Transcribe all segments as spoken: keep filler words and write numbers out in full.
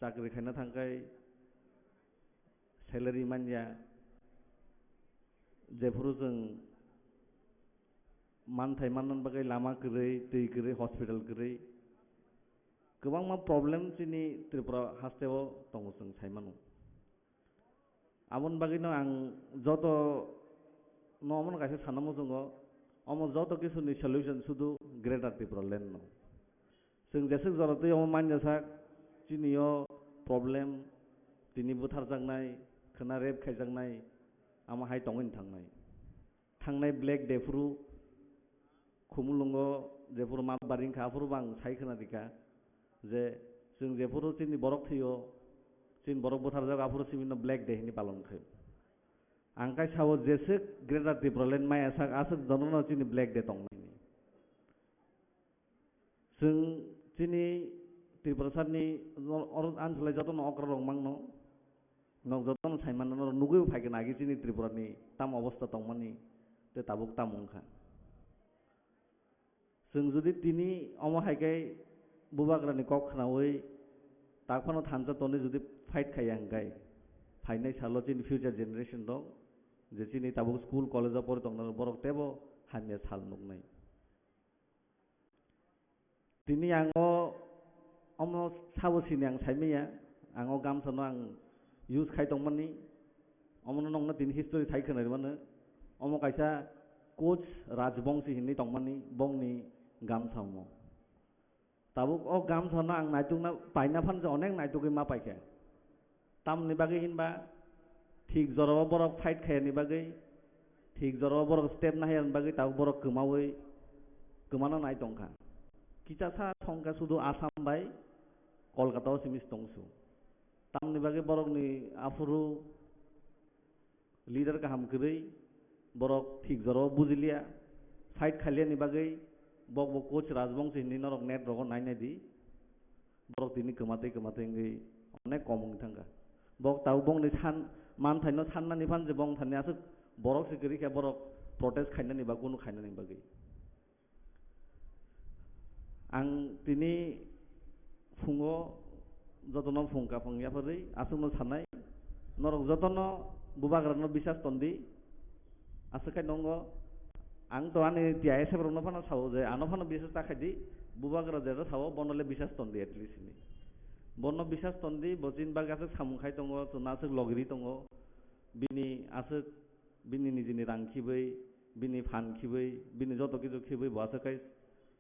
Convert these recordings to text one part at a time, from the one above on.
chakri khaina thangkhai salary manya, jephuru chwng manthai manna bagwi lama kwrwi, twi kwrwi, hospital kwrwi, kwbangma problem chini Tripura hasteo tongo chwng sai mano. Aboni bagwino ang joto no omono kaisa sana muchungo, omo joto kisuni solution sudu Greater Tripura Land no. Chwng jeswk jora twi omo manya sak, chini o problem, tini butharjaknai, khwna rape khaijaknai, amo hai tongwini thangnai. Thangnai Black Day phuru Khumulwngo jephuru mat baring kha, aphuru bo ang sai khwna rikha je chwng jephuru chini borok thwio, chini borok butharjago, aphuru simi no Black Day hinwi palon khaio. Ang kai sao jeswk Greater Tripura Land maya sak aswk jonono chini Black Day tongmani. Chwng chini Tripura sarni oro ang salai jotono okra rok mangno, nok jotono sai mano, norok nugwi bo phaikha nagi chini Tripura ni tam obostha tongmani tei tabuk tam wngkha. Chwng jodi tini omo hai khe bubagrani kok khnaui tak phano thansa tonwi jodi fight khaiya hwnkhe, phainai salo chini future generation rok je chini tabuk school college o pori tongnai borok teibo hamya sal nuknai. Tini ang o omo sabo sini ang saimanya, ang o gamsano ang use khai tongmani, omono nokno tini history sai khwnai mano, omo kaisa Koch Rajbongsi hinwi tongmani bongni gamsa omo. Tabuk o gamsano ang naitukna paina phan je onek naitugwi ma paikha. Tamni bagwi hinba thik jorao borok fight khaiyani bagwi, thik jorao borok step nahayani bagwi tabuk borok kwmaui kwmana nai tongkha. Kichasa thongkha sudu Assam bai Kolkata o simi tongsu. Tamni bagwi borokni aphuru leader kaham kwrwi, borok thik jorao bujiliya, fight khailiyani bagwi, bok bo Koch Rajbongsi hinwi norok net rogo nai nai di, borok tini kwmatwi kwmatwi wngwi onek kom wngwi thangkha. Bok tabuk bongni san, manthaino sannani phan je bong thani aswk borok se kwrwi khe borok protest khainani ba kunu khainani bagwi. Ang tini phungo jotono phung kaphang yapharwi aswkno sanai, norok jotono bubagrano bisas tondi. Aswk khai nongo, ang to ani T I S F rokno phano sao je ano phano bisas ta khaidi, bubagra jero sao bono le bisas tondi at least ni. Bono bisas tondi, bo chini bagwi aswk samung khai tongo, chwngno aswk logiri tongo, bini aswk bini nijini rang khibwi, bini phan khibwi, bini joto kichu khibwi bo aswk khai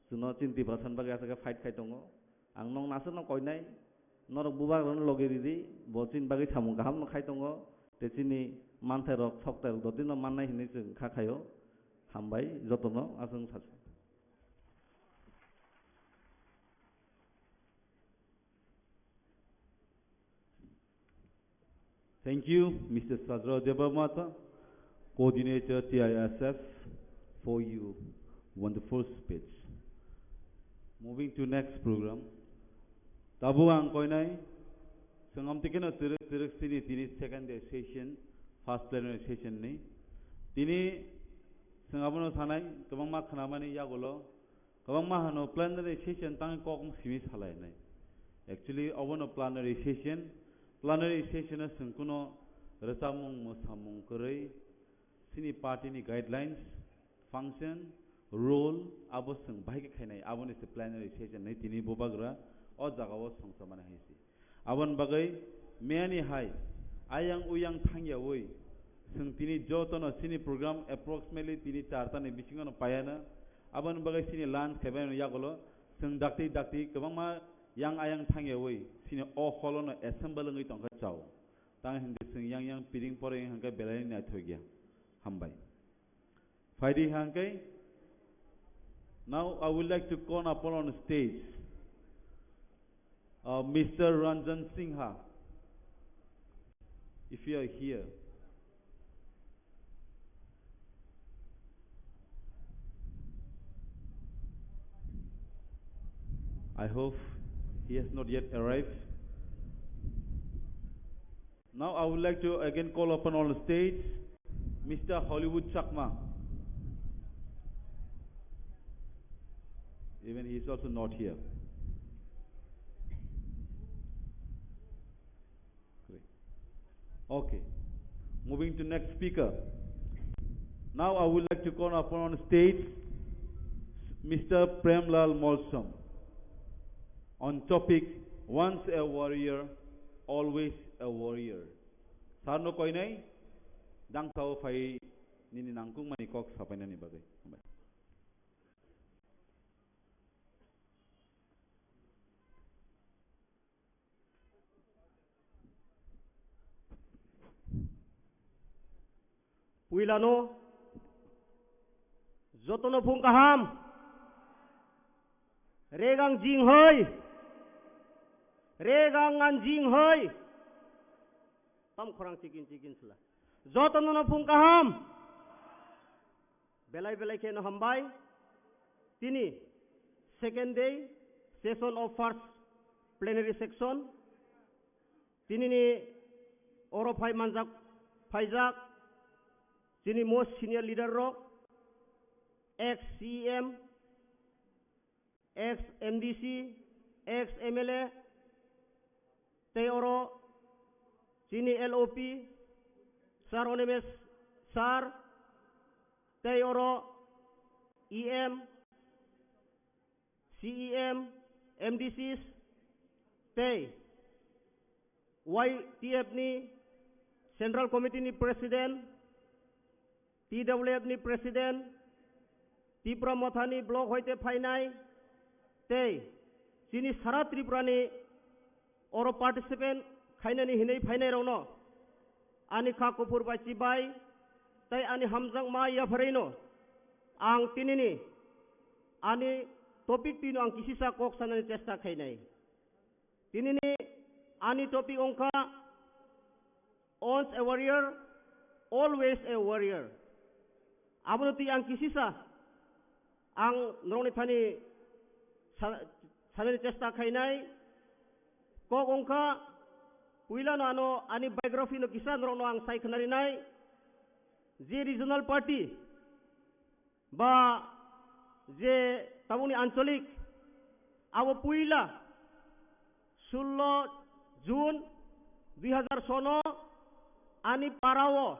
chwngno chini Tiprasa ni bagwi aswk khai fight khai tongo. Ang nokno aswkno koinai, norok bubagrano logi ridi, bo chini bagwi samung kahamno khai tongo, tei chini manthairok, soktairok dotino mannai hinwi chwng kha khaio. Hambai jotono, aswk sasi. Thank you, Mister Sajra Debbarma, Coordinator T I S F, for your wonderful speech. Moving to next program. Tabuk ang koinai, sengam tikeno tiruk tiruk sini tini second day session, first plenary session ni. Tini sengam no sanai, kwbangma khnamani yagulo, kwbangma hano plenary session tangwi kok simi salainai. Actually, obono plenary session, plenary session o chwng kuno rwchapmung, mwsamung kwrwi, chini party ni guidelines, function, rule, abo chwng bahai khe khainai, aboni se plenary session hinwi tini bubagra o jaga o songchomani hai se. Aboni bagwi miyani hai ayang uyang thangyaui chwng tini jotono chini program approximately tini char tani bisingo no paiya na. Aboni bagwi chini lunch khaibai no yagulo chwng dakti dakti kwbangma yang ayang thangyaui chini o hall o no assemble wngwi tongkha chao. Tang hinkhe chwng yang yang piring poreng hinkhe belai naithok ya. Hambai. Phaidi hangke, now I would like to call upon on stage, uh, Mister Ranjan Singha, if you are here. I hope he has not yet arrived. Now I would like to again call upon on stage Mister Hollywood Chakma. Even he is also not here. Okay. Moving to next speaker. Now I would like to call upon on stage Mister Premlal Molsom on topic Once a Warrior, Always a Warrior. Sir no koinai, dangtao phai nini nangkukmani kok sapainani bagwi. Hambai. Puilano jotono phung kaham. Regang jing hoi. Regang ngan jing hoi. Tam khorang chikin chikin sela. Jotono no phung kaham. Belai belai khe no hambai. Tini second day session of first plenary section. Tini ni oro phai manjak phaijak. Tini most senior leader rok, ex C E M, ex M D C, ex M L A, tei oro chini L O P, Sir Animesh Sir, tei oro E M, C E M, M D Cs, tei Y T F ni Central Committee ni President, T W F ni President, Tipra Mothani block hoite phainai, tei chini sara Tripura ni oro participant khainani hinwi phainai rokno ani kha kuphur bai chibai tei ani hamjakma yapharino ang tinini ani topic twino ang kisisa kok sanani chesta khainai. Tinini ani topic wngkha Once a warrior, always a warrior. Abono twi ang kisisa ang norokni thani sa-, sanani chesta khainai. Kok wngkha, puilano ano ani biography no kisa norokno ang sai khnarinai. Je regional party ba je tabukni ancholik, abo puila sullo June dui hazar sono ani parao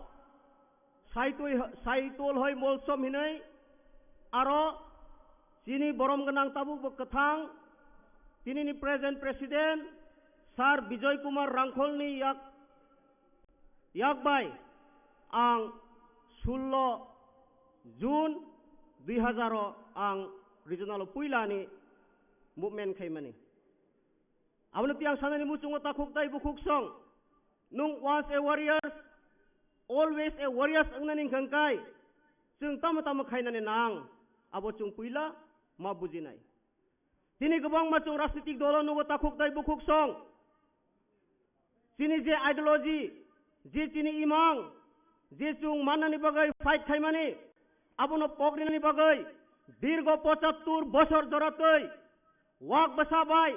Saitui, Saitol hoi Molsom hinoi aro chini borom gwnang tabuk bo kwthang tinini present president Sir Bijoy Kumar Rangkholni yak Yak bai ang sullo June dui hazar o ang regional o puila ni movement khaimani. Aboni twi ang sanani muchungo takhuk tai bukhuk song. Nung once a warriors, always a warriors wngnani hwnkha kai chwng tamo tamo khainani nang abo chwng puila ma bujinai. Tini kwbangma chwng rajnitik dolo nugo takhuk tai bukhuk song. Chini je ideology, je chini imang, je chwng mannani bagwi fight khaimani, abono pokrinani bagwi dirgo pochattur bosor joratwi wak bwsa bai,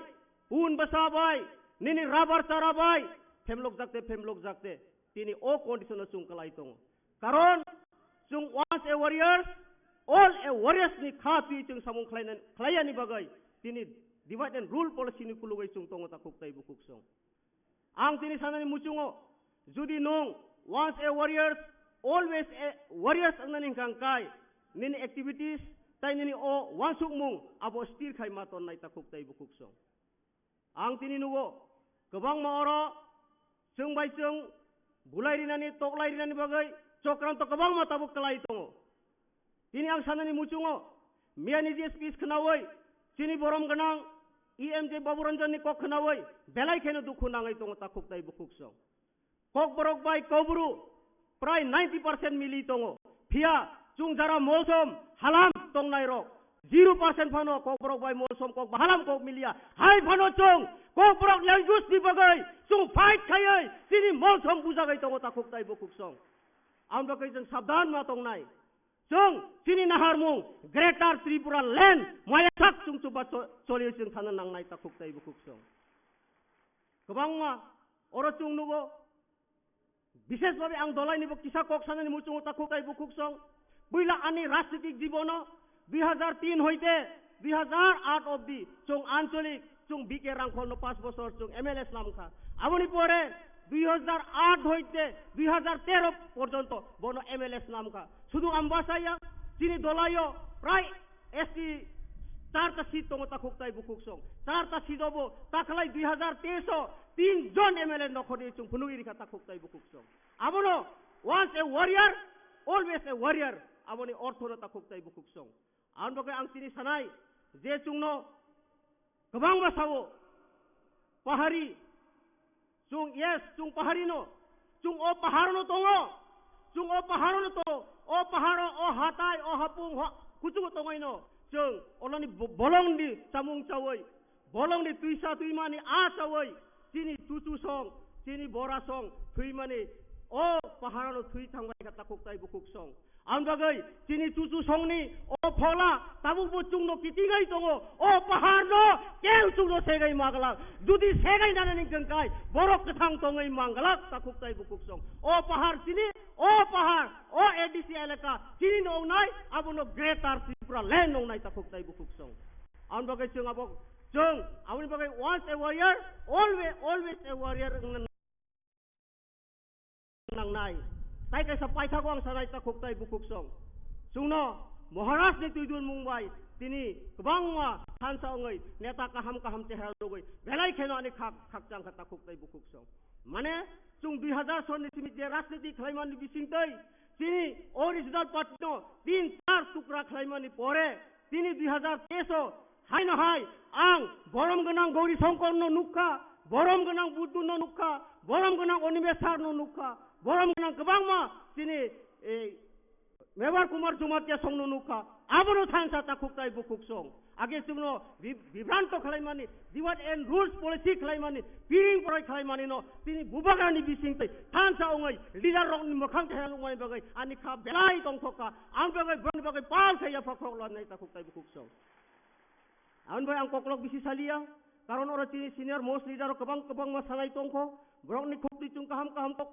pun bwsa bai, nini rabar chara bai, phemlok jakte, phemlok jakte, tini o condition o chwng kwlai tongo. Karon chwng once a warriors, all a warriors ni kha twi chwng samung khlaina-, khlaiyani bagwi tini divide and rule policy ni kulugwi chwng tongo takhuk tai bukhuk song. Ang tini sanani muchungo, judi nwng once a warriors, always a warriors wngnani hwnkha kai, nini activities tai nini o wansukmung abo stir khai ma tonnai takhuk tai bukhuk song. Ang tini nugo, kwbangma oro chwng bai chwng bulai rinani, toklai rinani bagwi chokranto kwbangma tabuk kwlai tongo. Tini ang sanani muchungo, miyani je speech khnaui, chini borom gwnang E M J Babu Ranjan ni kok khnaui, belai kheno dukhu nangwi tongo takhuk tai bukhuk song. Kokborok bai Kokbru prai ninety percent mili tongo. Phiya chwng jara Molsom halam tongnai rok zero percent phano Kokborok bai Molsom kok bahalam kok miliya. Hai phano chwng Kokborok language ni bagwi chwng fight khaiwi chini Molsom bujagwi tongo takhuk tai bukhuk song. Ang bagwi chwng sabdan ma tongnai. Chwng chini naharmung Greater Tripura Land maya sak chwng chuba cho-, choli chwng thana nangnai takhuk tai bukhuk song. Kwbangma oro chwng nugo, bishesh bhabe ang dolaini bo kisa kok sanani muchungo takhuk tai bukhuk song. Puila ani rajnitik jibono dui hazar tin hoite dui hazar aat obdi chwng ancholik, chwng B K Rangkholno panch bosor chwng M L A slam kha. Aboni pore Dui hajar aat hoite dui hajar tero porjonto bono M L A swnamkha. Sudu Ambasaya, chini dolaio prai S T charta seat tongo takhuk tai bukhuk song. Charta seat obo taklai dui hajar teis o tin jon M L A nokhorni chwng phunugwi rikha takhuk tai bukhuk song. Abono once a warrior, always a warrior. Aboni orthono takhuk tai bukhuk song. Aboni bagwi ang tini sanai je chwngno kwbangma sao, pahari, chwng, yes, chwng pahari no, chwng o pahar no tongo, chwng o pahar no tongo, o pahar o, o hatai, o hapung, ho, kuchugo tongoi no, chwng olani bo-, bolong ni chamung chawi, bolong ni twisa twimani a chawi, chini chuchu song, chini bora song, thwimani o pahar no thwi thangbai kha takhuk tai bukhuk song. Ang bagwi chini chuchu songni o phola tabukbo chwngno kitingwi tongo. O paharno keu chwngno segwi manglak. Judi segwi nanani hwnkhe borok kwthang tongwi manglak takhuk tai bukhuk song. O pahar chini, o pahar, o A D C elaka chini no wngnai, abono Greater Tripura Land wngnai takhuk tai bukhuk song. Ang bagwi chwng abo, chwng aboni bagwi once a warrior, always, always a warrior wngna nangnai. Tai kaisa paithago ang sanai takhuk tai bukhuk song. Chwngno Maharaj ni twidul mung bai tini kwbangma thansa wngwi neta kaham kaham chehra nugwi belai kheno ani khak khakchang kha takhuk tai bukhuk song. Mane chwng dui hajar sonni simi je rajniti khlaimani bisingtwi chini original party no tin char tukra khlaimani pore tini dui hajar teis o Haino hai ang borom gwnang Gauri Songkor no nukha, borom gwnang Buddu no nukha, borom gwnang Animesh Sar no nukha, borom gwnang kwbangma chini, eh, Mevar Kumar Jamatia song no nukha. Abono thansa takhuk tai bukhuk song. Age chwngno bi-, bibranto khlaimani, divide and rules policy khlaimani, piring porai khlaimani no tini bubagrani bising tei thansa ongoi leader rokni mwkhang thaya nukmani bagwi ani kha belai tongthokha. Ang bagwi, boni bagwi pal thaya phakhok lanai takhuk tai bukhuk song. Aboni bai ang koklok bisi saliya, karon oro chini senior most leader rok kwbang kwbangma sanai tongkho, borokni khukti chwng kaham kaham kok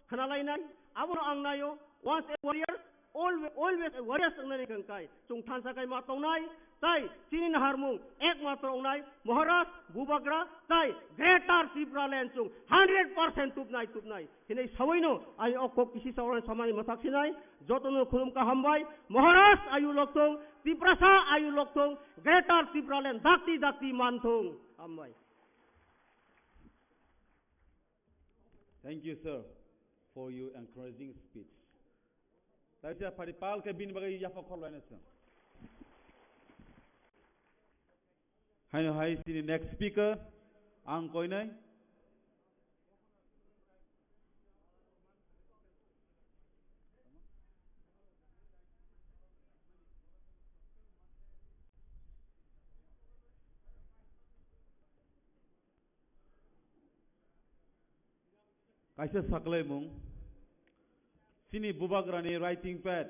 khnalainai, abono ang naio, once a warrior, always, always a warrior wngnani hwnkhe chwng thansa kai ma tongnai, tai chini naharmung ek matro wngnai, Maharaj, Bubagra, tai Greater Tipraland chwng hundred percent tubnai, tubnai. Hinwi sawi no, ai o kok kisi sawi samani masak sinai, joto no khulum ka hambai, Maharaj ayu lokthung, Tiprasa ayu lokthung, Greater Tipraland dakti dakti manthung. Hambai. Thank you, sir, for your encouraging speech. Taisa phari pal ke bini bagwi yapha khorlaina sir. Haino hai chini next speaker, ang koinai. Kaisa saklaimung, chini bubagrani writing pad,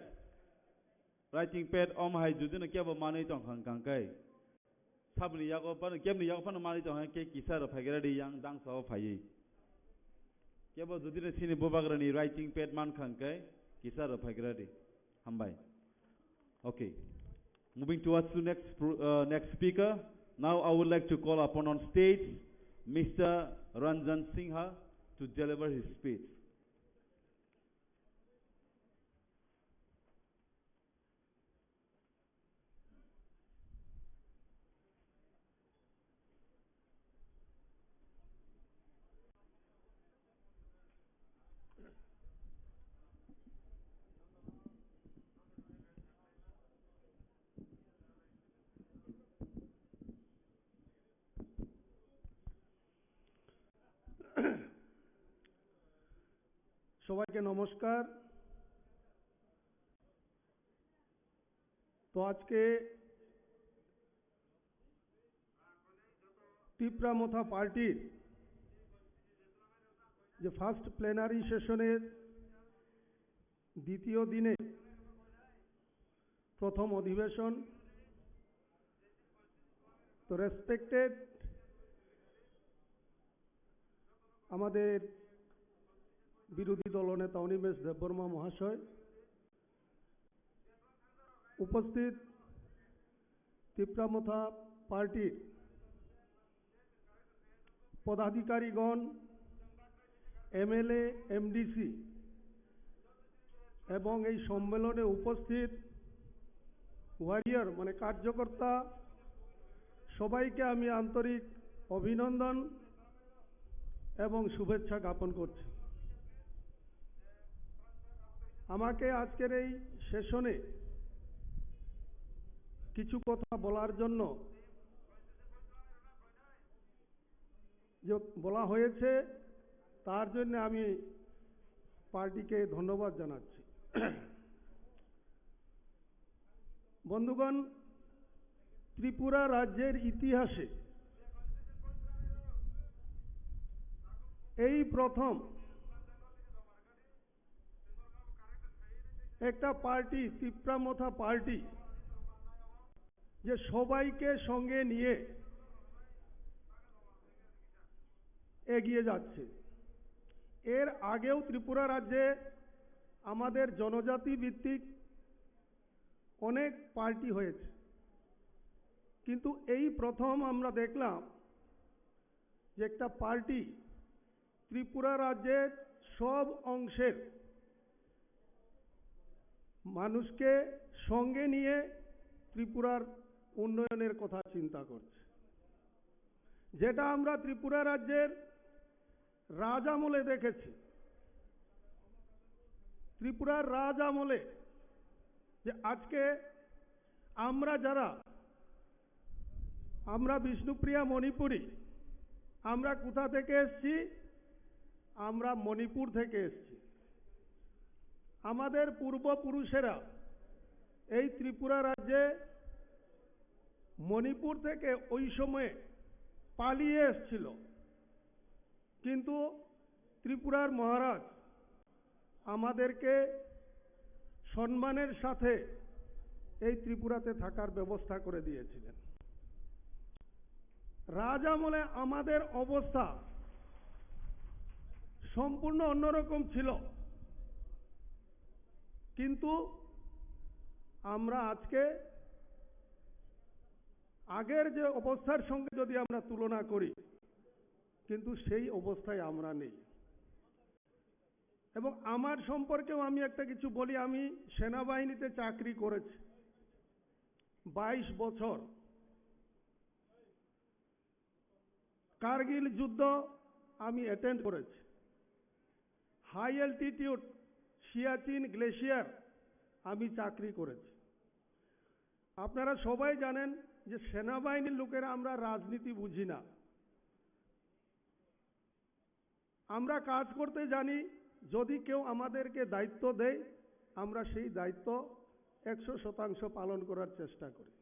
writing pad om hai judino kebo manwi tongkha hwnkha hwnkhe, sabni yago phano, kebni yago phano manwi tongkha hwnkhe kisa rw phaigra di yang dangsa o phaiwi. Kebo judino chini bubagrani writing pad mankha hwnkhe kisa rw phaigra di. Hambai. Okay. Moving towards to next pro-, uh, next speaker. Now I would like to call upon on stage Mister Ranjan Singha to deliver his speech. সবাইকে নমস্কার। তো আজকে তিপ্রা মথা পার্টির যে first plenary সেশনের দ্বিতীয় দিনে প্রথম অধিবেশন, তো রেসপেক্টেড আমাদের বিরোধী দলনেতা অনিমেষ দেববর্মা মহাশয়, উপস্থিত তিপ্রা মথা পার্টির পদাধিকারীগণ, এমএলএ, এমডিসি এবং এই সম্মেলনে উপস্থিত ওয়ারিয়র মানে কার্যকর্তা সবাইকে আমি আন্তরিক অভিনন্দন এবং শুভেচ্ছা জ্ঞাপন করছি। আমাকে আজকের এই সেশনে কিছু কথা বলার জন্য যে বলা হয়েছে, তার জন্য আমি পার্টিকে ধন্যবাদ জানাচ্ছি। বন্ধুগণ, ত্রিপুরা রাজ্যের ইতিহাসে এই প্রথম একটা পার্টি, তিপ্রা মথা পার্টি, যে সবাইকে সঙ্গে নিয়ে এগিয়ে যাচ্ছে। এর আগেও ত্রিপুরা রাজ্যে আমাদের জনজাতি ভিত্তিক অনেক পার্টি হয়েছে, কিন্তু এই প্রথম আমরা দেখলাম যে একটা পার্টি ত্রিপুরা রাজ্যের সব অংশের মানুষকে সঙ্গে নিয়ে ত্রিপুরার উন্নয়নের কথা চিন্তা করছে। যেটা আমরা ত্রিপুরা রাজ্যের রাজ আমলে দেখেছি, ত্রিপুরার রাজ আমলে, যে আজকে আমরা যারা, আমরা বিষ্ণুপ্রিয়া মণিপুরী, আমরা কোথা থেকে এসছি? আমরা মণিপুর থেকে এসছি। আমাদের পূর্বপুরুষেরা এই ত্রিপুরা রাজ্যে মণিপুর থেকে ওই সময়ে পালিয়ে এসছিল, কিন্তু ত্রিপুরার মহারাজ আমাদেরকে সম্মানের সাথে এই ত্রিপুরাতে থাকার ব্যবস্থা করে দিয়েছিলেন। রাজ আমলে আমাদের অবস্থা সম্পূর্ণ অন্যরকম ছিল, কিন্তু আমরা আজকে আগের যে অবস্থার সঙ্গে যদি আমরা তুলনা করি, কিন্তু সেই অবস্থায় আমরা নেই। এবং আমার সম্পর্কেও আমি একটা কিছু বলি, আমি সেনাবাহিনীতে চাকরি করেছি বাইশ বছর। কার্গিল যুদ্ধ আমি অ্যাটেন্ড করেছি। হাই অ্যালটিটিউড সিয়াচিন গ্লেশিয়ার আমি চাকরি করেছি। আপনারা সবাই জানেন যে সেনাবাহিনীর লোকেরা আমরা রাজনীতি বুঝি না। আমরা কাজ করতে জানি, যদি কেউ আমাদেরকে দায়িত্ব দেয়, আমরা সেই দায়িত্ব একশো শতাংশ পালন করার চেষ্টা করি।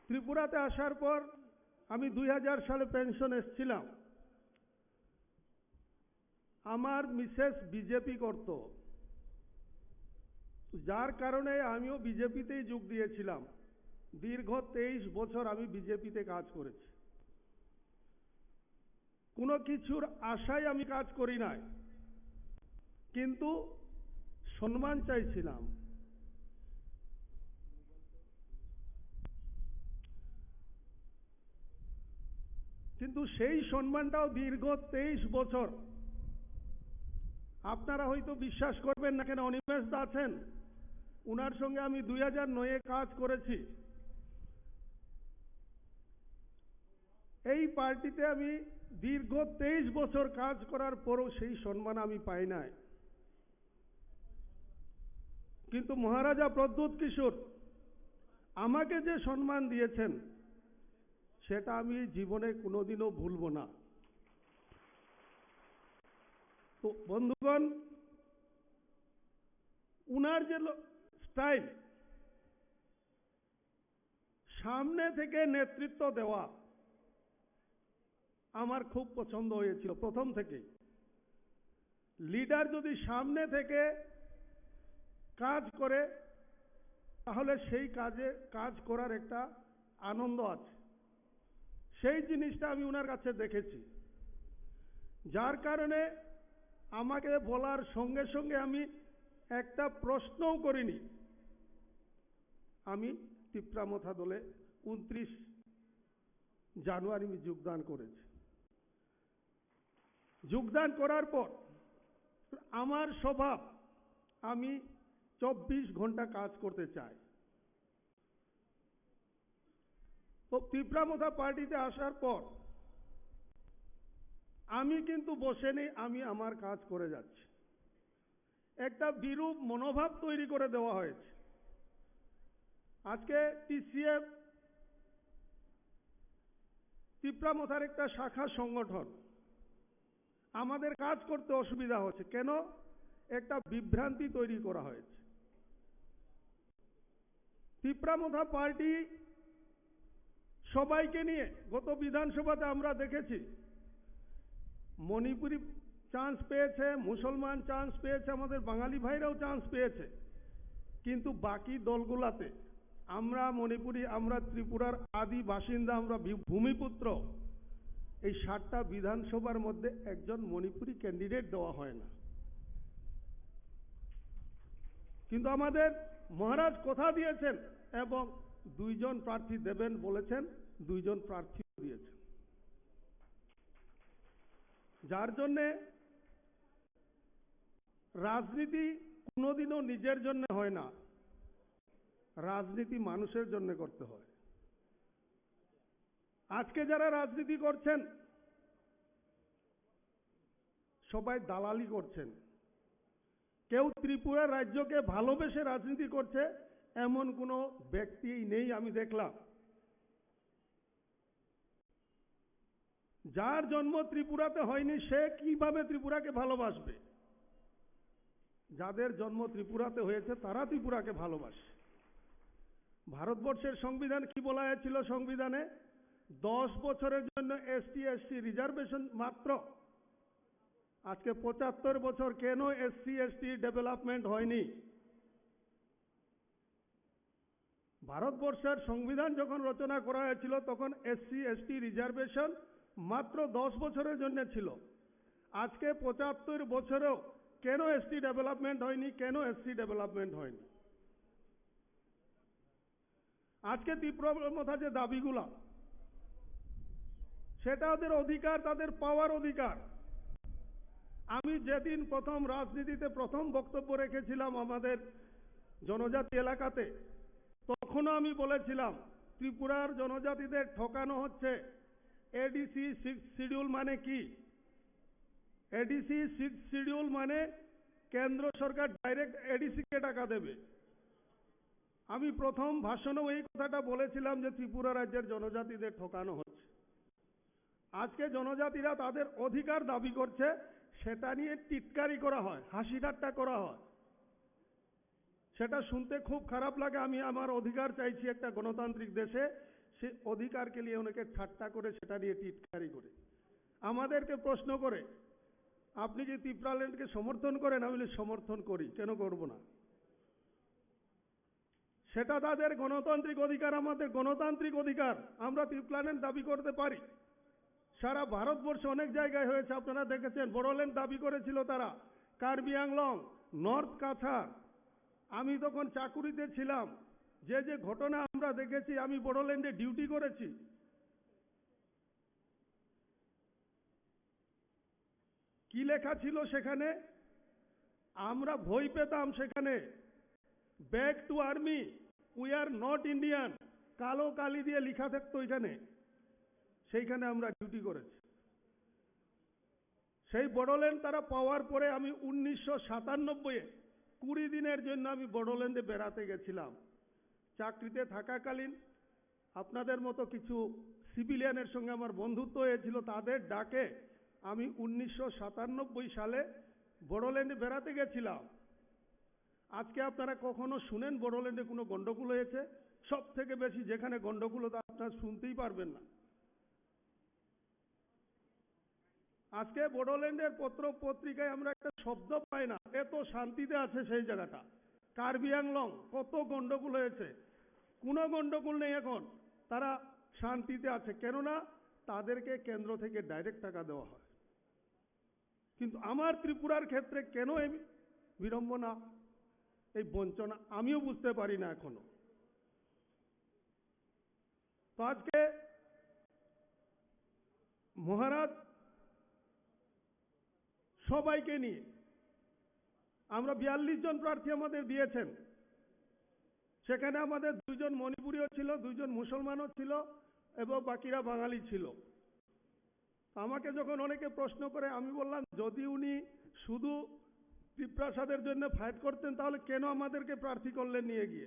ত্রিপুরাতে আসার পর আমি দুই হাজার সালে পেনশন এসছিলাম। আমার মিসেস বিজেপি করত, যার কারণে আমিও বিজেপিতেই যোগ দিয়েছিলাম। দীর্ঘ তেইশ বছর আমি বিজেপিতে কাজ করেছি। কোনো কিছুর আশায় আমি কাজ করি নাই, কিন্তু সম্মান চাইছিলাম। কিন্তু সেই সম্মানটাও দীর্ঘ তেইশ বছর, আপনারা হয়তো বিশ্বাস করবেন না, কেন অনিমেষ দা আছেন, ওনার সঙ্গে আমি দুই হাজার নয়ে কাজ করেছি। এই পার্টিতে আমি দীর্ঘ তেইশ বছর কাজ করার পরও সেই সম্মান আমি পাই নাই। কিন্তু মহারাজা প্রদ্যুৎ কিশোর আমাকে যে সম্মান দিয়েছেন, সেটা আমি জীবনে কোনোদিনও ভুলব না। তো বন্ধুগণ, উনার যে স্টাইল, সামনে থেকে নেতৃত্ব দেওয়া আমার খুব পছন্দ হয়েছিল প্রথম থেকেই। লিডার যদি সামনে থেকে কাজ করে, তাহলে সেই কাজে কাজ করার একটা আনন্দ আছে। সেই জিনিসটা আমি ওনার কাছে দেখেছি, যার কারণে আমাকে বলার সঙ্গে সঙ্গে আমি একটা প্রশ্নও করিনি। আমি তিপ্রা মথা দলে ঊনত্রিশ জানুয়ারি আমি যোগদান করেছি। যোগদান করার পর আমার স্বভাব, আমি চব্বিশ ঘন্টা কাজ করতে চাই। তো তিপ্রা মথা পার্টিতে আসার পর আমি কিন্তু বসে নেই, আমি আমার কাজ করে যাচ্ছি। একটা বিরূপ মনোভাব তৈরি করে দেওয়া হয়েছে। আজকে টিসিএফ তিপ্রা মথার একটা শাখা সংগঠন, আমাদের কাজ করতে অসুবিধা হচ্ছে। কেন? একটা বিভ্রান্তি তৈরি করা হয়েছে। তিপ্রা মথা পার্টি সবাইকে নিয়ে গত বিধানসভাতে আমরা দেখেছি, মণিপুরি চান্স পেয়েছে, মুসলমান চান্স পেয়েছে, আমাদের বাঙালি ভাইরাও চান্স পেয়েছে, কিন্তু বাকি দলগুলাতে আমরা মণিপুরি, আমরা ত্রিপুরার আদি বাসিন্দা, আমরা ভূ-, ভূমিপুত্র, এই সাতটা বিধানসভার মধ্যে একজন মণিপুরি ক্যান্ডিডেট দেওয়া হয় না। কিন্তু আমাদের মহারাজ কথা দিয়েছেন এবং দুইজন প্রার্থী দেবেন বলেছেন, দুইজন প্রার্থী দিয়েছেন। যার জন্যে রাজনীতি কোনোদিনও নিজের জন্য হয় না, রাজনীতি মানুষের জন্য করতে হয়। আজকে যারা রাজনীতি করছেন, সবাই দালালি করছেন। কেউ ত্রিপুরা রাজ্যকে ভালোবেসে রাজনীতি করছে, এমন কোনো ব্যক্তি নেই আমি দেখলাম। যার জন্ম ত্রিপুরাতে হয়নি, সে কিভাবে ত্রিপুরাকে ভালোবাসবে? যাদের জন্ম ত্রিপুরাতে হয়েছে, তারা ত্রিপুরাকে ভালোবাসে। ভারতবর্ষের সংবিধান কি বলা হয়েছিল? সংবিধানে দশ বছরের জন্য এসটি, এসসি রিজার্ভেশন মাত্র। আজকে পঁচাত্তর বছর, কেন এসসি, এসটি ডেভেলপমেন্ট হয়নি? ভারতবর্ষের সংবিধান যখন রচনা করা হয়েছিল, তখন এসসি, এসটি রিজার্ভেশন মাত্র দশ বছরের জন্য ছিল। আজকে পঁচাত্তর বছরেও কেন এসটি ডেভেলপমেন্ট হয়নি, কেন এসসি ডেভেলপমেন্ট হয়নি? আজকে তিপ্রা মথা যে দাবিগুলা, সেটা ওদের অধিকার, তাদের পাওয়ার অধিকার। আমি যেদিন প্রথম রাজনীতিতে প্রথম বক্তব্য রেখেছিলাম আমাদের জনজাতি এলাকাতে, তখনও আমি বলেছিলাম, ত্রিপুরার জনজাতিদের ঠকানো হচ্ছে। এডিসি সিক্স শিডিউল মানে কি? এডিসি সিক্স শিডিউল মানে কেন্দ্র সরকার ডাইরেক্ট এডিসি কে টাকা দেবে। আমি প্রথম ভাষণেও এই কথাটা বলেছিলাম যে ত্রিপুরা রাজ্যের জনজাতিদের ঠকানো হচ্ছে। আজকে জনজাতিরা তাদের অধিকার দাবি করছে, সেটা নিয়ে টিটকারি করা হয়, হাসি ঠাট্টা করা হয়। সেটা শুনতে খুব খারাপ লাগে। আমি আমার অধিকার চাইছি একটা গণতান্ত্রিক দেশে, সে অধিকারকে নিয়ে অনেকে ঠাট্টা করে, সেটা নিয়ে টিটকারি করে, আমাদেরকে প্রশ্ন করে, "আপনি কি তিপ্রাল্যান্ডকে সমর্থন করেন?" আমি বলি, "সমর্থন করি, কেন করব না?" সেটা তাদের গণতান্ত্রিক অধিকার, আমাদের গণতান্ত্রিক অধিকার, আমরা তিপ্রাল্যান্ড দাবি করতে পারি। সারা ভারতবর্ষে অনেক জায়গায় হয়েছে, আপনারা দেখেছেন, বড়োল্যান্ড দাবি করেছিল তারা, কার্বি আংলং, নর্থ কাছাড়। আমি তখন চাকুরিতে ছিলাম, যে যে ঘটনা আমরা দেখেছি, আমি বড়োল্যান্ডে ডিউটি করেছি। কি লেখা ছিল সেখানে? আমরা ভয় পেতাম সেখানে, "Back to army, we are not Indian", কালো কালি দিয়ে লেখা থাকতো এখানে। সেইখানে আমরা ডিউটি করেছি। সেই বড়োল্যান্ড তারা পাওয়ার পরে আমি উনিশশো সাতানব্বই এ কুড়ি দিনের জন্য আমি বড়োল্যান্ডে বেড়াতে গেছিলাম। চাকরিতে থাকাকালীন আপনাদের মতো কিছু সিভিলিয়ানের সঙ্গে আমার বন্ধুত্ব হয়েছিল, তাদের ডাকে আমি উনিশশো সাতানব্বই সালে বড়োল্যান্ডে বেড়াতে গেছিলাম। আজকে আপনারা কখনো শুনেন বড়োল্যান্ডে কোনো গন্ডগোল হয়েছে? সব থেকে বেশি যেখানে গন্ডগোল হতো, আপনারা শুনতেই পারবেন না। আজকে বড়োল্যান্ডের পত্র পত্রিকায় আমরা একটা শব্দ পাই না, এত শান্তিতে আছে সেই জায়গাটা। কার্বি আংলং কত গন্ডগোল হয়েছে, কোনো গন্ডগোল নেই এখন, তারা শান্তিতে আছে, কেননা তাদেরকে কেন্দ্র থেকে ডাইরেক্ট টাকা দেওয়া হয়। কিন্তু আমার ত্রিপুরার ক্ষেত্রে কেন এই বিড়ম্বনা, এই বঞ্চনা, আমিও বুঝতে পারি না এখনো। তো আজকে মহারাজ সবাইকে নিয়ে আমরা বিয়াল্লিশ জন প্রার্থী আমাদের দিয়েছেন। সেখানে আমাদের দুইজন মণিপুরীও ছিল, দুইজন মুসলমানও ছিল এবং বাকিরা বাঙালি ছিল। আমাকে যখন অনেকে প্রশ্ন করে, আমি বললাম, যদি উনি শুধু তিপ্রাসাদের জন্য ফাইট করতেন, তাহলে কেন আমাদেরকে প্রার্থী করলেন নিয়ে গিয়ে?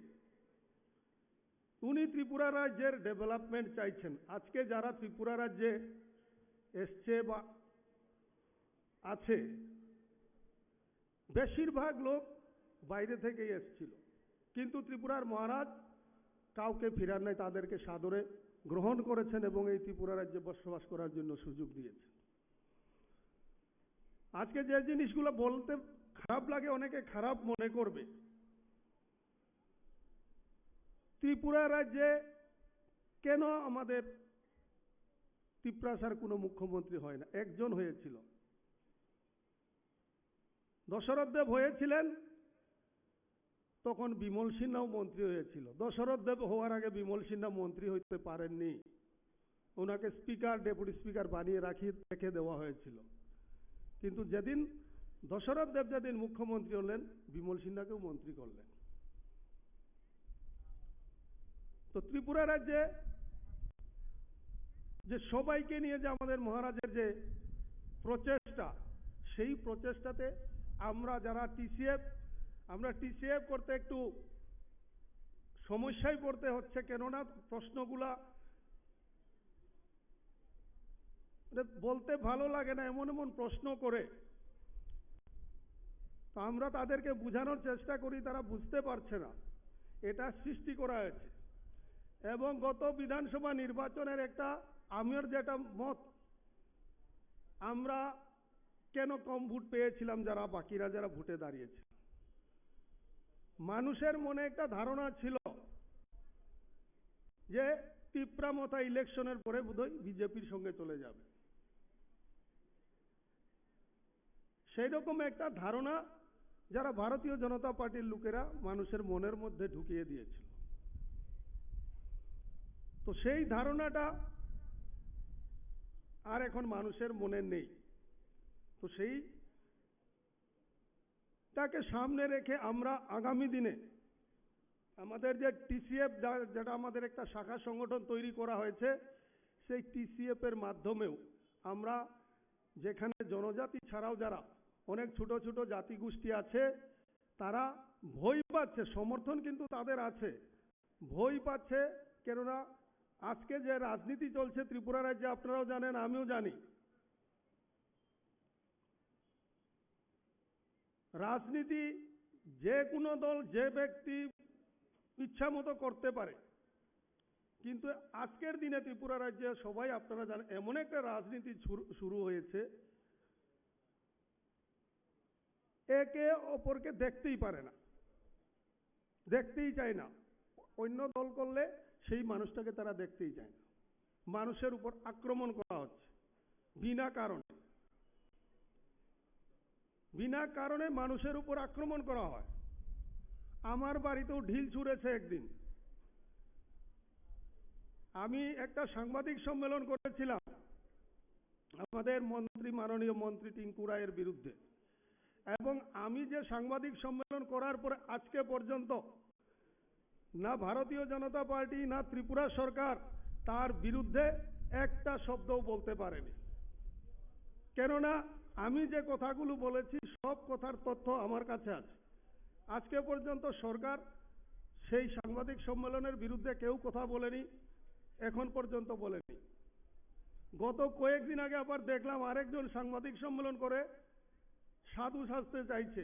উনি ত্রিপুরা রাজ্যের ডেভেলপমেন্ট চাইছেন। আজকে যারা ত্রিপুরা রাজ্যে এসছে বা আছে, বেশিরভাগ লোক বাইরে থেকেই এসছিল, কিন্তু ত্রিপুরার মহারাজ কাউকে ফিরার নাই, তাদেরকে সাদরে গ্রহণ করেছেন এবং এই ত্রিপুরা রাজ্যে বসবাস করার জন্য সুযোগ দিয়েছেন। আজকে যে জিনিসগুলো বলতে খারাপ লাগে, অনেকে খারাপ মনে করবে, ত্রিপুরা রাজ্যে কেন আমাদের তিপ্রাসার কোনো মুখ্যমন্ত্রী হয় না? একজন হয়েছিল। দশরথ দেব হয়েছিলেন, তখন বিমল সিনহাও মন্ত্রী হয়েছিল। দশরথ দেব হওয়ার আগে বিমল সিনহা মন্ত্রী হইতে পারেননি, ওনাকে স্পিকার, ডেপুটি স্পিকার বানিয়ে রাখি, রেখে দেওয়া হয়েছিল। কিন্তু যেদিন দশরথ দেব যেদিন মুখ্যমন্ত্রী হলেন, বিমল সিনহাকেও মন্ত্রী করলেন। তো ত্রিপুরা রাজ্যে যে সবাইকে নিয়ে যে আমাদের মহারাজের যে প্রচেষ্টা, সেই প্রচেষ্টাতে আমরা যারা টিসিএফ, আমরা টিসিএফ করতে একটু সমস্যায় পড়তে হচ্ছে, কেননা প্রশ্নগুলা মানে বলতে ভালো লাগে না, এমন এমন প্রশ্ন করে। তো আমরা তাদেরকে বোঝানোর চেষ্টা করি, তারা বুঝতে পারছে না। এটা সৃষ্টি করা হয়েছে। এবং গত বিধানসভা নির্বাচনের একটা, আমার যেটা মত, আমরা কেন কম ভোট পেয়েছিলাম, যারা বাকিরা যারা ভোটে দাঁড়িয়েছে? মানুষের মনে একটা ধারণা ছিল যে তিপ্রা মথা ইলেকশনের পরে বোধহয় বিজেপির সঙ্গে চলে যাবে, সেই রকম একটা ধারণা যারা ভারতীয় জনতা পার্টির লোকেরা মানুষের মনের মধ্যে ঢুকিয়ে দিয়েছিল। তো সেই ধারণাটা আর এখন মানুষের মনে নেই। তো সেই তাকে সামনে রেখে আমরা আগামী দিনে আমাদের যে টিসিএফ, যা-, যেটা আমাদের একটা শাখা সংগঠন তৈরি করা হয়েছে, সেই টিসিএফ এর মাধ্যমেও আমরা যেখানে জনজাতি ছাড়াও যারা অনেক ছোট ছোট জাতিগোষ্ঠী আছে, তারা ভয় পাচ্ছে, সমর্থন কিন্তু তাদের আছে, ভয় পাচ্ছে। কেননা আজকে যে রাজনীতি চলছে ত্রিপুরা রাজ্যে, আপনারাও জানেন, আমিও জানি, রাজনীতি যে কোনো দল, যে ব্যক্তি ইচ্ছা মতো করতে পারে, কিন্তু আজকের দিনে ত্রিপুরা রাজ্যে সবাই, আপনারা জানেন, এমন একটা রাজনীতি শুরু, শুরু হয়েছে, একে অপরকে দেখতেই পারে না, দেখতেই চায় না। অন্য দল করলে সেই মানুষটাকে তারা দেখতেই চায় না। মানুষের উপর আক্রমণ করা হচ্ছে বিনা কারণে, বিনা কারণে মানুষের উপর আক্রমণ করা হয়। আমার বাড়িতেও ঢিল ছুঁড়েছে একদিন। আমি একটা সাংবাদিক সম্মেলন করেছিলাম আমাদের মন্ত্রী, মাননীয় মন্ত্রী টিঙ্কু রায়ের বিরুদ্ধে, এবং আমি যে সাংবাদিক সম্মেলন করার পরে আজকে পর্যন্ত না ভারতীয় জনতা পার্টি, না ত্রিপুরা সরকার তার বিরুদ্ধে একটা শব্দও বলতে পারেনি। কেননা আমি যে কথাগুলো বলেছি, সব কথার তথ্য আমার কাছে আছে। আজকে পর্যন্ত সরকার সেই সাংবাদিক সম্মেলনের বিরুদ্ধে কেউ কথা বলেনি, এখন পর্যন্ত বলেনি। গত কয়েকদিন আগে আবার দেখলাম আরেকজন সাংবাদিক সম্মেলন করে সাধু সাজতে চাইছে।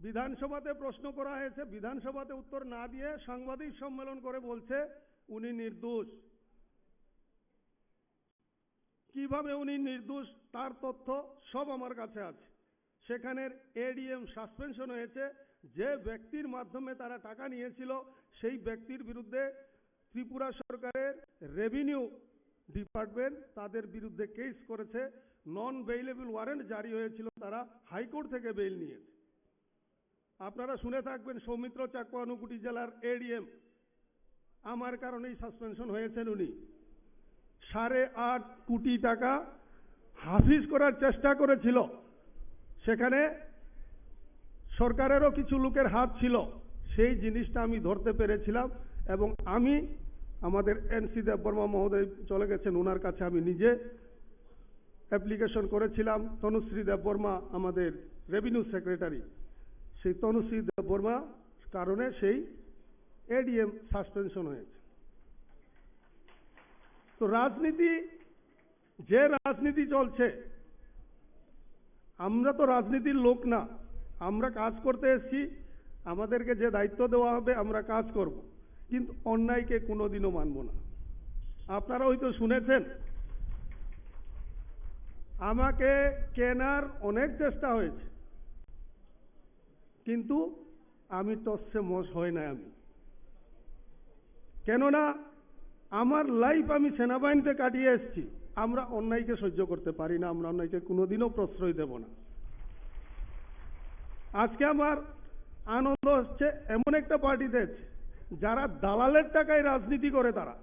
বিধানসভাতে প্রশ্ন করা হয়েছে, বিধানসভাতে উত্তর না দিয়ে সাংবাদিক সম্মেলন করে বলছে উনি নির্দোষ। কিভাবে উনি নির্দোষ, তার তথ্য সব আমার কাছে আছে। সেখানের এডিএম সাসপেনশন হয়েছে, যে ব্যক্তির মাধ্যমে তারা টাকা নিয়েছিল, সেই ব্যক্তির বিরুদ্ধে ত্রিপুরা সরকারের রেভিনিউ ডিপার্টমেন্ট তাদের বিরুদ্ধে কেস করেছে। নন বেইলেবল ওয়ারেন্ট জারি হয়েছিল, তারা হাইকোর্ট থেকে বেইল নিয়েছে। আপনারা শুনে থাকবেন, সৌমিত্র চাকমা ঊনকোটি জেলার এডিএম, আমার কারণেই সাসপেনশন হয়েছেন উনি। সাড়ে আট কোটি টাকা হাফিজ করার চেষ্টা করেছিল, সেখানে সরকারেরও কিছু লোকের হাত ছিল, সেই জিনিসটা আমি ধরতে পেরেছিলাম। এবং আমি আমাদের এন সি দেববর্মা মহোদয় চলে গেছেন, ওনার কাছে আমি নিজে অ্যাপ্লিকেশন করেছিলাম। তনুশ্রী দেববর্মা আমাদের রেভিনিউ সেক্রেটারি, সেই তনুশ্রী দেববর্মা কারণে সেই এডিএম সাসপেনশন হয়েছে। তো রাজনীতি, যে রাজনীতি চলছে, আমরা তো রাজনীতির লোক না, আমরা কাজ করতে এসেছি। আমাদেরকে যে দায়িত্ব দেওয়া হবে, আমরা কাজ করব, কিন্তু অন্যায়কে কোনোদিনও মানব না। আপনারা হয়তো শুনেছেন, আমাকে কেনার অনেক চেষ্টা হয়েছে, কিন্তু আমি টসে মস হয় না আমি। কেননা আমার লাইফ আমি সেনাবাহিনীতে কাটিয়ে এসেছি। আমরা অন্যায়কে সহ্য করতে পারি না, আমরা অন্যায়কে কোনোদিনও প্রশ্রয় দেব না। আজকে আমার আনন্দ হচ্ছে এমন একটা পার্টিতে আছি, যারা দালালের টাকায় রাজনীতি করে, তারা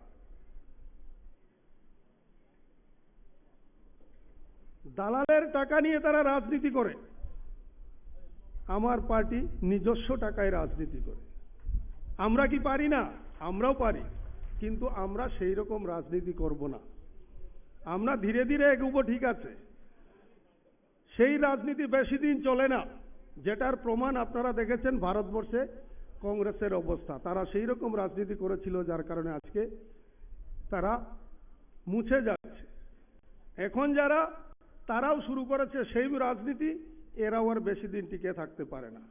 দালালের টাকা নিয়ে তারা রাজনীতি করে, আমার পার্টি নিজস্ব টাকায় রাজনীতি করে। আমরা কি পারি না? আমরাও পারি, কিন্তু আমরা সেই রকম রাজনীতি করব না। আমরা ধীরে ধীরে এগোবো, ঠিক আছে, সেই রাজনীতি বেশি দিন চলে না, যেটার প্রমাণ আপনারা দেখেছেন ভারতবর্ষে কংগ্রেসের অবস্থা। তারা সেই রকম রাজনীতি করেছিল, যার কারণে আজকে তারা মুছে যাচ্ছে। এখন যারা, তারাও শুরু করেছে সেই রাজনীতি, এরাও আর বেশি দিন টিকে থাকতে পারে না।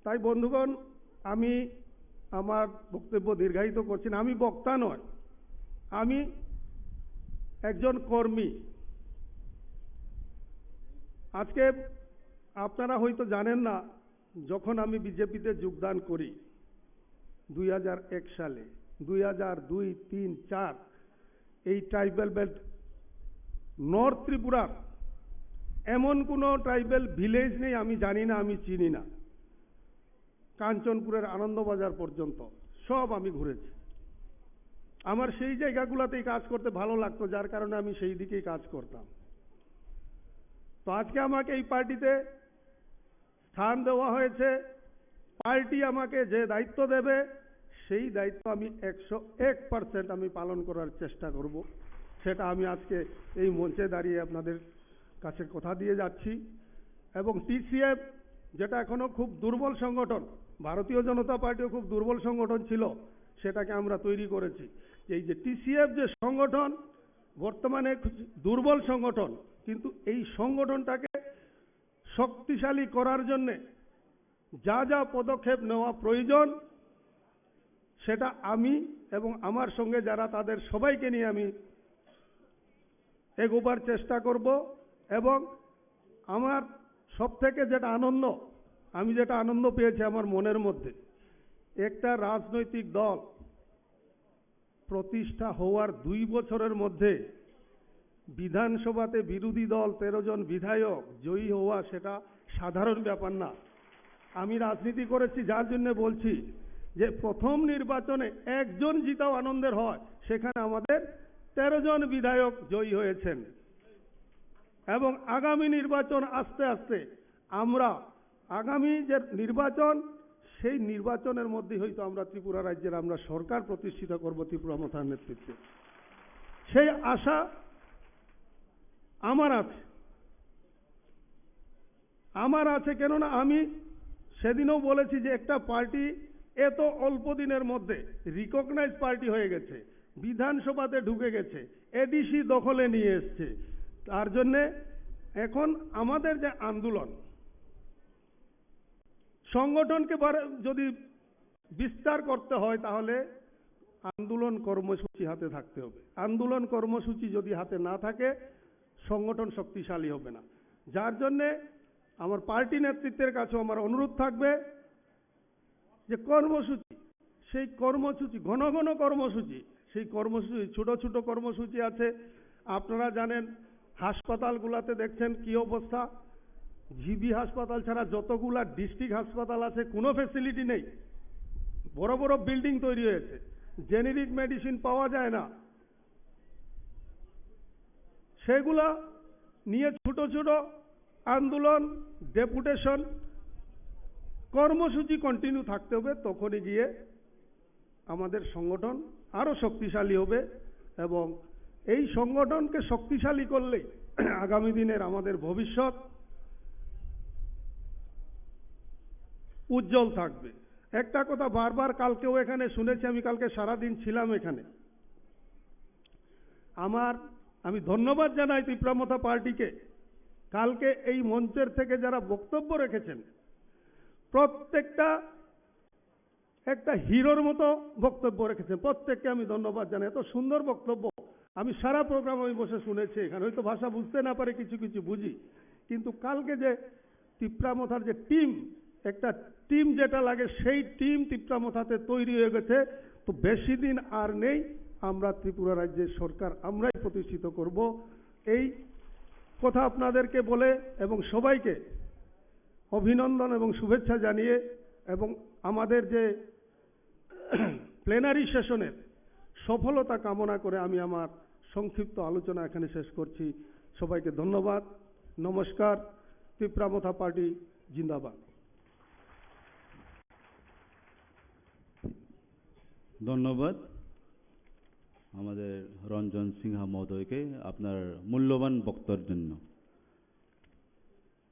তাই বন্ধুগণ, আমি আমার বক্তব্য দীর্ঘায়িত করছি না। আমি বক্তা নয়, আমি একজন কর্মী। আজকে আপনারা হয়তো জানেন না, যখন আমি বিজেপিতে যোগদান করি দুই হাজার এক সালে, দুই হাজার দুই, তিন, চার, এই ট্রাইবাল বেল্ট নর্থ ত্রিপুরার এমন কোনো ট্রাইবাল ভিলেজ নেই আমি জানি না, আমি চিনি না। কাঞ্চনপুরের আনন্দবাজার পর্যন্ত সব আমি ঘুরেছি। আমার সেই জায়গাগুলোতেই কাজ করতে ভালো লাগতো, যার কারণে আমি সেই দিকেই কাজ করতাম। তো আজকে আমাকে এই পার্টিতে স্থান দেওয়া হয়েছে, পার্টি আমাকে যে দায়িত্ব দেবে, সেই দায়িত্ব আমি একশো এক পার্সেন্ট আমি পালন করার চেষ্টা করব। সেটা আমি আজকে এই মঞ্চে দাঁড়িয়ে আপনাদের কাছে কথা দিয়ে যাচ্ছি। এবং টিসিএফ, যেটা এখনো খুব দুর্বল সংগঠন, ভারতীয় জনতা পার্টিও খুব দুর্বল সংগঠন ছিল, সেটাকে আমরা তৈরি করেছি। এই যে টিসিএফ যে সংগঠন, বর্তমানে খুব দুর্বল সংগঠন, কিন্তু এই সংগঠনটাকে শক্তিশালী করার জন্যে যা যা পদক্ষেপ নেওয়া প্রয়োজন, সেটা আমি এবং আমার সঙ্গে যারা, তাদের সবাইকে নিয়ে আমি এগোবার চেষ্টা করব। এবং আমার সব থেকে যেটা আনন্দ, আমি যেটা আনন্দ পেয়েছি আমার মনের মধ্যে, একটা রাজনৈতিক দল প্রতিষ্ঠা হওয়ার দুই বছরের মধ্যে বিধানসভাতে বিরোধী দল তেরো জন বিধায়ক জয়ী হওয়া, সেটা সাধারণ ব্যাপার না। আমি রাজনীতি করেছি, যার জন্য বলছি যে প্রথম নির্বাচনে একজন জিতাও আনন্দের হয়, সেখানে আমাদের তেরো জন বিধায়ক জয়ী হয়েছেন। এবং আগামী নির্বাচন আস্তে আস্তে আমরা, আগামী যে নির্বাচন, সেই নির্বাচনের মধ্যে হয়তো আমরা ত্রিপুরা রাজ্যের আমরা সরকার প্রতিষ্ঠিত করব ত্রিপুরা মথার নেতৃত্বে। সেই আশা আমার আছে, আমার আছে। কেননা আমি সেদিনও বলেছি যে একটা পার্টি এত অল্প দিনের মধ্যে রিকগনাইজ পার্টি হয়ে গেছে, বিধানসভাতে ঢুকে গেছে, এডিসি দখলে নিয়ে এসছে, তার জন্যে এখন আমাদের যে আন্দোলন, সংগঠনকে বারে-, যদি বিস্তার করতে হয়, তাহলে আন্দোলন কর্মসূচি হাতে থাকতে হবে। আন্দোলন কর্মসূচি যদি হাতে না থাকে, সংগঠন শক্তিশালী হবে না। যার জন্যে আমার পার্টি নেতৃত্বের কাছেও আমার অনুরোধ থাকবে যে কর্মসূচি, সেই কর্মসূচি, ঘন ঘন কর্মসূচি, সেই কর্মসূচি, ছোট ছোট কর্মসূচি আছে। আপনারা জানেন, হাসপাতালগুলোতে দেখছেন কি অবস্থা। জিবি হাসপাতাল ছাড়া যতগুলা ডিস্ট্রিক্ট হাসপাতাল আছে, কোনো ফেসিলিটি নেই। বড় বড় বিল্ডিং তৈরি হয়েছে, জেনেরিক মেডিসিন পাওয়া যায় না। সেগুলা নিয়ে ছোট ছোট আন্দোলন, ডেপুটেশন, কর্মসূচি কন্টিনিউ থাকতে হবে। তখনই গিয়ে আমাদের সংগঠন আরো শক্তিশালী হবে এবং এই সংগঠনকে শক্তিশালী করলেই আগামী দিনের আমাদের ভবিষ্যৎ উজ্জ্বল থাকবে। একটা কথা বারবার কালকেও এখানে শুনেছি, আমি কালকে সারাদিন ছিলাম এখানে। আমার, আমি ধন্যবাদ জানাই তিপ্রা মথা পার্টিকে। কালকে এই মঞ্চের থেকে যারা বক্তব্য রেখেছেন, প্রত্যেকটা একটা হিরোর মতো বক্তব্য রেখেছেন, প্রত্যেককে আমি ধন্যবাদ জানাই। এত সুন্দর বক্তব্য, আমি সারা প্রোগ্রাম আমি বসে শুনেছি। এখানে হয়তো ভাষা বুঝতে না পারে, কিছু কিছু বুঝি, কিন্তু কালকে যে তিপ্রা মথার যে টিম, একটা টিম যেটা লাগে, সেই টিম তিপ্রা মথাতে তৈরি হয়ে গেছে। তো বেশি দিন আর নেই, আমরা ত্রিপুরা রাজ্যের সরকার আমরাই প্রতিষ্ঠিত করব। এই কথা আপনাদেরকে বলে এবং সবাইকে অভিনন্দন এবং শুভেচ্ছা জানিয়ে এবং আমাদের যে প্লেনারি সেশনের সফলতা কামনা করে আমি আমার সংক্ষিপ্ত আলোচনা এখানে শেষ করছি। সবাইকে ধন্যবাদ। নমস্কার। তিপ্রা মথা পার্টি জিন্দাবাদ। ধন্যবাদ আমাদের রঞ্জন সিংহ মহোদয়কে আপনার মূল্যবান বক্তব্যের জন্য।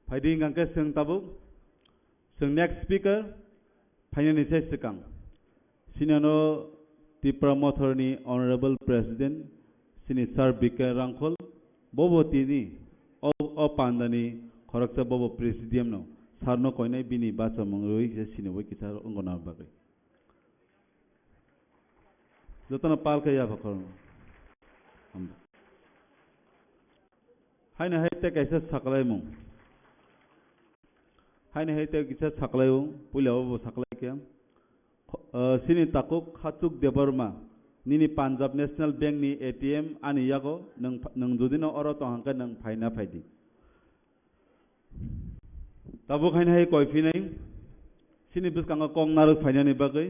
Phaidi hingkha khe chwng tabuk, chwng next speaker phainani se swkang. Sinano Tipra Mothorni Honorable President, sini Sir B K Rangkhol, bobo tini o, o pandani khoroksa bobo presidium no, sarno koinai bini bachomung rwi se sini bo kisa wngona bagwi. Jotono pal khe yapha khorokno. Hambai. Haino hai tei kaisa saklaimung. Haino hai tei kisa saklaio, puila o bo saklai khe. Kho-, ah, sini takhuk Khachuk Debbarma, nini Punjab National Bank ni A T M ani yago, nwng pha-, nwng jodi no oro tong hang khe nwng phaina phaidi. Tabuk haino hai koi phinai, sini bwskango kok narwk phainani bagwi,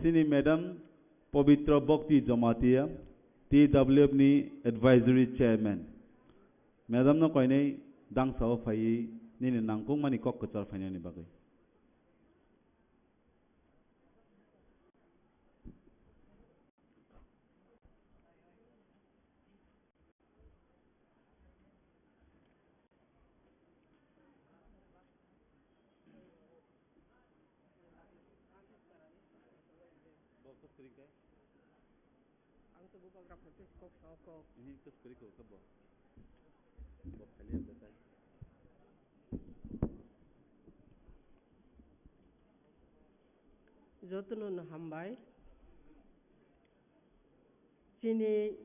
sini Madam Pabitra Bhakti Jamatia, T W F ni Advisory Chairman. Madam no koinai dangsa o phaiwi nini nangkukmani kok kwchar phainani bagwi. Ang to bubagra phaikhe kok sao kok. Ini kos kori kok kebo. Bo khali ang betai. Jotono no hambai. Chini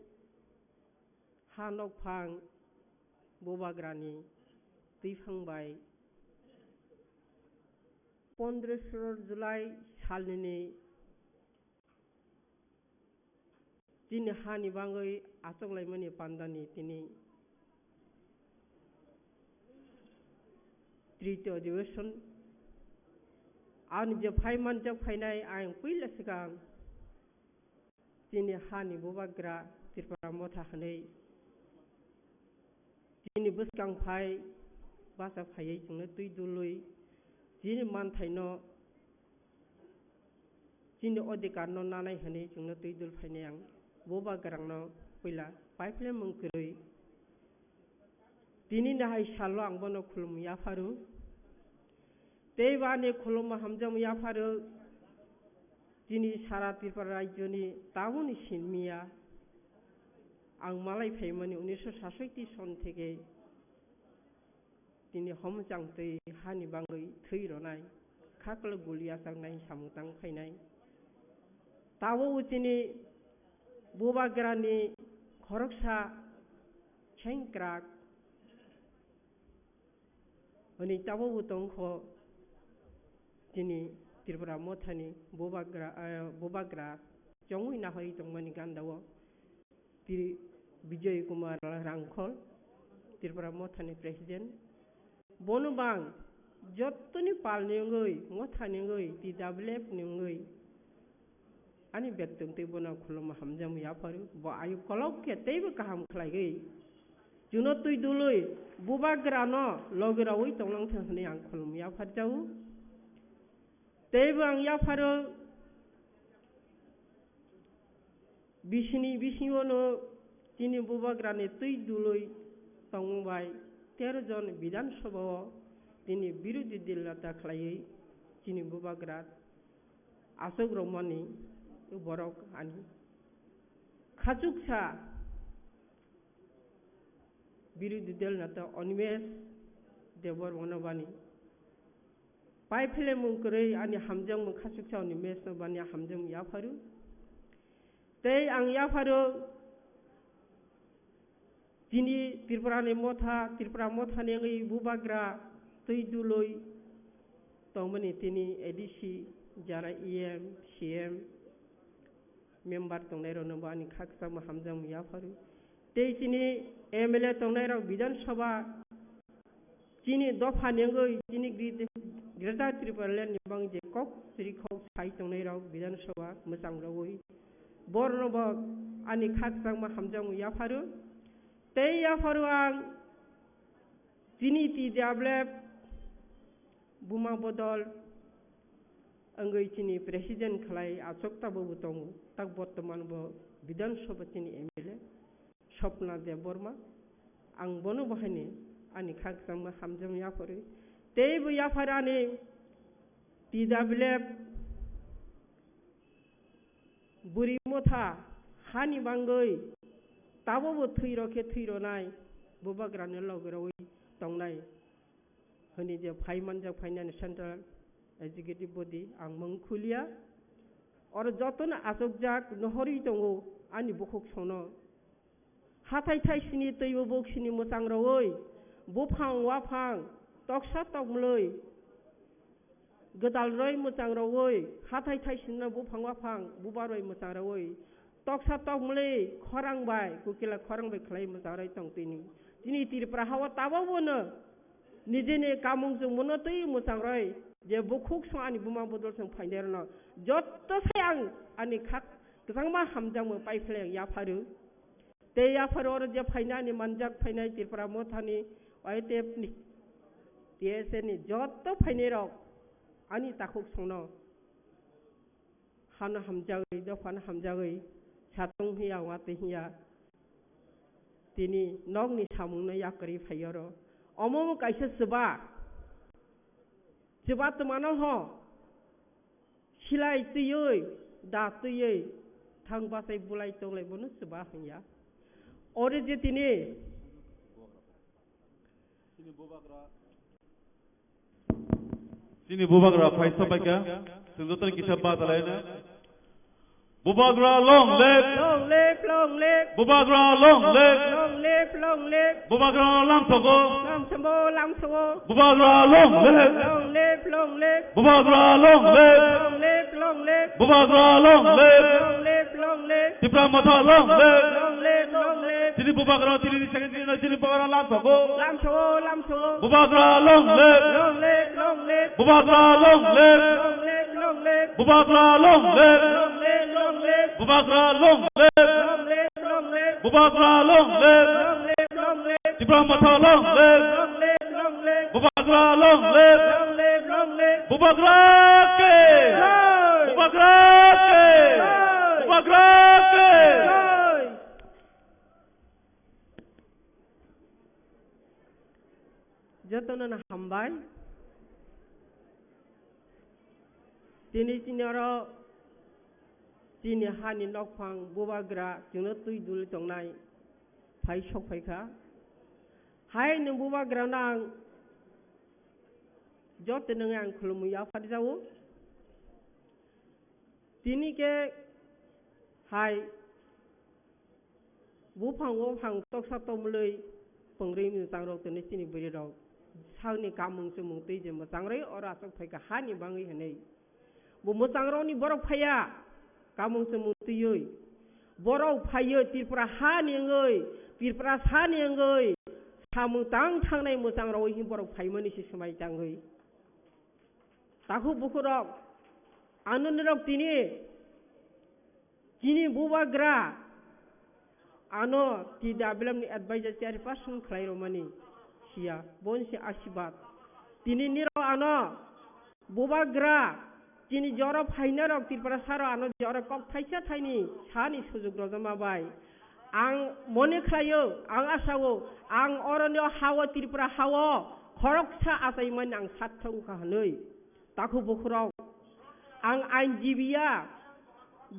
ha nokphang bubagrani twiphang bai pondro soro July salnini chini hani bagwi achoklaimani pandani tini tritiyo adhiveshon ani je phai manjak phainai ayang puila swkang chini hani bubagra Tripura motha hwnwi chini bwskang phai bacha phaiwi chwngno twi dulwi chini manthaino chini odhikar no nanai hwnwi chwngno twi dul phainai ang bubagrano puila paiphlemung kwrwi. Tini nahai salo ang bono khulumwi yapharo. Tei bo ani khulumma hamjakma yapharo. Tini sara Tripura rajyoni taboni sinmiya. Ang malai phaimani unisho sasoiti son theke tini homchang twi hani bagwi thwi ronai, khaklo guli achaknai samung tang phainai. Tabuk chini bubagrani khoroksa sengkrak hwnwi tabukbo tongkho chini Tripura mothani bubagra, eh, bubagra chongwi nahorwi tongmani gandao. Tri-, Bijoy Kumar Rangkhol, Tripura mothani president. Bono bang jottoni palni wngwi, mothani wngwi, T W F ni wngwi ani bektong tei bono khulumma hamjakma yapharo. Bo ayuk kolok khe teibo kaham khlaigwi Chwngno twi dului bubagrano logi raui tongnang thang hwnwi ang khulum yapharjao. Teibo ang yapharo bisini bisingono chini bubagrani twi dului tongmung bai tero jon Bidhan Sabha o tini birodhi dil neta khlaiwi chini bubagra achuk romani borok ani khachuksa birodhi dil neta Animesh Debbarma no bani pai philemung kwrwi ani hamjakmung khachuksa Animesh no bani hamjakmung yapharu. Tei ang yapharu chini Tripura ni motha, Tripura motha ni wngwi bubagra twi dului tongmani tini A D C, jara E M, C M, member tongnai rokno bo ani khakchangma hamjakmung yapharu. Tei chini M L A tongnai rok Bidhan Sabha chini dopha ni wngwi chini Gre-, Greater Tripura Land ni bang je kok chiri kok sai tongnai rok Bidhan Sabha mwchang rogwi borno bo ani khakchangma hamjakmung yapharu. Tei yapharu ang chini T W F buma bodol wngwi chini president khlai achuk tabukbo tongo, tak bortoman bo Bidhan Sabha chini M L A Swapna Debbarma, ang bono bo haini ani khakchangma hamjakmung yapharwi. Teibo yaphar ani T W F bwrwi motha hani bangwi tabukbo thwi rok khe thwi ronai bubagrani logi raui tongnai. Hwnwi je phai manjak phainani Central Executive Body ang mung khulia. Oro jotono achukjak nohorwi tongo ani bukhuk sono. Hathai thai sini twi bubuk sini mwchang rogwi buphang waphang toksa tokmlwi gwdal roi mwchang rogwi hathai thai sini buphang waphang buba roi mwchang rogwi toksa tokmlwi khorang bai kukila khorang bai khlai mwchang roi tong tini. Chini Tripura hao tabukbo no nijini kamung chwngmano twi mwchang roi je bukhuk song ani buma bodol song phainai rokno jotto sai ang ani khak kwchangma hamjakmung pai phlai ang yapharu. Tei yaphar oro je phainani manjak phainai Tripura mothani Y T F ni T S A ni jotto phainai rok ani takhuk songno hano hamjagwi dophano hamjagwi satung hiya watwi hiya tini nokni samungno yakarwi phai oro omo kaisa chuba chuba twmano ho. Silai twiwi, da twiwi, thang bachai bulai tonglai bono chuba hwnya. Oro je tini. Chini bubagra phai sabaikha, chwng jotono kisa bachalaina. Bubagra long live! Long live, long live! Bubagra long live! Long live, long live! Bubagra lamsogo! Lamsogo, lamsogo! Bubagra long live! Long live, long live! Bubagra long live! Long live, long live! Bubagra long live! Long live, long live! Tipra Motha long live! Long live, long live! Chini bubagra, chini second, chini, chini bubagra lamsogo! Lamsogo, lamsogo! Bubagra long live! Long live, long live! Bubagra long live! Long live, long live! Bubagra long live! Long live, long live! Bubagra long live! Long live, long live! Bubagra long live! Long live, long live! Tipra Motha long live! Long live, long live! Bubagra long live! Long live, long live! Bubagra ke! Jai! Bubagra ke! Jai! Bubagra ke! Jai! Jotono no hambai. Tini chini oro chini hani nokphang bubagra chwngno twi duli tongnai phai sok phaikha. Hai nwng bubagra nang joto nwngi ang khulumwi yapharjago. Tini khe hai buphang waphang toksa tomlwi pwngrwi mwchang rok tini chini bwrwi rok sakni kamung chumung twi je mwchang rwi oro aswk phaikha hani bangwi hinwi. Bo mwchang rokni borok phaiya kamung chumung twiwi. Borok phaiyo Tripura hani wngwi, Tripura sani wngwi samung tang thangnai mwchang rokwi hin borok phaimani se swmai tangwi. Takhuk bukhuk rok, ano nirok tini chini bubagra Ano T W M ni advisor chairperson khlai romani siya, bon si asibad. Tini niro ano bubagra chini jora phaina rok Tripura saro ano jora kok thaisa thaini sani sujuk rojama bai. Ang mone khlaio, ang asao, ang oroni hao Tripura hao khoroksa achaimani ang sattha wngkha hwnwi. Takhuk bukhurok, ang ainjibiya,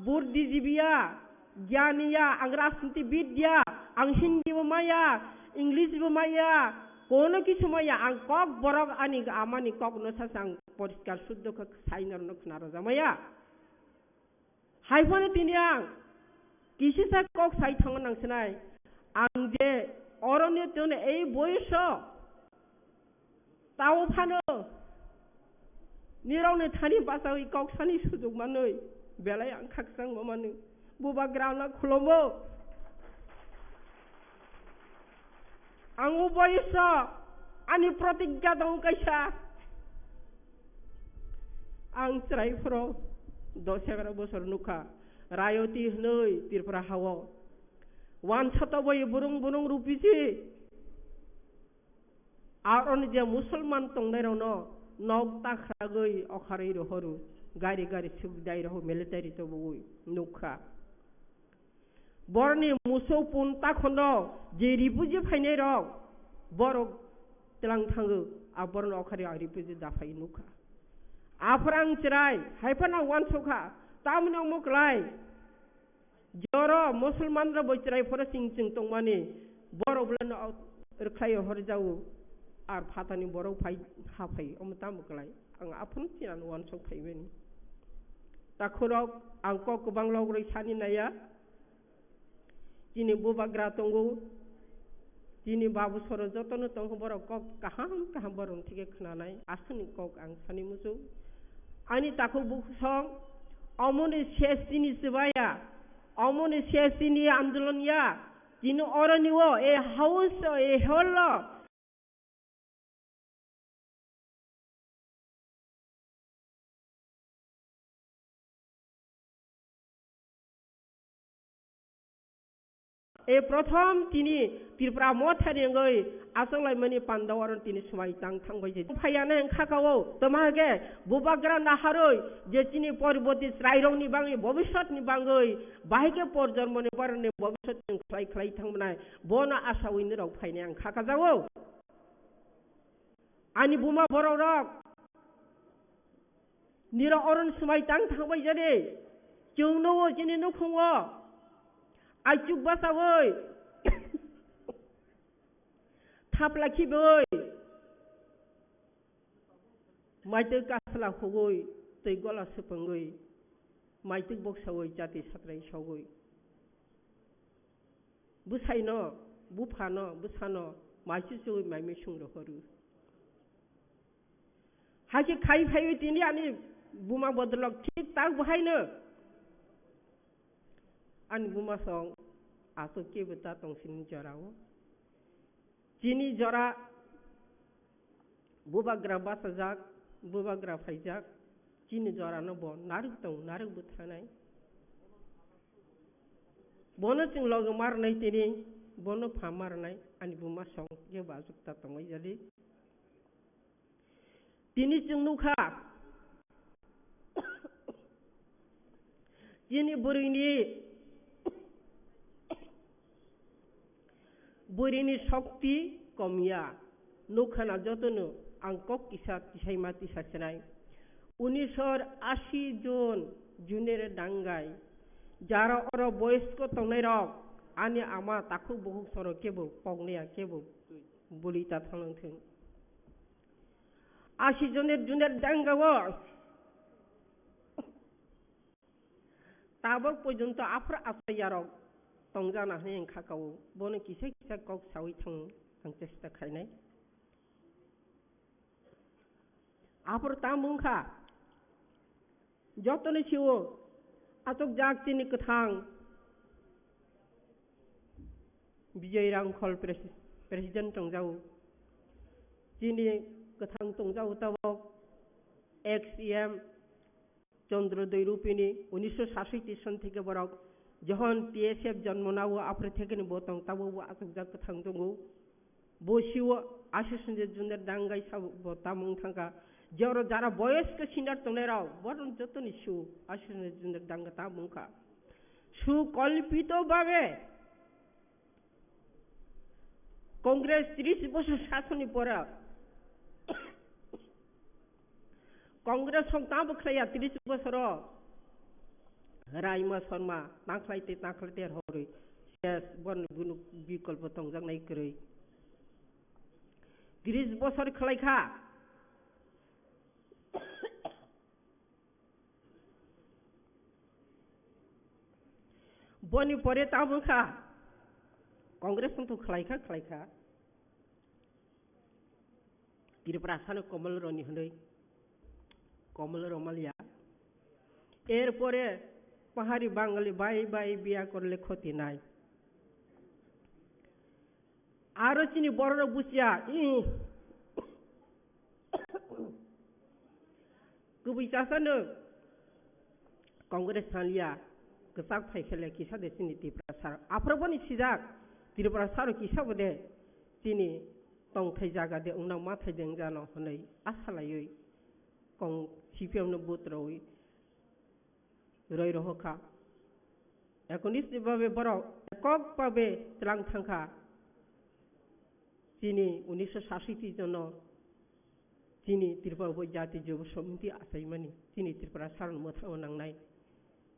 buddhijibiya, giyaniya, ang rajniti bidya, ang Hindi bo maya, English bo maya, kono kisu maya, ang kok borok ani amani kok no sasa ang poriskar suddho khe sai norno khna rojamaya. Hai phano tini ang kisisa kok sai thango nang sinai. Ang je oroni tune ei boyoso tao phano nirokni thani bachawi kok sani sujuk manwi belai ang khakchangma manwi bubagrano khulomo. Ang o boyoso ani protigya dong kaisa. Ang chwrai phoro dos egaroh bosor nukha. Rayoti hwnwi Tripura hao. Wansato bai burung burung rupisi. Aroni je Musulman tongnairokno nok ta khragwi okharwi rohoru. Gari gari sukdai roho military tobogwi nukha. Borni musuk punta khono je refugee phainai rok borok tlang thango, a borno okhari a refugee da phai nukha. Aphra ang chwrai hai phano wansukha, tamni omo klai. Joro Musulman rok bo chwrai phoro ching ching tongmani borok bwlano rwkhlai horjao, ar phatani borok phai ha phai omo tamo klai. Ang aphano chinano wansuk phaimani. Takhurok ang kok kwbang logrwi sani naiya. Chini bubagra tongo, chini babu soro jotono tongo, borok kok kaham kaham borokni thike khwnanai, aswkni kok ang sani muchung. Ani takhuk bukhusong, omoni ses chini chwbaya, omoni ses chini andolon ya, chini oroni o, e house o, e hall o, E prothom tini Tripura mothani wngwi achoklaimani panda oro tini swmai tang thangbai je. Phaiya nai wngkha kao, toma hwnkhe bubagra naharwi je chini poriboti chwrairokni bangwi, bobiswtni bangwi, bahai khe porjonmoni borokni bobiswt chwng khlai khlai thangmani, bono asawi norok phainai ang kha kajao. Ani buma borok rok, niro oron swmai tang thangbai jadi, chwng no chini nukhung o, aichuk basawi, thapla khibai, maitwi kasla hugwi, twi gola swpwngwi, maitwi boksawi, chati satrai sogwi. Bwsaino, buphano, bwsano, mai chuchugwi mai misung rohorwi. Hakhe khai phaiwi tini ani buma bodolok thik tak bo haino. Ani buma song aswk kebo ta tong sini jorao. Chini jora bubagra bachajak, bubagra phaijak, chini jorano bo narwk tong, narwk bwthanai. Bono chwng logi marnai tini, bono pha marnai, ani buma song kebo aswk ta tongwi jadi. Tini chwng nukha, chini bwrwini, bwrwini shokti komya. Nukha na jotono ang kok kisa tisaima tisa sinai. Unisor asi jon junere dangai. Jara oro boyosko tongnai rok ani ama takhuk bukhuk soro kebo poknaya kebo buli ta thanglwng thung. Asi joner juner dangao tabok porjonto aphuru achai yarok tongjana hwnwi ang kha kao. Bono kisa kisa kok sawi thang ang chesta khainai. Aphuru tamo wngkha? Jotoni sio achukjak chini kwthang Bijay Rangkhol pres-, president tongjao. Chini kwthang tongjao tabok ex E M Chandrodoi Rupini unisho sasoi tison theke borok Johon T S F jonmo nao aphre thekeni bo tong tabo bo achukjak kwthang tongo. Bo siwo Ashish Ranjan Majumdar dangai sabo bo tamung thangkha. Jero jara boyosko senior tongnai rok boron jotoni su Ashish Ranjan Majumdar danga tamung kha. Su kolpito babe Congress tris bosor sasoni pora Congress hong tamo khlaiya tris bosoro Raima Sharma tangkhlai te tangkhlai te horoi ses bon bunu bikolpo tongjaknai kwrwi tris bosor khlaikha. Boni pore tamo kha Congress hong to khlaikha khlaikha. Tripura sano Komol Roni hwnwi, Komol Romalia. Erpore Pahari Bangali bai bai biya korle khoti nai. Aro chini bororok busia, ih. Kubui chasano Congress sanlia, kwchak phai khele kisa de chini Tripura sar. Aphro boni sijak Tripura sar kisa bode chini tongthai jaga de unang mathai deng jano hwnwi asa laiwi kong C P M no vote rwi roi roho kha. Ekonish ni babe borok ekok babe tlang thangkha. Chini unisho sasiti jono chini Tripura bo jati jobo somiti achaimani chini Tripura saron mwthangwi nangnai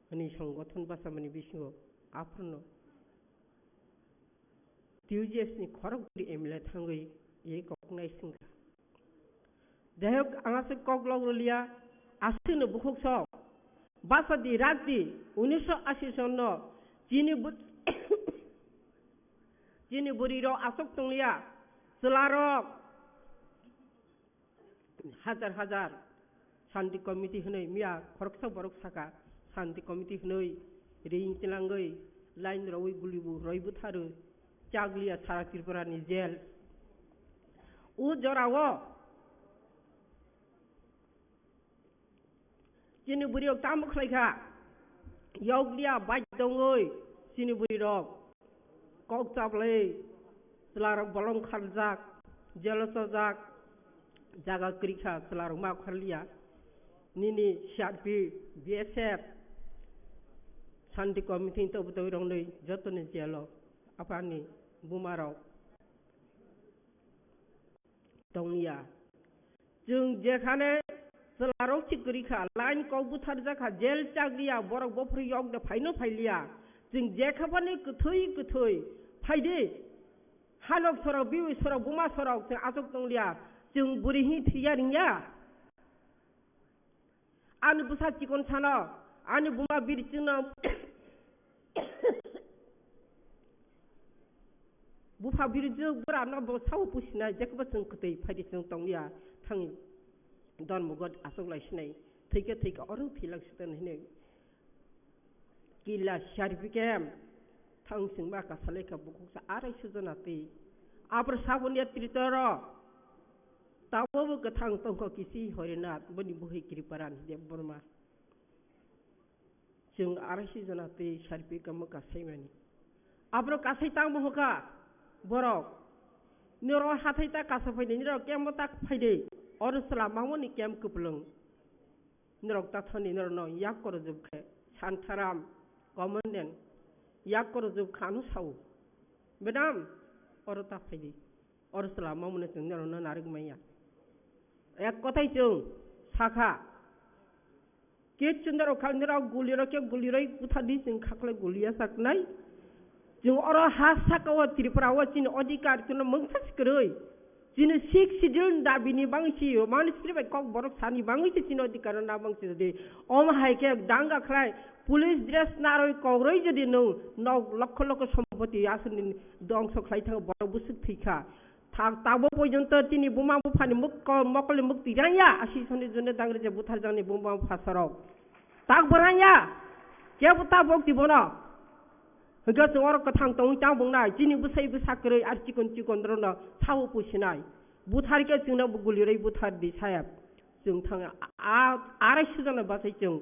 hwnwi songothon bachamani bisingo aphano T U J S ni khorok bwrwi M L A thangwi e kok naisingkha. Jai hok, ang aswk kok lok rwliya, aswkno bukhuk sok. Basa di, rak di, unisho ashi sonno chini bw-, chini bwrwi rok aswk tongliya, chwla rok hajar hajar Shanti Committee hwnwi miya khoroksa borok saka, Shanti Committee hwnwi ring chlangwi line rwwi guli bu rwui bwtharwi chakliya sara Tripura ni jail. O jorao chini bwrwi rok tamo khlai kha, yokliya bai tongwi chini bwrwi rok kok chaplai, chwlarok bolong kharjak, jelo chojak, jaga kwrwi kha, chwlarok ma kharliya. Nini C R P, B S F, Shanti Committee ni tobwi tobwi roknwi jotoni jelo aphani bumarok tongya. Chwng jekhane chwlarok si kwrwi kha, line kok butharjak kha, jail chakliya, borok bophuru yok de phaino phailiya. Chwng jekhaphani kwthwi kwthwi phaidi. Hanok sorok, biwi sorok, buma sorok, chwng achuk tongliya. Chwng bwrwi hi thwiya ringya? Ani bwsa chikon sano, ani buma biri chwngno bupha biri jwk bwra no bo sao pusinai, jekbo chwng kwtwi phaidi chwng tongya thangwi don mugot aswk lai sinai, thwikhe thwikhe oro thwilak sitani hinwi killa siyar bikem thang singma kasalai kha bukhuksa arai sujona twi abro saboni tritoro tabo bo kwthang tongkho kisi Horinath boni buhi Kriparan Debbarma. Chwng arai si jona twi sarpi kamo kasaimani. Abro kasai tangbo hwkha borok. Noro hathai ta kasa phaidi, noro kemo ta phaidi. Oro chwla mangmani kem kwplwng. Norok ta thani norokno yak korojwk khe Santharam, Commandant, yak korojwk kha ano sao. Madam, oro ta phaidi. Oro chwla mamano chwng norokno narwk manya. Ek kothai chwng sakha. Kichu norok kha, norok gulirok khe guliroi buthardi chwng khaklai guliya saknai. Chwng oro ha saka o Tripura o chini odhikar chwngno mungsa si kwrwi. Chini Sixth Schedule dabi ni bangwi si, Roman history bai kok borok sani bangwi si chini odhikar no nabang si jodi. Omo hai khe danga khlai, police dress narwi kokroi jodi nwng nok lokho lokho sompoti aswkni dongso khlai thango borok bwswk thwi kha. Thak tabo pojonto chini buma buphani muk-, ko-, mokol ni muk tirang ya, asi soni jone dangre je buthar jani buma bupha sorok. Tak bwrang ya, kebo tabok di bono. Hwnkhe chwng oro kwthang tongwi tang bwngnai, chini bwsai bwsa kwrwi ar chikon chikon rono sao pusinai. Buthar khe chwngno bo gulirwi buthar di sayap. Chwng thang a, a, arai sujana bachai chwng.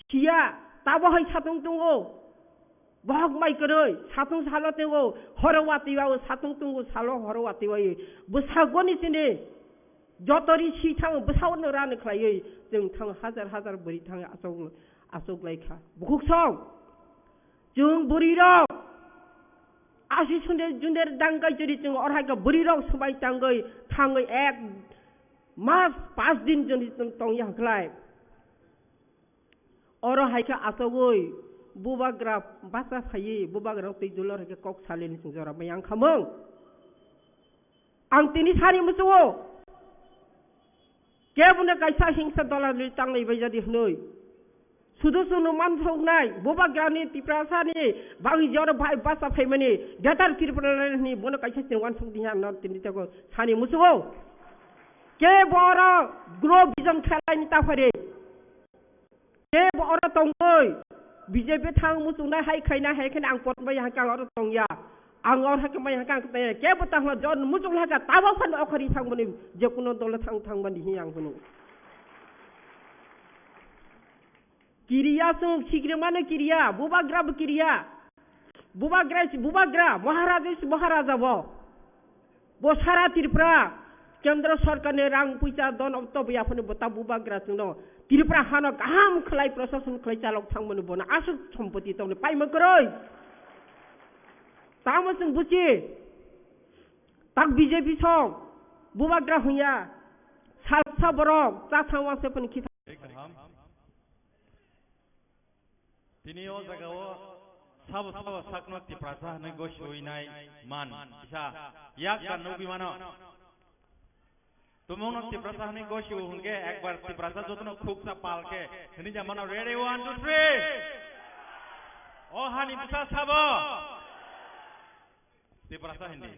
Siya, tabo hai satung tongo. Bohok mai kwrwi, satung salo tongo, horo watwi o, satung tongo, salo horo watwi o. Bwsagoni sini joto ri si thango, bwsagoni rani khlaiwi, chwng thango hajar hajar bwrwi thango, achuk, achuk lai kha. Bukhuk song, chwng bwrwi rok, asi sunde junder dangkai chori chwng orhai kha bwrwi rok swbai tangwi, thangwi ek mas pas din joni chwng tong ya khlai. Oro hai khe achogwi bubagra bacha phaiwi bubagra twi dulor hai khe kok salini chwng jora bai ang khamung. Ang tini sani muchungo kebono kaisa hingsa dola rwi tanglai bai jadi hwnwi. Sudu sunu mansoknai bubagrani Tiprasani bangwi jora bai bacha phaimani Greater Tripura ni bono kaisa chwng wansuk diya no tini tebo sani muchungo. Kebo oro grow vision khlaini ta phari. Kebo oro tongwi B J P thang muchungnai hai khaina hai kheno ang pot bai hangkang oro tongya. Ang oro hai khe mai hangkang tongya. Kebo tangma jon muchung laka tabok phan okhari thangmani je kuno dole thang thangmani hi ang hunu. Kiriya chwng sikrimano kiriya, bubagra bo kiriya. Bubagra si bubagra, Maharaja si Maharaja bo. Bo sara Tripura, Kendra Sarkarni rang puisa don obto bo yaphano bo ta bubagra chwngno Tripura hano kaham khlai prosason khlai chalok thangmani bono aswk sompoti tongni paima kwrwi. Tamo chwng buchi, tak B J P song, bubagra hwnya, salsa borok, cha thang wangse phani khitha. Tini o jagao sabo sabo sakno Tiprasa hwnwi gosiwi nai man kisa yak dan nugwi mano. Tumungno Tiprasa hwnwi gosiwo hwnkhe ekbar Tiprasa jotono khuksa pal khe hwnwi ja mano. Ready, one, two, three. O hani bwsa sabo. Tiprasa hindi.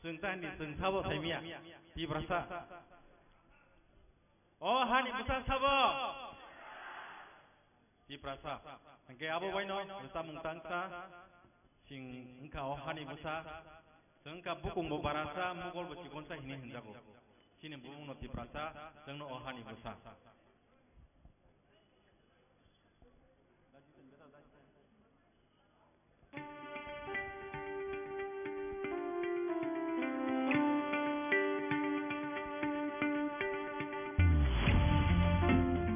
Chwng ta hindi, chwng sabo saimia. Tiprasa. O hani bwsa sabo. Tiprasa. Hwnkhe abo baino rwchapmung tangsa. Chwng wngkha o hani bwsa. Chwng wngkha bukungbo barasa, mugolbo chikonsa hinwi hwnjago. Chini bumungno Tiprasa, chwngno o hani bwsa.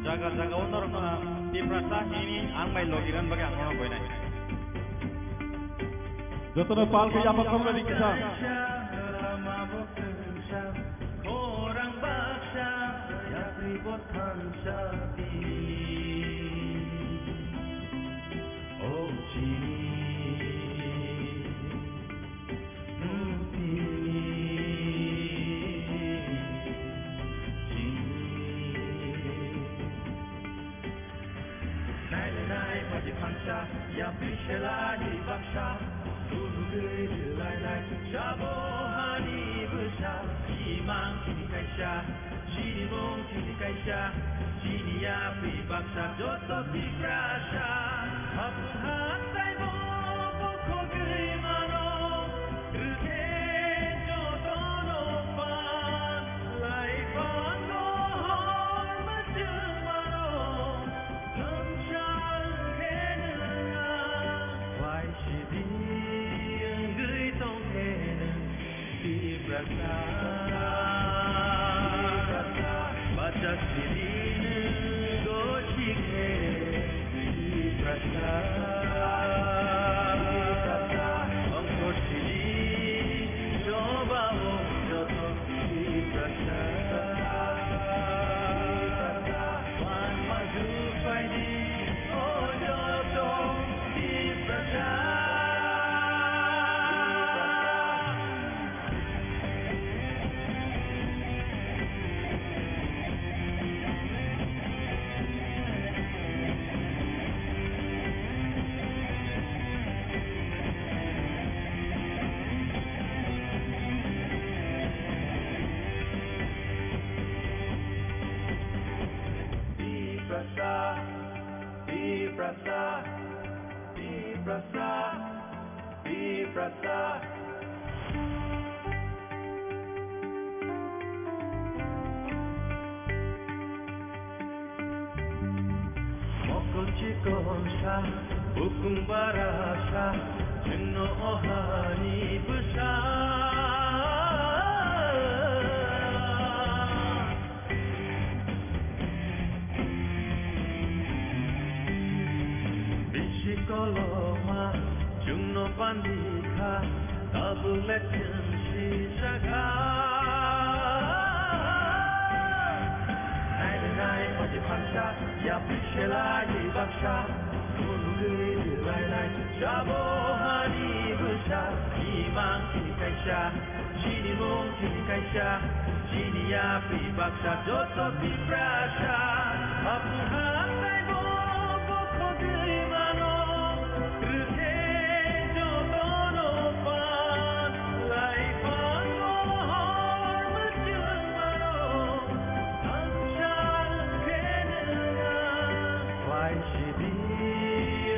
Jaga jaga o norokno Tiprasa hini ang bai logi ran bagwi ang norok boinai. Jotono pal khe yapha khobra di kisa. Khorang baksa yapri bo thansa di. O chini, hmm, chini, chini. Nai nai nai, baji phansa, yapri sela di baksa, lulugwi rwlai lai, sabo hani bwsa, simang chini kaisa, chini mung chini kaisa, chini yapri baksa, joto Tiprasa, haphung hathai bo bukhogwi mano, rwkhe jotono phan, laiphang rohor mwchwng mano. Thangsa wngkhe nwng ang, waisidi wngwi tongkhe nwng Tiprasa. Bachasidi nwng gosikhe Tiprasa. Ongkosidi chobao joto Tiprasa, Tiprasa, Tiprasa, Tiprasa. Mokol chikon sa, Hukum barasa chwngno ohani bwsa. Bisi koloma chwngno pandikha, tabuk le chwng sijagha. Nainai nai phaji phansa, yapri selai baksa, phunugwi lainai, jabo hani bwsa, imang chini kaisa. Chini mung chini kaisa, chini yapri baksa joto Tiprasa. Haphung hathai bo bokhogwi mano, rwkhe jotono pan, laiphango hor mwchwng mano, hamsa khe nwnga. Wai sidi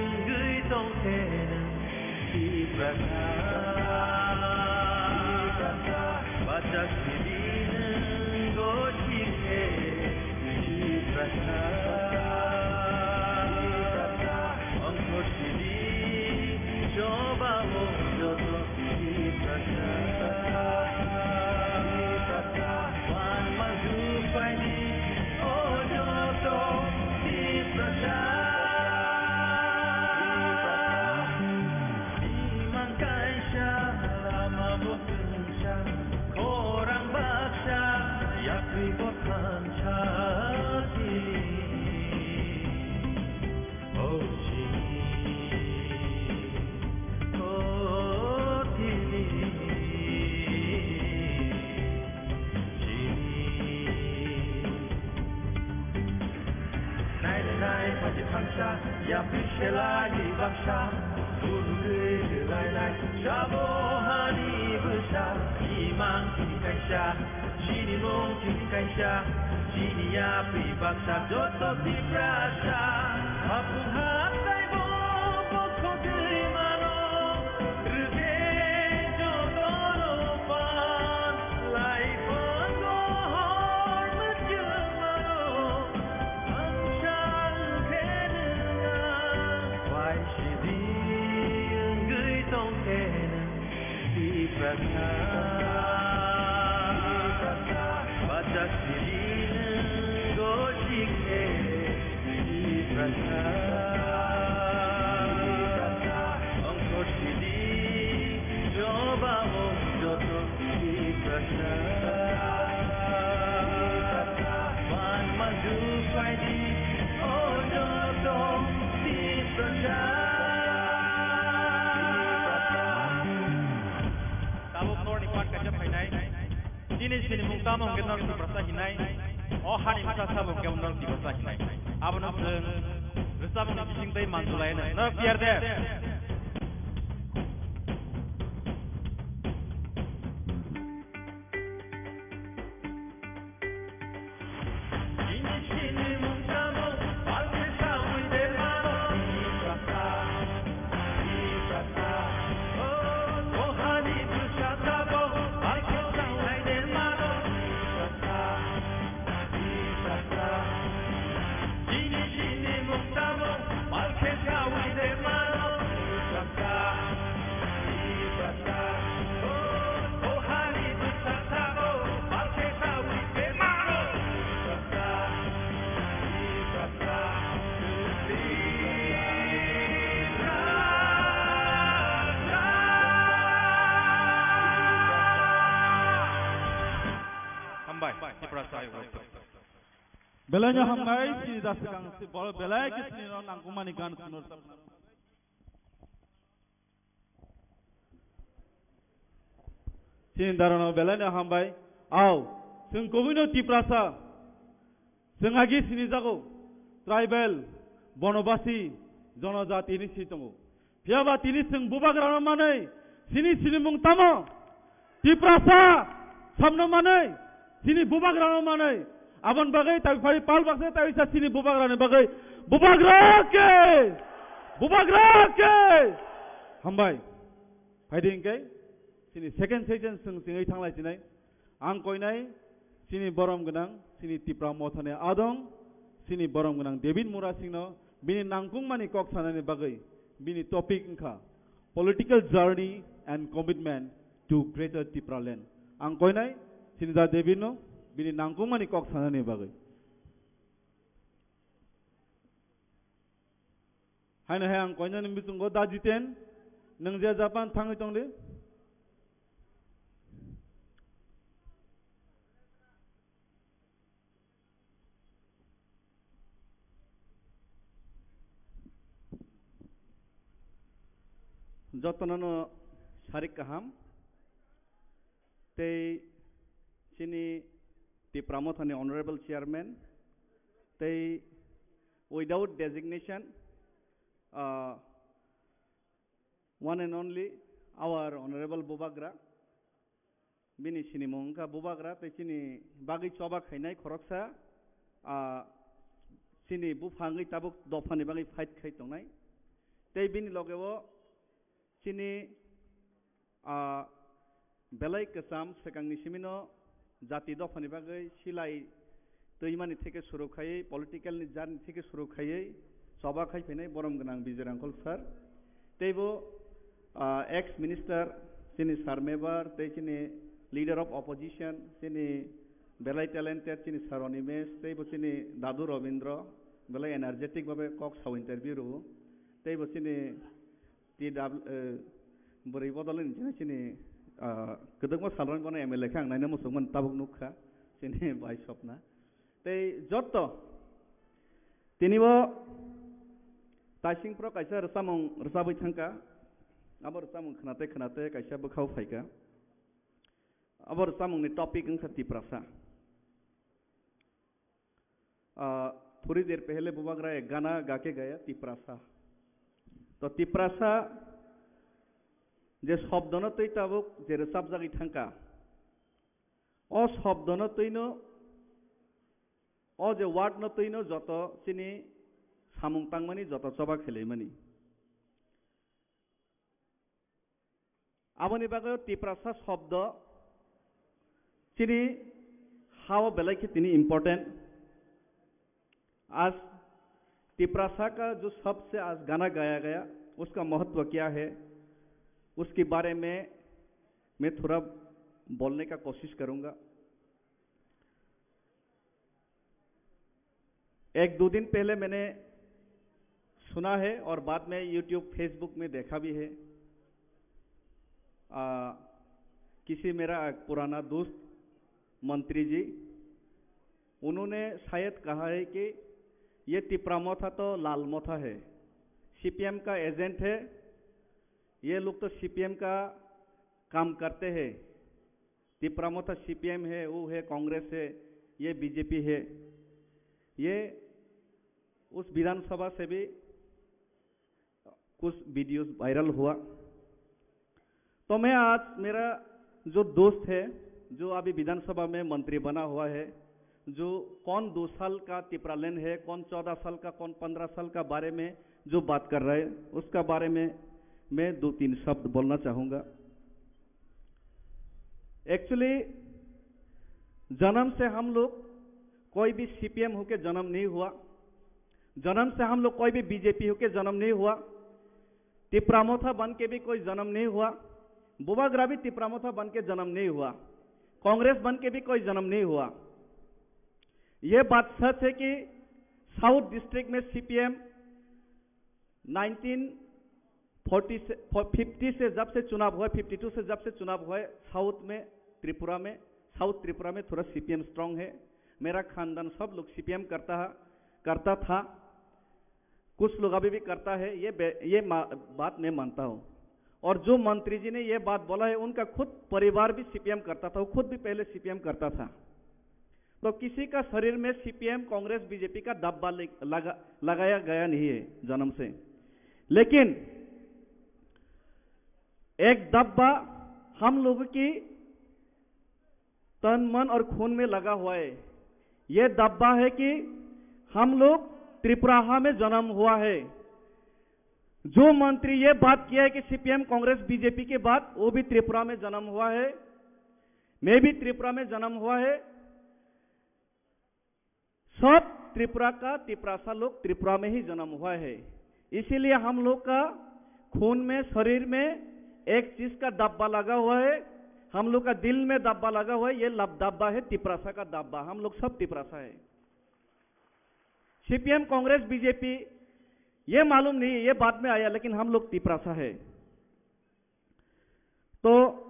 wngwi tongkhe nwng Tiprasa, Tiprasa, bachak sidi nwng gosikhe Tiprasa, Tiprasa, ongkhor sidi choba o joto Tiprasa, Tiprasa, wan manju paidi o joto Tiprasa. Imang kaisa, lama bo twngsa, khorang baksa, yapri bo thansa chini. O chini, o chini, chini. Nainai nai phaji phansa, yapri selai baksa, phunugwi lainai, jabo hani bwsa, imang chini kaisa, chini mung chini kaisa, chini yapri baksa joto Tiprasa. Haphung hathai bo bokhogwi mano, rwkhe jotono pan, laiphango hor mwchwng mano. Hamsa khe nwnga, wai sidi wngwi tongkhe nwng Tiprasa, bachak sidi nwng gosikhe Tiprasa, ongkhor sidi choba o joto Tiprasa, wan manju paidi o joto Tiprasa. Tabuk norni part kaisa phainai. Chini sinimung tamo hwnkhe norok Tiprasa hinai. O hani bwsa sabo hwnkhe norok Tiprasa hinai. Abono chwng rwchapmungni bising tei manjulai hwnwi norok tiyar de. Hambai, Tiprasa ayuk rok. Belai no hambai, sini da swkang si bol belai khe sini no nangkukmani gan khunur. Sini dara no belai no hambai. Au, chwng kubui no Tiprasa. Chwng agi sini jago. Tribal, Bonobasi, Jonojati ni si tongo. Phiya ba tini chwng bubagrano manwi, chini sinimung tamo? Tiprasa samno manwi, chini bubagrano manwi. Aboni bagwi tai phari pal baksa tai sa chini bubagrani bagwi. Bubagra ke! Bubagra ke! Hambai. Phaidi hwnkhe chini second session chwng chingwi thanglai sinai. Ang koinai chini borom gwnang, chini Tipra Mothani adong, chini borom gwnang David Murasingno bini nangkukmani kok sanani bagwi Bini topic wngkha Political Journey and Commitment to Greater Tipraland. Ang koinai Sinida Devi no bini nangkukmani kok sanani bagwi. Haino hai ang koinani bisingo Da Jiten, nwng je Japan thangwi tongdi. Jotono no sarik kaham. Tei chini Tipra Mothani Honorable Chairman, tei without designation, uh, one and only our Honorable Bubagra, bini sinimung wngkha Bubagra, tei chini bagwi choba khainai khoroksa, ah, chini buphangwi tabuk dophani bagwi fight khai tongnai. Tei bini logeo chini, ah, belai kwcham swkangni simino jati dophani bagwi silai twimani theke suru khaiwi, political ni journey theke suru khaiwi choba khai phainai borom gwnang Bijay Rangkhol sir. Teibo, ah, ex minister chini sir Mebar, tei chini leader of opposition, chini belai talented chini sir Animesh, teibo chini dadu Robindra, belai energetic babe kok sao interview rwo. Teibo chini T W, eh, bwrwi bodol ni chini, chini, ah, kwdwkma salrang bono M L A khe ang naina muchungmani tabuk nukha, chini bai Sopna. Tei joto tini bo taising pro kaisa rwchapmung rwchapwi thangkha, abo rwchapmung khwnate khwnate kaisa bwkhao phaikha. Abo rwchapmungni topic wngkha Tiprasa. Ah, थोड़ी देर पहले Bubagra ek gana गा के गया, Tiprasa. To Tiprasa je shobdono twi tabuk je rwchapjagwi thangkha, o shobdono twino, o je word no twino joto chini samung tangmani, joto choba khelaimani. Aboni bagwi Tiprasa shobdo chini hao belai khe tini important. आज तिपरासा का जो शब्द से आज गाना गाया गया, उसका महत्व क्या है, उसके बारे में मैं थोड़ा बोलने का कोशिश करूँगा। एक दो दिन पहले मैंने सुना है और बाद में YouTube, Facebook में देखा भी है। आ, किसी मेरा एक पुराना दोस्त मंत्री जी, उन्होंने शायद कहा है कि ये तिपरा मोथा तो लाल मोथा है, सीपीएम का एजेंट है, ये लोग तो सीपीएम का काम करते हैं। तिपरा मोथा सीपीएम है, वो है, कांग्रेस है, ये बीजेपी है। ये उस विधानसभा से भी कुछ वीडियोज़ वायरल हुआ। तो मैं आज, मेरा जो दोस्त है, जो अभी विधानसभा में मंत्री बना हुआ है, जो कौन दो साल का तिपरालैंड है, कौन चौदह साल का, कौन पन्द्रह साल का बारे में जो बात कर रहा है, उसका बारे में मैं दो तीन शब्द बोलना चाहूँगा। एक्चुअली जन्म से हम लोग कोई भी सीपीएम होके जन्म नहीं हुआ, जन्म से हम लोग कोई भी बीजेपी होके जन्म नहीं हुआ, तिपरा मोथा बन के भी कोई जन्म नहीं हुआ, बुबाग्रा भी तिपरा मोथा बन के जन्म नहीं हुआ, कांग्रेस बन के भी कोई जन्म नहीं हुआ। ये बात सच है कि साउथ डिस्ट्रिक्ट में सीपीएम नाइनटीन फोर्टी से, फिफ्टी से जब से चुनाव हुआ, फिफ्टी टू से जब से चुनाव हुआ है, साउथ में, त्रिपुरा में, साउथ त्रिपुरा में थोड़ा सीपीएम स्ट्रांग है। मेरा खानदान सब लोग सीपीएम करता है, करता था, कुछ लोग अभी भी करता है, ये बे-, ये मा-, बात मैं मानता हूँ। और जो मंत्री जी ने ये बात बोला है, उनका खुद परिवार भी सीपीएम करता था, वो खुद भी पहले सीपीएम करता था। तो किसी का शरीर में सीपीएम, कांग्रेस, बीजेपी का धब्बा ले-, लगा, लगाया गया नहीं है जन्म से। लेकिन एक धब्बा हम लोग की तन, मन और खून में लगा हुआ है। ये धब्बा है कि हम लोग त्रिपुराहा में जन्म हुआ है। जो मंत्री ये बात किया है कि सीपीएम, कांग्रेस, बीजेपी के बाद, वो भी त्रिपुरा में जन्म हुआ है, मैं भी त्रिपुरा में जन्म हुआ है। सब त्रिपुरा का तिपरासा लोग त्रिपुरा में ही जन्म हुआ है। इसीलिए हम लोग का खून में, शरीर में एक चीज का दब्बा लगा हुआ है। हम लोग का दिल में दब्बा लगा हुआ है। ये लब दब्बा है, तिपरासा का दब्बा। हम लोग सब तिपरासा है। सीपीएम, कांग्रेस, बीजेपी, ये मालूम नहीं, ये बाद में आया, लेकिन हम लोग तिपरासा है। तो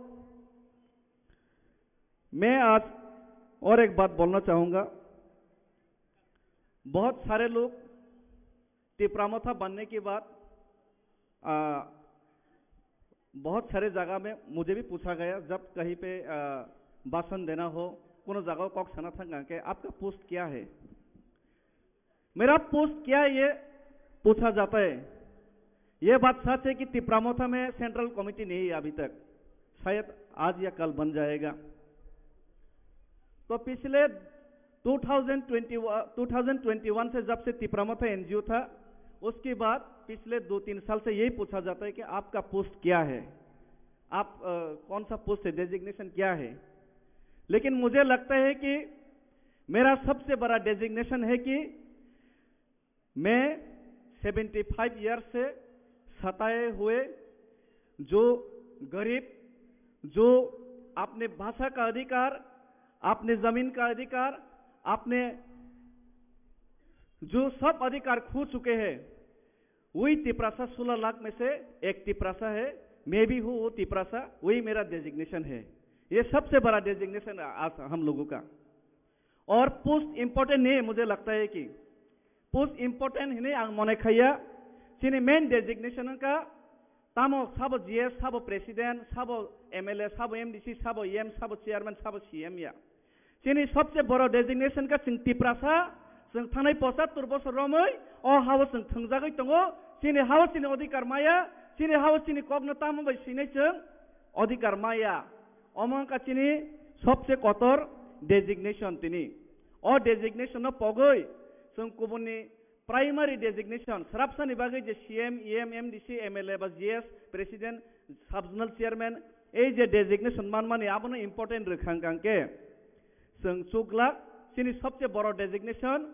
मैं आज और एक बात बोलना चाहूँगा। बहुत सारे लोग तिपरा मोथा बनने के बाद, आ, बहुत सारे जगह में मुझे भी पूछा गया, जब कहीं पे, आ, भाषण देना हो, कोनो जगह कॉक सना था के, "आपका पोस्ट क्या है?" मेरा पोस्ट क्या है, ये पूछा जाता है। ये बात सच है कि तिपरा मोथा में सेंट्रल कमेटी नहीं है अभी तक, शायद आज या कल बन जाएगा। तो पिछले two thousand twenty, two thousand twenty one से जब से तिपरा मोथा एनजीओ था, उसके बाद पिछले दो तीन साल से यही पूछा जाता है कि आपका पोस्ट क्या है, आप, अ, कौन सा पोस्ट है, डेजिग्नेशन क्या है। लेकिन मुझे लगता है कि मेरा सबसे बड़ा डेजिग्नेशन है कि मैं सेवेंटी फ़ाइव ईयर्स से सताए हुए जो गरीब, जो अपने भाषा का अधिकार, अपने जमीन का अधिकार, अपने जो सब अधिकार खो चुके हैं, वही तिपरासा, सोलह लाख में से एक तिपरासा है। मैं भी हूँ वो तिपरासा, वही मेरा डेजिग्नेशन है। ये सबसे बड़ा डेजिग्नेशन आज हम लोगों का। और पोस्ट इंपॉर्टेंट नहीं है, मुझे लगता है कि पोस्ट इंपॉर्टेंट ही नहीं, आंग मने खाया। Chini main designation ka tamo sabo GS, sabo president, sabo MLA, sabo MDC, sabo EM, sabo chairman, sabo CM ya. Chini sobse boro designation ka chwng Tiprasa, chwng thanai pochattor bosor romwi o hao chwng thwngjagwi tongo. Chini hao chini odhikar maya, chini hao chini kokno tamo bai sinai chwng odhikar maya. Omo wngkha chini sobse kotor designation tini. O designation no pogwi chwng kubunni primary designation, srapsani bagwi je C M, E M, M D C, M L A ba G S, President, Sub-Zonal Chairman, ei je designation manmani abono important rwkha hwnkha hwnkhe chwng chuklak chini sobse boro designation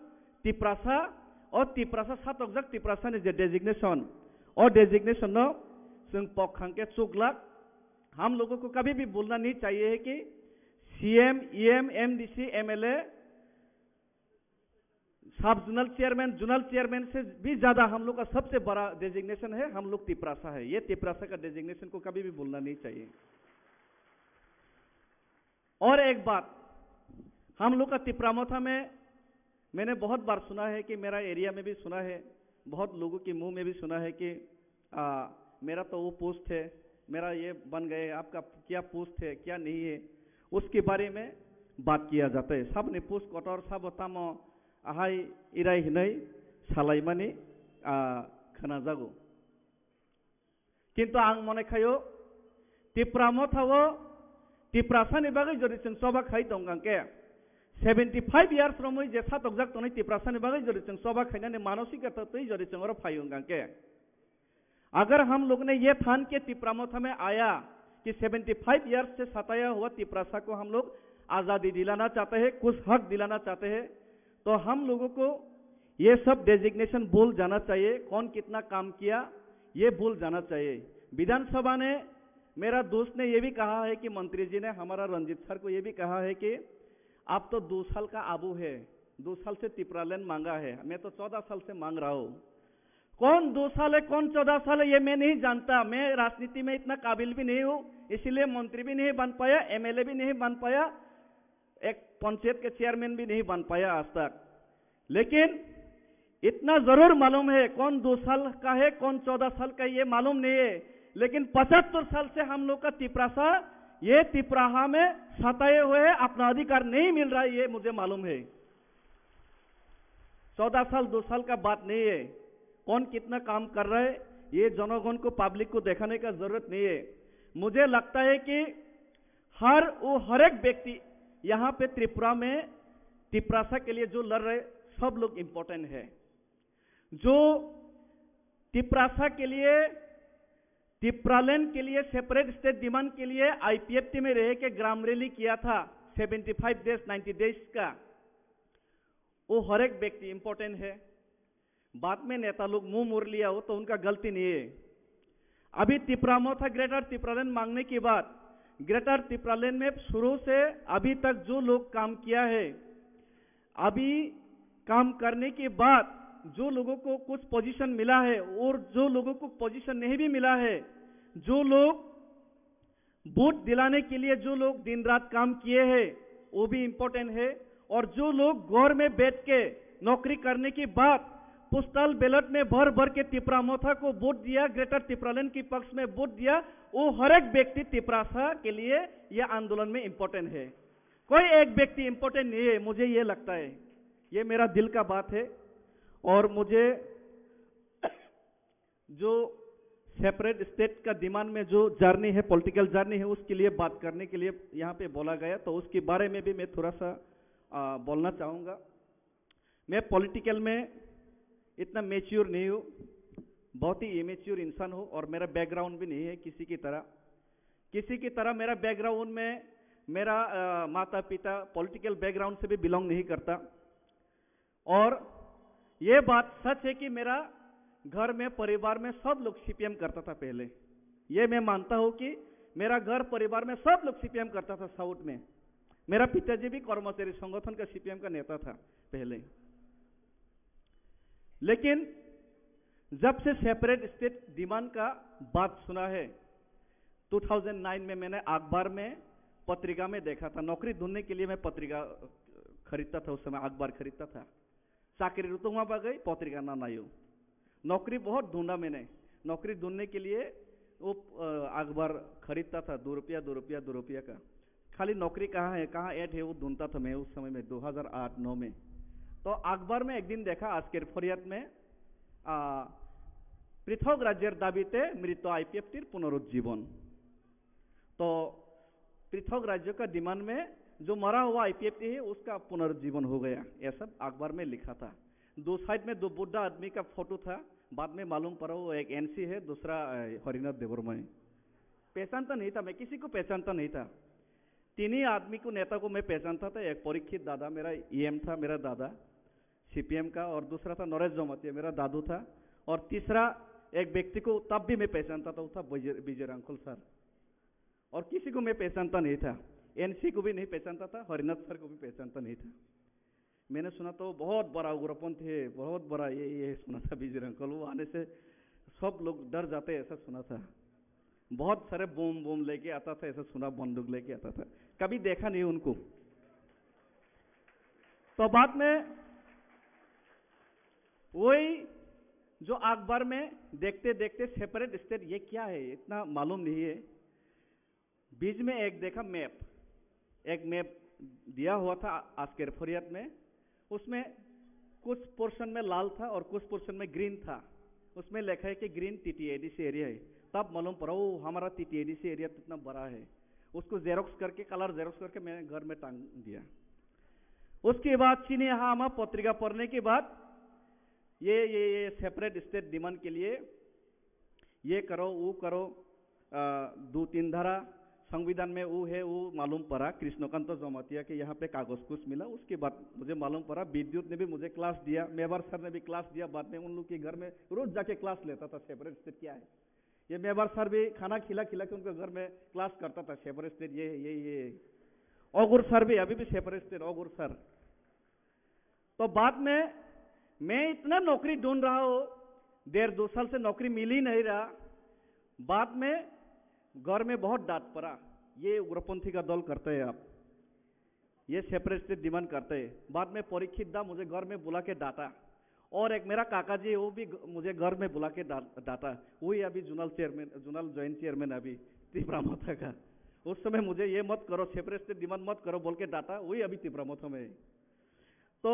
Tiprasa, o Tiprasa satokjak Tiprasani je designation, o designation no chwng pok hwnkhe chuklak. हम लोगों को कभी भी भूलना नहीं चाहिए है कि सीएम, ईएम, एमडीसी, एमएलए, सब जोनल चेयरमैन, जोनल चेयरमैन से भी ज्यादा हम लोग का सबसे बड़ा डेजिग्नेशन है, हम लोग तिपरासा है। ये तिपरासा का डेजिग्नेशन को कभी भी भूलना नहीं चाहिए। और एक बात, हम लोग का तिपरा मोथा में मैंने बहुत बार सुना है कि मेरा एरिया में भी सुना है, बहुत लोगों के मुंह में भी सुना है कि आ, मेरा तो वो पोस्ट है, मेरा ये बन गए, आपका क्या पोस्ट है, क्या नहीं है, उसके बारे में बात किया जाता है। Saboni post kotor, sabo tamo ahai irai hinui salaimani, a, khwnajago. Kintu ang mone khayo, Tipra mothao Tiprasani bagwi jodi chwng choba khai tong hwnkhe, seventy five years romwi je satokjak tonwi Tiprasani bagwi jodi chwng choba khainani manosika twi jodi chwng oro phaio hwnkhe, अगर हम लोग ने ये ठान के तिपरा मोथा में आया कि सेवेंटी फ़ाइव ईयर्स से सताया हुआ तिपरासा को हम लोग आज़ादी दिलाना चाहते हैं, कुछ हक दिलाना चाहते हैं, तो हम लोगों को ये सब डेजिग्नेशन भूल जाना चाहिए, कौन कितना काम किया, ये भूल जाना चाहिए। विधानसभा ने, मेरा दोस्त ने ये भी कहा है कि मंत्री जी ने, हमारा रंजीत सर को ये भी कहा है कि आप तो दो साल का आबू है, दो साल से तिपरालैंड मांगा है, मैं तो चौदह साल से मांग रहा हूँ। कौन दो साल है, कौन चौदह साल है, ये मैं नहीं जानता। मैं राजनीति में इतना काबिल भी नहीं हूँ, इसीलिए मंत्री भी नहीं बन पाया, एमएलए भी नहीं बन पाया, एक पंचायत के चेयरमैन भी नहीं बन पाया आज तक। लेकिन इतना जरूर मालूम है, कौन दो साल का है, कौन चौदह साल का है, ये मालूम नहीं है। लेकिन पचहत्तर साल से हम लोग का तिपरासा, ये तिपराहा में सताए हुए है, अपना अधिकार नहीं मिल रहा है, ये मुझे मालूम है। चौदह साल, दो साल का बात नहीं है, कौन कितना काम कर रहा है, ये जनगण को, पब्लिक को दिखाने का जरूरत नहीं है। मुझे लगता है कि हर वो, हर एक व्यक्ति यहाँ पे त्रिपुरा में तिपरासा के लिए जो लड़ रहे, सब लोग इम्पोर्टेंट है। जो तिपरासा के लिए, तिपरालैंड के लिए, सेपरेट स्टेट डिमांड के लिए आईपीएफटी में रह के ग्राम रैली किया था, seventy five days, ninety days का, वो हर एक व्यक्ति इम्पोर्टेंट है। बाद में नेता लोग मुंह मोड़ लिया हो तो उनका गलती नहीं है। अभी तिपरा मोथा ग्रेटर तिपरालैंड मांगने के बाद ग्रेटर तिपरालैंड में शुरू से अभी तक जो लोग काम किया है, अभी काम करने के बाद जो लोगों को कुछ पोजीशन मिला है और जो लोगों को पोजीशन नहीं भी मिला है, जो लोग वोट दिलाने के लिए जो लोग दिन रात काम किए हैं, वो भी इम्पोर्टेंट है। और जो लोग घर में बैठ के नौकरी करने के बाद पोस्टल बैलेट में भर भर के तिपरा मोथा को वोट दिया, ग्रेटर तिपरालैंड के पक्ष में वोट दिया, वो हर एक व्यक्ति तिपरासा के लिए यह आंदोलन में इम्पोर्टेंट है। कोई एक व्यक्ति इम्पोर्टेंट नहीं है, मुझे ये लगता है। ये मेरा दिल का बात है। और मुझे जो सेपरेट स्टेट का डिमांड में जो जर्नी है, पॉलिटिकल जर्नी है, उसके लिए बात करने के लिए यहाँ पे बोला गया, तो उसके बारे में भी मैं थोड़ा सा आ, बोलना चाहूँगा। मैं पॉलिटिकल में इतना मैच्योर नहीं हूँ, बहुत ही इमेच्योर इंसान हूँ और मेरा बैकग्राउंड भी नहीं है किसी की तरह। किसी की तरह मेरा बैकग्राउंड में मेरा आ, माता पिता पॉलिटिकल बैकग्राउंड से भी बिलोंग नहीं करता। और ये बात सच है कि मेरा घर में, परिवार में सब लोग सीपीएम करता था पहले। ये मैं मानता हूँ कि मेरा घर परिवार में सब लोग सीपीएम करता था साउथ में। मेरा पिताजी भी कर्मचारी संगठन का सीपीएम का नेता था पहले। लेकिन जब से सेपरेट स्टेट डिमांड का बात सुना है, दो हज़ार नौ में मैंने अखबार में, पत्रिका में देखा था। नौकरी ढूंढने के लिए मैं पत्रिका खरीदता था, उस समय अखबार खरीदता था। चाकरी रुतुमा बागै पत्रिका ना नायो। नौकरी बहुत ढूंढा मैंने। नौकरी ढूंढने के लिए वो अ, अखबार खरीदता था, दो रुपया, दो रुपया, दो रुपया का। खाली नौकरी कहाँ है, कहाँ ऐड है, वो ढूंढता था मैं उस समय में, दो हज़ार आठ नौ में। तो अखबार में एक दिन देखा, आज के फरियाद में, आ, পৃথক রাজ্যের দাবিতে মৃত আইপিএফটির পুনরুজ্জীবন। तो पृथक राज्य का डिमांड में जो मरा हुआ आईपीएफटी है, उसका पुनर्जीवन हो गया, ऐसा अखबार में लिखा था। दो साइड में दो बुढ़ा आदमी का फोटो था। बाद में मालूम पड़ा वो एक एनसी है, दूसरा, अ, हरिनाथ देवर्मा है। पहचानता नहीं था, मैं किसी को पहचानता नहीं था। तीन ही आदमी को, नेता को मैं पहचानता था। एक परीक्षित दादा मेरा ईएम था, मेरा दादा सीपीएम का, और दूसरा था नरेश जमातिया, मेरा दादू था, और तीसरा एक व्यक्ति को तब भी मैं पहचानता था, वो था विजय, विजय रांखल सर। और किसी को मैं पहचानता नहीं था, एनसी को भी नहीं पहचानता था, हरिनाथ सर को भी पहचानता नहीं था। मैंने सुना तो बहुत बड़ा उग्रपंथी है, बहुत बड़ा ये, ये सुना था विजय रांखल। वो आने से सब लोग डर जाते हैं, ऐसा सुना था। बहुत सारे बम, बम लेके आता था, ऐसा सुना, बंदूक लेके आता था। कभी देखा नहीं उनको। तो बाद में वही जो अखबार में देखते देखते सेपरेट स्टेट ये क्या है, इतना मालूम नहीं है। बीच में एक देखा मैप, एक मैप दिया हुआ था आज के फरियाद में। उसमें कुछ पोर्शन में लाल था और कुछ पोर्शन में ग्रीन था। उसमें लिखा है कि ग्रीन टीटीएडीसी एरिया है। तब मालूम पड़ा, ओ, हमारा टीटीएडीसी एरिया कितना बड़ा है। उसको जेरोक्स करके, कलर जेरोक्स करके मैंने घर में टांग दिया। उसके बाद चिने हामा पत्रिका पढ़ने के बाद ये, ये, ये सेपरेट स्टेट डिमांड के लिए ये करो, वो करो, आ, दो तीन धारा संविधान में वो है, वो मालूम पड़ा, कृष्णकांत जमातिया के यहाँ पे कागज कुछ मिला। उसके बाद मुझे मालूम पड़ा, विद्युत ने भी मुझे क्लास दिया, मेवार सर ने भी क्लास दिया। बाद में उन लोग के घर में रोज जाके क्लास लेता था, सेपरेट स्टेट क्या है। ये मेवार सर भी खाना खिला खिला के उनके घर में क्लास करता था, सेपरेट स्टेट ये है, ये, ये है। ओगुर सर भी, अभी भी सेपरेट स्टेट, ओगुर सर। तो बाद में मैं इतना नौकरी ढूंढ रहा हूँ, डेढ़ दो साल से नौकरी मिल ही नहीं रहा। बाद में घर में बहुत डांट पड़ा, ये उग्रपंथी का दल करते हैं आप, ये सेपरेट स्टेट डिमांड करते हैं। बाद में परीक्षित दा मुझे घर में बुला के डांटा, और एक मेरा काका जी, वो भी ग-, मुझे घर में बुला के डा-, डांटा। वही अभी zonal chairman, zonal joint chairman अभी तिपरा मोथा का। उस समय मुझे ये मत करो, सेपरेट स्टेट डिमांड मत करो बोल के डांटा, वही अभी तिपरा मोथा में है। तो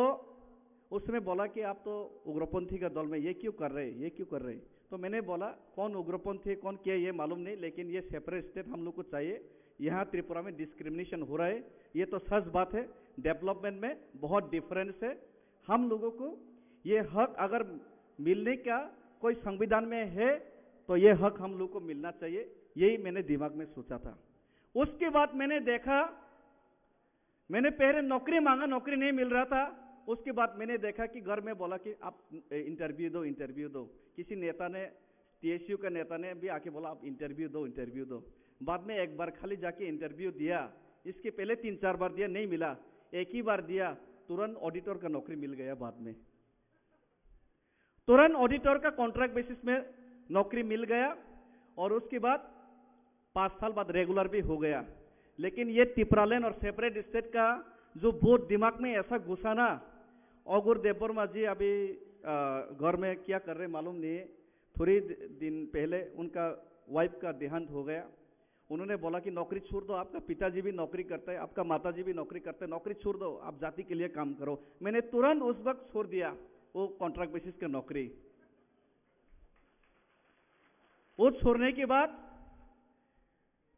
उसने बोला कि आप तो उग्रपंथी का दल में, ये क्यों कर रहे हैं, ये क्यों कर रहे हैं? तो मैंने बोला, कौन उग्रपंथी है, कौन क्या है, ये मालूम नहीं, लेकिन ये सेपरेट स्टेट हम लोग को चाहिए। यहाँ त्रिपुरा में डिस्क्रिमिनेशन हो रहा है, ये तो सच बात है। डेवलपमेंट में बहुत डिफरेंस है। हम लोगों को ये हक अगर मिलने का कोई संविधान में है, तो ये हक हम लोग को मिलना चाहिए, यही मैंने दिमाग में सोचा था। उसके बाद मैंने देखा, मैंने पहले नौकरी मांगा, नौकरी नहीं मिल रहा था। उसके बाद मैंने देखा कि घर में बोला कि आप, ए, इंटरव्यू दो, इंटरव्यू दो। किसी नेता ने, टीएसयू का नेता ने भी आके बोला, "आप इंटरव्यू दो, इंटरव्यू दो।" बाद में एक बार खाली जाके इंटरव्यू दिया, इसके पहले तीन चार बार दिया, नहीं मिला, एक ही बार दिया, तुरंत ऑडिटर का नौकरी मिल गया बाद में। तुरंत ऑडिटर का कॉन्ट्रैक्ट बेसिस में नौकरी मिल गया और उसके बाद पाँच साल बाद रेगुलर भी हो गया। लेकिन ये तिपरालैंड और सेपरेट स्टेट का जो भूत दिमाग में ऐसा घुसा ना, अगुर देबबर्मा जी अभी, अ, घर में क्या कर रहे मालूम नहीं, थोड़ी दि-, दिन पहले उनका वाइफ का देहांत हो गया। उन्होंने बोला कि नौकरी छोड़ दो, आपका पिताजी भी नौकरी करते हैं, आपका माताजी भी नौकरी करते हैं, नौकरी छोड़ दो, आप जाति के लिए काम करो। मैंने तुरंत उस वक्त छोड़ दिया वो कॉन्ट्रैक्ट बेसिस का नौकरी। वो छोड़ने के बाद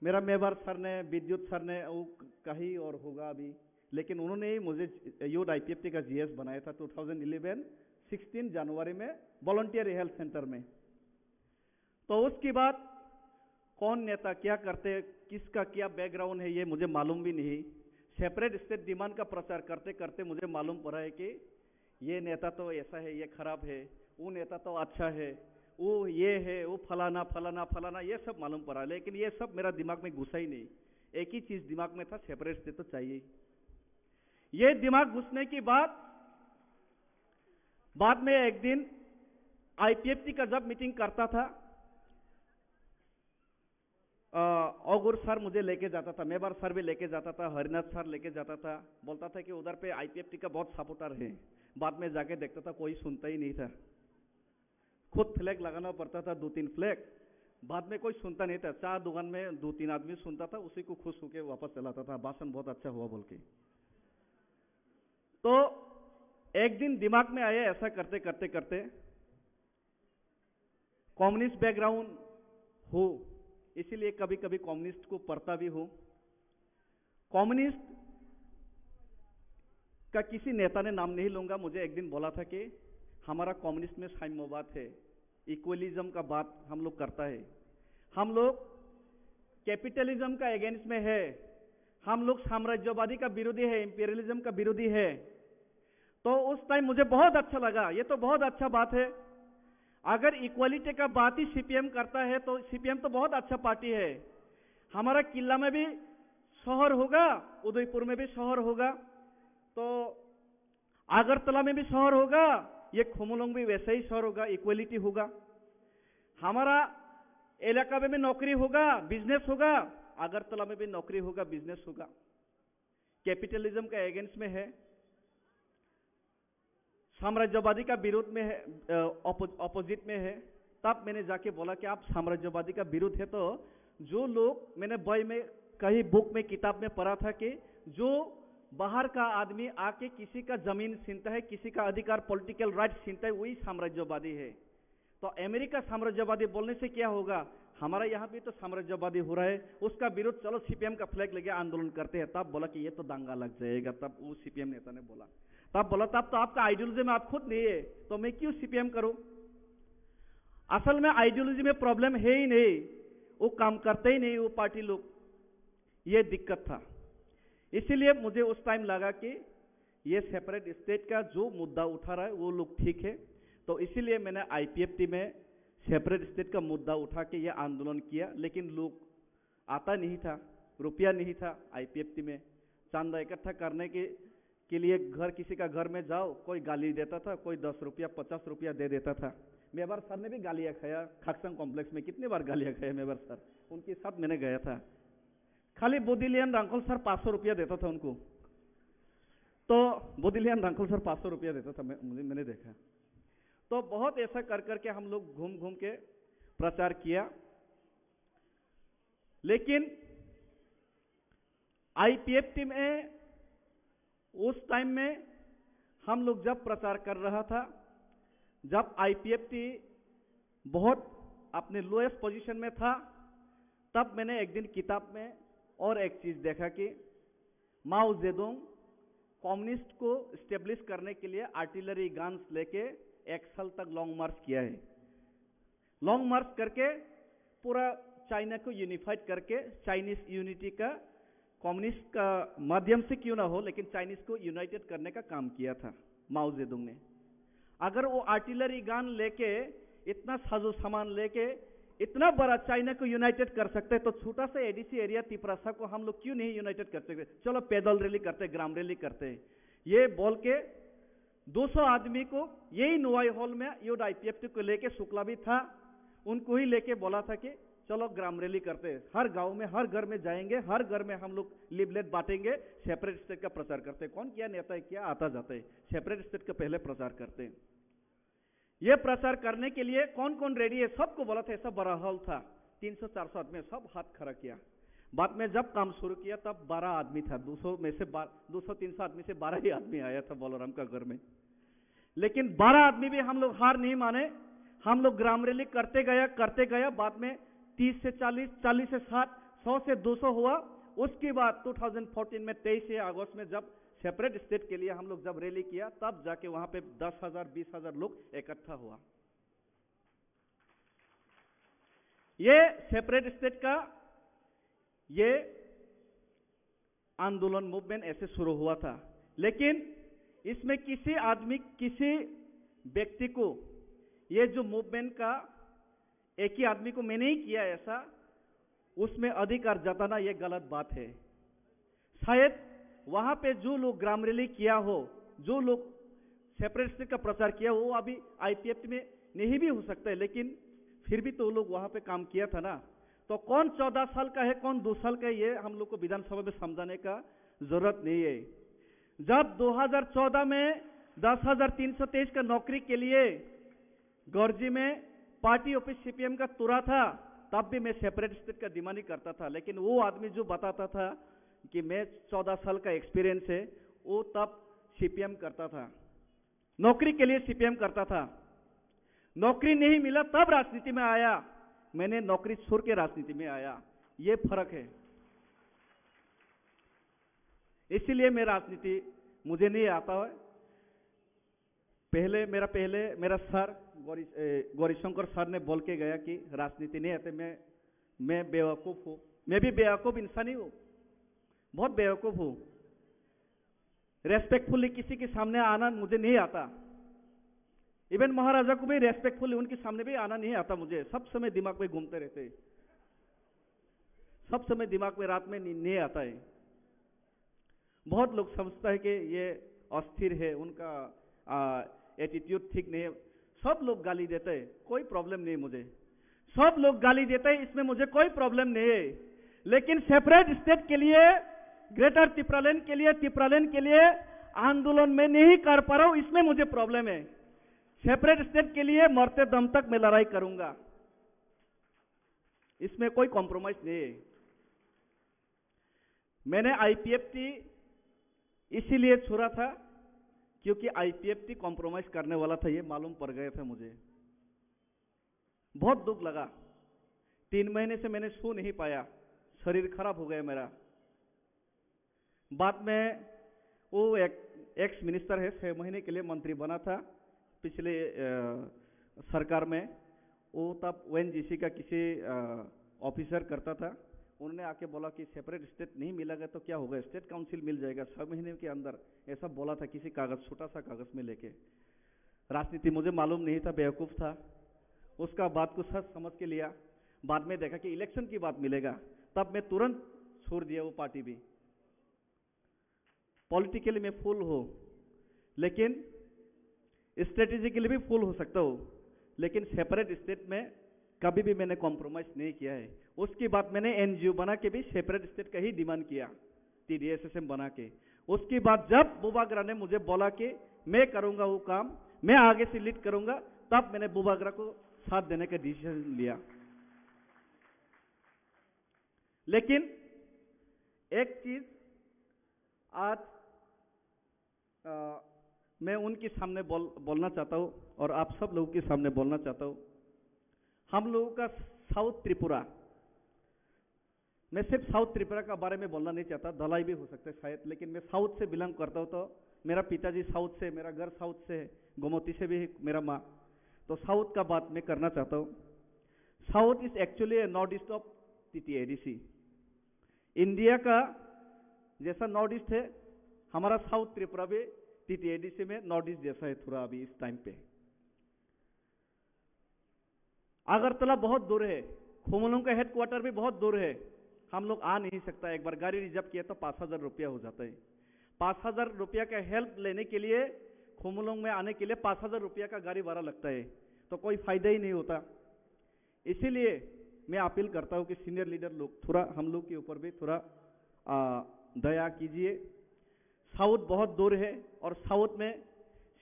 मेरा मेवार सर ने, विद्युत सर ने, वो कहीं और होगा अभी, लेकिन उन्होंने ही मुझे यूथ आईपीएफटी का जीएस बनाया था ट्वेंटी इलेवन, सिक्सटीन जनवरी में वॉलंटियर हेल्थ सेंटर में। तो उसके बाद कौन नेता क्या करते, किसका क्या बैकग्राउंड है, ये मुझे मालूम भी नहीं। सेपरेट स्टेट डिमांड का प्रचार करते करते मुझे मालूम पड़ा है कि ये नेता तो ऐसा है, ये खराब है, वो नेता तो अच्छा है, वो ये है, वो फलाना, फलाना, फलाना, ये सब मालूम पड़ा, लेकिन ये सब मेरा दिमाग में घुसा ही नहीं। एक ही चीज दिमाग में था, सेपरेट स्टेट तो चाहिए ही। ये दिमाग घुसने के बाद, बाद में एक दिन आईपीएफटी का जब मीटिंग करता था, अ, अगुर सर मुझे लेके जाता था, मेवार सर भी लेके जाता था, हरिनाथ सर लेके जाता था, बोलता था कि उधर पे आईपीएफटी का बहुत सपोर्टर है। बाद में जाके देखता था, कोई सुनता ही नहीं था। खुद फ्लैग लगाना पड़ता था, दो तीन फ्लैग। बाद में कोई सुनता नहीं था। चाय दुकान में दो तीन आदमी सुनता था, उसी को खुश होके वापस चलाता था, भाषण बहुत अच्छा हुआ बोल के। तो एक दिन दिमाग में आया, ऐसा करते करते करते कम्युनिस्ट बैकग्राउंड हो, इसीलिए कभी कभी कम्युनिस्ट को पढ़ता भी हूँ। कम्युनिस्ट का किसी नेता ने नाम नहीं लूंगा, मुझे एक दिन बोला था कि हमारा कम्युनिस्ट में साम्यवाद है, इक्वलिज्म का बात हम लोग करता है, हम लोग कैपिटलिज्म का अगेंस्ट में है, हम लोग साम्राज्यवादी का विरोधी है, इंपीरियलिज्म का विरोधी है। तो उस टाइम मुझे बहुत अच्छा लगा, ये तो बहुत अच्छा बात है। अगर इक्वलिटी का बात ही सीपीएम करता है तो सीपीएम तो बहुत अच्छा पार्टी है। हमारा किला में भी शहर होगा, उदयपुर में भी शहर होगा, तो अगरतला में भी शहर होगा, ये खुमोलोंग भी वैसा ही शहर होगा, इक्वलिटी होगा। हमारा इलाका में भी नौकरी होगा, बिजनेस होगा, अगरतला में भी नौकरी होगा, बिजनेस होगा। कैपिटलिज्म का अगेंस्ट में है, साम्राज्यवादी का विरोध में है, अपोजिट में है। तब मैंने जाके बोला कि आप साम्राज्यवादी का विरोध है तो जो लोग, मैंने बई में कहीं बुक में, किताब में पढ़ा था कि जो बाहर का आदमी आके किसी का जमीन छीनता है, किसी का अधिकार, पॉलिटिकल राइट छीनता है, वही साम्राज्यवादी है। तो अमेरिका साम्राज्यवादी बोलने से क्या होगा, हमारा यहाँ भी तो साम्राज्यवादी हो रहा है, उसका विरोध, चलो सीपीएम का फ्लैग लेके आंदोलन करते हैं। तब बोला कि ये तो दंगा लग जाएगा। तब वो सीपीएम नेता ने बोला, तब बोला, तब तो आपका आइडियोलॉजी में आप खुद नहीं है, तो मैं क्यों सीपीएम करूं? असल में आइडियोलॉजी में प्रॉब्लम है ही नहीं, वो काम करते ही नहीं वो पार्टी लोग, ये दिक्कत था। इसीलिए मुझे उस टाइम लगा कि ये सेपरेट स्टेट का जो मुद्दा उठा रहा है वो लोग ठीक है। तो इसीलिए मैंने आईपीएफटी में सेपरेट स्टेट का मुद्दा उठा के ये आंदोलन किया, लेकिन लोग आता नहीं था, रुपया नहीं था आईपीएफटी में। चंदा इकट्ठा करने के के लिए घर, किसी का घर में जाओ, कोई गाली देता था, कोई दस रुपया, पचास रुपया दे देता था। मेवार सर ने भी गालियाँ खाया, खाकसंग कॉम्प्लेक्स में कितनी बार गालियाँ खाया मेवार सर, उनके साथ मैंने गया था। खाली बोदिलियन रांखल सर पाँच सौ रुपया देता था उनको। तो बोदिलियन रांखल सर पाँच सौ रुपया देता था, मैं, मुझे, मैंने देखा। तो बहुत ऐसा कर करके हम लोग घूम घूम के प्रचार किया, लेकिन आईपीएफटी में उस टाइम में हम लोग जब प्रचार कर रहा था, जब आईपीएफटी बहुत अपने लोएस्ट पोजीशन में था, तब मैंने एक दिन किताब में और एक चीज देखा कि माओ जेडुंग कम्युनिस्ट को स्टेब्लिश करने के लिए आर्टिलरी गन्स लेके एक साल तक लॉन्ग मार्च किया है। लॉन्ग मार्च करके पूरा चाइना को यूनिफाइड करके, चाइनीज यूनिटी का, कम्युनिस्ट का माध्यम से क्यों ना हो, लेकिन चाइनीज को यूनाइटेड करने का काम किया था। माओ जेडुंग ने। अगर वो आर्टिलरी गन लेके, इतना साजो सामान लेके, इतना बड़ा चाइना को यूनाइटेड कर सकते हैं, तो छोटा सा एडीसी एरिया तिपरासा को हम लोग क्यों नहीं यूनाइटेड कर सकते? चलो, पैदल रैली करते, ग्राम रैली करते। ये बोल के दो सौ आदमी को यही नोआई हॉल में यूथ आईपीएफटी को लेके शुक्ला भी था, उनको ही लेके बोला था कि चलो ग्राम रैली करते हैं, हर गांव में, हर घर में जाएंगे, हर घर में हम लोग लिफलेट बांटेंगे, सेपरेट स्टेट का प्रचार करते हैं। कौन क्या नेता है, क्या आता जाता है, सेपरेट स्टेट का पहले प्रचार करते हैं। ये प्रचार करने के लिए कौन कौन रेडी है, सबको बोला था। ऐसा बड़ा हॉल था, तीन सौ चार सौ आदमी, सब हाथ खड़ा किया। बाद में जब काम शुरू किया, तब बारह आदमी था। दो सौ में से बा-, दो सौ तीन सौ आदमी से बारह ही आदमी आया था बलराम का घर में। लेकिन बारह आदमी भी हम लोग हार नहीं माने। हम लोग ग्राम रैली करते गया, करते गया। बाद में तीस से चालीस, चालीस से साठ, सौ से दो सौ हुआ। उसके बाद दो हज़ार चौदह में, तेईस अगस्त में, जब सेपरेट स्टेट के लिए हम लोग जब रैली किया, तब जाके वहां पे दस हज़ार, बीस हज़ार लोग इकट्ठा हुआ। ये सेपरेट स्टेट का ये आंदोलन, मूवमेंट ऐसे शुरू हुआ था। लेकिन इसमें किसी आदमी, किसी व्यक्ति को ये जो मूवमेंट का एक ही आदमी को मैंने ही किया ऐसा, उसमें अधिकार जताना ये गलत बात है। शायद वहां पे जो लोग ग्राम रैली किया हो, जो लोग सेपरेट स्टेट का प्रचार किया हो, वो अभी आईपीएफ में नहीं भी हो सकता है, लेकिन फिर भी तो वो लोग वहां पे काम किया था ना। तो कौन चौदह साल का है, कौन दो साल का है, ये हम लोग को विधानसभा में समझाने का जरूरत नहीं है। जब दो हज़ार चौदह में दस हज़ार तीन सौ तेईस का नौकरी के लिए गर्जी में पार्टी ऑफिस सीपीएम का तुरा था, तब भी मैं सेपरेट स्टेट का डिमांड ही करता था। लेकिन वो आदमी जो बताता था कि मैं चौदह साल का एक्सपीरियंस है, वो तब सीपीएम करता था, नौकरी के लिए सीपीएम करता था। नौकरी नहीं मिला तब राजनीति में आया, मैंने नौकरी छोड़ के राजनीति में आया। ये फर्क है। इसीलिए मैं राजनीति, मुझे नहीं आता है। पहले मेरा, पहले मेरा सर गौरी, ए, गौरीशंकर सर ने बोल के गया कि राजनीति नहीं आते। मैं, मैं बेवकूफ हूँ, मैं भी बेवकूफ इंसान ही हूँ, बहुत बेवकूफ हूँ। रेस्पेक्टफुली किसी के सामने आना मुझे नहीं आता। इवन महाराजा को भी रेस्पेक्टफुली उनके सामने भी आना नहीं आता मुझे। सब समय दिमाग में घूमते रहते हैं, सब समय दिमाग में रात में नहीं, नहीं आता है। बहुत लोग समझता है कि ये अस्थिर है, उनका एटीट्यूड ठीक नहीं है। सब लोग गाली देते हैं, कोई प्रॉब्लम नहीं मुझे। सब लोग गाली देते हैं, इसमें मुझे कोई प्रॉब्लम नहीं है। लेकिन सेपरेट स्टेट के लिए, ग्रेटर तिप्रालैंड के लिए, तिप्रालैंड के लिए आंदोलन मैं नहीं कर पा रहा हूं, इसमें मुझे प्रॉब्लम है। सेपरेट स्टेट के लिए मरते दम तक मैं लड़ाई करूंगा, इसमें कोई कॉम्प्रोमाइज नहीं है। मैंने आईपीएफटी इसीलिए छोड़ा था क्योंकि आईपीएफटी कॉम्प्रोमाइज करने वाला था, ये मालूम पड़ गया था मुझे। बहुत दुख लगा। तीन महीने से मैंने सो नहीं पाया, शरीर खराब हो गया मेरा। बाद में वो एक एक्स मिनिस्टर है, छह महीने के लिए मंत्री बना था पिछले, अ, सरकार में। वो तब ओएनजीसी का किसी, अ, ऑफिसर करता था। उन्होंने आके बोला कि सेपरेट स्टेट नहीं मिलेगा तो क्या होगा, स्टेट काउंसिल मिल जाएगा छह महीने के अंदर, ऐसा बोला था किसी कागज, छोटा सा कागज में लेके। राजनीति मुझे मालूम नहीं था, बेवकूफ था। उसका बात को सच समझ के लिया। बाद में देखा कि इलेक्शन के बाद मिलेगा, तब मैं तुरंत छोड़ दिया वो पार्टी भी। पॉलिटिकली मैं फूल हूँ, लेकिन स्ट्रेटेजिकली भी फूल हो सकता हूँ, लेकिन सेपरेट स्टेट में कभी भी मैंने कॉम्प्रोमाइज नहीं किया है। उसके बाद मैंने एनजीओ बना के भी सेपरेट स्टेट का ही डिमांड किया, टीडीएसएसएम बना के। उसके बाद जब बुबागरा ने मुझे बोला कि मैं करूँगा वो काम, मैं आगे से लीड करूँगा, तब मैंने बुबागरा को साथ देने का डिसीजन लिया। लेकिन एक चीज आज, अ, मैं उनके सामने बोल, बोलना चाहता हूँ और आप सब लोगों के सामने बोलना चाहता हूँ। हम लोगों का साउथ त्रिपुरा, मैं सिर्फ साउथ त्रिपुरा का बारे में बोलना नहीं चाहता, धलाई भी हो सकता है शायद, लेकिन मैं साउथ से बिलोंग करता हूँ, तो मेरा पिताजी साउथ से, मेरा घर साउथ से है, गोमती से भी है मेरा माँ, तो साउथ का बात मैं करना चाहता हूँ। South is actually a northeast of TTADC. India का जैसा नॉर्थ ईस्ट है, हमारा साउथ त्रिपुरा भी टीटीएडीसी में नॉर्थ ईस्ट जैसा है थोड़ा अभी इस टाइम पे। अगरतला बहुत दूर है, खुमलुंग का हेडक्वार्टर भी बहुत दूर है। हम लोग आ नहीं सकता, एक बार गाड़ी रिजर्व किया तो पाँच हज़ार रुपया हो जाता है। पाँच हज़ार रुपया का हेल्प लेने के लिए खुमलुंग में आने के लिए पाँच हज़ार रुपया का गाड़ी भाड़ा लगता है, तो कोई फायदा ही नहीं होता। इसीलिए मैं अपील करता हूँ कि सीनियर लीडर लोग थोड़ा हम लोग के ऊपर भी थोड़ा आ, दया कीजिए। साउथ बहुत दूर है और साउथ में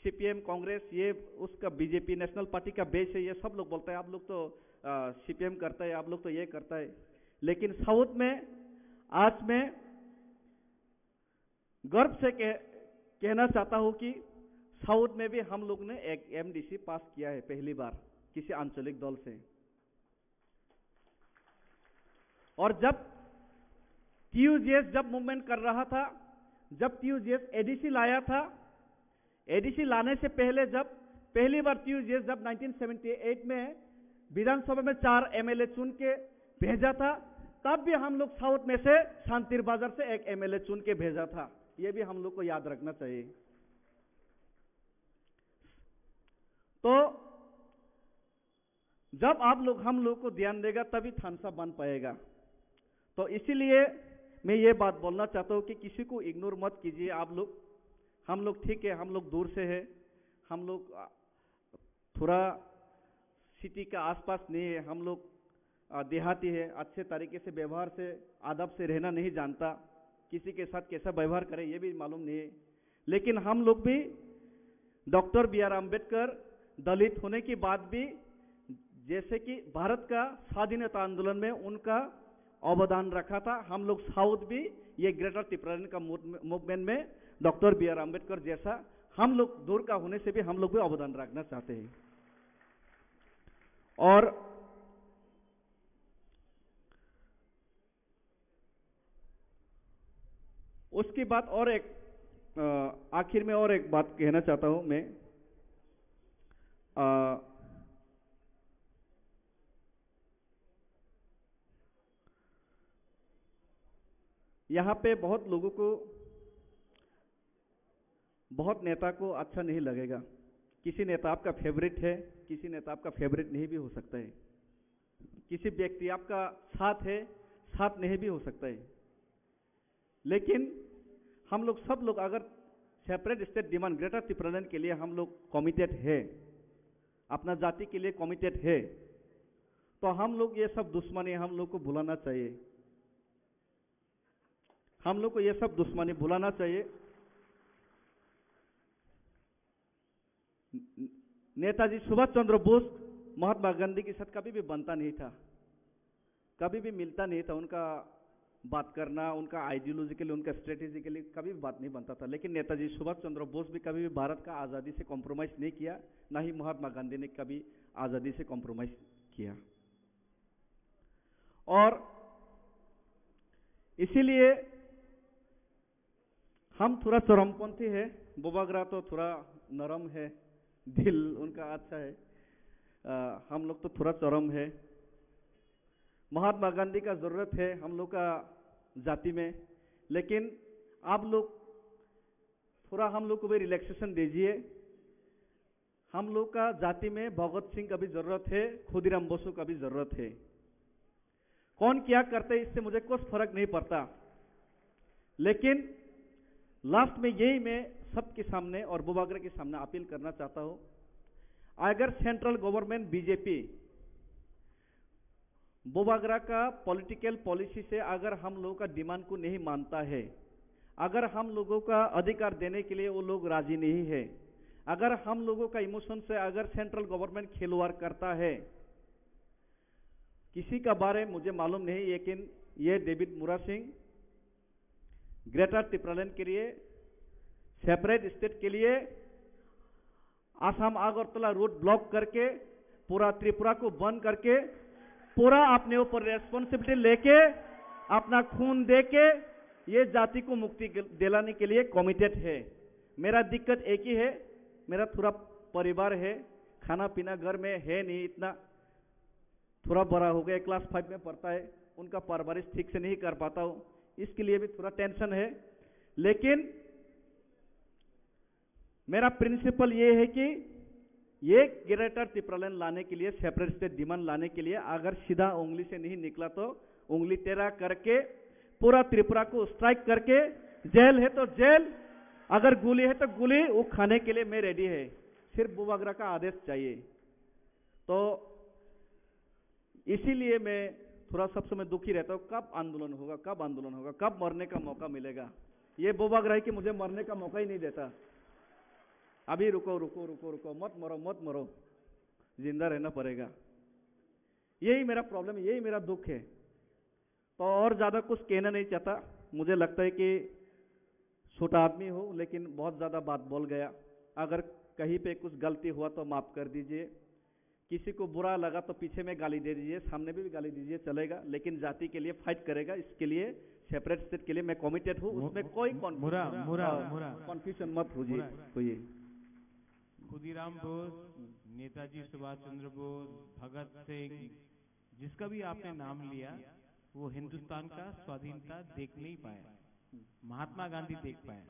सीपीएम, कांग्रेस, ये उसका बीजेपी, नेशनल पार्टी का बेस है, ये सब लोग बोलता है आप लोग तो सीपीएम करता है, आप लोग तो ये करता है। लेकिन साउथ में आज मैं गर्व से कह, कहना चाहता हूँ कि साउथ में भी हम लोग ने एक एमडीसी पास किया है पहली बार किसी आंचलिक दल से। और जब टीयूजीएस जब मूवमेंट कर रहा था, जब टीयूजीएस एडीसी लाया था, एडीसी लाने से पहले जब पहली बार टीयूजीएस जब नाइनटीन सेवेंटी एट में विधानसभा में चार एमएलए चुन के भेजा था, तब भी हम लोग साउथ में से शांतिर बाजार से एक एमएलए चुन के भेजा था। ये भी हम लोग को याद रखना चाहिए। तो जब आप लोग हम लोग को ध्यान देगा तभी थानसा बन पाएगा। तो इसीलिए मैं ये बात बोलना चाहता हूँ कि किसी को इग्नोर मत कीजिए आप लोग। हम लोग ठीक है, हम लोग दूर से है, हम लोग आ, थोड़ा सिटी का आसपास नहीं है, हम लोग आ, देहाती है। अच्छे तरीके से व्यवहार से, आदब से रहना नहीं जानता, किसी के साथ कैसा व्यवहार करें ये भी मालूम नहीं है। लेकिन हम लोग भी डॉक्टर बी आर अम्बेडकर दलित होने के बाद भी, जैसे कि भारत का स्वाधीनता आंदोलन में उनका अवदान रखा था, हम लोग साउथ भी ये ग्रेटर टिप्रालैंड का मूवमेंट में डॉक्टर बी आर अम्बेडकर जैसा हम लोग दूर का होने से भी हम लोग भी अवदान रखना चाहते हैं। और उसके बाद और एक, अ, आखिर में और एक बात कहना चाहता हूँ मैं। अ, यहाँ पे बहुत लोगों को, बहुत नेता को अच्छा नहीं लगेगा। किसी नेता आपका फेवरेट है, किसी नेता आपका फेवरेट नहीं भी हो सकता है। किसी व्यक्ति आपका साथ है, साथ नहीं भी हो सकता है। लेकिन हम लोग सब लोग अगर सेपरेट स्टेट डिमांड, ग्रेटर टिप्रालैंड के लिए हम लोग कमिटेड है, अपना जाति के लिए कमिटेड है, तो हम लोग ये सब दुश्मनी हम लोग को भुलाना चाहिए। हम लोग को ये सब दुश्मनी भुलाना चाहिए। नेताजी सुभाष चंद्र बोस महात्मा गांधी के साथ कभी भी बनता नहीं था, कभी भी मिलता नहीं था। उनका बात करना, उनका आइडियोलॉजिकली, उनका स्ट्रेटेजिकली कभी भी बात नहीं बनता था। लेकिन नेताजी सुभाष चंद्र बोस भी कभी भी भारत का आज़ादी से कॉम्प्रोमाइज नहीं किया, ना ही महात्मा गांधी ने कभी आज़ादी से कॉम्प्रोमाइज किया। और इसीलिए हम थोड़ा चरमपंथी है, बुबागरा तो थोड़ा नरम है, दिल उनका अच्छा है। अ, हम लोग तो थोड़ा चरम है। महात्मा गांधी का जरूरत है हम लोग का जाति में, लेकिन आप लोग थोड़ा हम लोग को भी रिलैक्सेशन दीजिए। हम लोग का जाति में भगत सिंह का भी जरूरत है, खुदीराम बोसो का भी जरूरत है। कौन क्या करते है, इससे मुझे कुछ फर्क नहीं पड़ता, लेकिन लास्ट में यही मैं सबके सामने और बुबागरा के सामने अपील करना चाहता हूँ, अगर सेंट्रल गवर्नमेंट बीजेपी बुबागरा का पॉलिटिकल पॉलिसी से अगर हम लोगों का डिमांड को नहीं मानता है, अगर हम लोगों का अधिकार देने के लिए वो लोग राजी नहीं है, अगर हम लोगों का इमोशन से अगर सेंट्रल गवर्नमेंट खिलवाड़ करता है, किसी का बारे मुझे मालूम नहीं, लेकिन ये डेविड मुरा सिंह ग्रेटर टिप्रालैंड के लिए, सेपरेट स्टेट के लिए आसाम अगरतला रूट ब्लॉक करके, पूरा त्रिपुरा को बंद करके, पूरा अपने ऊपर रेस्पॉन्सिबिलिटी लेके, अपना खून दे के ये जाति को मुक्ति दिलाने के लिए कमिटेड है। मेरा दिक्कत एक ही है, मेरा थोड़ा परिवार है, खाना पीना घर में है नहीं इतना, थोड़ा बड़ा हो गया, क्लास फ़ाइव में पढ़ता है, उनका परवरिश ठीक से नहीं कर पाता हूँ, इसके लिए भी थोड़ा टेंशन है। लेकिन मेरा प्रिंसिपल ये है कि ये ग्रेटर तिप्रालैंड लाने के लिए, सेपरेट स्टेट डिमांड लाने के लिए अगर सीधा उंगली से नहीं निकला तो उंगली टेढ़ा करके पूरा त्रिपुरा को स्ट्राइक करके, जेल है तो जेल, अगर गोली है तो गोली, वो खाने के लिए मैं रेडी है। सिर्फ बुबागरा का आदेश चाहिए। तो इसीलिए मैं थोड़ा सब समय दुखी रहता हूँ, कब आंदोलन होगा, कब आंदोलन होगा, कब मरने का मौका मिलेगा। ये बुबागरा है कि मुझे मरने का मौका ही नहीं देता। अभी रुको, रुको, रुको, रुको, मत मरो, मत मरो, जिंदा रहना पड़ेगा। यही मेरा प्रॉब्लम है, यही मेरा दुख है। तो और ज़्यादा कुछ कहना नहीं चाहता। मुझे लगता है कि छोटा आदमी हूँ, लेकिन बहुत ज़्यादा बात बोल गया। अगर कहीं पे कुछ गलती हुआ तो माफ़ कर दीजिए। किसी को बुरा लगा तो पीछे में गाली दे दीजिए, सामने भी गाली दीजिए, चलेगा, लेकिन जाति के लिए फाइट करेगा। इसके लिए, सेपरेट स्टेट के लिए मैं कमिटेड हूँ, मु-, उसमें कोई मु-, कॉन्फ्यूजन, मुरा, मुरा, हाँ, मुरा। कॉन्फ्यूजन मत होइए, मुरा। होइए। खुदीराम बोस, नेताजी सुभाष चंद्र बोस, भगत सिंह, जिसका भी आपने नाम लिया, वो हिंदुस्तान का स्वाधीनता देख नहीं पाए, महात्मा गांधी देख पाए।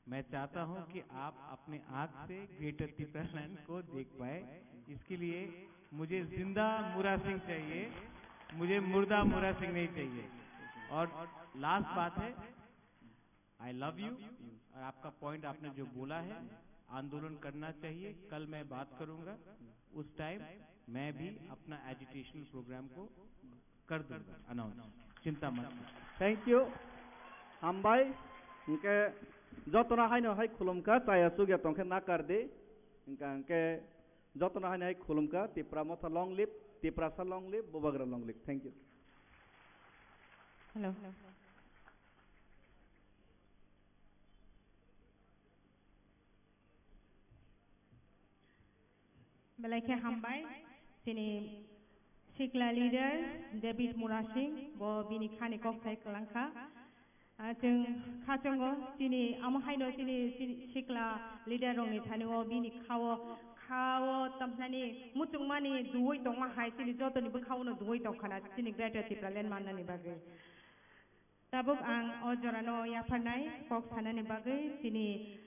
मैं चाहता हूं कि आप अपने आंख से ग्रेटर तिप्रालैंड को देख पाए। इसके लिए मुझे जिंदा मुरा सिंह चाहिए, मुझे मुर्दा मुरा सिंह नहीं चाहिए। और लास्ट बात है, आई लव यू। और आपका पॉइंट आपने जो बोला है, आंदोलन करना चाहिए। कल मैं बात करूंगा, उस टाइम मैं भी अपना एजुकेशनल प्रोग्राम को कर दूंगा अनाउंस, चिंता मत कीजिए। Thank you. Hambai. Hingke jotono haino hai khulumkha, chaya chugya tongkhe nakar di. Hingka hingke jotono haino hai khulumkha, Tipra Motha long live, Tiprasa long live, Bubagra long live. Thank you. Hello. Belai khe hambai, chini sikla leader David Murasing, bo bini khani kok sai kwlangkha. Ah, chwng kha chwngo, chini amo haino chini, chini sikla leader rokni thani o bini khao, khao tamnani muchungmani duwi tongma hai chini jotoni bwkhao no duwi tongkhana chini Greater Tipraland mannani bagwi. Tabuk ang o jorano yapharnai kok sanani bagwi chini,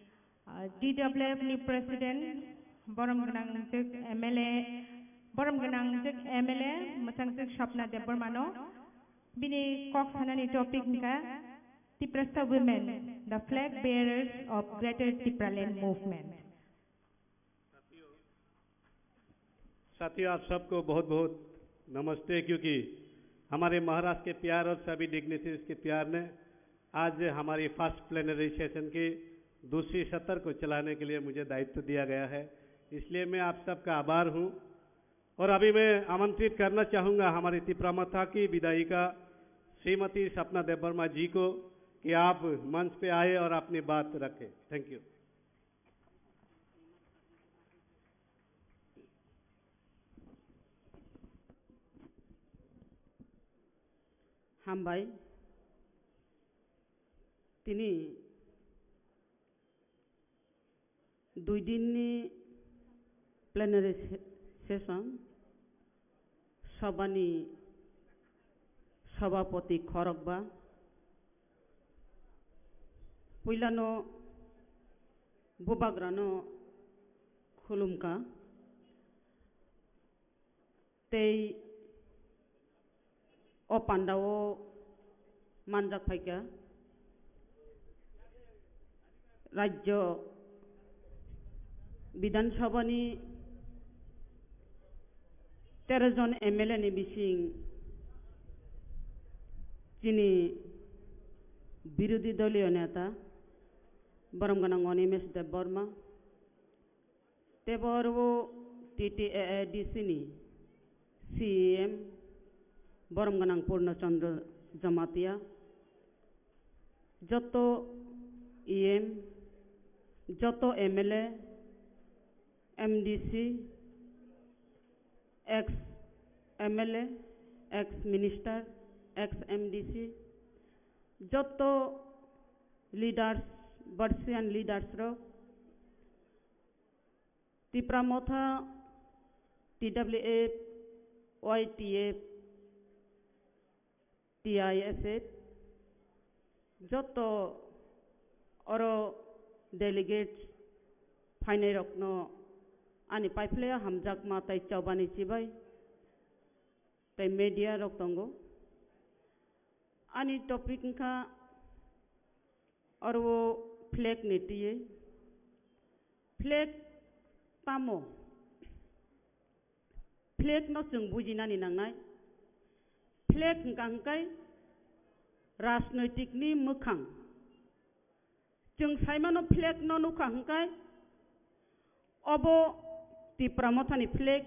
ah, D W F ni President, borom gwnangjwk M L A, borom gwnangjwk M L A, mwchangtwk Swapna Debbarmano. Bini kok sanani topic hwnkha Tiprasa Women, the flag bearers of Greater Tipraland Movement. साथियों, आप सबको बहुत बहुत नमस्ते, क्योंकि हमारे महाराष्ट्र के प्यार और सभी डिग्निटरीज के प्यार ने आज हमारी फर्स्ट प्लेनरी सेशन के दूसरी सत्र को चलाने के लिए मुझे दायित्व दिया गया है, इसलिए मैं आप सबका आभार हूँ। और अभी मैं आमंत्रित करना चाहूँगा हमारी तिप्रा मथा की विधायिका श्रीमती सपना देबवर्मा जी को कि आप मंच पे आए और अपनी बात रखें। Thank you. Hambai. Tini dui din ni plenary se-, session, sabha ni sabhapati khorokba, puilano bubagrano khulumkha. Tei o pandao manjak phaikha Rajyo Bidhan Sabha ni tero jon M L A ni bising chini birodhi doliyo neta borom gwnang Animesh Debbarma, tei bo oro T T A A D C ni C E M borom gwnang Purno Chandra Jamatia, joto E M, joto M L A, M D C, ex M L A, ex minister, ex M D C, joto leaders, Bauchian leaders rok, Tipra Motha, T W F, Y T F, T I S F, joto oro delegates, Phainairokno ani paiphlaiya hamjakma tei chobani chibai tei media rok tongo. Ani topic wngkha oro flag ni twiwi. Flag tamo? Flag no chwng bujinani nangnai. Flag hwnkha hwnkhe rajnoitik ni mwkhang. Chwng saimano flag no nukha hwnkhe obo Tipra Mothani flag,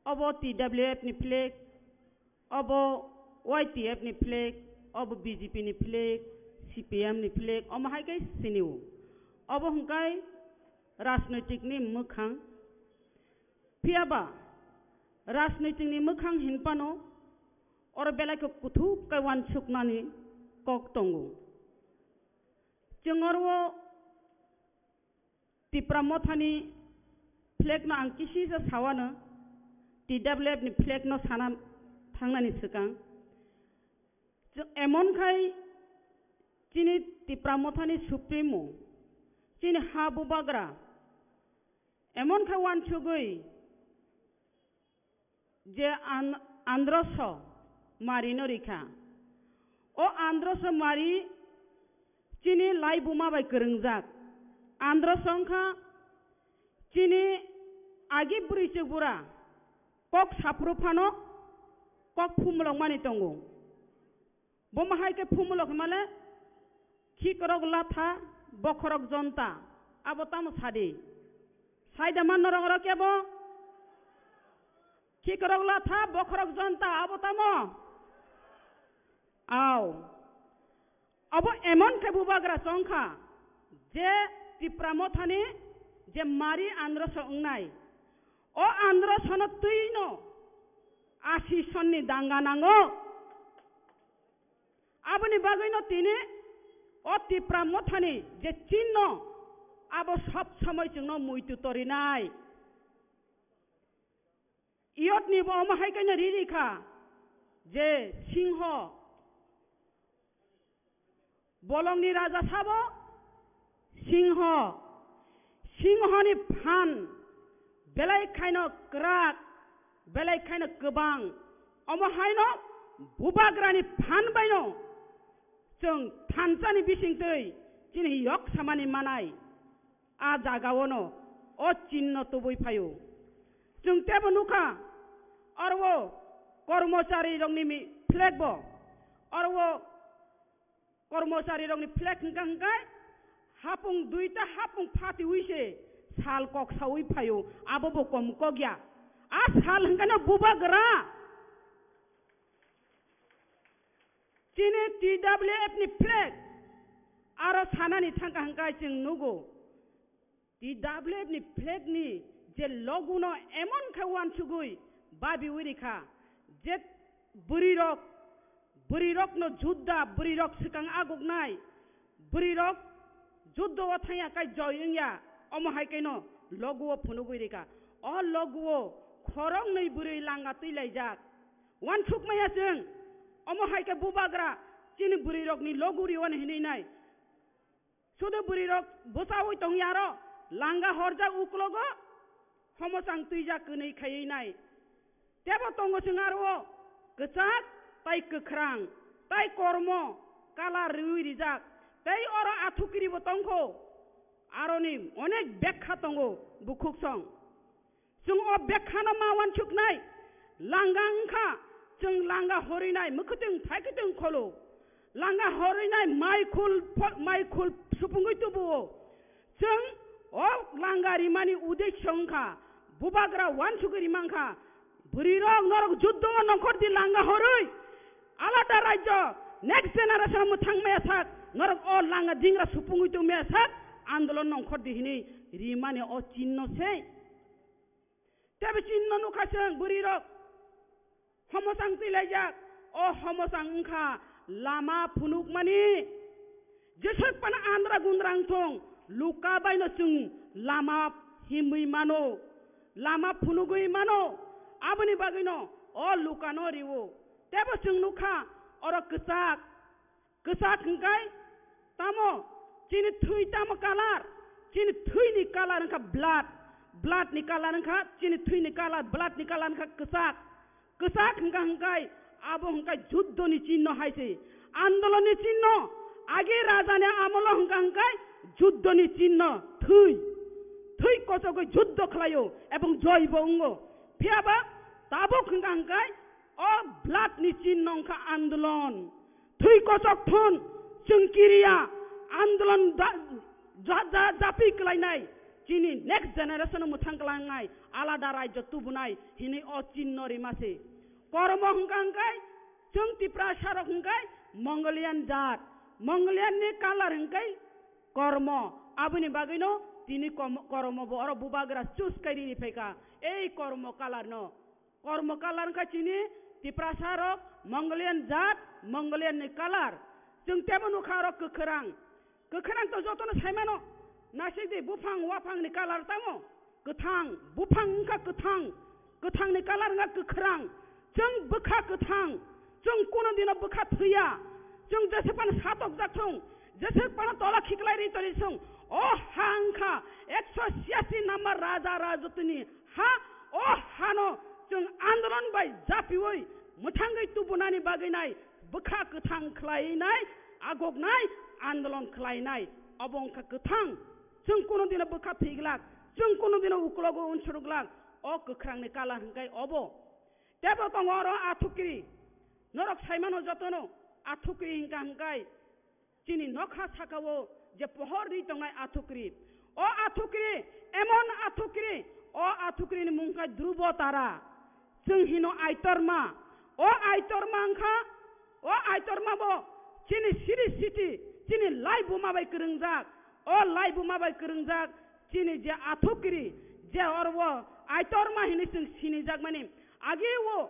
obo T W F ni flag, obo Y T F ni flag, obo B J P ni flag, C P M ni flag, omo hai khe sinio. Obo hwnkhe rajnoitik ni mwkhang. Phiya ba rajnoitik ni mwkhang hinphano oro belai khe kuthuk khe uansuknani kok tongo. Chwng oro Tipra Mothani flag no ang kisisa sawano, T W F ni flag no sana thangnani swkang. Chwng emon khai chini Tipra Mothani Supremo, chini ha bubagra, emon khai uansugwi je an-, androso mari no rikha. O androso mari chini laibuma bai kwrwngjak. Androso wngkha chini agi bwrwi chwk bura kok saphuru phano kok phumulok mani tongo. Bo ma hai khe phumulok himale, khikrok latha, bokhorok jonta, abo tamo sadi? Saida man norok oro kebo? Khikrok latha, bokhorok jonta, abo tamo? Aw. Abo emon khe bubagra chongkha, je Tipra Mothani je mari androso wngnai, o androsono twino asi sonni danga nango. Aboni bagwino tini o Tipra Mothani je chinno, abo sob somoi chwngno muitu torinai. Iyotni bo omo hai khe no riri kha je singho, bolongni raja sabo singho. Singhoni phan belai khaino kwrak, belai khaino kwbang. Omo haino bubagrani phan baino chwng thansani bisingtwi chini yok samani manai. A jagaono o chinno tubui phaio. Chwng tebo nukha, oro o kormochari rokni mi-, flag bo, oro o kormochari rokni flag hwnkha hwnkhe hapung duita hapung phatiwi se sal kok sawi phaio, abo bo kom kok ya. A sal hwnkhe no bubagra. Chini T W F ni flag aro sanani thangkha hwnkhe chwng nugo. T W F ni flag ni je logo no emon khe uansugwi babiwi rikha, je bwrwi rok, bwrwi rok no judda, bwrwi rok swkang aguknai, bwrwi rok juddo o thangya kai joy wngya, omo hai khe no logo o phunugwi rikha. O logo o khoroknwi bwrwi langa twi laijak. Uansuk maya chwng, omo hai khe bubagra chini bwrwi rokni logo rio hinwi nai. Sudu bwrwi rok bwchaui tongya aro langa horjak uklogo homochang twijak kwnwi khaiwi nai. Tebo tongo chwng aro kwchak tai kwkhrang tai kormo kalar riwi rijak tei oro athukiri bo tongkho. Aroni onek bekha tongo bukhuksong. Chwng o bekhano ma uansuknai, langa wngkha, chwng langa horwi nai mwkhwtwng phaikhe chwng kholo. Langa horwi nai mai khul pho-, mai khul supungwi tubuo. Chwng o langa rimani uddesho wngkha, bubagra uansugwi rimangkha, bwrwirok norok juddo o nongkhor di langa horwi, alada rajyo, next generation mwthang maya sak, norok o langa dingra supungwi tong maya sak, andolon nongkhor di hinwi rimani o chinno se. Tebo chinno nukha chwng bwrwirok homochang twilaijak. O homochang wngkha lama phunukmani. Jeswk phano andra gundra wngthung, luka baino chwng lama himwi mano, lama phunugwi mano. Aboni bagwino o lukano rio. Tebo chwng nukha oro kwchak. Kwchak hwnkhe tamo? Chini thwi tamo kalar? Chini thwini colour wngkha blood, blood ni colour wngkha, chini thwini colour, blood ni colour wngkha kwchak, kwchak hwnkha hwnkhe abo hwnkhe juddoni chinno hai se, andolonni chinno. Age rajani amolo hwnkha hwnkhe juddoni chinno, thwi, thwi kochogwi juddo khlaio ebong joibo wngo. Phiyaba tabuk hwnkha hwnkhe o blood ni chinno wngkha andolon. Thwi kochok thun, chwng kiriya, andolon da-, ja-, ja-, japi klainai, chini next generation mwthang klangnai, alada rajyo tubunai hinwi o chinno rima se. Kormo hwnkha hwnkhe, chwng Tiprasa rok hwnkhe Mongolian jat, Mongolian ni colour hwnkhe kormo, aboni bagwino tini kom-, kormo bo oro bubagra choose kai rini phaikha, ei kormo colour no. Kormo colour wngkha chini Tiprasa rok Mongolian jat, Mongolian ni colour. Chwng tebo nukha oro kwkhwrang. Kwkhwrang to jotono saimano. Naisik di buphang waphang ni colour tamo? Kwthang. Buphang wngkha kwthang. Kwthang ni colour wngkha kwkhwrang. Chwng bwkha kwthang. Chwng kuno dino bwkha thwiya. Chwng jesek phano satok jak thung. Jesek phano tola khiklai ri toni thung. O ha wngkha ekso siyasi number raja rajotini ha, o hano chwng andolon bai japiwi mwthangwi tubunani bagwi nai, bwkha kwthang khlainai, agoknai, andolon khlainai, obo wngkha kwthang. Chwng kuno dino bwkha thwiglak, chwng kuno dino uklogo unsukglak, o kwkhrangni colour hwnkhe obo. Tebo tongo oro athukiri, norok saimano jotono athukiri hwnkha hwnkhe. Chini nokha sakao je pohor ri tongnai athukri. O athukri, emon athukri, o athukri ni mung kha Dhrubo Tara. Chwng hino Aitorma. O Aitorma wngkha, o Aitorma bo chini siri siti, chini lai buma bai kwrwngjak. O lai buma bai kwrwngjak chini je athukri, je oro o Aitorma hinwi chwng sinijakmani. Agi o,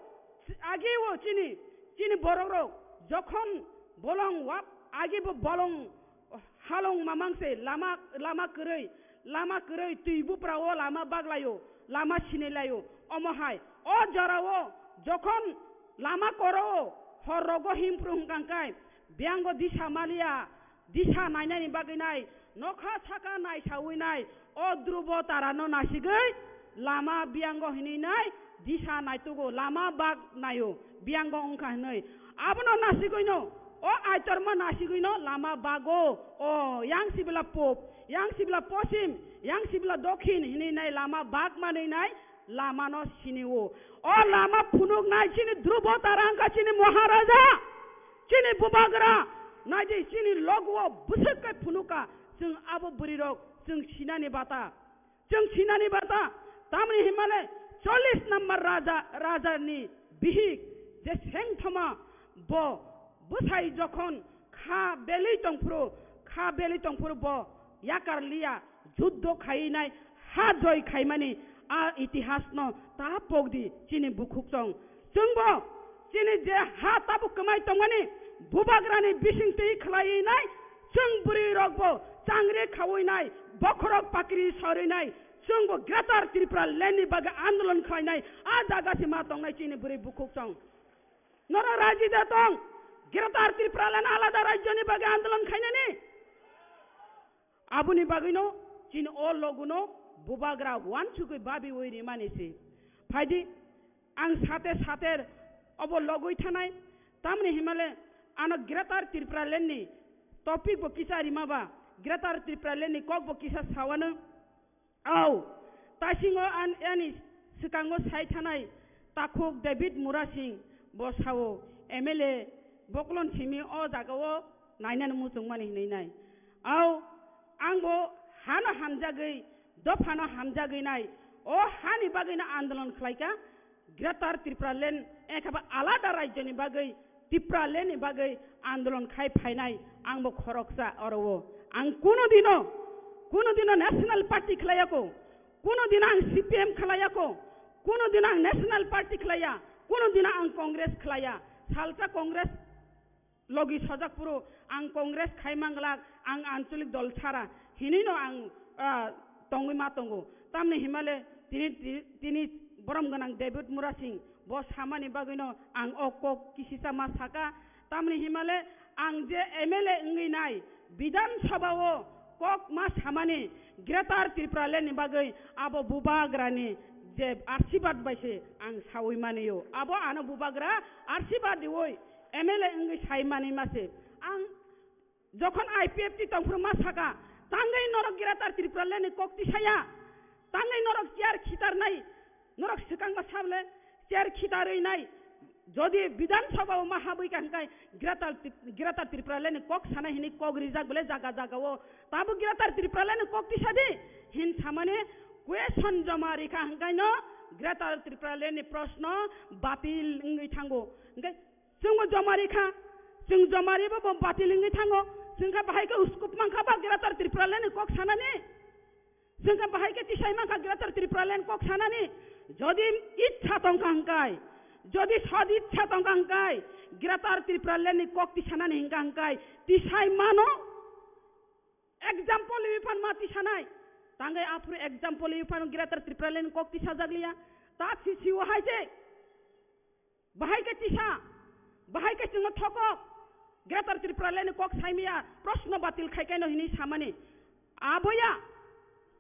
agi o chini, chini borok rok jokhon bolong wap, agi bo bolong halong mamang se lama, lama kwrwi, lama kwrwi twi bupra o lama baglaio, lama sinilaio. Omo hai, o jora o jokhon lama koro o hor rogo himpru hwnkha hwnkhe, biyango disa maliya, disa nainani bagwi nai, nokha saka naisawi nai, o Dhrubo Tarano nasigwi lama biyango hinwi nai, disa naitugo, lama bag naio, biyango wngkha hinwi. Abono nasigwino, o Aitorma nasigwino lama bago, o yang sibila pop, yang sibila posim, yang sibila dokhin hinwi nai lama bag manwi nai, lamano sinio. O lama phunuknai chini Dhrubo Tara wngkha chini Maharaja, chini Bubagra, naidi chini logo o bwswk khe phunuka, chwng abo bwrwirok chwng sinani bata, chwng sinani bata, tamni himale chollish number raja, rajani bihik je sengthoma bo bwsai jokhon kha belwi tongphuru, kha belwi tongphuru bo yakar liya, juddo khainai, ha joi khaimani a itihasno ta pokdi chini bukhuk chong. Chwngbo chini je ha tabuk kwmai tongmani bubagrani bising twi khlaiwi nai, chwng bwrwi rokbo changri khawi nai, bokhorok pakri sorwi nai, chwngbo Greater Tripura Land ni bagwi andolon khlainai, a jaga se ma tongnai chini bwrwi bukhuk chong. Norok raji da tong, Greater Tripura Land alada rajyoni bagwi andolon khainani? Aboni bagwino chini o loguno bubagra wansugwi babiwi rimani se. Phaidi, ang sate sate obo logwi thanai, tamni himale ano Greater Tripura Land ni topic bo kisa rimaba, Greater Tripura Land ni kok bo kisa sawano. Au, taisingo an-, ani swkango sai thanai takhuk David Murasing bo sao, M L A boklon simi o jagao nainani muchungmani hinwi nai. Au, ang bo hano hamjagwi, dophano hamjagwi nai, o hani bagwino andolon khlaika, Greater Tripura Land, ekhaba alada rajyoni bagwi, Tripura Land ni bagwi andolon khai phainai, ang bo khoroksa oro o. Ang kuno dino, kuno dino National Party khlaiya ko, kuno dino ang C P M khlaiya ko, kuno dino ang National Party khlaiya, kuno dino ang Congress khlaiya. Salsa Congress logi sojak phuru ang Congress khai manglak, ang anchalik dol sara hinwi no ang, ah, tongwi ma tongo. Tamni himale tini, tini, tini borom gwnang David Murasing bo samani bagwino ang o kok kisisa ma saka. Tamni himale ang je M L A wngwi nai Bidhan Sabha o Kok ma samani Greater Tipraland ni bagwi abo bubagrani je arsibad bai se ang saui manio. Abo ano bubagra arsibad riui M L A wngwi sai mani ma se. Ang jokhon I P F T tongphuru ma saka, tangwi norok Greater Tipraland ni kok tisaya, tangwi norok chair khitarnai, norok swkang ma sable chair khitarwi nai, jodi Bidhan Sabha o ma habwi ka hwnkhe Greater Tip-, Greater Tipraland ni kok sana hini kok rijak bole jaga jaga o. Tabo Greater Tipraland ni kok tisadi hin samani question joma rikha hwnkhe no Greater Tipraland ni proshno batil wngwi thango. Hwnkhe chwngbo joma rikha, chwng joma ribo bo batil wngwi thango. Chwngkha bahai khe uskup mankha ba Greater Tipraland ni kok sanani. Chwngkha bahai khe tisai mankha Greater Tipraland kok sanani. Jodi ichha tongkha hwnkhe, jodi sod ichha tongkha hwnkhe, Greater Tipraland ni kok tisanani hwnkha hwnkhe tisai mano. Example wi phan ma tisanai. Tangwi aphuru example wi phan Greater Tipraland kok tisajak liya. Ta si si o hai je. Bahai khe tisa. Bahai khe chwngno thokok. Greater Tipraland kok saimiya. Proshno batil khai kaino hini samani. Aboya.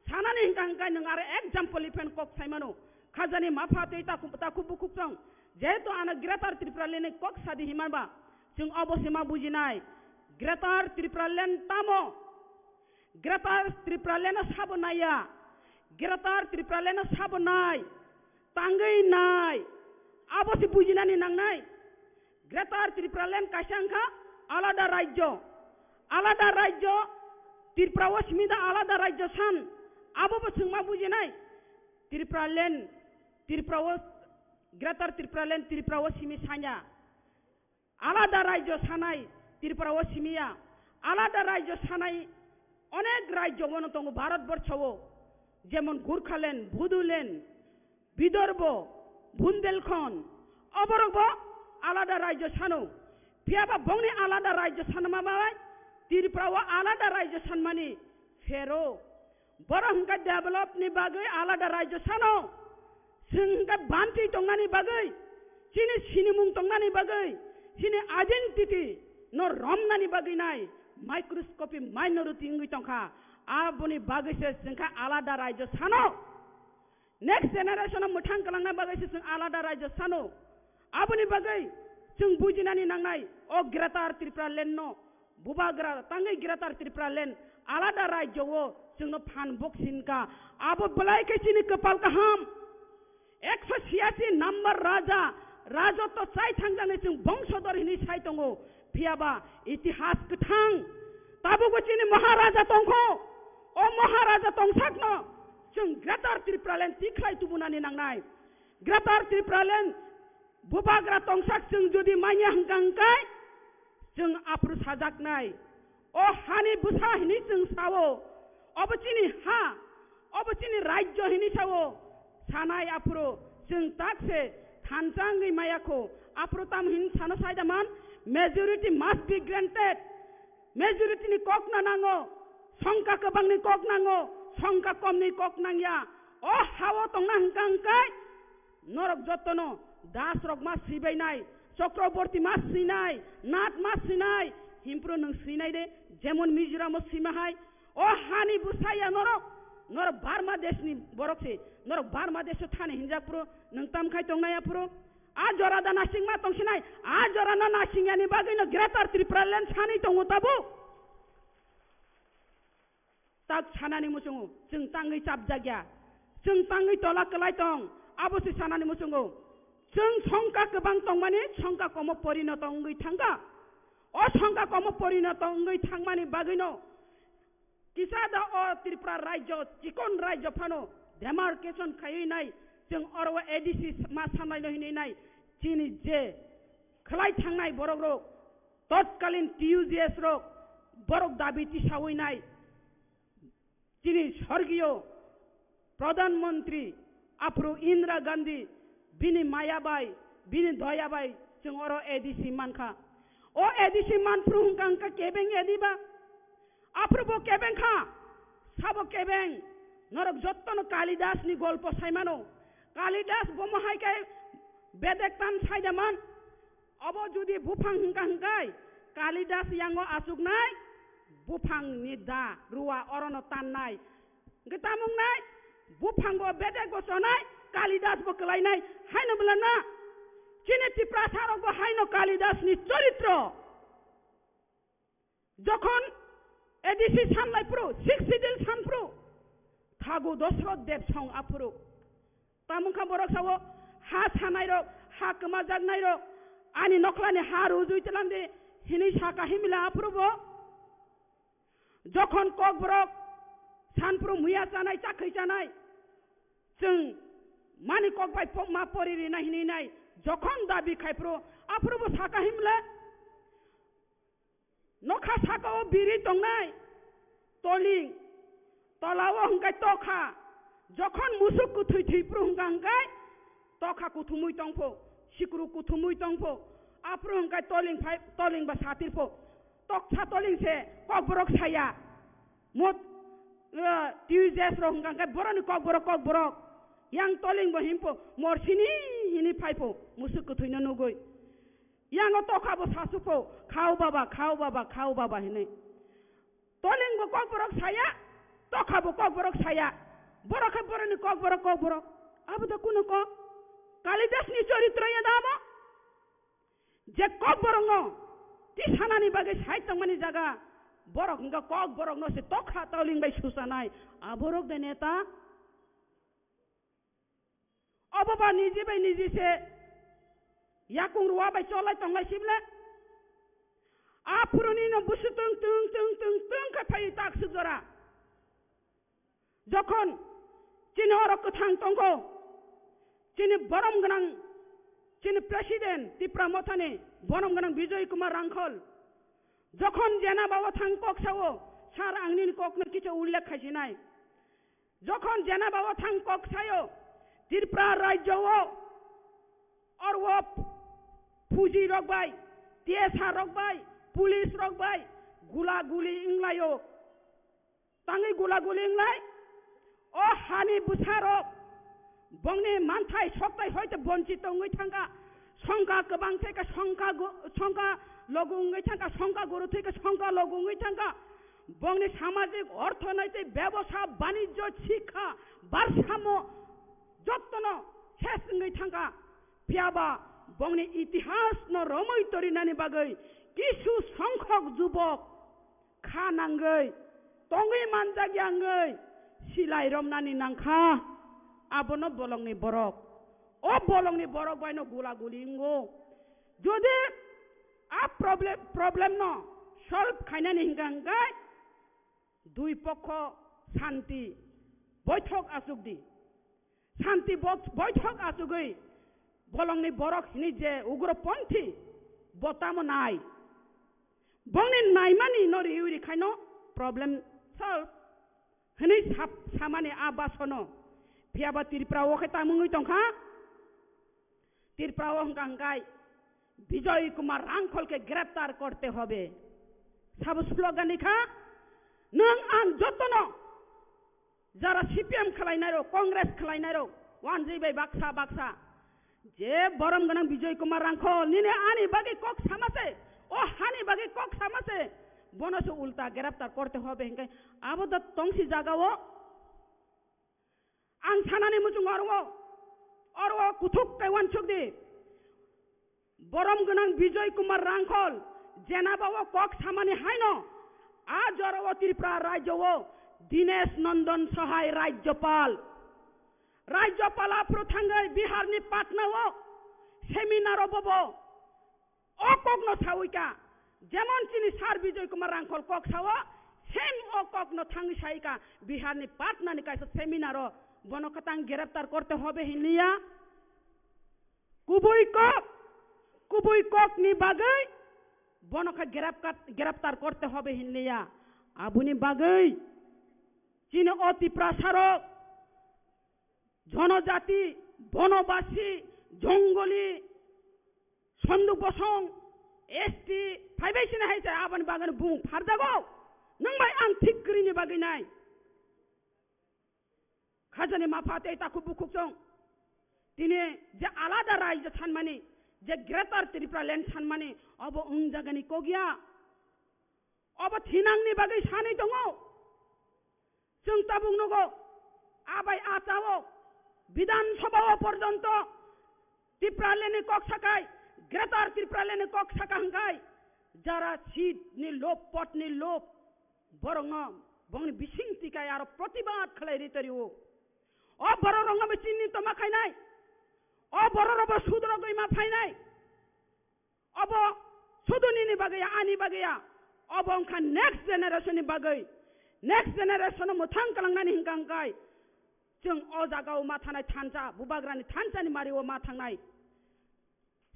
Sanani hwnkha hwnkha nwng aro example wi phan kok saimano. Khajani mapha tei takhuk, takhuk bukhuk chwng. Jehetu ano Greater Tipraland kok sadi himaba. Chwng obo se ma bujinai. Greater Tipraland tamo? Greater Tipraland no sabo naiya. Greater Tipraland no sabo nai. Tangwi nai. Abo se bujinani nangnai. Greater Tipraland kaisa wngkha alada rajyo. Alada rajyo, Tripura o simi da alada rajyo san. Abo bo chwng ma bujinai. Tipraland, Tripura o, Greater Tipraland, Tripura o simi sanya. Alada rajyo sanai Tripura o simiya, alada rajyo sanai onek rajyo bono tongo Bharat borsho o, jemon Gurkhaland, Bodoland, Bidorbo, Bundelkhand, oborok bo alada rajyo sano. Phiyaba bongni alada rajyo sanma bai Tripura o alada rajyo sanmani phero. Borok hwnkhe develop ni bagwi alada rajyo sano. Chwng hwnkhe bantwi tongnani bagwi, chini sinimung tongnani bagwi, chini identity no romnani bagwi nai microscopic minority wngwi tongkha. Aboni bagwi se chwngkha alada rajyo sano. Next generation no mwthang kwlangna bagwi se chwng alada rajyo sano. Aboni bagwi chwng bujinani nangnai o Greater Tripura Land no. Bubagra tangwi Greater Tripura Land alada rajyo o chwngno phan bok sinka. Abo belai khe chini kwpal kaham. Ekso siyasi number raja, rajotto chai thangjaknai chwng bongsodor hinwi sai tongo. Phiyaba itihas kwthang. Tabukbo chini Maharaja tongkho. O Maharaja tongsakno chwng Greater Tripura Land tikhlai tubunani nangnai. Greater Tripura Land Bubagra tongsak chwng jodi manya hwnkha hwnkhe chwng aphuru sajaknai. O hani bwsa hini chwng sao, obo chini ha, obo chini rajyo hini sao. Sanai aphuru chwng tak se thansa wngwi maya kho. Aphuru tamo hini sano saida man, majority must be granted. Majority ni kok na nango, songkha kwbang ni kok nango, songkha kom ni kok nangya. O hao tongna hwnkha hwnkhe norok jotono Das rok ma swibainai, Chakraborty ma swinai, Nath ma swinai, himpro nwng swinai de, jemon Mizoram o swima hai. O hani bwsaya norok, norok Burma desh ni borok se, norok Burma desh o thani hinjak phuru, nwng tam khai tongnai aphuru. A jora da nasing ma tongsinai, a jora no nasing yani bagwi no Greater Tripura Land sani tongo tabuk. Tak sanani muchungo, chwng tangwi chapjakya, chwng tangwi tola kwlai tong, abo se sanani muchungo. Chwng songkha kwbang tongmani songkha komo porinoto wngwi thangkha. O songkha komo porinoto wngwi thangmani bagwino kisa da o Tripura rajyo, chikon rajyo phano demarcation khaiwi nai, chwng oro o A D C ma sanlaino hinwi nai, chini je khwlai thangnai borok rok, totkalin T U G S rok, borok dabi tisawi nai, chini sorgiyo Pradhan Mantri aphuru Indira Gandhi, bini maya bai, bini doya bai, chwng oro A D C mankha. O A D C manphuru hwnkha hwnkha kebeng A D ba? Aphuru bo kebeng kha, sabo kebeng. Norok jottono Kalidas ni golpo saimano. Kalidas bomo hai khe bedek tan saida man. Obo jodi buphang hwnkha hwnkhe Kalidas yango achuknai, Buphang ni da rua orono tannai. Hwnkhe tamung nai, buphang bo bedek bo chonai, Kalidas bo kwlainai, haino bwla na. Chini Tiprasa rok bo haino Kalidas ni choritro. Jokhon A D C sanlai phuru, six schedule san phuru, thagu Dosroth Dev song aphuru. Tamung kha borok sao, ha sanai rok, ha kwmajaknai rok, ani nokhlani ha rujui tlang di, hinui saka himila aphuru bo. Jokhon Kokborok san phuru muya chanai, chakhwi chanai, chwng mani kok bai po-, ma pori rina hinui nai, jokhon dabi khai phuru, aphuru bo saka himle, nokha saka o biri tongnai, toling, tola o hwnkhe tokha, jokhon musuk kwthwi thwi phuru hwnkha hwnkhe, tokha kuthumui tongpho, sikru kuthumui tongpho, aphuru hwnkhe toling phai, toling ba satir pho, toksa toling se Kokborok saya. Mot, eh, Tuesdays rok hwnkha hwnkhe boroni Kokborok, Kokborok. Yang toling bo himpho, morsini hini phaipho, musuk kwthwino nugui. Yang o tokha bo sasupho, "Khao baba, khao baba, khao baba," hinui. Toling bo Kokborok saya, tokha bo Kokborok saya. Borok khe boroni Kokborok, Kokborok. Abo da kuno kok? Kalidas ni choritro ya da abo? Je Kokborokno tisanani bagwi side tongmani jaga, borok hwnkha Kokborokno se tokha toling bai susanai, aborok de neta. Obo ba niji bai niji se yakung rua bai cholai tonglai sibla. Aphuruni no busu tung tung tung tung tung khe phai tak suk jora. Jokhon chini oro kwthang tongkho, chini borom gwnang, chini president Tipra Mothani borom gwnang Bijoy Kumar Rangkhol, jokhon jena bao thang kok sao, "Sir, ang nini kokno kicha ullekh khaisinai." Jokhon jena bao thang kok sayo, Tripura rajyo o orwo phuji rok bai, T S R rok bai, police rok bai gula guli wnglaio. Tangwi gula guli wnglai, o hani bwsarok bongni manthai soktai hoite bonchit wngwi thangkha, songkha kwbang thai kha songkha gu-, songkha logu wngwi thangkha, songkha guru thai kha songkha logu wngwi thangkha, bongni samajik, orthonoitik, bebosa, banijjo, sikha, barsamo jottono ses wngwi thangkha. Phiyaba bongni itihasno romwi torinani bagwi kisu songkhok jubok kha nangwi, tongwi manjakya wngwi silai romnani nangkha, abono bolongni borok. O bolongni borok baino gula guli wngo. Jodi a problem, problem no solve khainani hingka hingkai dui pokho santi boithok achukdi. Santi bo-, boithok achugwi bolongni borok hini je ugroponthi bo tamo nai. Bongni naimani no riwi rikhaino problem solve hini sap-, samani a basono. Phiyaba Tripura o khe tamungwi tongkha. Tripura o hwnkha hwnkhe Bijoy Kumar Rangkhol ke greptar korte hobe. Sabo slogan ni kha, nwng ang jotono jara C P M khwlainai rok, Congress khwlainai rok, wanjwi bai baksa baksa. Je borom gwnang Bijoy Kumar Rangkhol, nini ani bagwi kok sama se, o hani bagwi kok sama se, bono se ulta greptar korte hobe hwnkhe abo da tongsi jaga o. Ang sanani muchung oro, oro kuthuk khe uansuk di. Borom gwnang Bijoy Kumar Rangkhol, jenaba o kok samani haino, a jora o Tripura rajyo o Dinesh Nandan Sahai Rajyapal. Rajyapal aphuru thangwi Bihar ni Patna o seminar o bobo o kokno sawi ka, jemon chini Sir Bijoy Kumar Rangkhol kok sao, same o kokno thangwi sai ka, Bihar ni Patna ni kaisa seminar o, bono khe tang greptar korte hobe hinliya. Kubui kok, kubui kok ni bagwi bono khe grep-, greptar korte hobe hinliya. Aboni bagwi chini o Tiprasa rok, jonojati, bonobasi, jongoli, Sonduk Bosong, S T, phaibai sini hai se aboni bagwi bung pharjago. Nwng bai ang thik kwrwini bagwi nai. Khajani mapha tei takhuk bukhuk chwng. Tini je alada rajyo sanmani, je Greater Tripura Land sanmani, obo wng jagani kok ya. thinangni bagwi sanwi tongo. Chwng tabuk nugo, abai achao, Bidhan Sabha o porjonto Tipraland ni kok sakai, Greater Tipraland ni kok saka hwnkhe, jara seat ni lob, pot ni lob, borokno, bongni bising tikai aro protibad khlai ri torio. O borok rokno bo chini toma khainai, o borok rok bo sudrogwi ma phainai. Obo sudu nini bagwi ya, ani bagwi ya. Obo wngkha next generation ni bagwi. Next generation no mwthang kalangnani hwnkha hwnkhe chwng o jaga o ma thanai thansa, Bubagrani thansa ni mari o ma thangnai.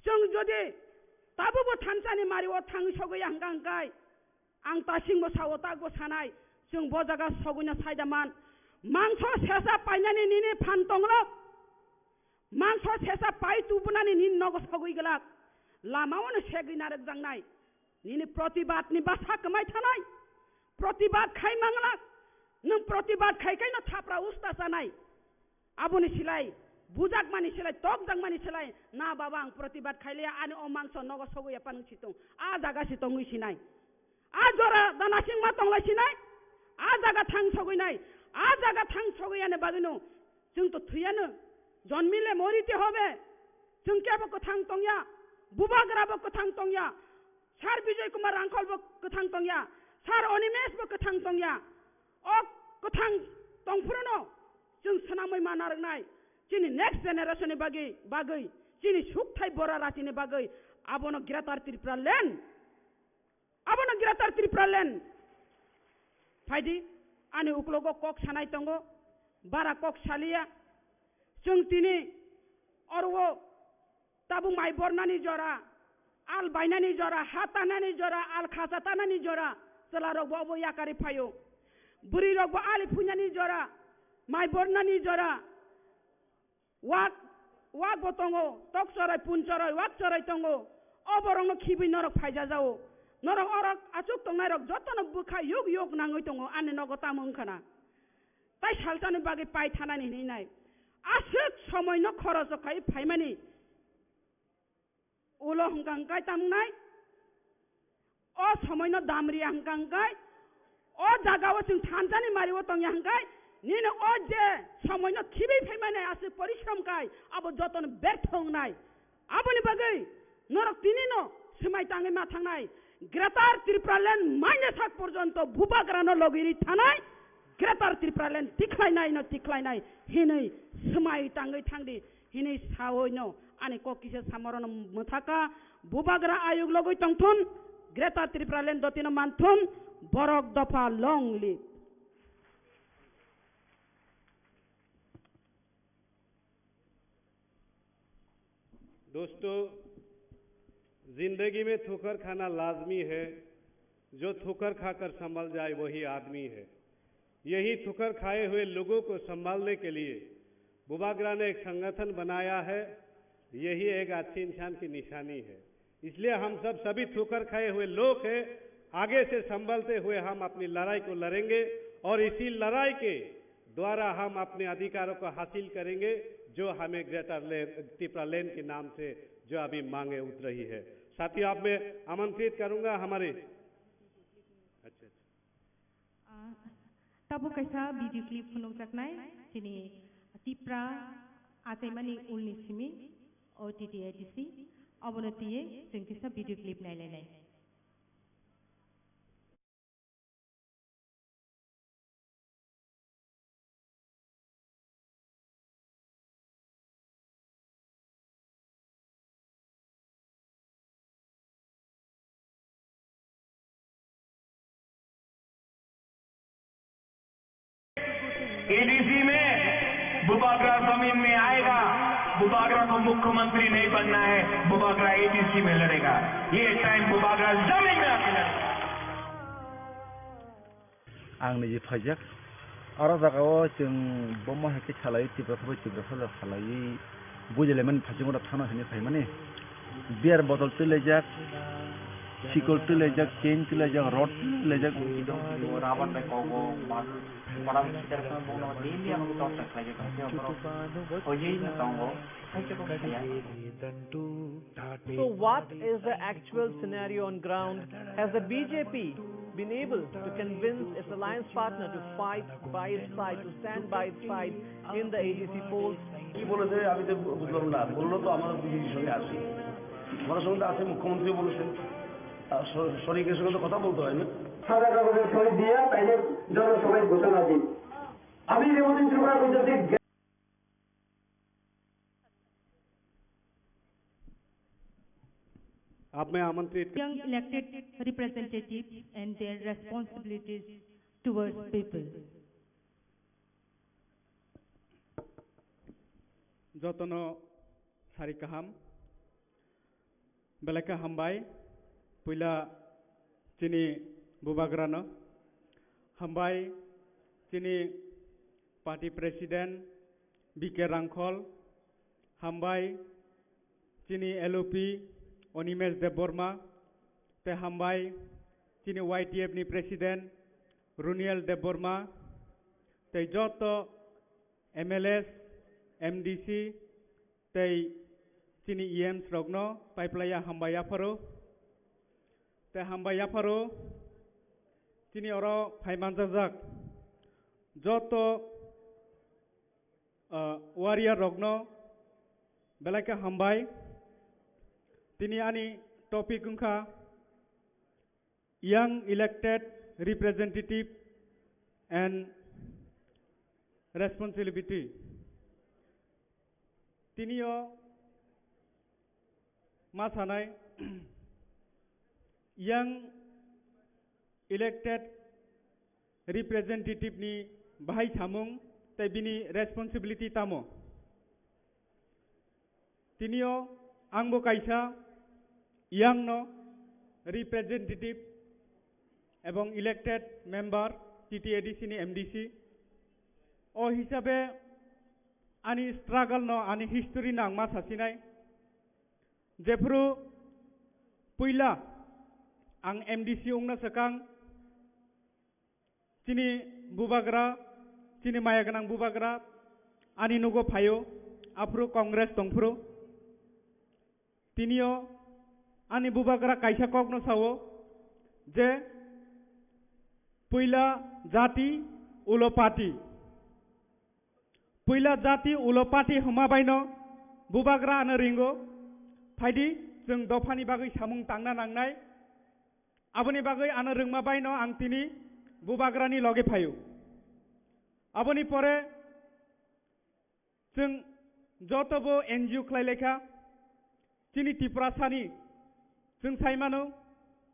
Chwng jodi tabukbo thansa ni mari o thangwi sogwi ya hwnkha hwnkhe ang tasingbo sao, takbo sanai, chwng bo jaga sogwino saida man. Mangso sesa painani nini phan tonglo. Mangso sesa pai tubunani nini nogo sogwi glak. Lama ono segwi narwkjaknai. Nini protibad ni basa kwmai thanai. Protibad khai manglak. Nwng protibad khai khai no thapra usta chanai. Aboni silai, bujakmani silai, tokjakmani silai, na baba ang protibad khailiya, ani o mangso nogo sogwi ya panung situng. A jaga si tongwi sinai. A jora da nasing ma tonglai sinai. A jaga thang sogwi nai. A jaga thang sogwi yani bagwino. Chwng to thwiyano. Jonmile morite hobe. Chwng kebo kwthang tongya. Bubagra bo kwthang tongya. Sir Bijoy Kumar Rangkhol bo kwthang tongya. Sir Animesh bo kwthang tongya. O kwthang tongphruno chwng swnamwi ma narwknai. Chini next generation ni bagwi, bagwi. Chini sukthai bora rachini bagwi. Abono Greater Tripura Land. Abono Greater Tripura Land. Phaidi, ani uklogo kok sanai tongo, bara kok saliya. Chwng tini oro tabuk mai bornani jora, al bainani jora, ha tanani jora, al khasa tanani jora, chwlarokbo obo yakari phaio. Bwrwirokbo ali phuinani jora, mai bornani jora, Wak, wak bo tongo, tok chorai, pun chorai, wak chorai tongo. O borokno khibwi norok phaijajao. Norok orok achuk tongnairok jotono bwkha yuk yuk nangwi tongo, ani nogo tamo wngkha na. Tai salsani bagwi pai thanani hinwi nai. Aswk somoino khoroch khai phaimani. Ulo hwnkha hwnkhe tamnai. O somoino damriya hwnkha hwnkhe, o jagao chwng thansani mario tongya hwnkhe, nini o je somoino khibwi phaimani aswk porishrom khai, abo jotono bertho wngnai. Aboni bagwi norok tinino swmai tangwi ma thangnai. Greater Tripura Land maina sak porjonto Bubagrano logiri thanai. Greater Tripura Land tikhlainaino tikhlainai hinwi swmai tangwi thangdi hinwi saoino ani kok kisa samorono mwthaka. Bubagra ayuk logwi tongthun, Greater Tripura Land dotino manthun, borok dopha long live. दोस्तों, जिंदगी में ठोकर खाना लाजमी है। जो ठोकर खाकर संभल जाए, वही आदमी है। यही ठोकर खाए हुए लोगों को संभालने के लिए बुबागरा ने एक संगठन बनाया है। यही एक अच्छे इंसान की निशानी है। इसलिए हम सब सभी ठोकर खाए हुए लोग हैं। आगे से संभलते हुए हम अपनी लड़ाई को लड़ेंगे और इसी लड़ाई के द्वारा हम अपने अधिकारों को हासिल करेंगे, जो हमें ग्रेटर लैंड, तिपरा लैंड के नाम से जो अभी मांगे उठ रही है। साथियों, अब मैं आमंत्रित करूंगा हमारे, अच्छा, अच्छा। Ah, tabuk kaisa video clip phunukjaknai chini Tipra achaimani ulni simi O T T A D C, obono twiwi chwng kisa video clip nailainai. ADC में बुबागरा जमीन में आएगा। बुबागरा को मुख्यमंत्री नहीं बनना है, बुबागरा एडीसी में लड़ेगा। ये टाइम बुबागरा जमीन में आके लड़ेगा। Ang niji phaijak. Oro jagao chwng bomo hai khe salai, Tiprasa bai Tiprasa salai, bujilaimani phaisingora thana hinwi phaimani. Beer bottle twilaijak, sikol twilaijak, chain twilaijak, rod twilaijak. Rubber bai kogo, bag, koram sitar khe bono daily ang torture khlaijak, hwnkhe borok hoiwi no tongo, khaisa kok saya. So what is the actual scenario on ground? Has the B J P been able to convince its alliance partner to fight by its side, to stand by its side in the A D C polls. কি বলেছে? আমি তো বুঝলাম না। বললো তো আমরা বিজেপির সঙ্গে আছি। ওনার সঙ্গে তো আছে, মুখ্যমন্ত্রী বলেছেন। আর শ-, শরিকের সঙ্গে তো কথা বলতে হয় না। সাদা কাগজে সই দিয়ে তাইলে জনসভায় ঘোষণা দিন। আমি রেবতী ত্রিপুরা বিদ্যুৎ आप में आमंत्रित young elected representatives and their responsibilities towards people. Jotono sari kaham. Belai khe hambai. Puila chini bubagrano hambai, chini party president B K Rangkhol, hambai chini L O P Animesh Debbarma, tei hambai chini Y T F ni president Runiel Debbarma, tei joto M L As, M D C, tei chini E Ms rokno paiplaiya hambai yapharo. Tei hambai yapharo chini oro phai manjakjak joto, ah, warrior rokno belai khe hambai. Tini ani topic wngkha Young elected representative and responsibility. Tinio ma sanai, young elected representative ni bahai samung tei bini responsibility tamo. Tinio angbo kaisa young no representative ebong elected member T T A D C ni M D C. O hisabe ani struggle no, ani history no ang ma sasinai. Jephru puila ang M D C wngna swkang, chini bubagra, chini maya gwnang bubagra ani nugo phaio, aphuru Congress tongphuru. Tinio ani bubagra kaisa kokno sao je, puila jati, ulo party. Puila jati, ulo party hwnma baino bubagra ano ringo, phaidi chwng dophani bagwi samung tangna nangnai. Aboni bagwi ano rwngma baino ang tini bubagrani loge phaio. Aboni pore chwng jotobo N G O khlai laikha. Chini Tiprasani chwng sai mano,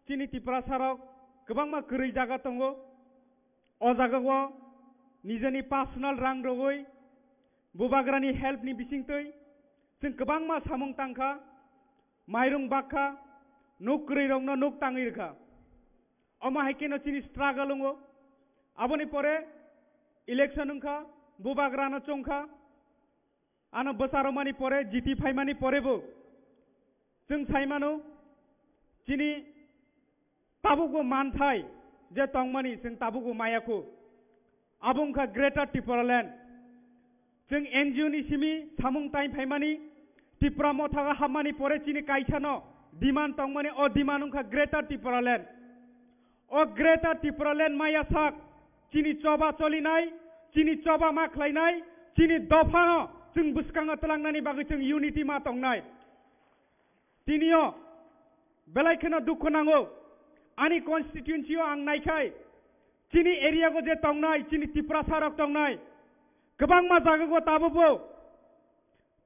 chini Tiprasarok kwbangma kwrwi jaga tongo. O jagao nijeni personal rang rwgwi bubagrani help ni bisingtwi chwng kwbangma samung tangkha, mairung bakha, nuk kwrwi rokno nuk tangwi rwkha. Omo hai kheno chini struggle wngo. Aboni pore election wngkha, bubagrano chongkha. Ano bwsarokmani pore, jiti phaimani porebo chwng sai mano, chini tabukbo manthai je tongmani chwng tabukbo maya kho. Abo wngkha Greater Tipraland. Chwng N G O ni simi samung tai phaimani, Tipra Motha o hapmani pore chini kaisano demand tongmani, o demand wngkha Greater Tipraland. O Greater Tipraland maya sak, chini choba cholinai, chini choba ma khlainai, chini dophano chwng bwskango twlangnani bagwi chwng unity ma tongnai. Tinio belai kheno dukhu nango, ani constituency o ang naikhai, chini area go je tongnai, chini Tiprasa rok tongnai, kwbangma jaga go tabukbo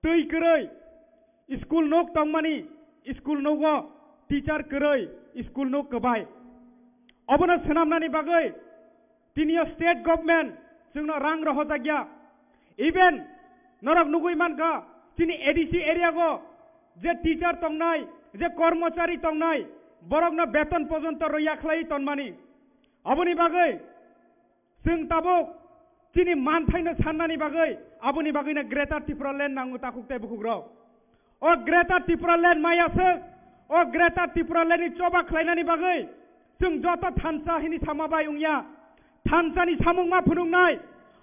twi kwrwi, school nok tongmani, school nogo teacher kwrwi, school nok kwbai. Obono swnamnani bagwi tiniyo state government chwngno rang rohorjakya. Even norok nugwi mankha, chini A D C area go je teacher tongnai, je kormochari tongnai, borokno beton pojonto rwya khlai tonmani. Aboni bagwi chwng tabuk chini manthaino sannani bagwi, aboni bagwino Greater Tipraland nango, takhuk tei bukhukrok. O Greater Tipraland maya swk, o Greater Tipraland ni choba khlainani bagwi chwng joto thansa hini sama bai wngya. Thansani samung ma phunuknai.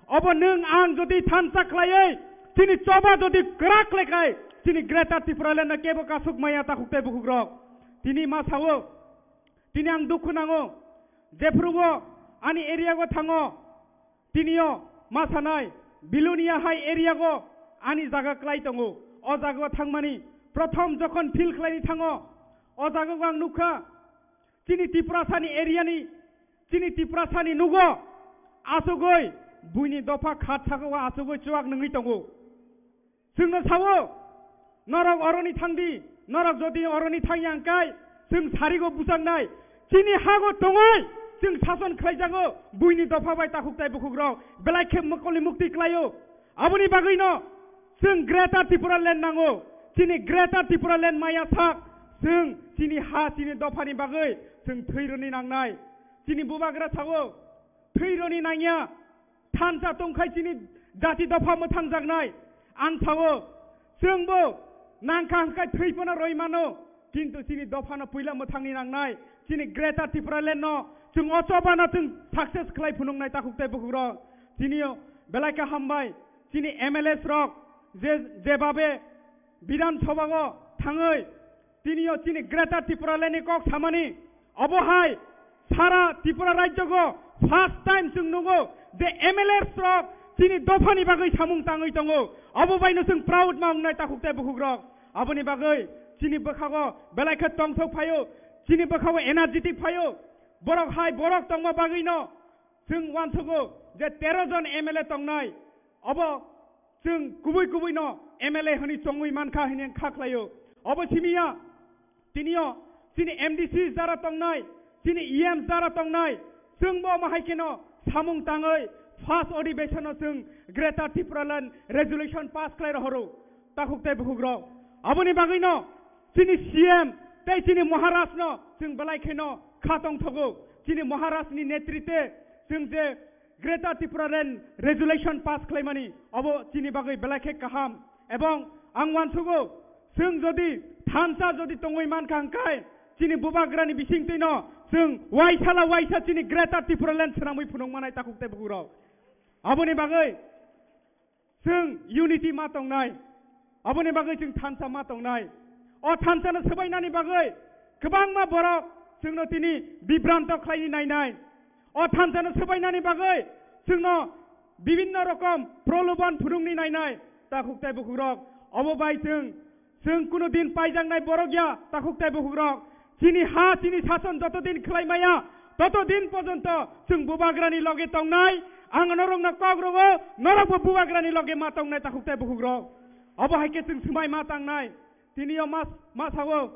Obo nwng ang jodi thansa khlaiwi, chini choba jodi kwrak khlaikhai, chini Greater Tipraland no kebo kasuk maya, takhuk tei bukhukrok. Tini ma sao, tini ang dukhu nango. Jephrubo ani area go thango, tinio ma sanai, Bilonia hai area go ani jaga klai tongo. O jaga o thangmani prothom jokhon field khlaini thango, o jaga go ang nukha, chini Tiprasani area ni, chini Tiprasani nugo asugoi buini dopha khat saka o asugoi chuak nungwi tongo. Chwngno sao, norok oroni thangdi, norok jodi oroni thangya hwnkhe, chwng sarigo buchangnai. Chini hago tongoi, chwng sason khlaijago, buini dopha bai takhuk tai bukhukrok, belai khe mokolni mukti klaio. Aboni bagwino chwng Greater Tipraland nango. Chini Greater Tipraland maya sak, chwng chini ha, chini dophani bagwi chwng thwi rwni nangnai. Chini bubagra sao, thwi rwni nangya. Thansa tongkhai chini jati dopha mwthangjaknai. Ang sao, chwngbo nangkha hwnkhe thwi phano roi mano, kintu chini dophano puila mwthangni nangnai. Chini Greater Tipraland no chwng o chobano chwng success khlai phunuknai takhuk tai bukhukrok. Chini belai khe hambai, chini M L As rok je, jebabe Bidhan Sabha o thangwi tinio chini Greater Tipraland ni kok samani, obo hai sara Tripura rajyo go first time chwng nugo je M L As rok chini dophani bagwi samung tangwi tongo. Obo baino chwng proud ma wngnai takhuk tai bukhukrok. Aboni bagwi chini bwkhago belai khe tongthok phaio, chini bwkhago energetic phaio. Borok hai borok tongma bagwino chwng uansukgo je tero jon M L A tongnai. Obo chwng kubui kubui no M L A hwnwi chongwi mankha hwnwi ang kha khlaio. Obo simiya, tinio chini M D C jara tongnai, chini E M jara tongnai, chwngbo omo hai kheno samung tangwi first adhibeshon no chwng Greater Tipraland resolution pass khlai rohoro, takhuk tai bukhukrok. Aboni bagwino chini C M tei chini Maharaj no chwng belai kheno kha tongthogo. Chini Maharaj ni netritwe chwng je Greater Tipraland resolution pass khlaimani, obo chini bagwi belai khe kaham. Ebong ang uansukgo, chwng jodi thansa jodi tongwi mankha hwnkhe, chini bubagrani bisingtwino chwng waisala waisa chini Greater Tipraland swnamwi phunuk manai takhuk tai bukhukrok. Aboni bagwi chwng unity ma tongnai, aboni bagwi chwng thansa ma tongnai. O thansano swbainani bagwi kwbangma borok chwngno tini bibranto khlaini nainai. O thansano swbainani bagwi chwngno bibinno rokom proloban phunukni nainai takhuk tai bukhukrok. Obo bai chwng, chwng kuno din paijaknai borok ya takhuk tai bukhukrok. Chini ha, chini sason joto din khlai maya, toto din porjonto chwng bubagrani loge tongnai. Ang norokno kok rogo, norokbo bubagrani loge ma tongnai takhuk tai bukhukrok. Obo hai khe chwng swmai ma tangnai. Tinio ma, ma sao,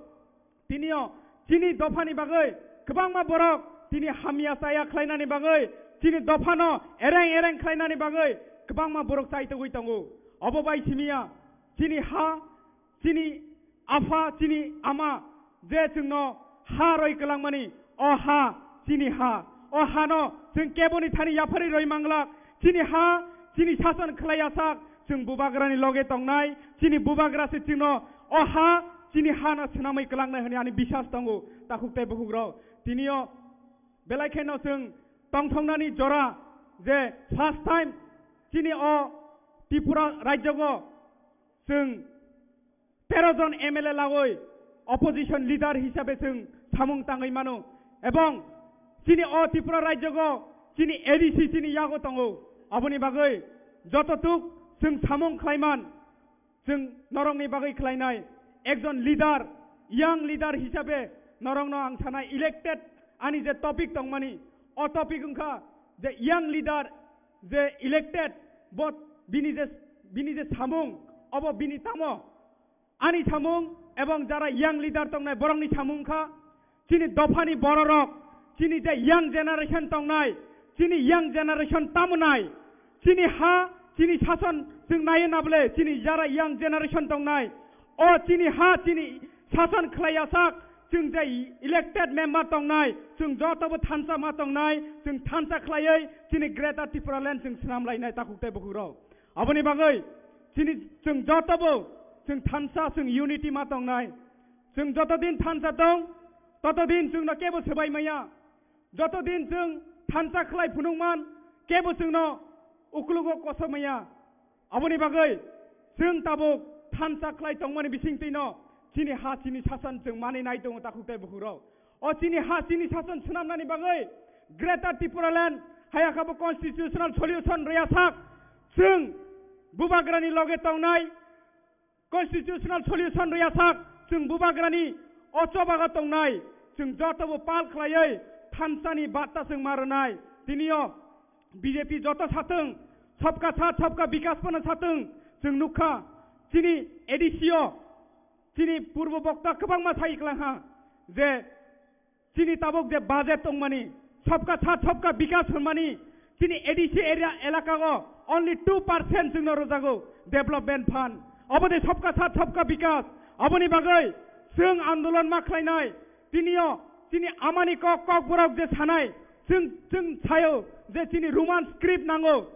tinio chini dophani bagwi kwbangma borok tini hamya chaya khlainani bagwi, chini dophano ereng ereng khlainani bagwi kwbangma borok chaitogwi tongo. Obo bai simiya chini ha, chini apha, chini ama je chwngno ha roi kwlangmani, o ha chini ha. O hano chwng keboni thani yapharwi roi manglak. Chini ha, chini sason khlai asak, chwng bubagrani loge tongnai. Chini bubagra se chwngno o ha, chini hano swnamwi kwlangnai hwnwi ani biswas tongo, takhuk tai bukhukrok. Tinio belai kheno chwng tongthoknani jora je first time chini o Tripura rajyogo chwng tero jon M L A lagoi opposition leader hisabe chwng samung tangwi mano, ebong chini o Tripura rajyogo chini A D C chini yago tongo. Aboni bagwi joto tuk chwng samung khlaiman, chwng norokni bagwi khlainai ekjon leader, young leader hisabe norokno ang sanai elected ani je topic tongmani, o topic wngkha je young leader je elected, bo bini je, bini je samung, obo bini tamo ani samung ebong jara young leader tongnai borokni samung wngkha. Chini dophani bororok, chini je young generation tongnai, chini young generation tamo nai, chini ha, chini sason chwng naiyo nabole, chini jara young generation tongnai, o chini ha, chini sason khlai asak, chwng je elected member tongnai, chwng jotobo thansa ma tongnai, chwng thansa khlaiwi chini Greater Tipraland chwng swnam lainai takhuk tai bukhukrok. Aboni bagwi chini chwng jotobo chwng thansa, chwng unity ma tongnai. Chwng joto din thansa tong, toto din chwngno kebo swbai maya. Joto din chwng thansa khlai phunukman, kebo chwngno uklugo kosok maya. Aboni bagwi chwng tabuk thansa khlai tongmani bisingtwino chini ha, chini sason chwng manwi nai tongo takhuk tai bukhukrok. O chini ha, chini sason swnamnani bagwi Greater Tipraland hayakha bo constitutional solution rwya sak, chwng bubagrani loge tongnai, constitutional solution rwya sak, chwng bubagrani o chobago tongnai, chwng joto bo pal khlaiwi thansa ni batta chwng ma rwnai. Tini o B J P joto satung, sabka saath sabka bikas phano satung, chwng nukha chini A D C o, chini purbo bokta kwbangma sai kwlangha je chini tabuk je budget tongmani, sabka saath sabka bikas hwnmani, chini A D C area elaka o only two percent chwngno rwjago development fund. Obo de sabka saath sabka bikas. Aboni bagwi chwng andolon ma khlainai. Tini o chini amani kok, kokborok je sanai, chwng, chwng sayo je chini Roman script nango.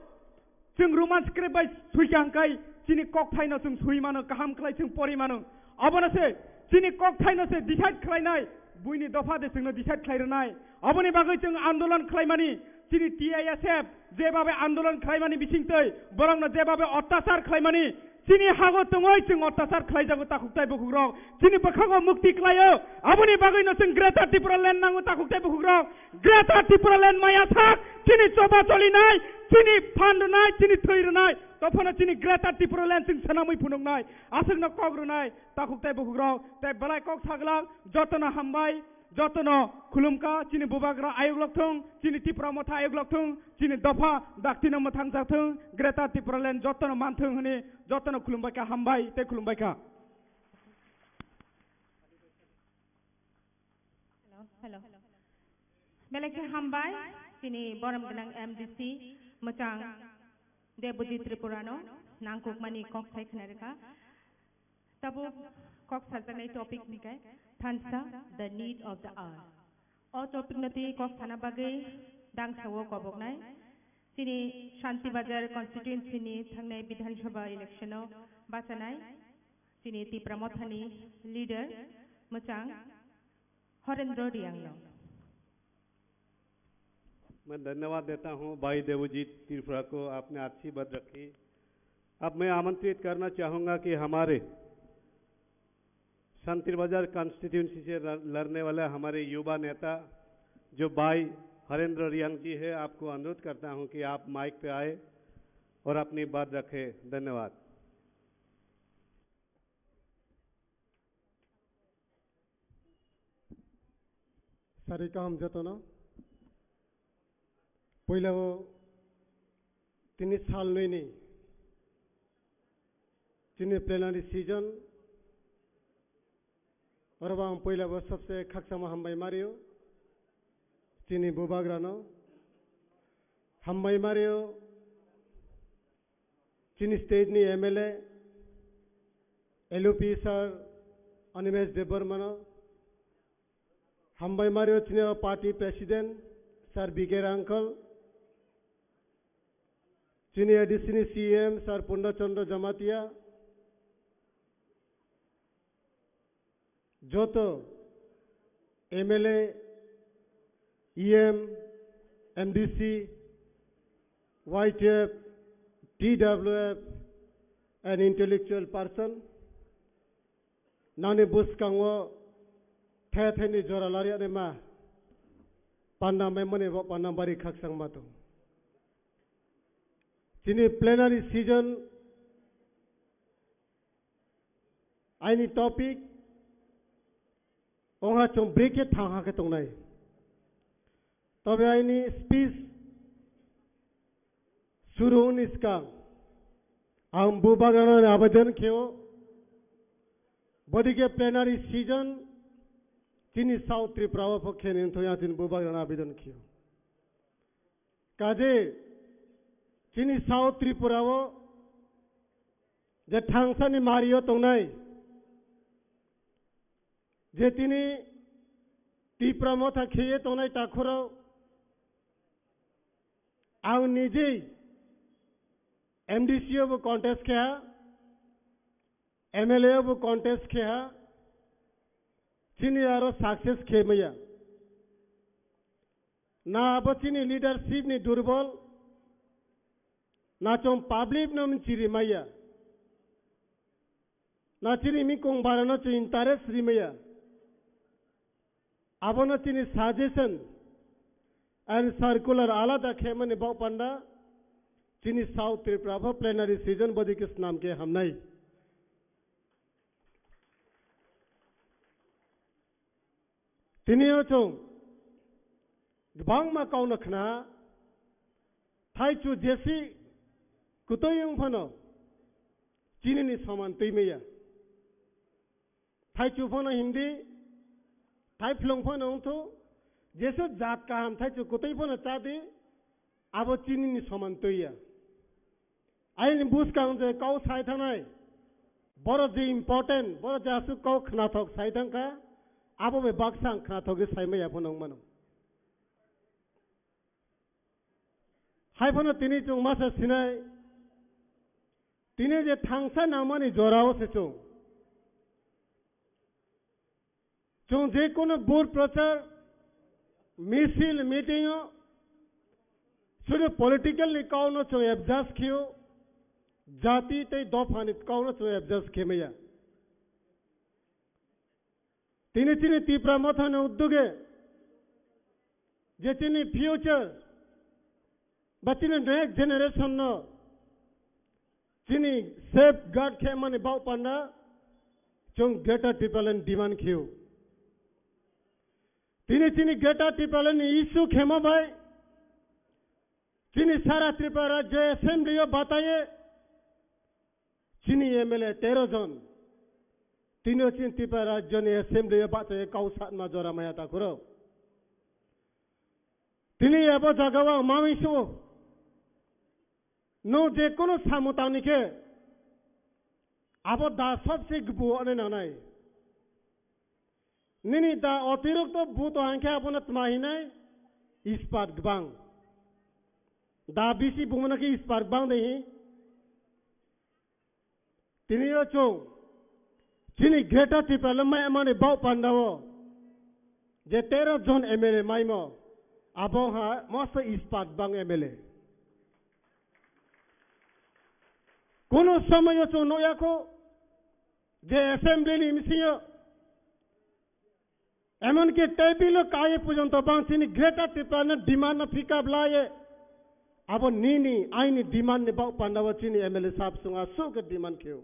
Chwng Roman script bai suikha hwnkhe chini kokthaino chwng sui mano, kaham khlai chwng pori mano. Abono se chini kokthaino se decide khlainai, buini dopha de chwngno decide khlai rwnai. Aboni bagwi chwng andolon khlaimani, chini T I S F jebabe andolon khlaimani bisingtwi borokno jebabe ottachar khlaimani, chini hago tongoi chwng ottachar khlaijago takhuk tai bukhukrok. Chini bwkhago mukti khlaio. Aboni bagwino chwng Greater Tipraland nango takhuk tai bukhukrok. Greater Tipraland maya sak, chini choba cholinai, chini phan rwnai, chini thwi rwnai. Tophano chini Greater Tipraland chwng swnamwi phunuknai. Aswkno kok rwnai takhuk tai bukhukrok. Tai belai kok saglang, jotono hambai, jotono khulumkha, chini bubagra ayuk lokthung, chini Tipra motha ayuk lokthung, chini dopha daktino mwthangjathung, Greater Tipraland jotono manthung hwnwi jotono khulumbaikha, hambai tei khulumbaikha. Hello, hello. Belai khe hambai, chini borom gwnang M D C mwchang Debojit Tripurano nangkukmani kok sai khna rwkha. Tabuk kok sajaknai topic hwnkhe thansa, the need of the hour. O topic no twi kok sana bagwi dangsa o koboknai chini Shanti Bazar constituency ni thangnai Bidhan Sabha election o bachanai chini Tipra Mothani leader mwchang Horendro Riang no. मैं धन्यवाद देता हूं भाई देवजीत त्रिपुरा को, आपने अच्छी बात रखी। अब मैं आमंत्रित करना चाहूंगा कि हमारे शांति बाजार कॉन्स्टिट्यूएंसी से लड़-, लड़ने वाले हमारे युवा नेता जो भाई हरेंद्र रियांग जी है, आपको अनुरोध करता हूं कि आप माइक पे आए और अपनी बात रखें। धन्यवाद। Sari kaham jotono. Puila o tini sal nwi ni chini plenary session. Oro bo ang puila bo sabse khakchangma hambai mario chini bubagrano. Hambai mario chini state ni M L A, L U P sir Animesh Debbarmano, hambai mario chini party president sir B K uncle, chini A D C ni C M sir Purna Chandra Jamatia, joto M L A, E M, M D C, Y T F, T W F, and intellectual person, nani bwskango the the ni jora lariya ma panda mai mani bo panda bari khakchang ma tong. Chini plenary session aini topic ongha chwng break khe thang ha khe tongnai. Tobe aini speech suru wngni swkang ang bubagrano abedan kheo, bodike plenary session chini South Tripura o pho khe ni wngthok yang chini bubagrano abedan kheo. Kaje chini South Tripura o je thangsani mario tongnai, je tini Tipra Motha kheye tongnai takhoro, ang nijei M D C o bo contest khe ha, M L A o bo contest khe ha, chini aro success khe maya. Na abo chini leadership ni durbol, na chwng public no mchiri maya, na chini mikong bara no chwng interest ri maya. Abono chini suggestion, and circular alada khe mani bok panda chini South Tripura pho plenary session bodi khe snam khe hamnai. Tini o chwng kwbangma kauna khna, thaichu jesi kwtwi wng phano chinini soman twi maya. Thaichu phano himdi, thaiphlung phano wngthu, jesu jat kaham thaichu kwtwi phano chadi, abo chinini soman twiya. Aini buskang je kau sai thangnai, boro je important, boro je aswk kau khnathok sai thangkha, abo bai baksa ang khnathok khe sai maya phano wng mano. Hai phano tini chwng masa sinai, tini je thangsa nangmani jorao se chwng. Chwng je kono bur prochar, misil, meeting o, sudu political ni kau no chwng adjust khiyo, jati tei dopha ni kau no chwng adjust khemaya. Tini chini Tipra Motha ni uddoge je chini future ba chini next generation no chini safeguard khe mani bau panda chwng Greater Tipraland demand khiyo. Tini chini Greater Tipraland ni issue khema bai chini sara Tripura Rajya Assembly o bataye chini M L A tero jon. Tini o chini Tripura Rajya ni Assembly o bataye kau satma jora maya takhuro. Tini abo jaga o mami su no je kono samung tangni khe abo da sobse gbu ane nanai. Nini da otirokto buto hangkhe abono tma hinai ispat gbang. Da bisi bumano khe ispat gbang de hi. Tini o chwng chini Greater Tipraland mai mani bau pandao je tero jon M L A maimo abo ha mosto ispat gbang M L A. Kono somoyo chwng nukya kho je assembly ni bisingo emonki table o kaiye porjonto bang chini Greater Tipraland demand no pick up laye. Abo nini aini demand ni bau pandao chini M L A sab chwng aswk khe demand kheo.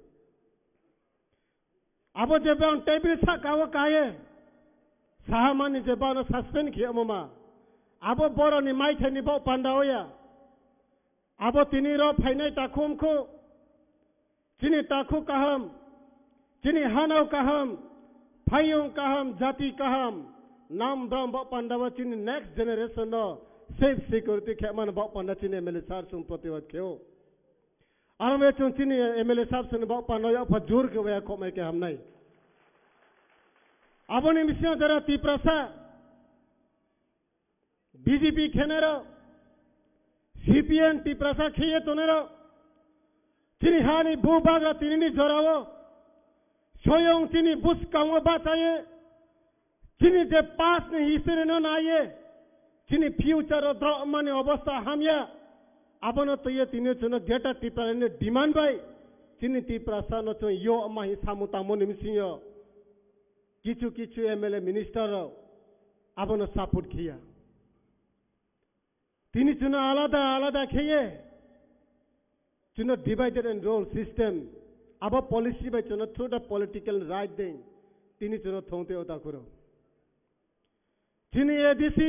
Abo je bang table saka o kaiye saha mani je bang no suspend khemo ma. Abo boroni maithai ni bau pandao ya. Abo tini ro phainai takhum khu. Chini takhu kaham, chini hanao kaham, phaiyung kaham, jati kaham, nam bram bo pandao chini next generation no safe security khe mani bo panda chini M L A sir chwng protibad kheo. Aro me chwng chini M L A sir chwng bo panda yapha jur khe waya khomai khe hamnai. Aboni bisingo jara Tiprasa B J P khenero, C P M Tiprasa kheye tonero, chini hani bubagra tinini jorao, soyong chini buskango bachaye, chini je past ni history no naye, chini future o dromani obostha hamya, abono toye tini chwngno Greater Tipraland ni demand bai, chini Tiprasa no chwng yo mahi samu tangmo ni bisingo. Kichu kichu M L A minister rok abono support khiya. Tini chwngno alada alada kheye chwngno divided and rule system abo policy bai chwngno through the political right ding tini chwngno thongte o takhuro. Chini A D C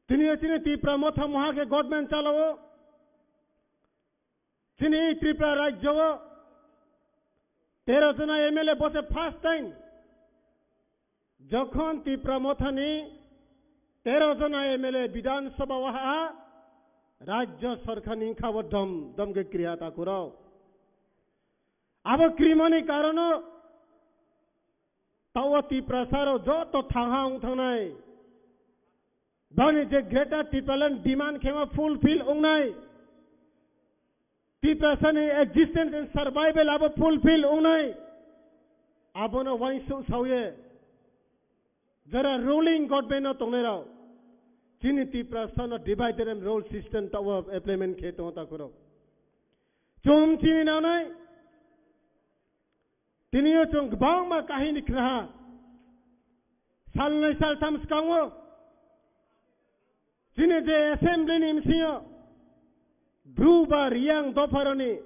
tini chini Tipra Motha moha khe government chalao. Chini Tripura rajyo o tero jona M L A bose first time. Jokhon Tripura Mothani tero jona M L A Bidhan Sabha o ha, rajyo sarkar ni kha bo dom dom khe kriya takhuro. Abo krimani karono Tawa Tiprasa rok joto thangha wng thangnai. Bani je Greater Tipraland demand khema fulfill wngnai. Tiprasa ni existence and survival abo fulfill wngnai. Abono wansuk saoye. Jara ruling government no tongnai rok. Chini Tiprasa no divided and rule system tawa implement khe tongo takhuro. Chum chini nanai. Tini o chwng kwbangma kahini khnaha. Salnwi saltham swkango Chini je assembly ni bisingo Bru ba Riyang dopharoni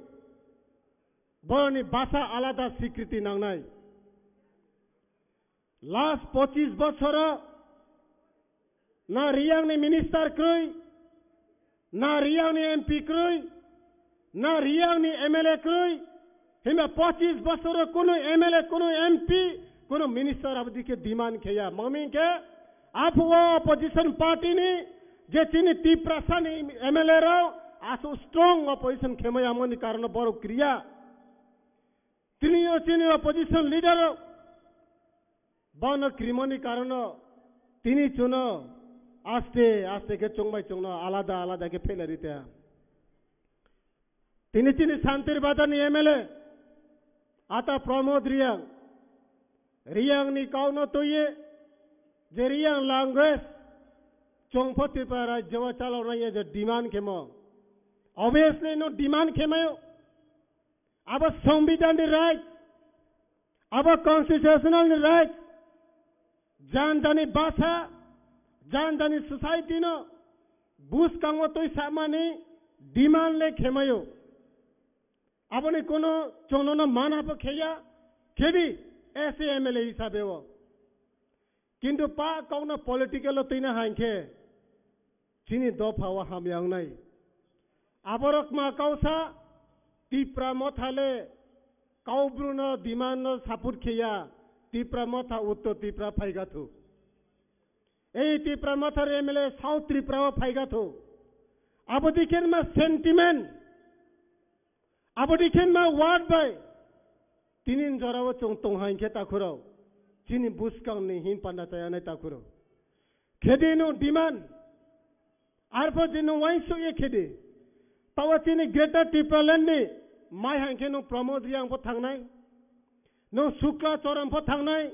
boroni basa alada sikriti nangnai. Last pochis bochoro na Riyang ni minister krwi, na Riyang ni M P krwi, na Riyang ni M L A krwi, himba pochis bochoro kunu M L A, kunu M P, kunu minister abodike demand kheya. Mami ke aphuo opposition party ni je chini Tiprasa ni M L A rao asu strong opposition khemai amoni karono borok kriya. Tini o chini opposition leader rao bono krimoni karono tini chuno aste aste khe chongbai chongno alada alada khe phelai rite. Tini chini Santir Bazar ni M L A ata Pramod Riyang, Riyang ni kauno tuye je Riyang language chongpho Tripura rajyo o chaloknai je demand khemo. Obviously no demand khemayo. Abo Songbidan ni right, abo constitutional ni right, jan jani basa, jan jani society no bwskango twi samani demand le khemayo. Aboni kono chwngno mana bo kheya, khedi S A M L A hisabe o. Kintu pa kokno political o twina hai khe chini dopha o hamya wngnai. Aborok ma kausa Tipra Motha le Kaubru no demand no support kheya, Tipra Motha Uttor Tripura phaigathu. Ei Tipra Motha M L A South Tripura o phaigathu. Abo dikhen ma sentiment. Abo dikhen ma word bai tinin jorao chwng tong hai khe takhurao. Chini bwskang ni hin panda chayanai takhurao. Khedi no demand. Arpho je no wainso ye khedi. Tawa chini Greater Tipraland ni mai hai khe no Pramod Riyang pho thangnai. No Sukla Choran pho thangnai.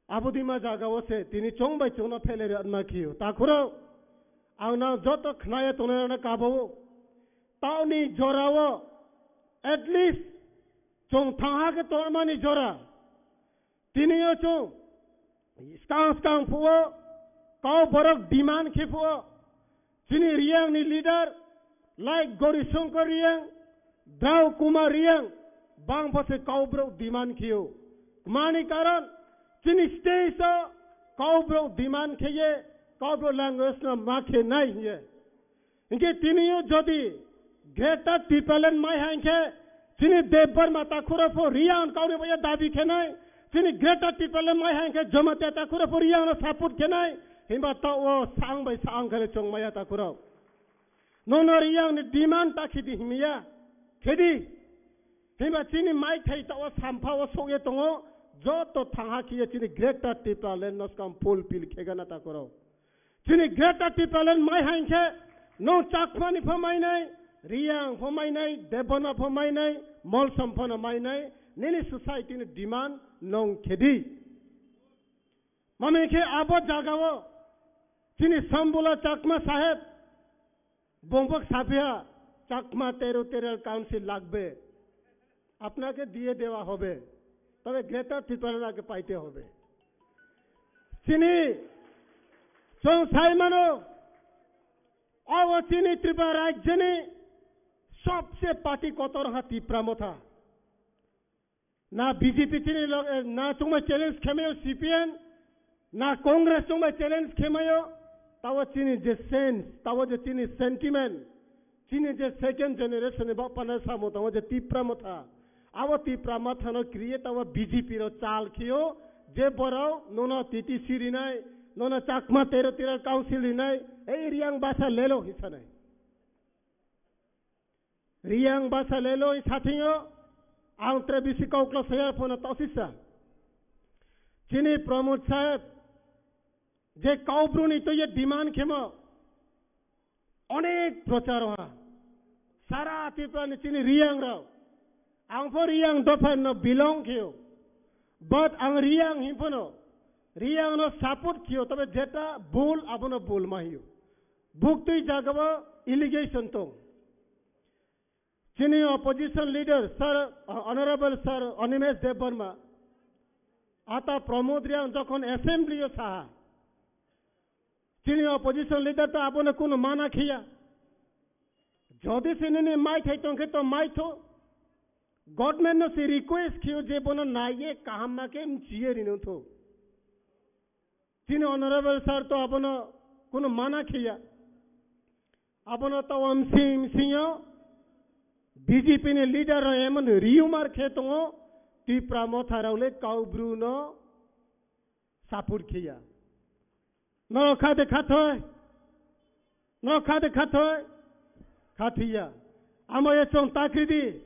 Abo dima jaga o se tini chong bai chong no phelai rwna khiyo. Takhurao, ang nang joto khnaya tongnai rwna kabo. Taoni jora o, at least, chong thangha khe tongmani jora. Tini o chong, skang skang phuo, kau borok demand khe phuo. Chini Riyang ni leader, like Gori Shankar Riyang, Drau Kumar Riyang, bang pho se kau borok demand khiyo. Mani karon, chini stage o kau borok demand kheye, kau borok language no ma khe nai hiye. Hinkhe tini o jodi Greater Tipraland mai hai khe, chini Debbarma takhura pho Riyang kauni baya dabi khenai, chini Greater Tipraland mai hai khe Jamatia takhura pho Riyang no support khenai, himba to o sang bai sang khe chong maya takhura. Nono Riyang ni demand ta khidi himiya, khedi. Himba chini mai thai ta o sampha o sokye tongo, joto thangha khiye chini Greater Tipraland no skam fulfill khegana takhura. Chini Greater Tipraland mai hai khe, no Chakma ni pho mainai, Riyang pho mainai, Debbarma pho mainai, Molsom pho no mainai, nini society ni demand nong khedi. Mami khe abo jaga o, chini Sambula Chakma saheb, bongbok saphiya, Chakma Territorial Council lagbe. আপনাকে দিয়ে দেওয়া হবে, তবে গ্রেটার ত্রিপুরাকে পাইতে হবে। Chini, chong sai mano, obo chini Tripura rajyoni sobse party kotor ha Tipra Motha. Na B J P chini log-, eh, na chongma challenge khemayo C P M, na Congress chongma challenge khemayo, tawa chini je sense, tawa je chini sentiment, chini je second generation ni bapana samo tawa je Tipra Motha, abo Tipra Motha no kriye tawa B J P ro chal khiyo, je borok nono T T C rinai, nono Chakma Territorial Council rinai, ei Riyang basa lelo hisanai. Riyang basa lelo sathingo, ang tre bisi kaukla saya phone tosisa. Chini Pramod saheb, je Kaubru ni to ye demand khemo, onek prochar ha. Sara Tripura ni chini Riyang rao. Ang pho Riyang dopha no belong khiyo. But ang Riyang himphano, Riyang no support khiyo, tabe jeta bul abono bul ma hiyo. Buktwi jagao allegation tong. Chini opposition leader, Sir, Honorable Sir Animesh Debbarma, ata Pramod Riyang jokhon assembly o saha, Chini opposition leader to abono kuno mana khiya. Jodi se nini mai thai tongkhe to mai tho. Government no se request khiyo je bono naiye kaham ma khe mchiye rino tho. Chini honorable sir to abono kuno mana khiya. Abono to wamsing msingyo B J P ni leader rok emon rumor khe tongo, Tipra Motha rok le Kaubru no support khiya. Norok kha de khathoi, norok kha de khathoi, khathiya. Amo ye chong takridi,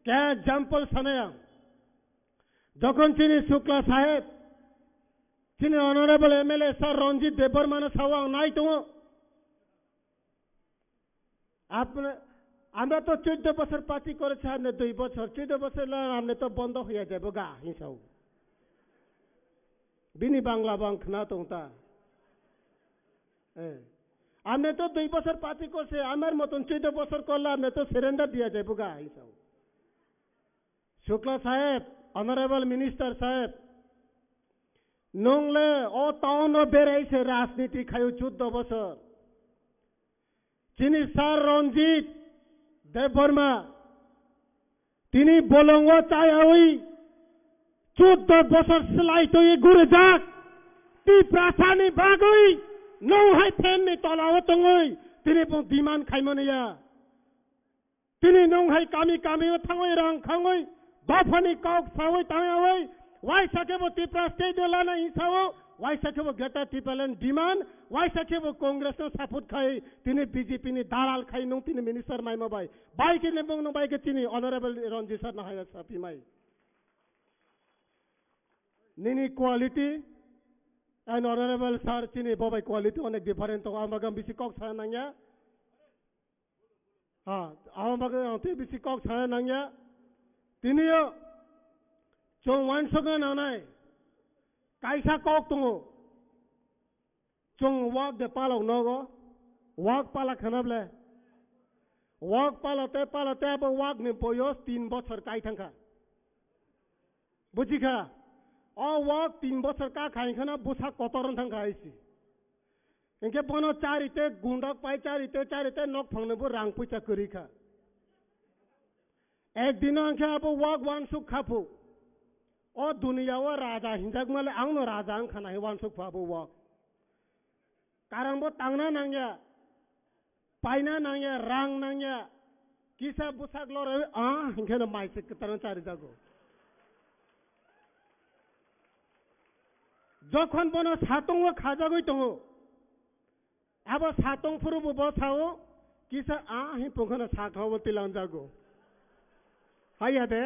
khe example sanaya. Jokhon chini Shukla saheb, chini honorable M L A sir Ranjit Debbarma no sao ang nai tongo. আপনি, আমরা তো চোদ্দ বছর পার্টি করেছি, আপনি দুই বছর, চোদ্দ বছর লা আপনি তো বন্ধ হয়ে যাবো গা হিংসাও। Bini Bangla bang khna tong ta. Eh. আপনি তো দুই বছর পার্টি করছে, আমার মতন চোদ্দ বছর করলে আপনি তো সারেন্ডার দিয়া যাবো গা হিংসাও। Shukla saheb, honorable minister saheb, nung le o town o berai se rajniti khayo chuddo bosor. Chini sir Ranjit Debbarma, tini bolongo chayawi chuddo bosor slai twi gurjak. Tiprasani bagwi nung hai fan ni tola o tongwi tini bo demand khaimani ya. Tini nung hai kami kami o thangwi rang khangwi dophani kok sawi tangwi waisa khe bo Tipra state de lana hinsao, waisa khe bo Greater Tipraland demand, waisa khe bo Congress no support khai, tini B J P ni dalal khai nung tini minister maima bai. Bai khe nung nung bai khe tini honorable Ranjit sir no hai sapi mai. Nini quality and honorable sir chini bobai quality onek different tongo, ang bagwi bisi kok sana nangya. Ha, abo bagwi ang tei bisi kok sana nangya. Tini o chwng uansukna nangnai kaisa kok tongo. Chwng wak de palok nogo, wak pala khana ble. Wak pala tei pala tei abo wak ni boyos tin bochor kai thangkha. Buji kha? O wak tin bochor ka khai khana bwsa kotor wng thangkha hai si. Hinkhe bono chari te gundok pai chari te chari te nok phangno bo rang puisa kwrwi kha. Ek dino hinkhe abo wak uansuk kha phu. O duniya o raja hinjak male ang no raja wng kha na hi uansuk phu abo wak. Karang bo tangna nangya, paina nangya, rang nangya. Kisa bwsak lorwi, ah, hinkhe no mai se kwtaro charijago. Jokhon bono satung o khajagwi tongo, abo satung phuru bo bo sao, kisa, ah, hi pungkhano sakha bo tilangjago. Haiya de,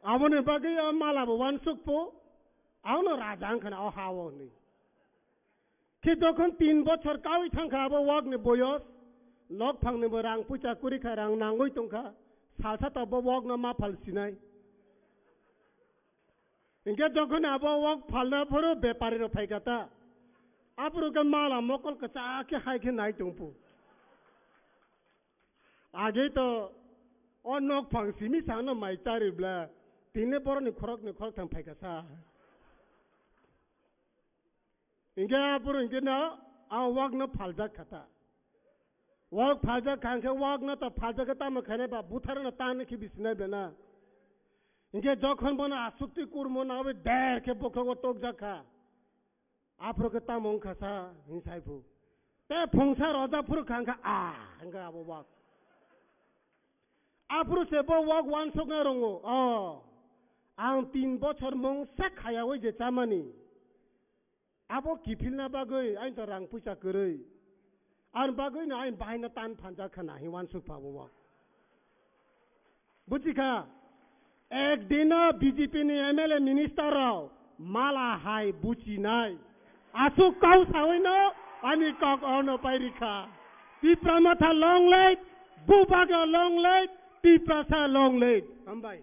aboni bagwi o mala bo uansuk phu, ang no raja wng kha na o ha o hwnwi. Khe jokhon tin bochor kaui thangkha abo wak ni boyos, nok phang ni bo rang puisa kwrwi kha, rang nangwi tongkha, salsa ta bo wak no ma phal sinai. Hinkhe jokhon abo wak phalna phuru bepari rok phaikha ta, aphuru khe mala mokol kwchak khe hai khe nai tongphu. Age to o nok phang simi sangno mai chari bla, tini borokni khoroknwi khoroktham phaikha sa. Hinkhe aphuru hinkhe no ang wakno phaljak kha ta. Wak phaljak kha hinkhe wakno to phaljak khe tamo khainai ba butharno tan khe bisinai bena. Hinkhe jokhon bono asukti kurmo nawi der khe bokhrogo tokjak kha. Aphuru khe tamo wngkha sa hinsai phu. Tei phungsa roja phuru kha hinkhe a hinkhe abo wak. Aphuru se bo wak uansukna rongo. O, ang tin bochor mungsa khayaui je chamani. Abo kiphilna bagwi aini to rang puisa kwrwi. Ani bagwino aini bahaino tan phanjak kha na hi uansuk pha bo wak. Buji kha? Ek dino B J P ni M L A minister rok mala hai buchinai. Aswk kau sawino ani kok ono pai rikha. Tipra Motha long live, Bubagra long live, Tiprasa long live. Hambai.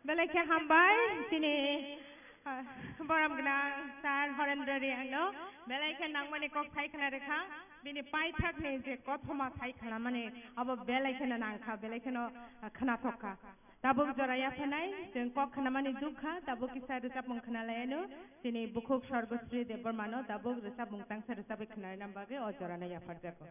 Belai khe hambai chini, ah, borom gwnang sir Horendra Reang no. Belai khe nangmani kok sai khna rwkha. Bini paithak ni je kothoma sai khna mani abo belai kheno nangkha, belai kheno, ah, khnathok kha. Tabuk jora yapharnai, chwng kok khnamani dukha, tabuk kisa rwchapmung khna laiano, chini bukhuk Sorgosri Debbarmano tabuk rwchapmung tangsa rwchapwi khna rwna bagwi o jorano yapharjago.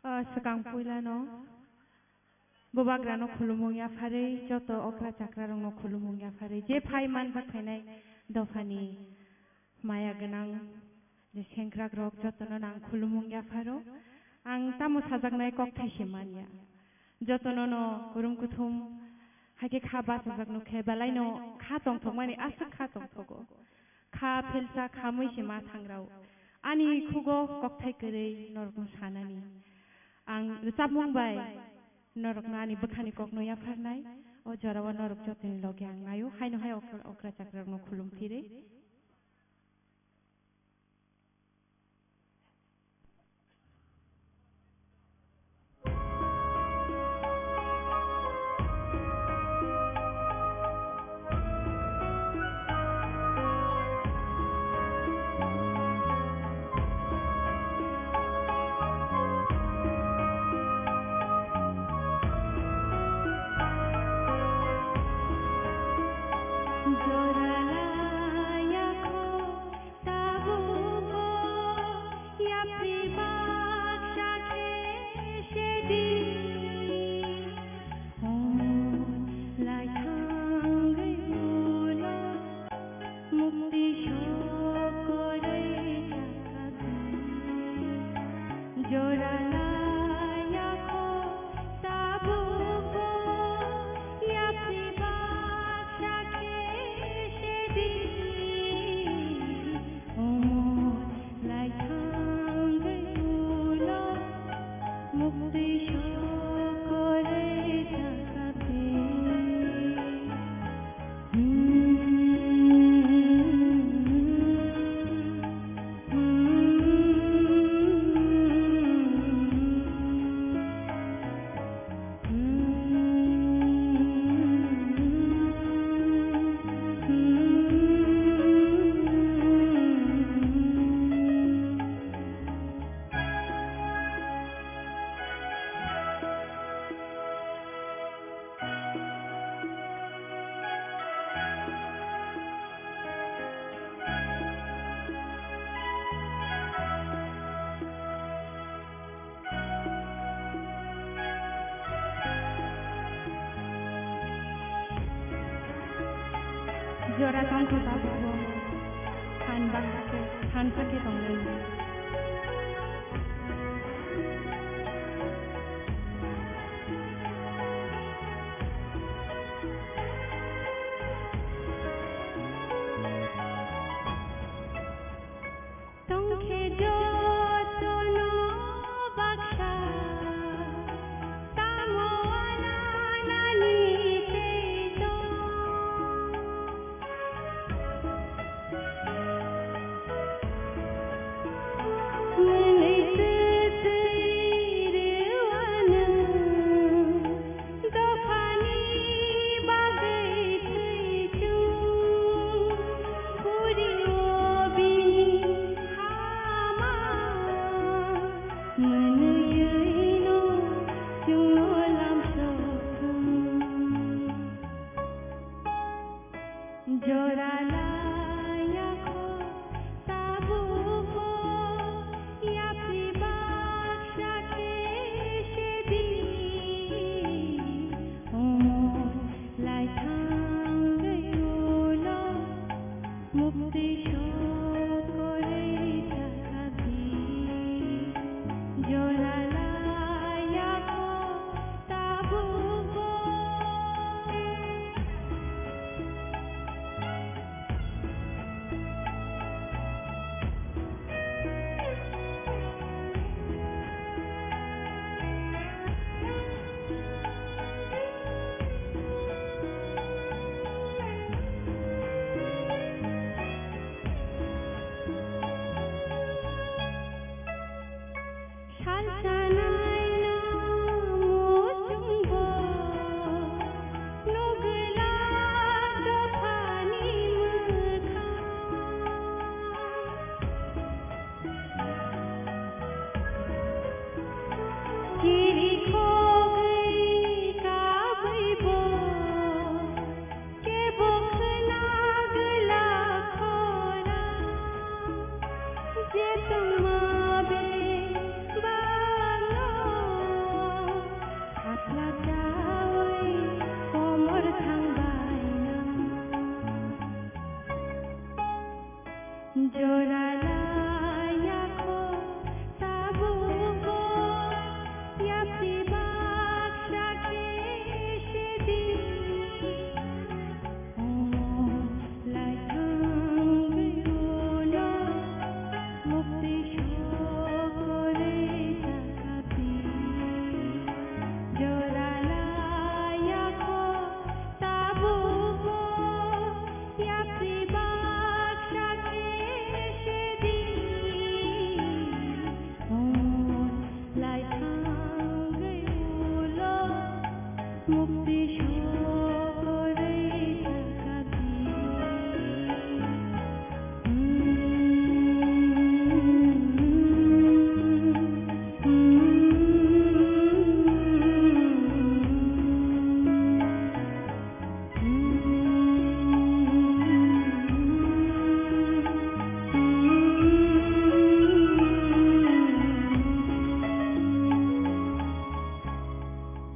O swkang puilano bubagrano khulumung yapharwi, joto okra chakrarokno khulumung yapharwi, je phai manjak phainai dophani maya gwnang je sengkrakrok jotono ang khulumung yapharo. Ang tamo sajaknai kokthai se manya. Jotono no kurum kuthum hai khe kha bachajak nukhe, belaino kha tongthokmani aswk kha tongthogo. Kha philsa kha mui se ma thangrao. Ani khugo kokthai kwrwi norokno sanani. Ang rwchapmung bai norokno ani bwkhani kokno yapharnai. O jorao norok jotoni logi ang naio. Haino hai okra, okra chakrarokno khulum phirwi. Jora tongkha tabukbo, phan baksa khe, phan sakhe tonglaio. Tongkhe jotono baksa, tamo ananani tei tong.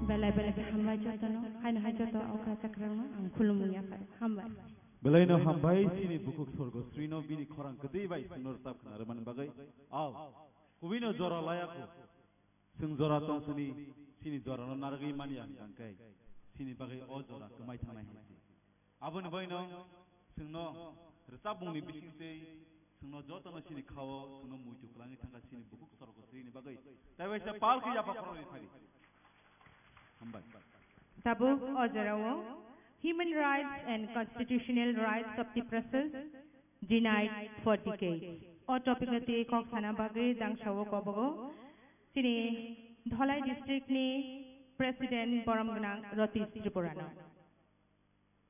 Belai belai khe hambai jotono, haino hai joto okra chakrangno ang khulumung yaphar. Hambai. Belaino hambai chini bukhuk Sorgosrino bini khorang kwtwi bai chwngno rwchap khna rwmani bagwi. Au, kubino jora laya kho. Chwng jora tong sini, chini jorano narwgwi manya hwnkhe chini bagwi o jora kwmai thangnai hai se. Aboni baino chwngno rwchapmungni bisingtwi chwngno jotono chini khao chwngno muitu kwlangwi thangkha chini bukhuk Sorgosrini bagwi. Tei waisa pal khe yapha khoroknwi phari. Hambai. Tabuk o jorao Human Rights and Constitutional Rights of Tiprasas Denied for Decades. O topic no twi kok sana bagwi jang sao kobogo chini Dholai district ni President borom gwnang Ratish Tripura no.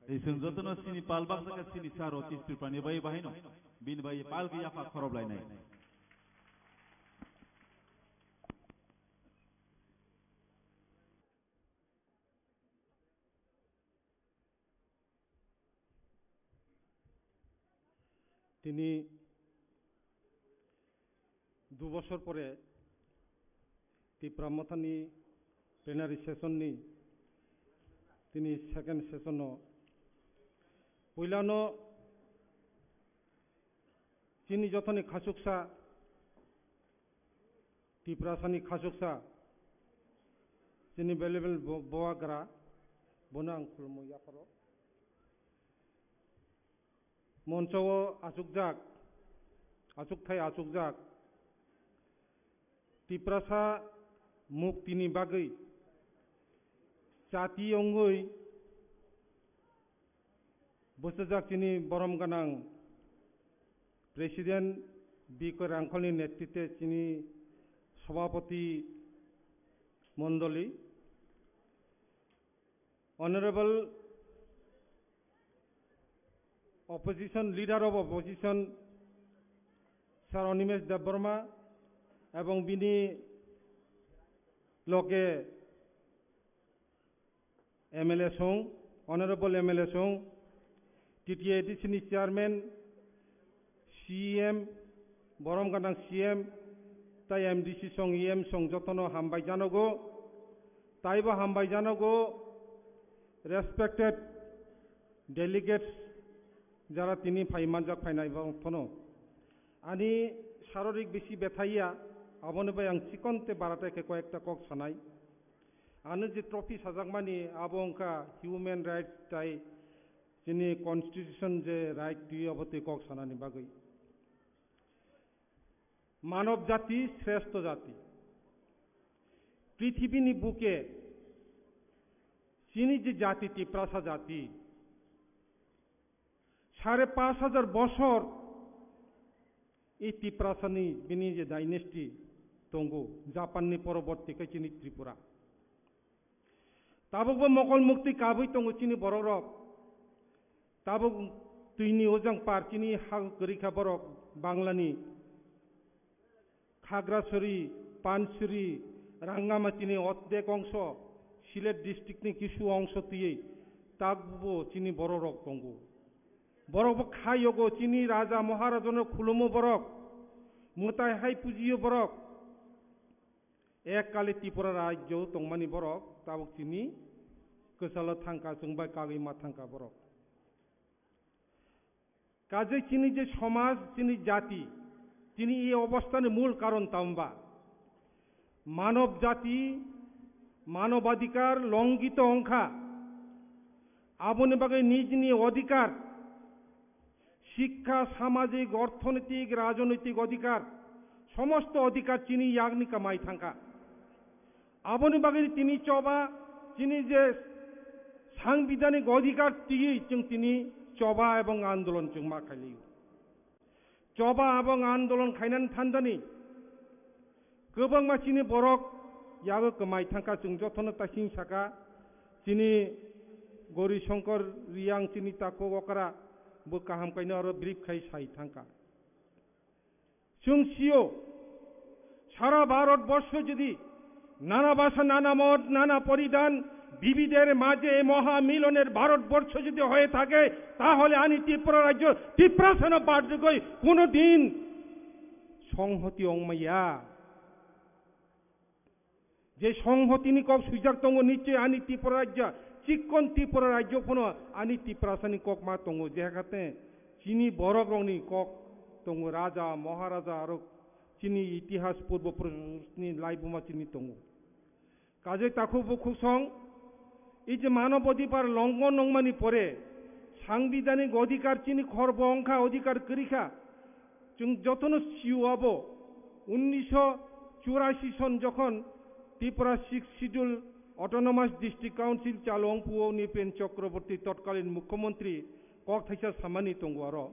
Tei chwng jotono chini pal baksa khe chini sa Ratish Tripura ni bai bahai no bini bai pal khe yapha khorob lainai. Tini du bosor pore Tipra Mothani plenary session ni tini second session o puilano chini jothoni khasuksa Tiprasani khasuksa chini valuable bo-, boagra bono ang khulumwi yapharo. Moncho o achukjak, achukthai achukjak Tiprasa muktini bagwi chati wngwi bwsajak chini borom gwnang President B K Rangkholni netritwe chini Sabhapati Mondoli, Honorable Opposition, Leader of Opposition, Sir Animesh Debbarma, ebong bini loge M L A song, Honorable M L A song, T T A D C ni Chairman, C E M, borom gwnang C E M, tai M D C song, E M song jotono hambai janogo, taibo hambai janogo, respected delegates, jara tini phai manjak phainai bo thono. Ani sarorik bisi bethaiya, aboni bai ang chikonte barate khe koyekta kok sanai. Ano je trophy sajakmani abo wngkha human rights tai chini constitution je right twi abo twi kok sanani bagwi. Manob jati shrestho jati. Prithibini buke chini je jati Tiprasa jati sare pash hajar bosor I Tiprasani bini je dynasty tongo, Japanni poroborti khe chini Tripura. Tabukbo mokol mukti kabui tongo chini borokrok. Tabuk twini ojang par chini ha kwrwi kha borok Banglani. Khagrasuri, Pansuri, Rangamachini ordek ongso, Sylhet district ni kisu ongso twiwi tabukbo chini borokrok tongo. Borok bo kha yogo chini raja maharaja no khulumo borok, mwtai hai pujiyo borok. Ek kali Tripura rajyo tongmani borok tabuk chini kwchalo thangkha, chwng bai kagwi ma thangkha borok. Kajai chini je somaj, chini jati, chini e obostani mul karon tamba? Manob jati, manobadikar longito ongkha. Aboni bagwi nijni odhikar, shikha, samajik, orthonoitik, rajnoitik odhikar, somosto odhikar chini yakni kamai thangkha. Aboni bagwi tini choba chini je sangbidanik odhikar twiwi chwng tini choba ebong andolon chwng ma khailio. Choba ebong andolon khainani thandani kwbangma chini borok yago kwmai thangkha, chwng jotono taising saka chini Gauri Shankar Riyang chini takhuk okra bo kaham kaino aro brief khai sai thangkha. Chwng sio, sara Bharat borsho jodi nana bhasha, nana mot, nana poridhan, bibidher majhe ei moha miloner Bharat borsho jodi hoye thake, tahole ani Tripura rajyo Tiprasano bad rwgwi kono din songhoti ongmaya. Je songhotini kok swijak tongo, nichoi ani Tripura rajya, chikkon Tripura rajyo phano ani Tiprasani kok ma tongo, je hakhe chini borok rokni kok tongo, raja, maharaja, aro chini itihas purbo purusni laibuma chini tongo. Kajai takhuk bukhuk song, ei je manob odhikar longhon wngmani pore, sangbidhanik odhikar chini khorbo wngkha, odhikar kwrwikha. Chwng jotono sio abo, unnisho churashi son jokhon Tripura Sixth Schedule Autonomous District Council chalo wngphuo Nripen Chakraborty totkalin mukhyamantri kok thaisa samani tongo aro.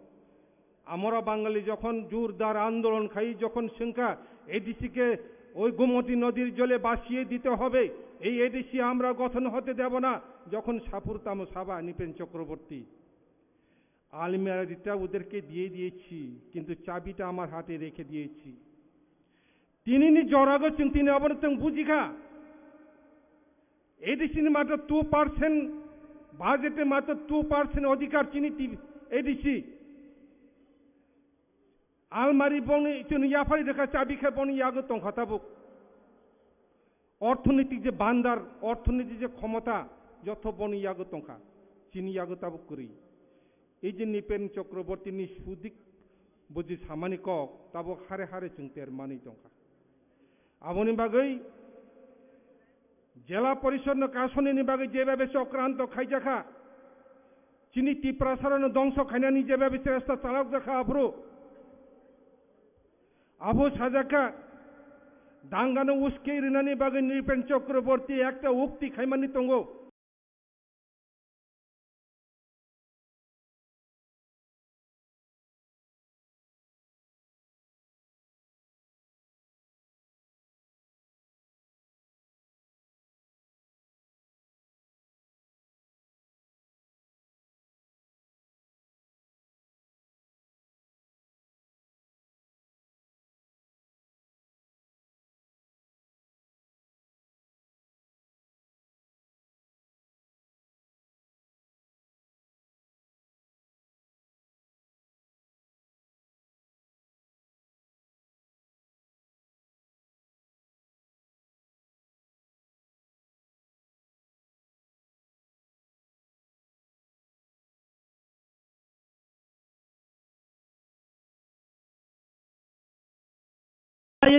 Amora Bangali jokhon jurdar andolon khai jokhon swngkha A D C ke oi Gomoti nodir jole basiye dite hobe, ei A D C amra gothon hote debo na, jokhon sapur tamo saba Nripen Chakraborty. আলমিরা দিতা ওদেরকে দিয়ে দিয়েছি, কিন্তু চাবিটা আমার হাতে রেখে দিয়েছি। Tinini jorago chwng tini abono chwng bujikha. A D C ni matro two percent, budget ni matro two percent odhikar chini ti-, A D C. Almari boni chwng yaphari rwkha, chabi khe boni yago tongkha tabuk. Orthonitik je bandar, orthonitik je khomota, jotho boni yago tongkha, chini yago tabuk kwrwi. Ei je Nripen Chakraborty ni sudik buji samani kok, tabuk hare hare chwng ter manwi tongkha. Aboni bagwi Jela Porishod no kasonini bagwi jebabe chokranto khaijakha, chini Tiprasarano dongso khainani jebabe chesta chalokjakha aphuru. Abo sajakha, dangano uskei rinani bagwi Nripen Chakraborty ekta ukti khaimani tongo.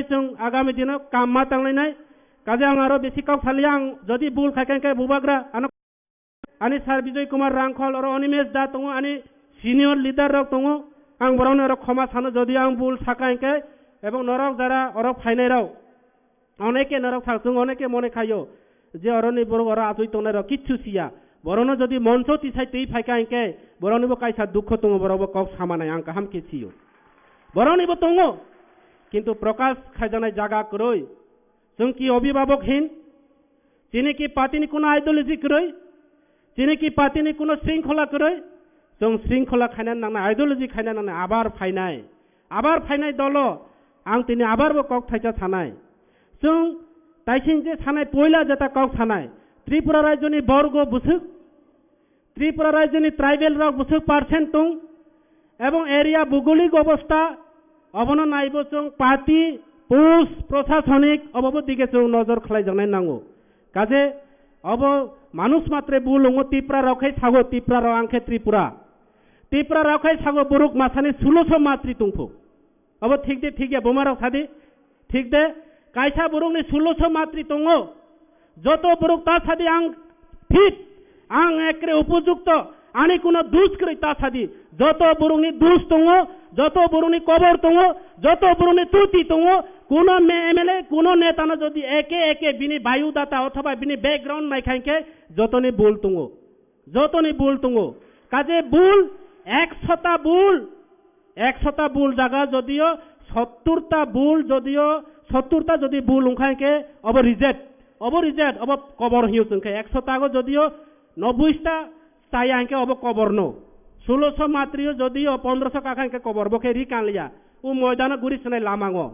Chwng agami dino kam ma tanglainai. Kaje ang aro bisi kok salia, ang jodi bul khai khe bubagra ano. Ani sir Bijoy Kumar Rangkhol, oro Animesh da tongo, ani senior leader rok tongo, ang borokno oro khoma sano, jodi ang bul saka hinkhe, ebong norok jara oro phainai rok, oneke norok thak, chwng oneke mone khaio je oroni borok oro achoi tongnai rok kichu siya, borokno jodi moncho tisai twi phaika hinkhe, boroknibo kaisa dukho tongo, borokbo kok samanai ang kaham khe sio, boroknibo tongo, kintu prokash khaijaknai jaga kwrwi, chwng ki obhibhabok hin, Chini ki party ni kuno ideology kwrwi, chini ki party ni kuno shringkhola kwrwi, chwng shringkhola khaina nangnai, ideology khaina nangnai, abar phainai, abar phainai dolo, ang tini abar bo kok thaisa sanai. Chwng taising je sanai, poila jeta kok sanai, Tripura rajyo ni borgo bwswk, Tripura rajyo ni tribal rok bwswk percent tong, ebong area bhugolik obostha, obono naibo chwng party, post, prosasonik, obobo dige chwng nojor khlaijaknai nango. Kaje obo manush matre bul wngo, Tipra rok khai sago, Tipra rok ang khe Tripura. Tipra rok khai sago borok masani suloso matri tongphu. Obo thik de thik ya, buma rok sadi. Thik de, kaisa borokni suloso matri tongo. Joto borok ta sadi ang fit, ang ekre upojukto, ani kuno dus kwrwi ta sadi. Joto borokni dus tongo, joto borokni kobor tongo, joto borokni tuti tongo. Kuno me-, M L A, kuno netano jodi eke eke bini biodata othoba bini background nai kha hinkhe jotoni bul tongo. Jotoni bul tongo. Kaje bul, ekshota bul, ekshota bul jaga jodio sotturta bul jodio, sotturta jodi bul wngkha hinkhe obo reject. Obo reject, obo kobor hiyo chwngkhe. Ekshota go jodio Nobboi ta chaya hwnkhe obo koborno. Sulosho matrio jodio pondroso kakha hwnkhe kobor bo khe ri kanliya. O moidano guri swnai lamango.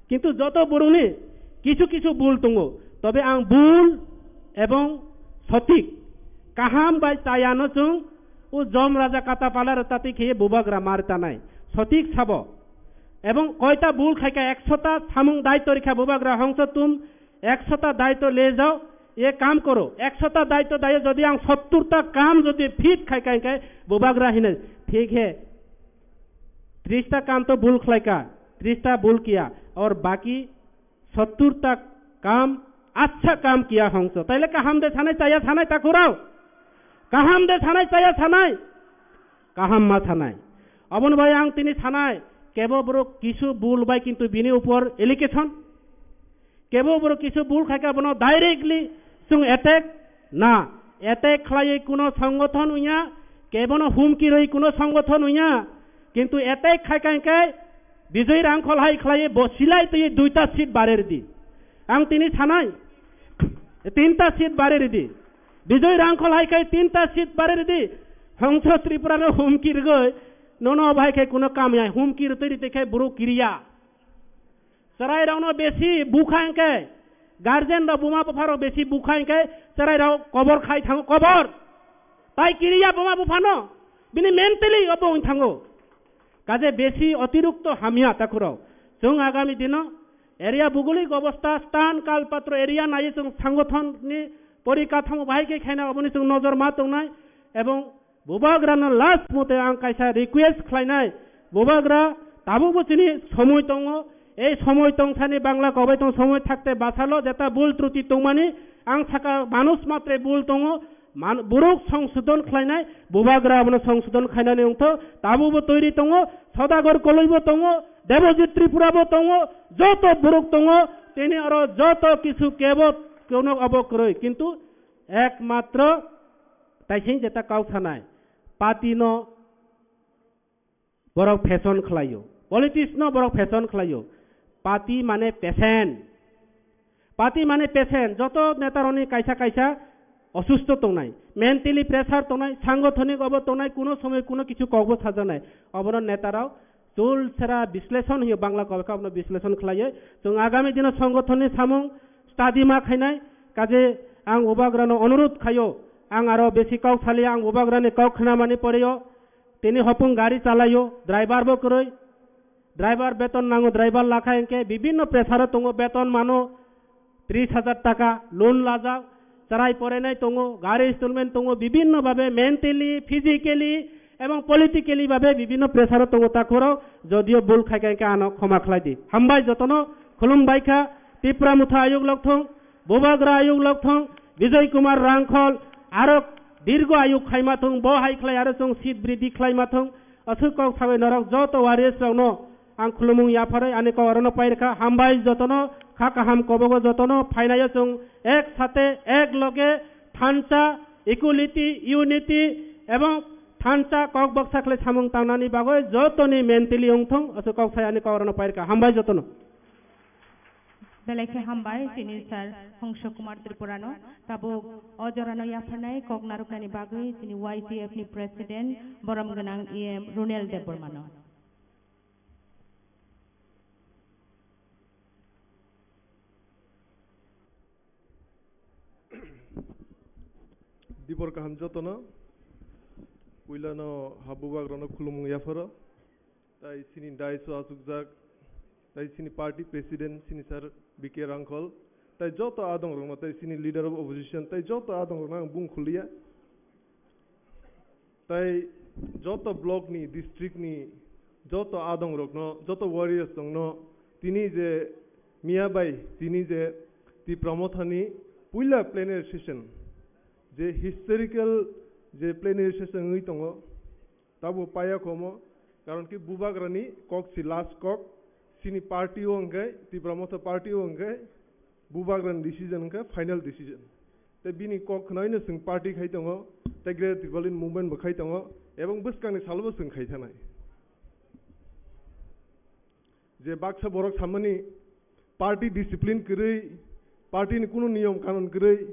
Kintu joto borokni kisu kisu bul tongo. Tobe ang bul ebong sotik, kaham bai chayano chwng o jom raja kata pala rwtati kheye bubagra mar tanai. Sotik sabo. Ebong koita bul khaika ekshota samung daityo rikha bubagra hongso tum ekshota daityo le jao, ye kam koro. Ekshota daityo dayo jodi ang sottur ta kam jodi fit khaika hingke bubagra hine, thik he, tris ta kam to bul khlaika, tris ta bul kiya, aur baki sottur ta kam accha kam kiya hongso. Taile kaham de sanai chaya sanai takhurao? Kaham de sanai chaya sanai? Kaham ma sanai. Aboni bai ang tini sanai, kebo borok kisu bul bai kintu bini upor allegation. Kebo borok kisu bul khaika bono directly chwng attack na. Attack khlaiwi kuno songgothon wngya, kebono humki rwi kuno songgothon wngya. Kintu attack khaika hingke Bijoy Rangkhol hai khlaiwi bo silai twi duita seat bare ridi. Ang tini sanai, tinta seat bare ridi. Bijoy Rangkhol hai khai tinta seat bare ridi. Hongso Tripura no humki rwgwi nono bahai khai kuno kam ya humki rwtwi rwtwi khai borok kiriya. Chwrairokno besi bukha hwnkhe, guardian rok buma bupharok besi bukha hwnkhe chwrairok kobor khai thango, kobor. Tai kiriya buma buphano, bini mentally obo wng thango. Kaje besi otirukto hamya takhurok. Chwng agami dino area bugulik obostha stan kalpatro area naiwi chwng sangothon ni porikathamo bahai khe khaina oboni chwng nojor ma tongnai ebong Bubagrano last mote ang kaisa request khlainai, Bubagra tabukbo chini somoi tongo, ei somoi tongsani Bangla kobai tong somoi thakte basalo jeta bul truti tongmani ang saka manush matre bul tongo, man-, borok songsodon khlainai, Bubagra abono songsodon khainani wngtho, tabukbo toiri tongo, Sodagar Koloibo tongo, Debojit Tripurabo tongo, joto borok tongo, tini oro joto kisu kebo kono obo kwrwi, kintu ekmatro Taising jeta kok sanai, party no borok fashion khlaio, politics no borok fashion khlaio, party mane patient, party mane patient, joto neta rokni kaisa kaisa osusto tongnai, mentally pressure tongnai, sangothonik obo tongnai, kuno somoi kuno kichu kokbo sajaknai, obono neta rok Chul sera bisleshon hiyo Bangla kobekha abono bisleshon khlaiwi chwng agami dino songgothonni samung study ma khainai, kaje ang Bubagrano onurudh khaio, ang aro besi kok saliya, ang Bubagrani kok khnamani poreyo, tini hopung gari chalaio, driver bo kwrwi, driver beton nango, driver lakha hwnkhe bibinno pressure o tongo, beton mano, tris hajar taka loan lajak, chwrai porainai tongo, gari installment tongo, bibinno babe mentally, physically ebong politically babe bibinno pressure o tongo takhurok, jodio bul khaika hwnkhe ano khoma khlai di. Hambai jotono, khulum baikha, Tipra Motha ayuk lokthong, Bubagra ayuk lokthong, Bijoy Kumar Rangkhol, aro dirgo ayuk khaima thung, bo hai khlai aro chwng seat bridhi khlaima thung, aswk kok sabai norok joto warriors rokno, Ang khulumung yapharwi ani kok orono pairikha, hambai jotono, kha kaham kobogo jotono, phainayo chwng ek sate, ek loge, thansa, equality, unity, ebong thansa kok baksa khlai samung tangnani bagwi jotoni mentally wngthong, aswk kok sai ani kok orono pairikha, hambai jotono. Belai khe hambai chini sir Hongso Kumar Tripurano, tabuk o jorano yapharnai kok narwknani bagwi chini Y T F ni president, borom gwnang E M Runel Debbarmano. Dibor kaham jotono, puilano ha Bubagrano khulumung yapharo, tai chini dais o achukjak, tai chini party president, chini sir B K Rangkhol, tai joto adongrokno, tai chini leader of opposition, tai joto adongrokno ang bung khuliya. Tai joto block ni, district ni, joto adong rokno, joto warriors rokno, tini je miya bai, tini je Tipra Motha ni puila plenary session, je historical je plenary session wngwi tongo, tabo paya khomo, karon ki Bubagra ni kok si last kok, chini party o hwnkhe, Tipra Motha party o hwnkhe, Bubagrani decision wngkha final decision. Tei bini kok khnaino chwng party khai tongo, tei Greater Tipraland movement bo khai tongo, ebong bwskangni salo bo chwng khai thanai. Je baksa borok samani party discipline kwrwi, party ni kunu niyom kanun kwrwi,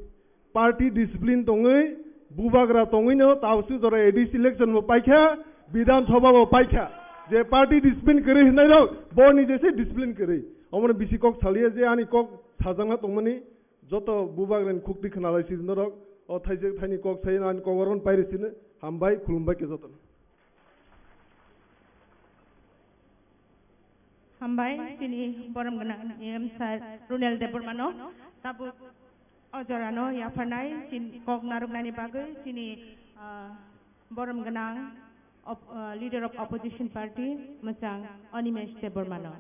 party discipline tongwi Bubagra tongwino tabuk jora A D C election bo paikha, Bidhan Sabha bo paikha. Je party discipline kwrwi hwnwi rok, bo ni jese discipline kwrwi. Omono bisi kok saliya je ani kok sajakna tongmani joto bubagrani khukti khwnalai si norok. O thaijak thaini kok sai ani kok oron pairi sino. Hambai, khulumbai khe jotono. Hambai, chini borom gwnang E M sir Runel Debbarmano. Tabuk o jorano yapharnai chini kok narwknani bagwi chini, ah, borom gwnang op-, ah, leader of opposition party mwchang Animesh Debbarmano.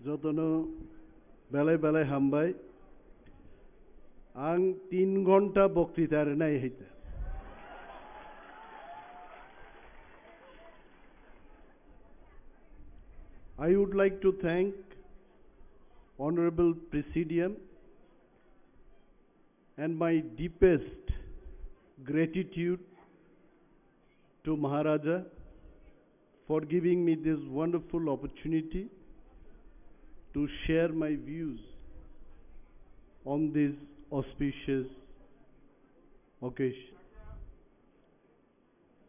Jotono belai belai hambai. Ang tin ghonta boktita rwnai hai ta. I would like to thank Honorable Presidium and my deepest gratitude to Maharaja for giving me this wonderful opportunity to share my views on this auspicious occasion.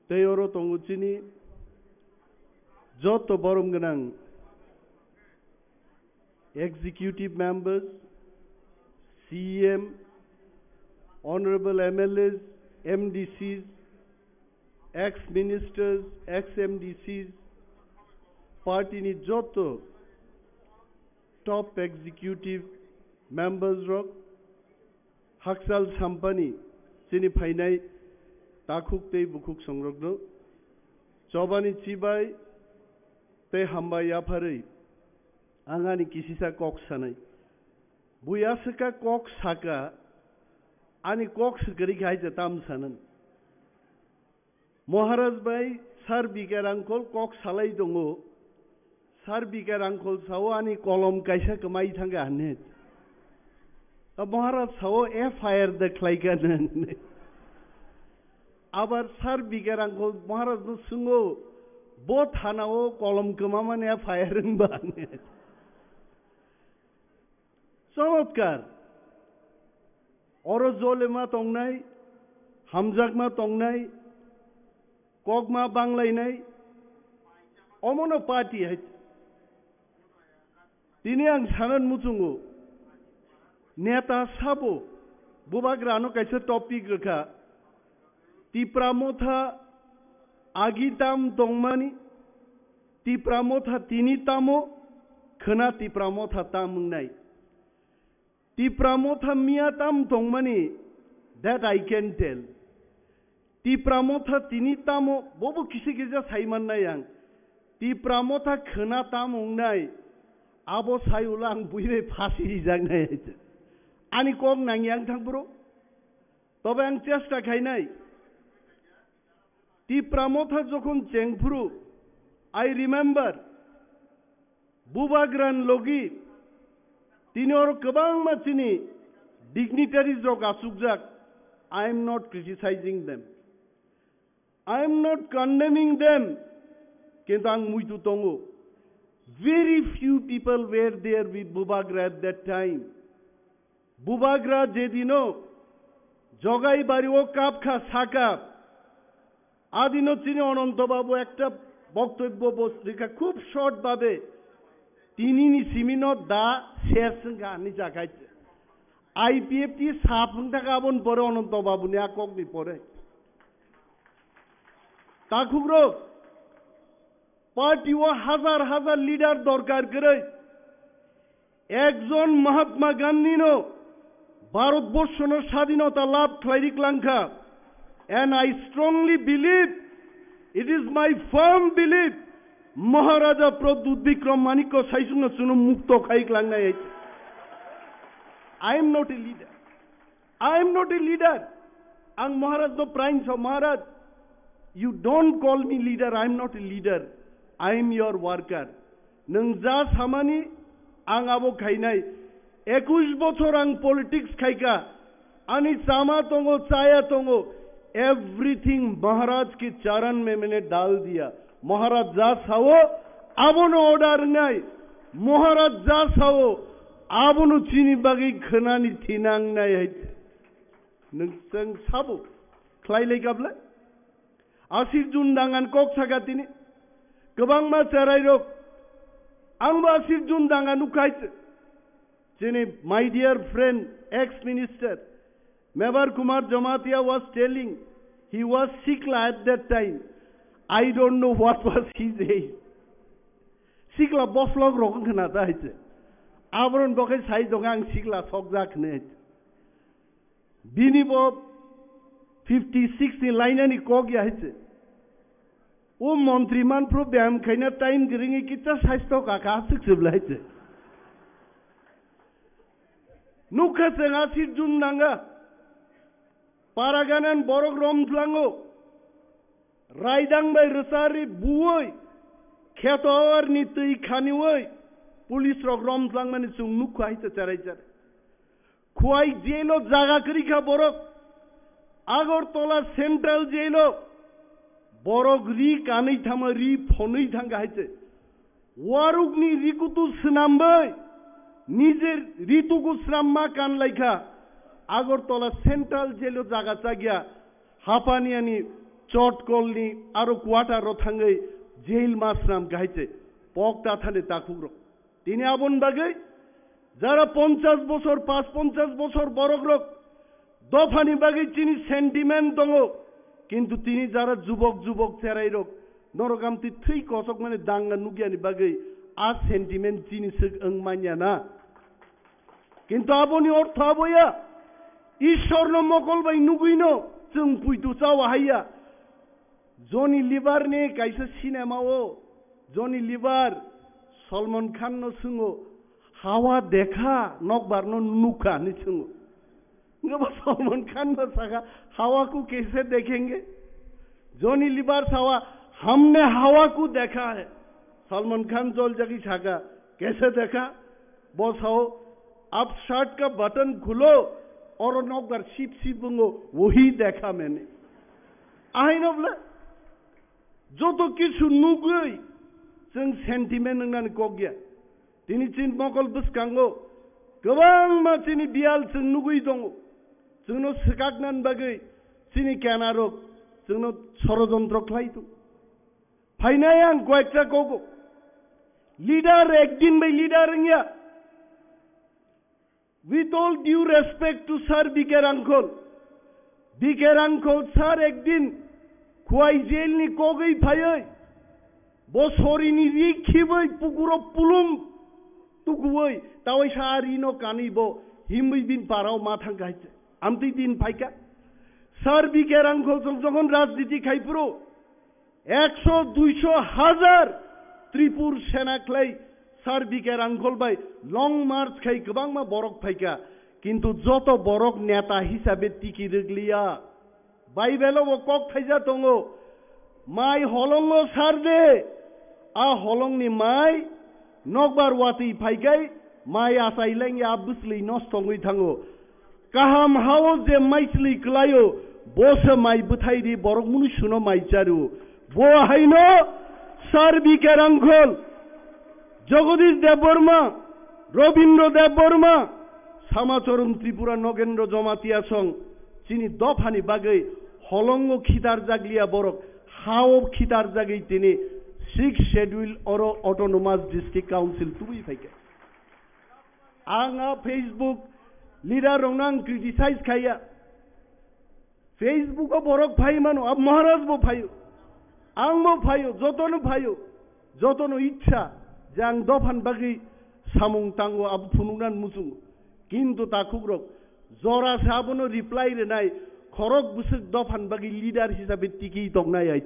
Tei oro tongo chini joto borom gwnang executive members, C E M, honorable M L As, M D Cs, ex-ministers, ex-M D Cs, party ni joto top executive members rok, hakchal sampani chini phainai takhuk tei bukhuk songrokno chobani chibai tei hambai yapharwi ang ani kisisa kok sanai. Buya swkha kok saka, ani kok swkari khai je tam sanan. Maharaj bai Sir B K Rangkhol kok salai tongo. Sir B K Rangkhol sao ani kolom kaisa kwmai thangkha hinwi. Ta Maharaj sao F I R de khlaikha hinwi. Abar Sir B K Rangkhol Maharaj no swngo, bo thana o kolom kwmamani F I R wngba hinwi. Chomotkar. Oro jolema tongnai, hamjakma tongnai, kokma banglainai, omono party hai. Tini ang sanan muchungo, neta sabo, bubagrano kaisa topic rwkha, Tipra Motha agi tam tongmani, Tipra Motha tini tamo, khwna Tipra Motha tam wngnai. Tipra Motha miya tam tongmani, that I can tell. Tipra Motha tini tamo, bobo kisa kisa saimannai ang. Tipra Motha khwna tam wngnai, abo sai ulo ang buibai phasi rijaknai. Ani kok nangya wng thang bro. Tobe ang chesta khainai. Tipra Motha jokhon chengphuru, I remember, Bubagrani logi tini oro kwbangma chini dignitaries rok achukjak. I am not criticizing them. I am not condemning them. Kintu ang muitu tongo. Very few people were there with Bubagra at that time. Bubagra jedino Jogai Bari o kapkha saka, adino chini Ananto Babu ekta boktobbo bo rikha khub short babe, tinini simino da ses wngkha hinwi jakhai. I P F T sap wngthaka aboni pore Ananto Babuni a kokni pore. Takhukrok, party o hazar hazar leader dorkar kwrwi. Ekjon Mahatma Gandhi no Bharat Borsho no sadinota labh khlai ri klangkha. And I strongly believe, it is my firm belief, Maharaja Pradyut Bikram Manikya Saichung no chwngno mukto khai klangnai. I am not a leader. I am not a leader. Ang Maharaj no praing so, Maharaj, you don't call me leader, I am not a leader. I am your worker. Nwng ja samani ang abo khainai. Ekush bochor ang politics khaika. Ani chama tongo, chaya tongo. Everything Maharaj ki charan mein maine dal diya. Maharaj ja sao, abono order wngnai. Maharaj ja sao, abono chini bagwi khwnani thinang nai hai. Nwng chwng sabo khlai lai kabla? Asir Jun dangan kok saka tini. Kwbangma cherai rok. Ang bo Asir Jun danga nukhai. Chini my dear friend, ex minister, Mebar Kumar Jamatia was telling, he was sikla at that time. I don't know what was his age. Sikla boslok rok wngkha na ta hai se. Aboron bo khe sai tongo ang sikla sokjak hinwi. Bini bo fifty six ni lainani kok ya hai se. O montri manphru beyam khaina time gringwi kitsa saisto kaka aswk se bwlai hai se. Nukha chwng Asir Jun nanga. Paraganan borok romthlango. Raidang bai rwchari buwi, kheto awarni twi khaniwi, police rok romthlang mani chwng nukha hai se cherai cherai. Khwai jail o jaga kwrwi kha borok. Agartala Central Jail o borok ri kanwi thangma ri phonwi thangkha hai se. Warukni rikutu swnambai, nijer rituku swnamma kanlaikha. Agartala Central Jail o jaga chagya, hapaniani chotkolni aro quarter o thangwi jail ma swnamkha hai se. Pok ta thani takhukrok. Tini aboni bagwi jara ponchash bochor, pas ponchash bochor borokrok dophani bagwi chini sentiment tongo, kintu tini jara jubok jubok cherairok norok amtwi thwi kosokmani danga nukyani bagwi a sentiment chini swk wng manya na. Kintu aboni ortho abo ya, Ishorno mokol bai nugwino chwng puitu chawa haiya. Johnny Lever ni kaisa cinema o Johnny Lever Salman Khan no swngo, "Hawa dekha, nokbar no nukha," hinwi swngo. Wngkha bo Salman Khan bo sakha, "Hawa ko kaise dekhenge?" Johnny Lever sawa, "Hamne hawa ko dekha hai." Salman Khan jol jagwi sakha, "Kaise dekha?" Bo sao, "Ab shirt ka button khulo, oro nokbar sip sip wngo, wohi dekha maine." Ahaino bwle joto kisu nugwi chwng sentiment wngnani kok ya. Tini chini mokol bwskango kwbangma chini biyal chwng nugwi tongo. Chwngno swkaknani bagwi chini kenarok chwngno sorojontro khlai tongo. Phainai ang koyekta kogo. Leader ekdin bai leader wngya. With all due respect to Sir B K Rangkhol, B K Rangkhol sir ekdin Khwai jail ni kogwi phaiwi, bo sorini ri khibwi pukuro pulum tukuwi, tawai sa a rino kanwi bo himwi bin parao ma thangkha hai se. Amtwi din phaikha. Sir B K Rangkhol chwng jokhon rajniti khai phuru, ekso, duiso, hajar Tripur sena khlai Sir B K Rangkhol bai long march khai kwbangma borok phaikha, kintu joto borok neta hisabe tiki rwgliya. Bible o bo kok thaija tongo, "Mai holongo sar de, a holongni mai nokbar watwi phaikai mai achai lengya, a bwsli nosto wngwi thango." Kaham hao je maisli kwlaio, bo se mai bwthai ri borok munu suno mai charu. Bo haino Sir B K Rangkhol, Jagadish Debbarma, Rabindra Debbarma, Samacharan Tripura, Nagendra Jamatia song chini dophani bagwi holongo khitar jagliya borok, hao khitar jagwi tini Sixth Schedule oro Autonomous District Council tubui phaikha. Ang a Facebook leader rokno ang criticize khaiya. Facebook o borok phai mano, ab Maharaj bo phaio, ang bo phaio, jotono phaio, jotono ichha je ang dophan bagwi samung tango, abo phunuknan muchungo. Kintu takhuk rok jora se abono reply rwnai, khorok bwswk dophan bagwi leader hisabe tiki toknai hai.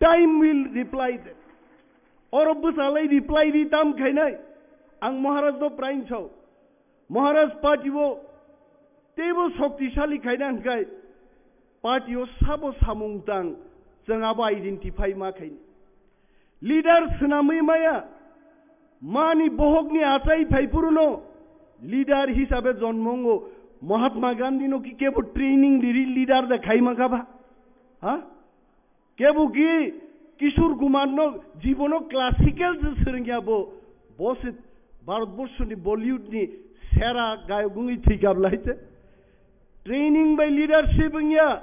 Time will reply them. Oro bwsalai reply ri tam khainai. Ang Maharaj no praing sao. Maharaj party o teibo shoktisali khaina hwnkhe party o sabo samung tang chwng abo identify ma khaini. Leader swnamwi maya, Mani bohokni achai phaiphuru no leader hisabe jonmo wngo. Mahatma Gandhi no ki kebo training riri leader da khaima kha ba? Ha? Kebo ki Kishore Kumar no jibono classical se swrwngya bo. Bo se Bharatborsho ni Bollywood ni sera gayok wngwi thwikha bwlai se. Training bai leadership wngya,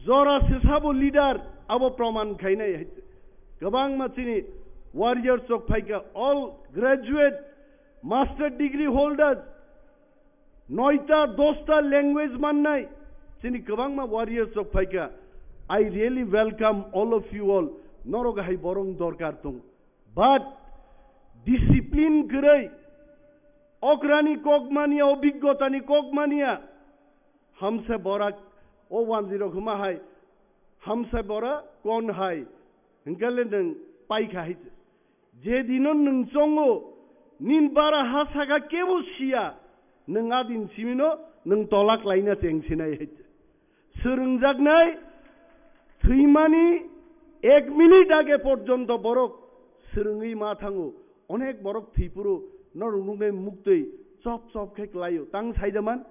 jora se sabo leader, abo proman khainai hai se. Kwbangma chini warriors rok phaikha, all graduate, master degree holders, noita, dosta language mannai, chini kwbangma warriors rok phaikha. I really welcome all of you all. Norok hai borong dorkar tong. But discipline kwrwi, okrani kok mania, obiggotani kok mania, hamse bora, o wanjwi rok hwma hai, hamse bora kon hai, hwnkhe le nwng paikha hai se. Je dino nwng chongo, nin bara ha saka kebo siya, nwng a din simino nwng tola klaina chengsinai hai se. Swrwngjaknai thwimani ek minute age porjonto borok swrwngwi ma thango. Onek borok thwiphuru norok nuknai muktwi chop chop khe klaio. Tang saidaman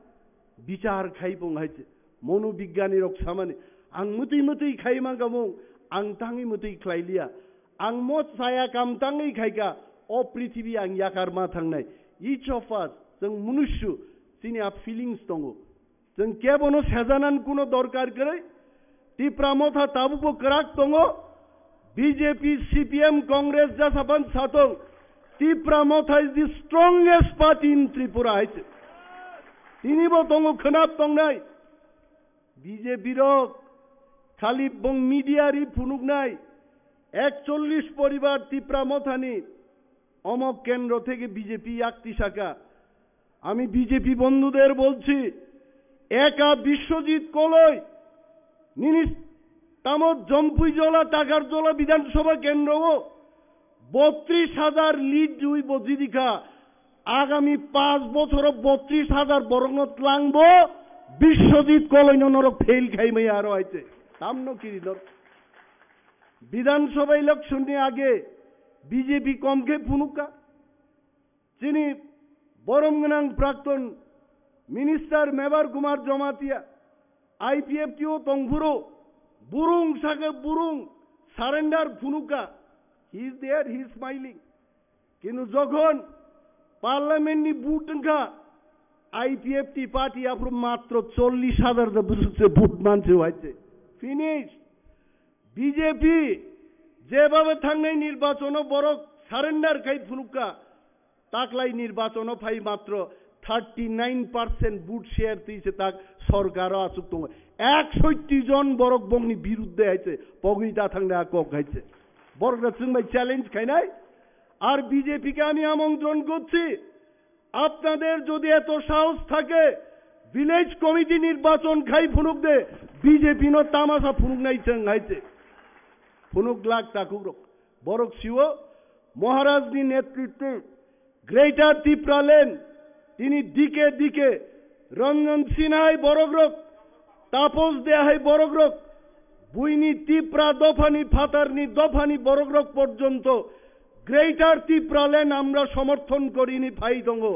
bichar khai pung hai se. Mono bigyani rok samani, ang mwtwi mwtwi khai mankha mung, ang tangwi mwtwi khlai liya. Ang mo chaya kam tangwi khaikha, o prithibi ang yakar ma thangnai. Each of us, chwng munusyu, chini a feelings tongo. Chwng kebono sejanan kuno dorkar kwrwi. Tipra Motha tabukbo kwrak tongo. B J P, C P M, Congress jasapan satong. Tipra Motha is the strongest party in Tripura hai se. Tinibo tongo khwnap tongnai. B J P rok khali bong media ri phunuknai. Ekchollish poribar Tipra Mothani omok kendro theke B J P yakti saka. আমি বিজেপি বন্ধুদের বলছি, একা বিশ্বজিৎ কলই, নিনিস তামত জম্পুইজলা, টাকারজলা বিধানসভা কেন্দ্রও বত্রিশ হাজার লিড জুই বজিদিকা। আগামী পাঁচ বছর বত্রিশ হাজার বরং tlangbo বিশ্বজিৎ কলইনো নরক ফেল খাইমাই আরো আইছে। তামনো কিরি নর বিধানসভা ইলেকশননি আগে বিজেপি কমকে ফুনুকা। Chini borom gwnang prakton minister Mebar Kumar Jamatia, I P F T o tongphuru, burung sake burung surrender phunukkha. He is there, he is smiling. Kintu jokhon parliament ni vote wngkha, I P F T party aphuru matro chollish hajar da bwswk se vote manse waise. Finish. B J P jebhabe thangnai nirbachono borok surrender khai phunukka, taklai nirbachono phai matro thirty nine percent vote share twi se tak sorkaro achuk tongo. Eksotti jon borok bongni birudde hai se pogwi da thangnai a kok hai se. Borokno chwng bai challenge khainai. Ar B J P ke ami amantron korchi, আপনাদের যদি এত সাহস থাকে, village committee নির্বাচন খাই ফুনুক দে, BJP no tamasa phunuknai chwng hai se. Phunuk glak takhuk rok. Borok siwo Maharaj ni netritwe Greater Tipraland, tini dike dike Ranjan Sinha hai borok rok, Tapos Dea hai borok rok, buini Tipra dophani, phatarni dophani borok rok porjonto Greater Tipraland amra somorthon korini phai tongo.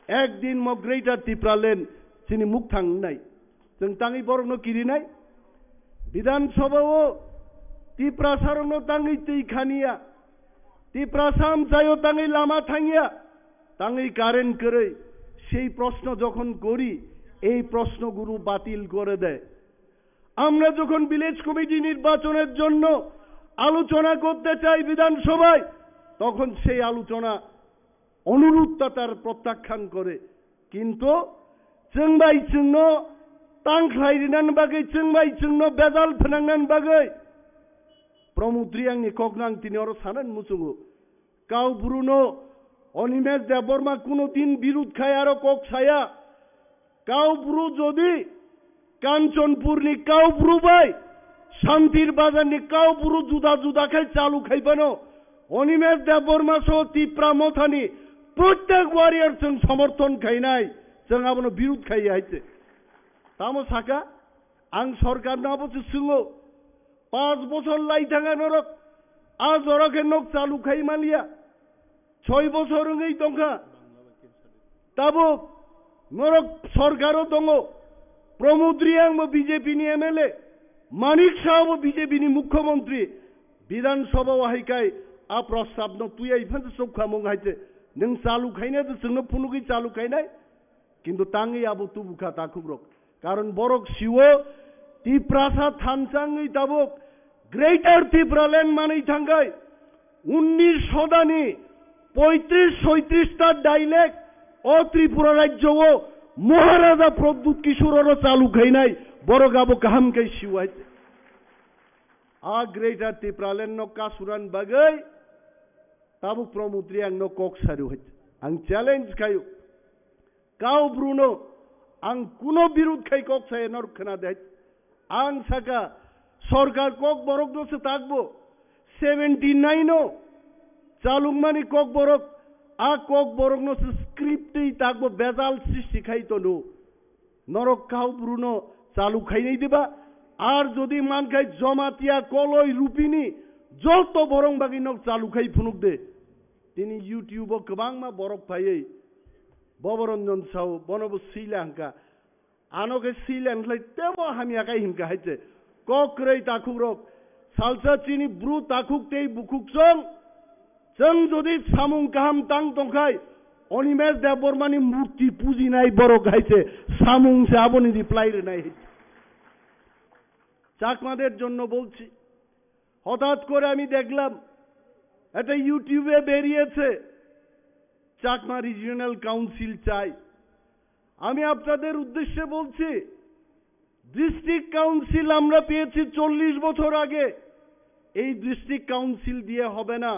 Ekdin mo Greater Tipraland chini mukthang wngnai. Chwng tangwi borokno kirinai. Bidhan Sabha o Tiprasa rokno tangwi twi khaniya. Tiprasa amchaio tangwi lama thangya. Tangwi current kwrwi. সেই প্রশ্ন যখন করি, এই প্রশ্নগুলো বাতিল করে দেয়। আমরা যখন ভিলেজ কমিটি নির্বাচনের জন্য আলোচনা করতে চাই বিধানসভায়, তখন সেই আলোচনা অনুরোধটা তার প্রত্যাখ্যান করে। কিন্তু chwng bai chwngno tangkhlai rinani bagwi, chwng bai chwngno bejal phnangnani bagwi Pramod Reangni kokno ang tini oro sanani muchungo. Kau Bruno Animesh Debbarma kuno din birud khai aro kok saya. Kau Bru jodi Kanchanpurni Kau Bru bai Shantir Bazarni Kau Bru juda juda khai chalu khai phano Animesh Debbarma so Tipra Mothani prottek warrior chwng somorthon khainai, chwng abono birud khaiya hai se. Tamo saka, ang sorkarno abo se swngo, Panch bochor lai thangya norok, a jora khe nok chalu khai manliya. Soi bosor wngwi tongkha. Tabuk norok sorkaro tongo. Pramod Reang bo B J P ni M L A, Manik Saha bo B J P ni Mukhyamantri. Bidhan Sabha o hai kai a prostab no twi ai phan sokha mung hai se. Nwng chalu khaina de chwngno phunugwi chalu khainai. Kintu tangwi abo tubukha takhukrok. Karon borok siwo Tiprasa thansa wngwi tabuk Greater Tipraland manwi thangkhai. Unnish shodani poitris soitris ta dialect o Tripura rajyo o Maharaja Pradyut Kishore oro chalu khainai, borok abo kaham khe siwai. A Greater Tipraland no kasuran bagwi tabuk Pramod Reang no kok saru hai. Ang challenge khayo. Kau Bruno, ang kuno birud khai kok saya norok khna de. Ang saka, sorkar kok borok no se takbo. Seventy nine o chalungmani kok borok, a kok borok no se script twi takbo bejal sristi khai tono. Norok Kau Bruno chalu khainai diba? Ar jodi mankhai Jomatia, Koloi, Rupini, joto borok bagwi nok chalu khai phunuk de. Tini YouTube o kwbangma borok phaiwi Boboranjan sao, bono bo sila hwnka. Ano khe sila hwnlai tebo hamya kai hwnka hai se. Kok kwrwi takhukrok, salsa chini bru takhuk tei bukhuk chwng, chwng jodi samung kaham tang tongkhai, Animesh Debbarmani murti pujinai borok hai se samung se aboni reply rwnai hai se. চাকমাদের জন্য বলছি, হঠাৎ করে আমি দেখলাম একটা YouTube এ বেরিয়েছে Chakma regional council চাই। আমি আপনাদের উদ্দেশ্যে বলছি, ডিস্ট্রিক্ট কাউন্সিল আমরা পেয়েছি চল্লিশ বছর আগে, এই ডিস্ট্রিক্ট কাউন্সিল দিয়ে হবে না।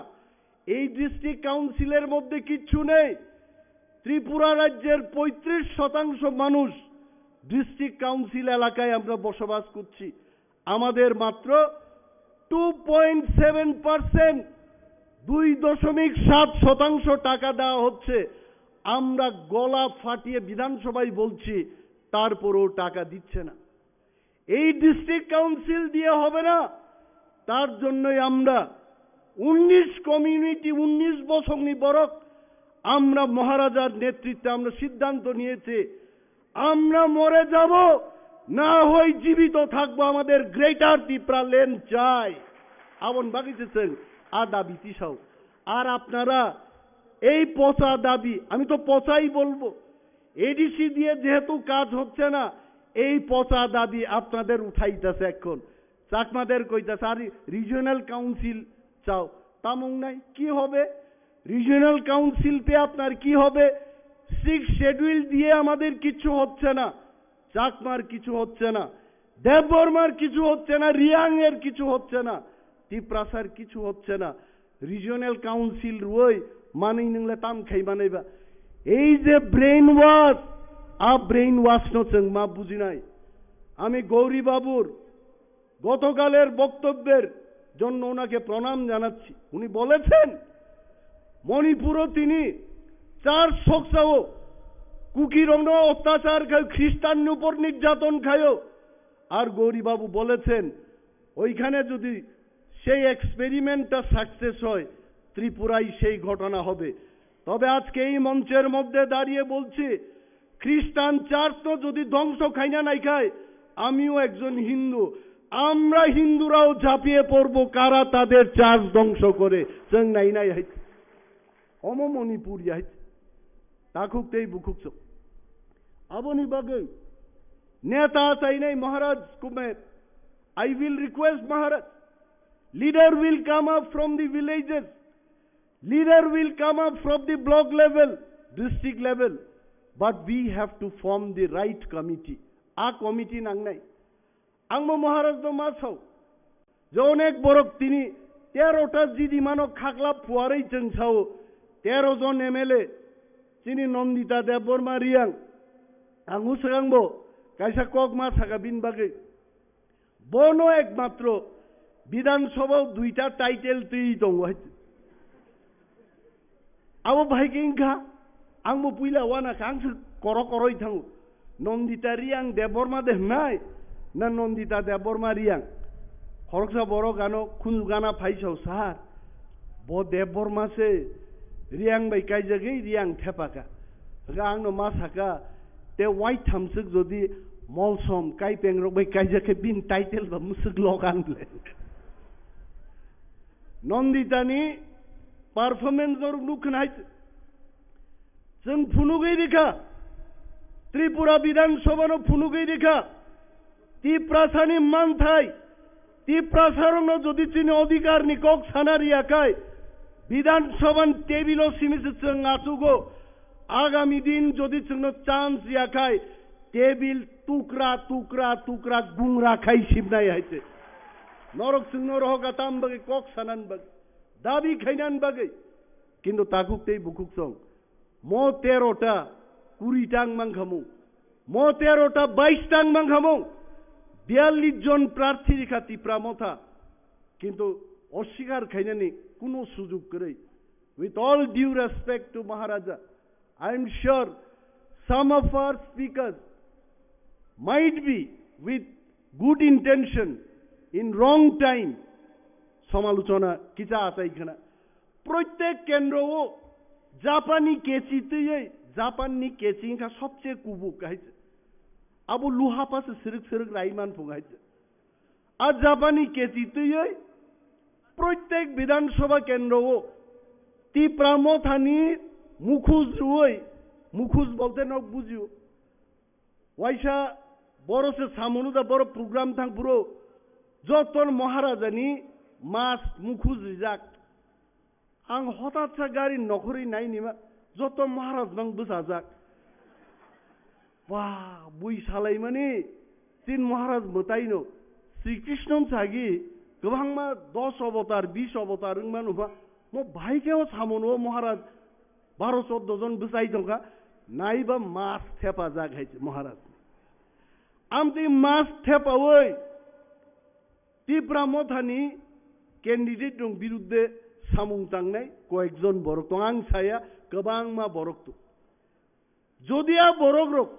এই ডিস্ট্রিক্ট কাউন্সিলের মধ্যে কিচ্ছু নেই। ত্রিপুরা রাজ্যের পঁয়ত্রিশ শতাংশ মানুষ ডিস্ট্রিক্ট কাউন্সিল এলাকায় আমরা বসবাস করছি। আমাদের মাত্র টু পয়েন্ট সেভেন পার্সেন্ট, দুই দশমিক সাত শতাংশ টাকা দেওয়া হচ্ছে। আমরা গলা ফাটিয়ে বিধানসভায় বলছি, তারপরেও টাকা দিচ্ছে না। এই ডিস্ট্রিক্ট কাউন্সিল দিয়ে হবে না, তার জন্যই আমরা উনিশ কমিউনিটি, উনিশ বছরনি বরক আমরা মহারাজার নেতৃত্বে আমরা সিদ্ধান্ত নিয়েছি, আমরা মরে যাব, না হয় জীবিত থাকবো, আমাদের গ্রেটার ত্রিপুরা ল্যান্ড চাই। Aboni bagwi se chwng a dabi tisao. আর আপনারা এই পচা দাবি, আমি তো পচাই বলবো, এডিসি দিয়ে যেহেতু কাজ হচ্ছে না, এই পচা দাবি আপনাদের উঠাইতেছে এখন। চাকমাদের কইতেছে, আরে রিজিওনাল কাউন্সিল চাও, তামুং নাই, কি হবে? রিজিওনাল কাউন্সিল পেয়ে আপনার কি হবে? সিক্স শিডিউল দিয়ে আমাদের কিছু হচ্ছে না, চাকমার কিছু হচ্ছে না, দেববর্মার কিছু হচ্ছে না, রিয়াং এর কিছু হচ্ছে না, তিপ্রাসার কিছু হচ্ছে না। রিজিওনাল কাউন্সিল রুই মানি নিংলে তাম খাই বানাইবা। এই যে ব্রেইন ওয়াশ, আ ব্রেইন ওয়াশ নো চেংমা বুঝিনাই। আমি গৌরী বাবুর গতকালের বক্তব্যের জন্য ওনাকে প্রণাম জানাচ্ছি। উনি বলেছেন, মণিপুরও তিনি চার সকসাও কুকিরংনো অত্যাচার খায়, খ্রিস্টান উপর নির্যাতন খায়। আর গৌরী বাবু বলেছেন, ওইখানে যদি সেই এক্সপেরিমেন্টটা সাকসেস হয়, ত্রিপুরায় সেই ঘটনা হবে। তবে আজকে এই মঞ্চের মধ্যে দাঁড়িয়ে বলছি, খ্রিস্টান চার্চ তো যদি ধ্বংস খাই না নাই খায়, আমিও একজন হিন্দু, আমরা হিন্দুরাও ঝাঁপিয়ে পড়বো কারা তাদের চার্চ ধ্বংস করে। চেং নাই নাই high. Omo Manipur ya hai. Takhuk tei bukhuk sok. Aboni bagwi neta chainai Maharaj Kumer. I will request Maharaj, leader will come up from the villages, leader will come up from the block level, district level, but we have to form the right committee. A committee nangnai. Ang bo Maharaj no ma sao, je onek borok tini terota jidi mano khakla phuarwi chwng sao, tero jon M L A, chini Nandita Debbarma Reang, ang swkang bo kaisa kok ma saka bini bagwi, bono ekmatro Bidhan Sabha o duita title twi tongo hai. Abo bahai khe wngkha, ang bo puila uanakha, ang se koro koroi thango. Nandita Reang Debbarma de hwnai, na Nandita Debbarma Reang? Khoroksa borok ano khunju gana phaisao, "Sir, bo Debbarma se, Riang bai kaijagwi riang thepaka. Hwnkhe angno ma saka, te waithamswk jodi molsom kaipeng rok bai kaijak khe bini title ba mwswk lok ang le. Nonditani performance norok nukha nai. Chwng phunugwi rikha, Tripura Bidhan Sabha no phunugwi rikha, Tiprasani manthai, Tiprasarokno jodi chini odhikar ni kok sana riya khai, Bidhan Sabha ni table o simi se chwng achugo, agami din jodi chwngno chance riya khai, table tukra, tukra, tukra, gungra khai sibnai hai se. Norok chwngno rohoka tam bagwi kok sanan bagwi, dabi khainan bagwi. Kintu takhuk tei bukhuk song, mo tero ta kuri tang mang khamung, mo tero ta bais tang mang khamung, biyallis jon prarthi rikha Tipra Motha, kintu oswikar khainani kuno sujug kwrwi. With all due respect to Maharaja, I am sure some of our speakers might be with good intention in wrong time somalochona kicha achai khna. Proitek kendro o Japanni kechi twiwi, Japanni kechi wngkha sobse kubuk hai se. Abo luha pa se sirwk sirwk rai man phung hai se. A Japanni kechi twiwi proitek Bidhan Sabha kendro o Tipra Mothani mukhus rwui, mukhus bolte nok bujio. Waisa boro se samung da boro program thang phuru joton Maharajani mas mukhus rijak. Ang hotat sa gari nokhorwi nainima joto Maharaj nang bwsajak. Ba, bui salaimani tin Maharaj mwtaino Sri Krishna sagi kwbangma dos avatar, bis avatar wngmano ba mo bahai khe o samono Maharaj baro choddo jon bwsai tongkha, naiba mas thepajak hai se Maharaj. Amtwi mas thepawi Tipra Mothani candidate rok birudde samung tangnai koyekjon borok tong, ang saya kwbangma borok tong. Jodi a borok rok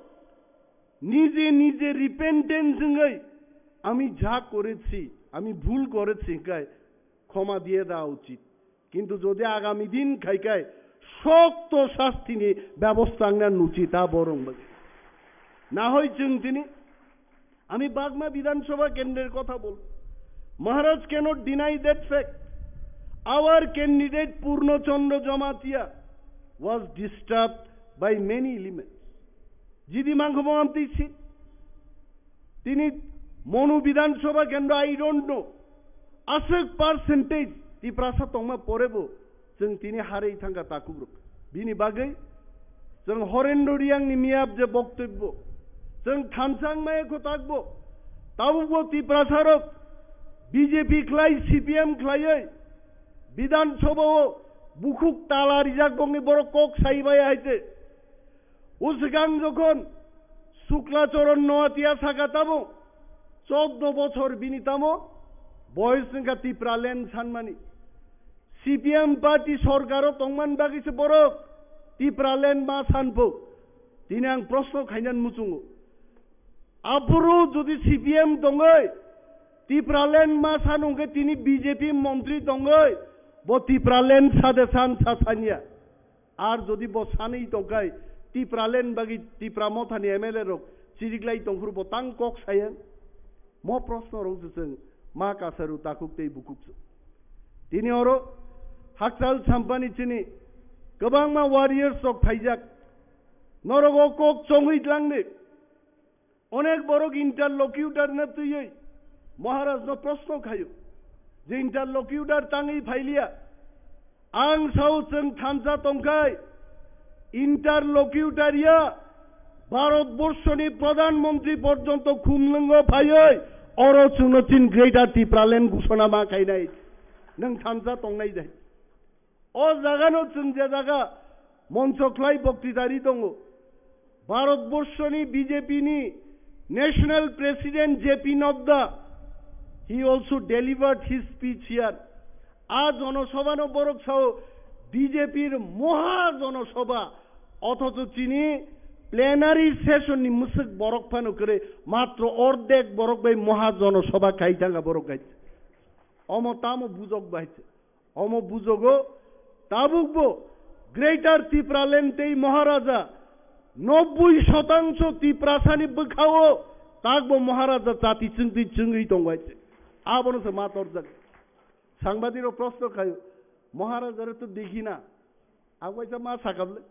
nije nije repentance wngwi, "Ami ja korechi, ami bhul korechi," hwnkhe khoma diye da uchit. Kintu jodi agami din khai khai sokto sastini bebosta wngna nuchi ta borok bai. Nahoi chwng tini, ami Bagma Bidhan Sabha kendrer kotha bol. Maharaj cannot deny that fact. Our candidate Purno Chandra Jamatia was disturbed by many elements. Jidi mangkho mo amtwi si. Tini Monu Bidhan Sabha kendro, I don't know. Aswk percentage Tiprasa tongma porebo chwng tini harwi thangkha takhuk rok. Bini bagwi chwng Horendro Riang ni miyap je boktobbo, chwng thansa wngmaya kho takbo. Tabukbo Tiprasa rok B J P khlai, C P M khlaiwi Bidhan Sabha o bukhuk tala rijak bongni borok kok sai maya hai se. O swkang jokhon Sukla Charan Noatia saka tamo, choddo bochor bini tamo boyos wngkha Tipraland sanmani. C P M party sorkaro tongmani bagwi se borok Tipraland ma sanpho. Tini ang proshno khainan muchungo. Aphuru jodi C P M tongwi Tipraland ma san hwnkhe tini B J P montri tongwi bo Tipraland sade san sa sanya. Ar jodi bo sanwi tongkhai, Tipraland bagwi Tipra Mothani M L A rok chiriklai tongphuru bo tang kok saya? Mo proshno rok se chwng ma kasaru takhuk tei bukhuk se. Tini oro Hakchal Sampani chini kwbangma warriors rok phaijak. Norok o kok chongwi tlangdi. Onek borok interlocutor no twiwi Maharaj no proshno khaio je interlocutor tangwi phailiya. Ang sao chwng thansa tongkhai interlocutor ya Bharat borshoni Pradhan Mantri porjonto khumlwngo phaiwi oro chwngno chin Greater Tipraland gusona ma khainai. Nwng thansa tongnai jai. O jagano chwng je jaga moncho khlai boktitari tongo, Bharat borshoni B J P ni National President J P Nadda, he also delivered his speech here. A jonosabhano borok sao B J P r moha jonosabha, othocho chini plenary session ni mwswk borok phano kwrwi, matro ordek borok bai moha jonosabha khai thangkha borok hai. Omo tamo bujok bai. Omo bujogo tabukbo Greater Tipraland tei Maharaja nobboi shotangso Tiprasani bwkhao takbo Maharaja chati chwngtwi chwngwi tongo hai se. Abono se ma torjak. Sangbadirok proshno khaio, "Maharajare to dekhi na." Ang waisa ma sakable,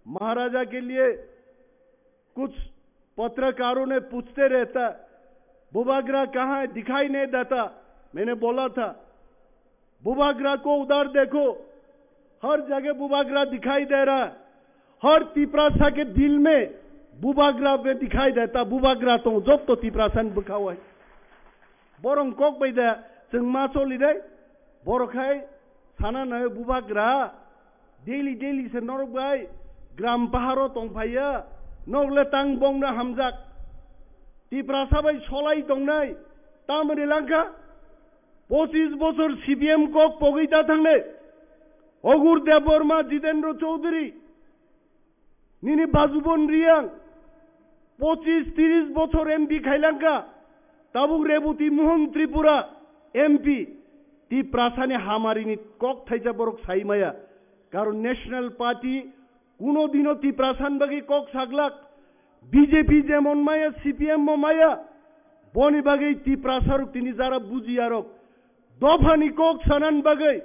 "Maharaja ke liye kuch patrakaron ne puchte rehta, Bubagra kahan hai, dikhai nahi deta." Maine bola tha, "Bubagra ko udhar dekho, har jagah Bubagra dikhai de raha hai, har Tiprasa ke dil mein Bubagra bhi dikhai deta, Bubagra to jotto Tiprasa ni bwkhao hai." Borok kok bai da chwng ma choli dai. Borok hai sana nai Bubagra daily daily se norok bai gram paharo tong phaiya, nok le tang bong na hamjak. Tiprasa bai solai tongnai, tamoni langkha, pochis bochor C P M kok pogwi ta thangle, Ogur Debbarma, Jitendra Chaudhary, nini Bajubon Riyang, pochis tiris bochor M P khailangkha, tabuk Reboti Mohan Tripura M P, Tiprasani hamarini kok thaisa borok sai maya, karon National Party kuno dino Tiprasan bagwi kok saglak, B J P jemon maya, C P M mo maya, boni bagwi Tiprasarok tini jara bujiyarok, dophani kok sanan bagwi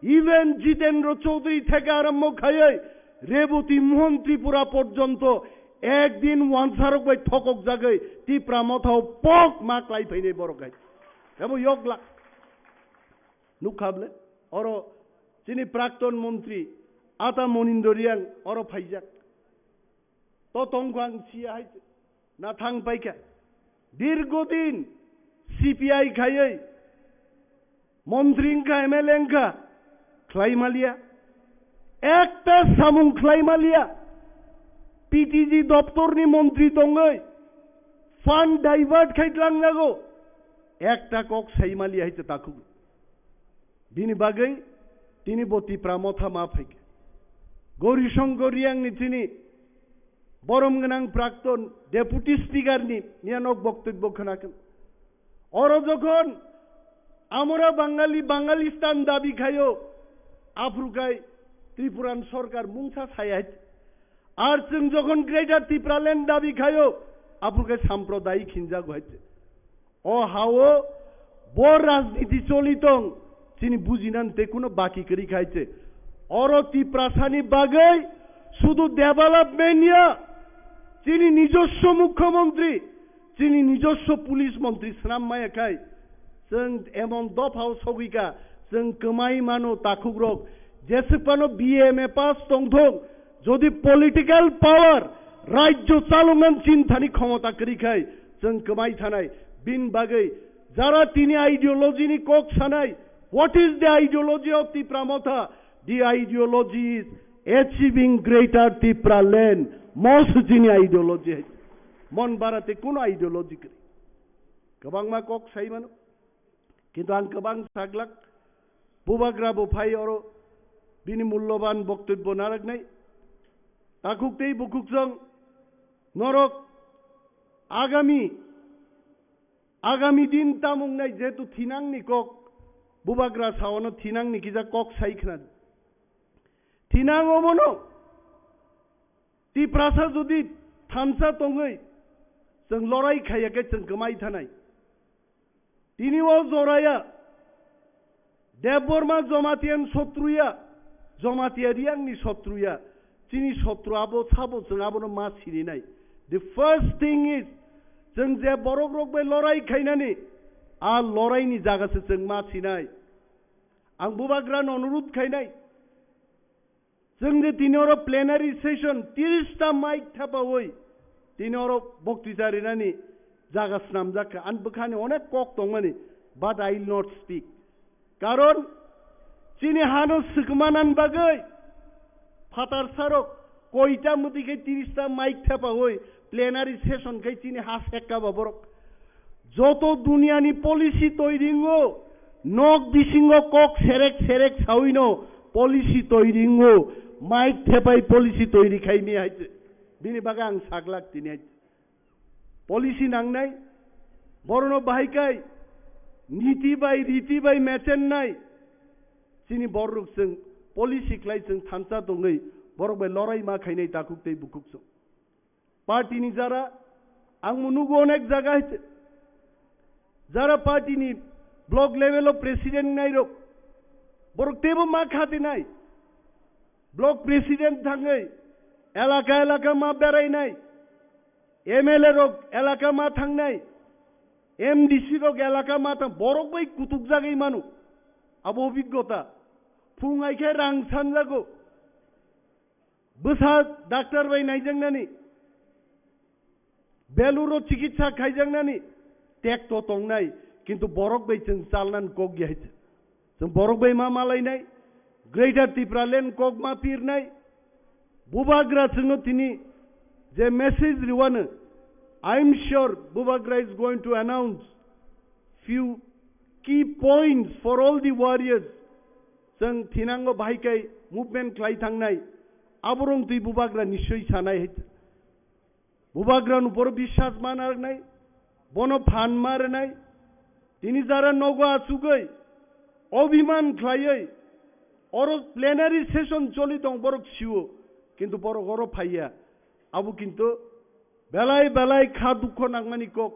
even Jitendra Chaudhary theke arombo khaiwi Reboti Mohan Tripura porjonto ekdin wansarok bai thokok jagwi Tipra Mothao pok ma klai phainai borok hai. Ebo yok glak. Nukha ble? Oro chini prakton montri Ata Monindor Riyang oro phaijak. To tongkho ang siya hai na thang paikha. Dirgodin C P I khaiwi montri wngkha, M L A wngkha, khlai maliya. Ekta samung khlai maliya. P T G doptorni montri tongwi fund divert khai tlangjago. Ekta kok sai maliya hai se takhuk. Bini bagwi tini bo Tipra Motha ma phaikha. Gauri Shankar Riyangni chini borom gwnang prakton Deputy Speaker ni miyanok boktobbo khwnakha. Oro jokhon amora Bangali, Bangalistan dabi khaio, aphuru khai Tripuran sorkar mungsa saya hai. Ar chwng jokhon Greater Tipraland dabi khaio, aphuru khai sampradayik hinjago hai. O hao bo rajniti choli tong, chini bujinan te kuno baki kwrwi khai se. Oro Tiprasani bagwi sudu development ya, chini nijoswo mukhyamantri, chini nijoswo police montri swnam maya khai, chwng emon dophao sogwi kha, chwng kwmai mano takhukrok, jeswk phano B A M A pass tongthok, jodi political power, rajyo chaloknani chinthani khomota kwrwi khai chwng kwmai thanai. Bini bagwi jara tini ideology ni kok sanai, what is the ideology of Tipra Motha? The ideology is achieving Greater Tipraland. Mo se chini ideology hai. Mon bara te kuno ideology kwrwi. Kwbangma kok sai mano. Kintu ang kwbang saglak, bubagra bo phai oro bini mulloban boktobbo narwknai. Takhuk tei bukhuk chwng norok agami, agami din tamung nai jehetu thinangni kok, bubagra saono thinangni kisa kok sai khna. Thinang omono Tiprasa jodi thansa tongwi chwng lorai khaiya khe chwng kwmai thanai. Tini o joraya Debbarma Jamatia ni sotruya, Jamatia Riyangni sotruya, chini sotru abo sabo chwng abono ma sininai. The first thing is, chwng je borok rok bai lorai khainani, a lorai ni jaga se chwng ma sinai. Ang bubagra no onurudh khainai. Chwng je tini oro plenary session tiris ta mic thepawi tini oro boktwisa rinani jaga snamjak kha. Ani bwkhani onek kok tongmani, but I will not speak. Karon chini hano swkmanan bagwi phatarsarok koita mwtwi khe tiris ta mic thepawi plenary session khai chini ha sekka ba borok. Joto duniyani policy toiringo, nok bisingo kok serek serek sawino policy toiringo, mic thepai policy toiri khaimi hai. Bini bagwi ang saglak tini hai. Policy nangnai, borono bahai kai, niti bai, riti bai mechennai, chini borok chwng policy khlai chwng thansa tongwi borok bai lorai ma khainai takhuk tei bukhuk chwng. Party ni jara ang mo nugo onek jaga hai jara party ni block level o president nai rok borok tebo ma khati nai. Block president thangwi elaka elaka ma berai nai, M L A rok elaka ma thang nai, M D C rok elaka ma thang, borok bai kutuk jagwi manu. Abo obiggota. Phung hai khe rang sanjago. Bwsa doctor bai naijaknani, beluro chikitsa khaijaknani tekto tongnai, kintu borok bai chwng chalnan kok ya hai. Chwng borok bai ma malainai, Greater Tipraland kok ma pirnai. Bubagra chwngno tini je message riwano, I am sure Bubagra is going to announce few key points for all the warriors. Chwng thinango bahai kai movement khlai thangnai, aborok twi Bubagra nischoi sanai hai. Bubagra no boro biswas ma narwknai, bono phan ma rwnai. Tini jara nogo achugwi, obhiman khlaiwi, oro plenary session choli tong borok sio, kintu borok oro phaiya. Abo kintu belai belai kha dukho nangmani kok.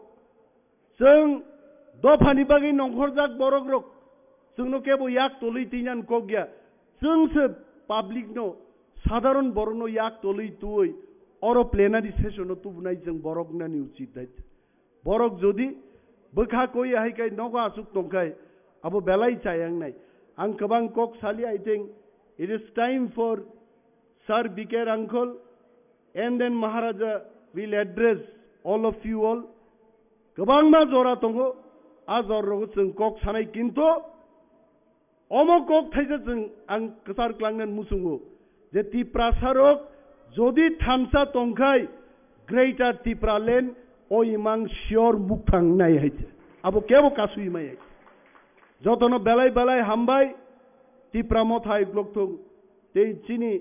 Chwng dophani bagwi nongkhorjak borokrok chwngno kebo yak tolwi twinan kok ya. Chwng se public no, sadharon borokno yak tolwi twiwi oro plenary session o tubunai chwng borok nani uchit dai. Borok jodi bwkha koi hai kai nogo aswk tongkhai abo belai chayang nai. Ang kwbang kok sali, I think it is time for Sir B K Rangkhol, and then Maharaja will address all of you all. Kwbangma jora tongo, a jora rogo chwng kok sanai, kintu omo kok thaisa chwng ang kwchar klangna muchungo je Tiprasa rok jodi thansa tongkhai Greater Tipraland o imang sure mukthang nai hai se. Abo kebo kasui mai hai. Jotono belai belai hambai, Tipra Motha Ikloktong tei chini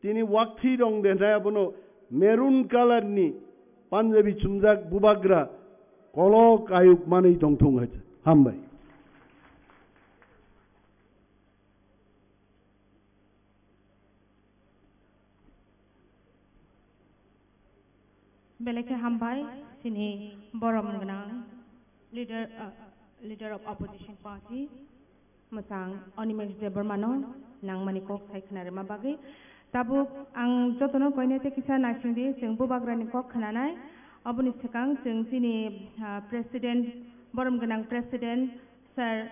Tini wakthi rong de nai abono maroon colour ni punjabi chumjak bubagra kolok ayuk manwi tongthung hai. Hambai. Belai khe hambai, chini borom gwnang leader, uh, leader of opposition party, mwchang Animesh Debbarmano nangmani kok sai khna rwma bagwi. Tabuk ang jotono koine tei kisa naising di, chwng bubagrani kok khnanai. Oboni swkang chwng chini, uh, president, borom gwnang president, Sir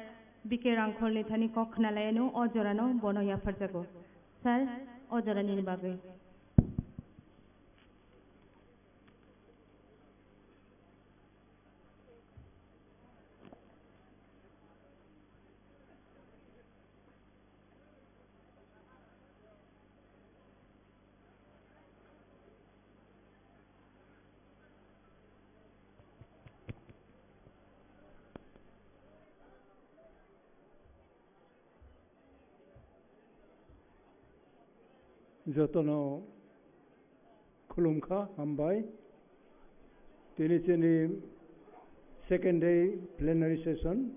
B K Rangkholni thani kok khna lai anw, o jorano bono yapharjago. Sir, o jora nini bagwi. Jotono khulumkha, hambai. Tini chini second day plenary session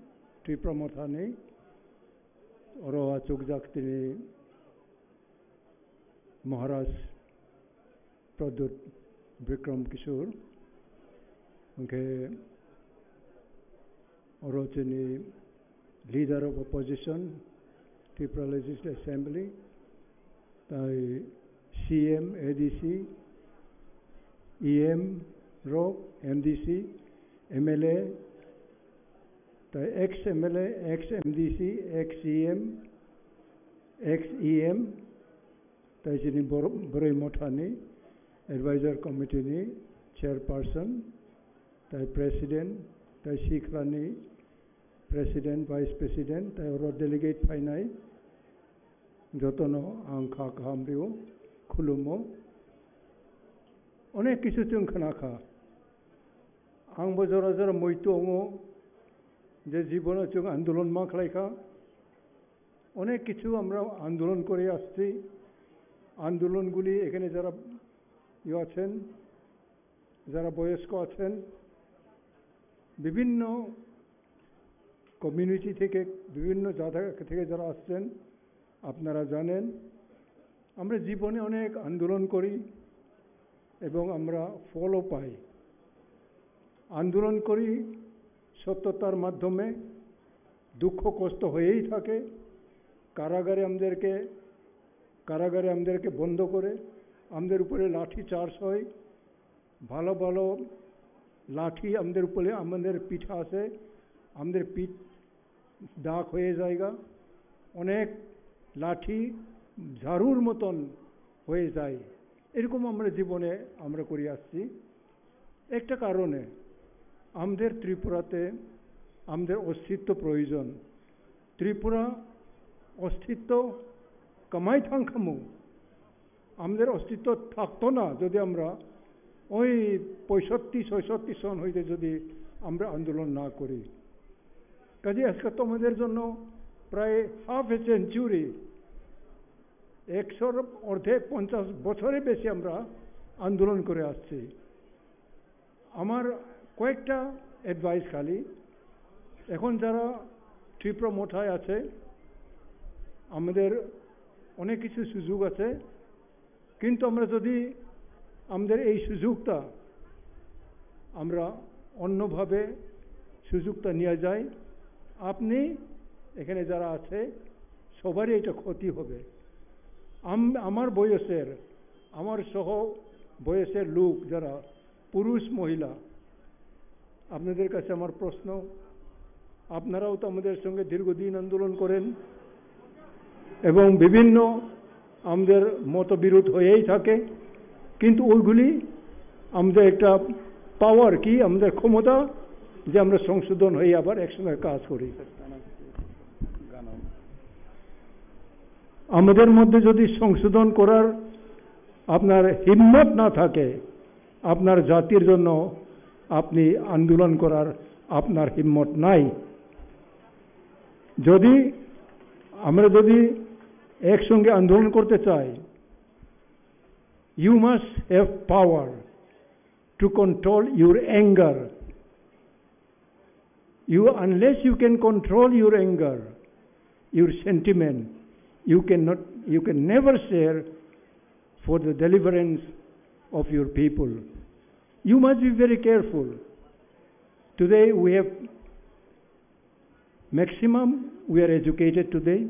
Tipra Mothani. Oro achukjak tini Maharaj Pradyut Bikram Kishore, hwnkhe oro chini Leader of Opposition, Tripura Legislative Assembly, tai C M, A D C, E M rok, M D C, M L A, tai ex M L A, ex M D C, ex E M, ex E M, tai chini bor-, Boroi Mothani Advisor Committee ni Chairperson, tai President, tai Sikhlani President, Vice President, tai oro delegate phainai, jotono ang kha kaham rio, khulumo. Onek kisu chwng khna kha. Ang bo jora jora moi tongo je jibono chwng andolon ma khlai kha. অনেক কিছু আমরা আন্দোলন করে আসছি। আন্দোলনগুলি এখানে যারা ইয়ে আছেন, যারা বয়স্ক আছেন, বিভিন্ন কমিউনিটি থেকে, বিভিন্ন জায়গা থেকে যারা আসছেন, আপনারা জানেন, আমরা জীবনে অনেক আন্দোলন করি এবং আমরা ফলও পাই। আন্দোলন করি সত্যতার মাধ্যমে, দুঃখ কষ্ট হয়েই থাকে। কারাগারে আমাদেরকে, কারাগারে আমাদেরকে বন্ধ করে, আমাদের উপরে লাঠি চার্জ হয়, ভালো ভালো লাঠি আমাদের উপরে, আমাদের পিঠে আছে, আমাদের পিঠ দাগ হয়ে যায়গা, অনেক লাঠি ঝাড়ুর মতন হয়ে যায়। এরকম আমরা জীবনে আমরা করে আসছি। একটা কারণে আমাদের ত্রিপুরাতে আমাদের অস্তিত্ব প্রয়োজন। ত্রিপুরা অস্তিত্ব কামাই থাংখামু, আমাদের অস্তিত্ব থাকতো না যদি আমরা ওই পঁয়ষট্টি ছয়ষট্টি সন হইতে যদি আমরা আন্দোলন না করি। কাজে আজকে তোমাদের জন্য প্রায় হাফ এ সেঞ্চুরি, একশোর অর্ধেক, পঞ্চাশ বছরে বেশি আমরা আন্দোলন করে আসছি। আমার কয়েকটা অ্যাডভাইস খালি, এখন যারা ত্রিপুরা মথায় আছে, আমাদের অনেক কিছু সুযোগ আছে, কিন্তু আমরা যদি আমাদের এই সুযোগটা আমরা অন্যভাবে সুযোগটা নিয়ে যাই, আপনি এখানে যারা আছে সবারই এটা ক্ষতি হবে। আম-, আমার বয়সের, আমার সহ বয়সের লোক যারা পুরুষ, মহিলা, আপনাদের কাছে আমার প্রশ্ন, আপনারাও তো আমাদের সঙ্গে দীর্ঘদিন আন্দোলন করেন এবং বিভিন্ন আমাদের মতবিরোধ হয়েই থাকে, কিন্তু ওইগুলি আমাদের একটা পাওয়ার কি, আমাদের ক্ষমতা যে আমরা সংশোধন হয়ে আবার একসঙ্গে কাজ করি। আমাদের মধ্যে যদি সংশোধন করার আপনার হিম্মত না থাকে, আপনার জাতির জন্য আপনি আন্দোলন করার আপনার হিম্মত নাই। যদি আমরা যদি একসঙ্গে আন্দোলন করতে চাই, you must have power to control your anger. You, unless you can control your anger, your sentiment, you cannot, you can never share for the deliverance of your people. You must be very careful. Today we have maximum, we are educated today,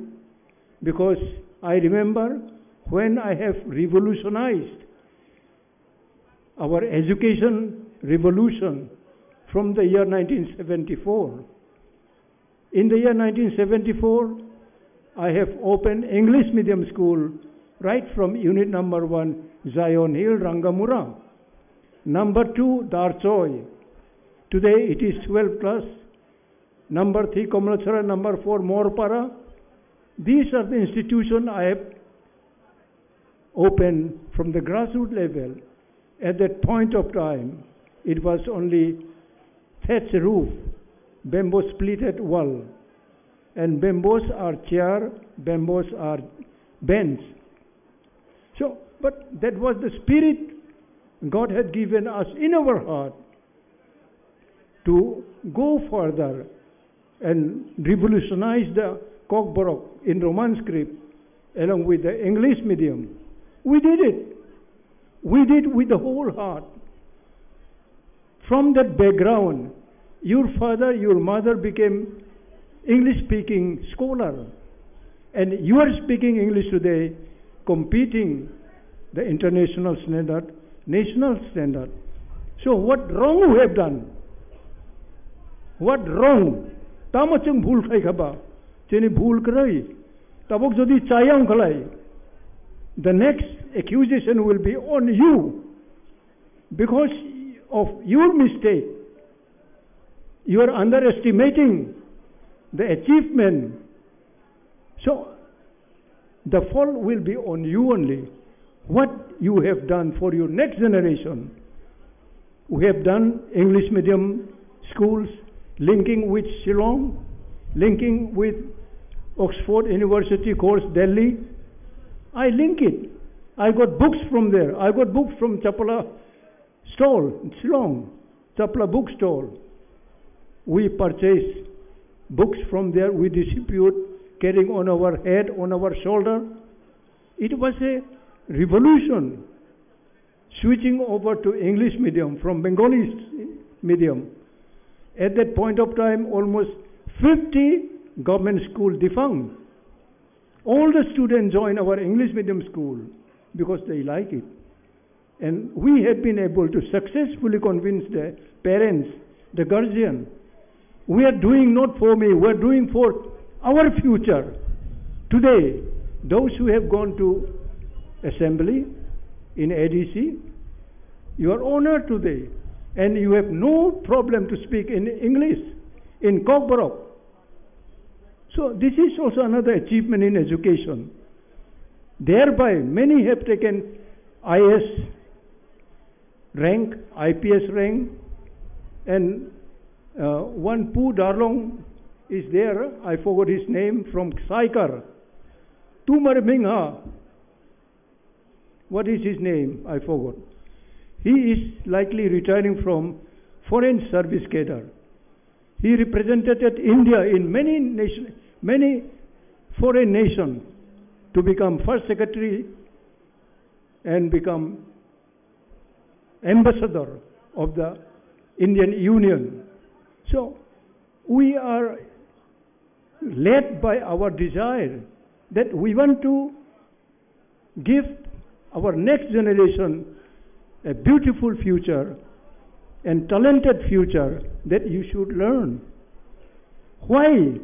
because I remember when I have revolutionized our education revolution from the year nineteen seventy-four. In the year nineteen seventy-four, I have opened English medium school right from unit number one, Zion Hill, Rangamura. Number two, Darchoi. Today it is twelve class. Number three, Kamalachara. Number four, Morpara. These are the institutions I have opened from the grassroots level. At that point of time, it was only thatch roof, bamboo splitted wall, and bamboos are chair, bamboos are bench. So, but that was the spirit God had given us in our heart to go further and revolutionize the Kokborok in Roman script along with the English medium. We did it. We did with the whole heart. From that background, your father, your mother became English speaking scholar, and you are speaking English today, competing the international standard, national standard. So what wrong we have done? What wrong? Tamo chwng bhul khai khaba, chini bhul kwrwi. Tabuk jodi chaya wngkhalai, the next accusation will be on you. Because of your mistake, you are underestimating the achievement. So, the fault will be on you only. What you have done for your next generation. We have done English medium schools linking with Shillong, linking with Oxford University course, Delhi. I link it. I got books from there. I got books from Chapla stall, Shillong, Chapla bookstall. We purchase books from there, we distribute carrying on our head, on our shoulder. It was a revolution, switching over to English medium from Bengali medium. At that point of time, almost fifty government school defunct. All the students join our English medium school because they like it. And we have been able to successfully convince the parents, the guardian. We are doing not for me, we are doing for our future. Today, those who have gone to assembly in A D C, you are honored today, and you have no problem to speak in English, in Kokborok. So this is also another achievement in education. Thereby, many have taken I A S rank, I P S rank, and uh, one Pu Darlong is there, I forgot his name, from Saikar. Tumar Mingha, what is his name? I forgot. He is likely retiring from foreign service cadre. He represented India in many nation, many foreign nations to become first secretary and become ambassador of the Indian Union. So we are led by our desire that we want to give our next generation a beautiful future and talented future that you should learn. Why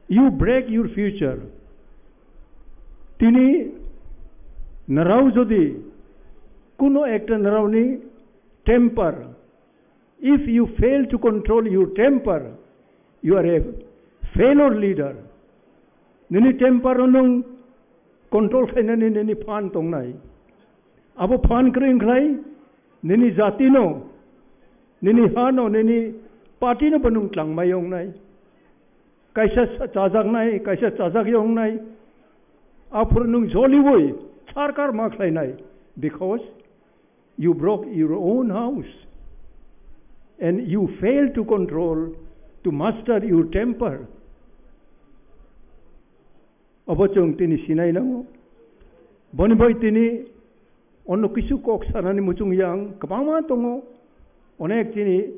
you break your future? Tini narao jodi kuno ekta naraoni temper, if you fail to control your temper, you are a failure leader. Nini temper no nwng control khainani nini phan tongnai. Abo phan kwrwi wngkhlai nini jati no, nini ha no, nini party no bo nwng tlangmai wngnai. Kaisa sa-, chajaknai, kaisa chajak wngnai. Aphuru nwng joliwi sarkar ma khlainai, because you broke your own house and you failed to control, to master your temper. Obo chwng tini sinai nango. Boni bai tini ono kisu kok sanani muchung yang kwbangma tongo. Onek chini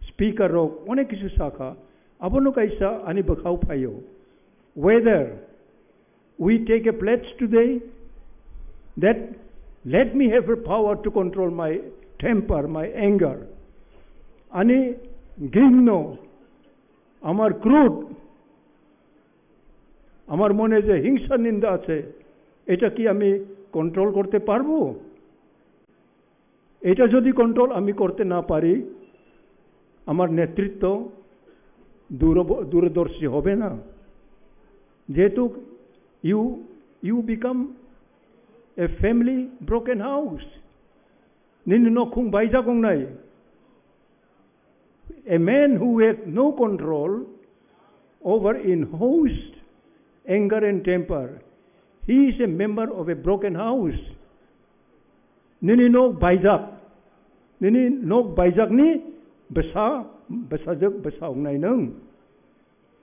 speaker rok onek kisu sakha. Abono kaisa ani bwkhao phaio. Whether we take a pledge today that let me have a power to control my temper, my anger. Ani gingno, amar ক্রোধ, আমার মনে যে হিংসা নিন্দা আছে, এটা কি আমি কন্ট্রোল করতে পারবো? এটা যদি কন্ট্রোল আমি করতে না পারি, আমার নেতৃত্ব দূরব-, দূরদর্শী হবে না। যেহেতু you, you become a family broken house. Nini nokhung baijak wngnai. A man who has no control over in host anger and temper, he is a member of a broken house. Nini nok baijak, nini nok baijakni bwsa, bwsajwk bwsa wngnai nwng.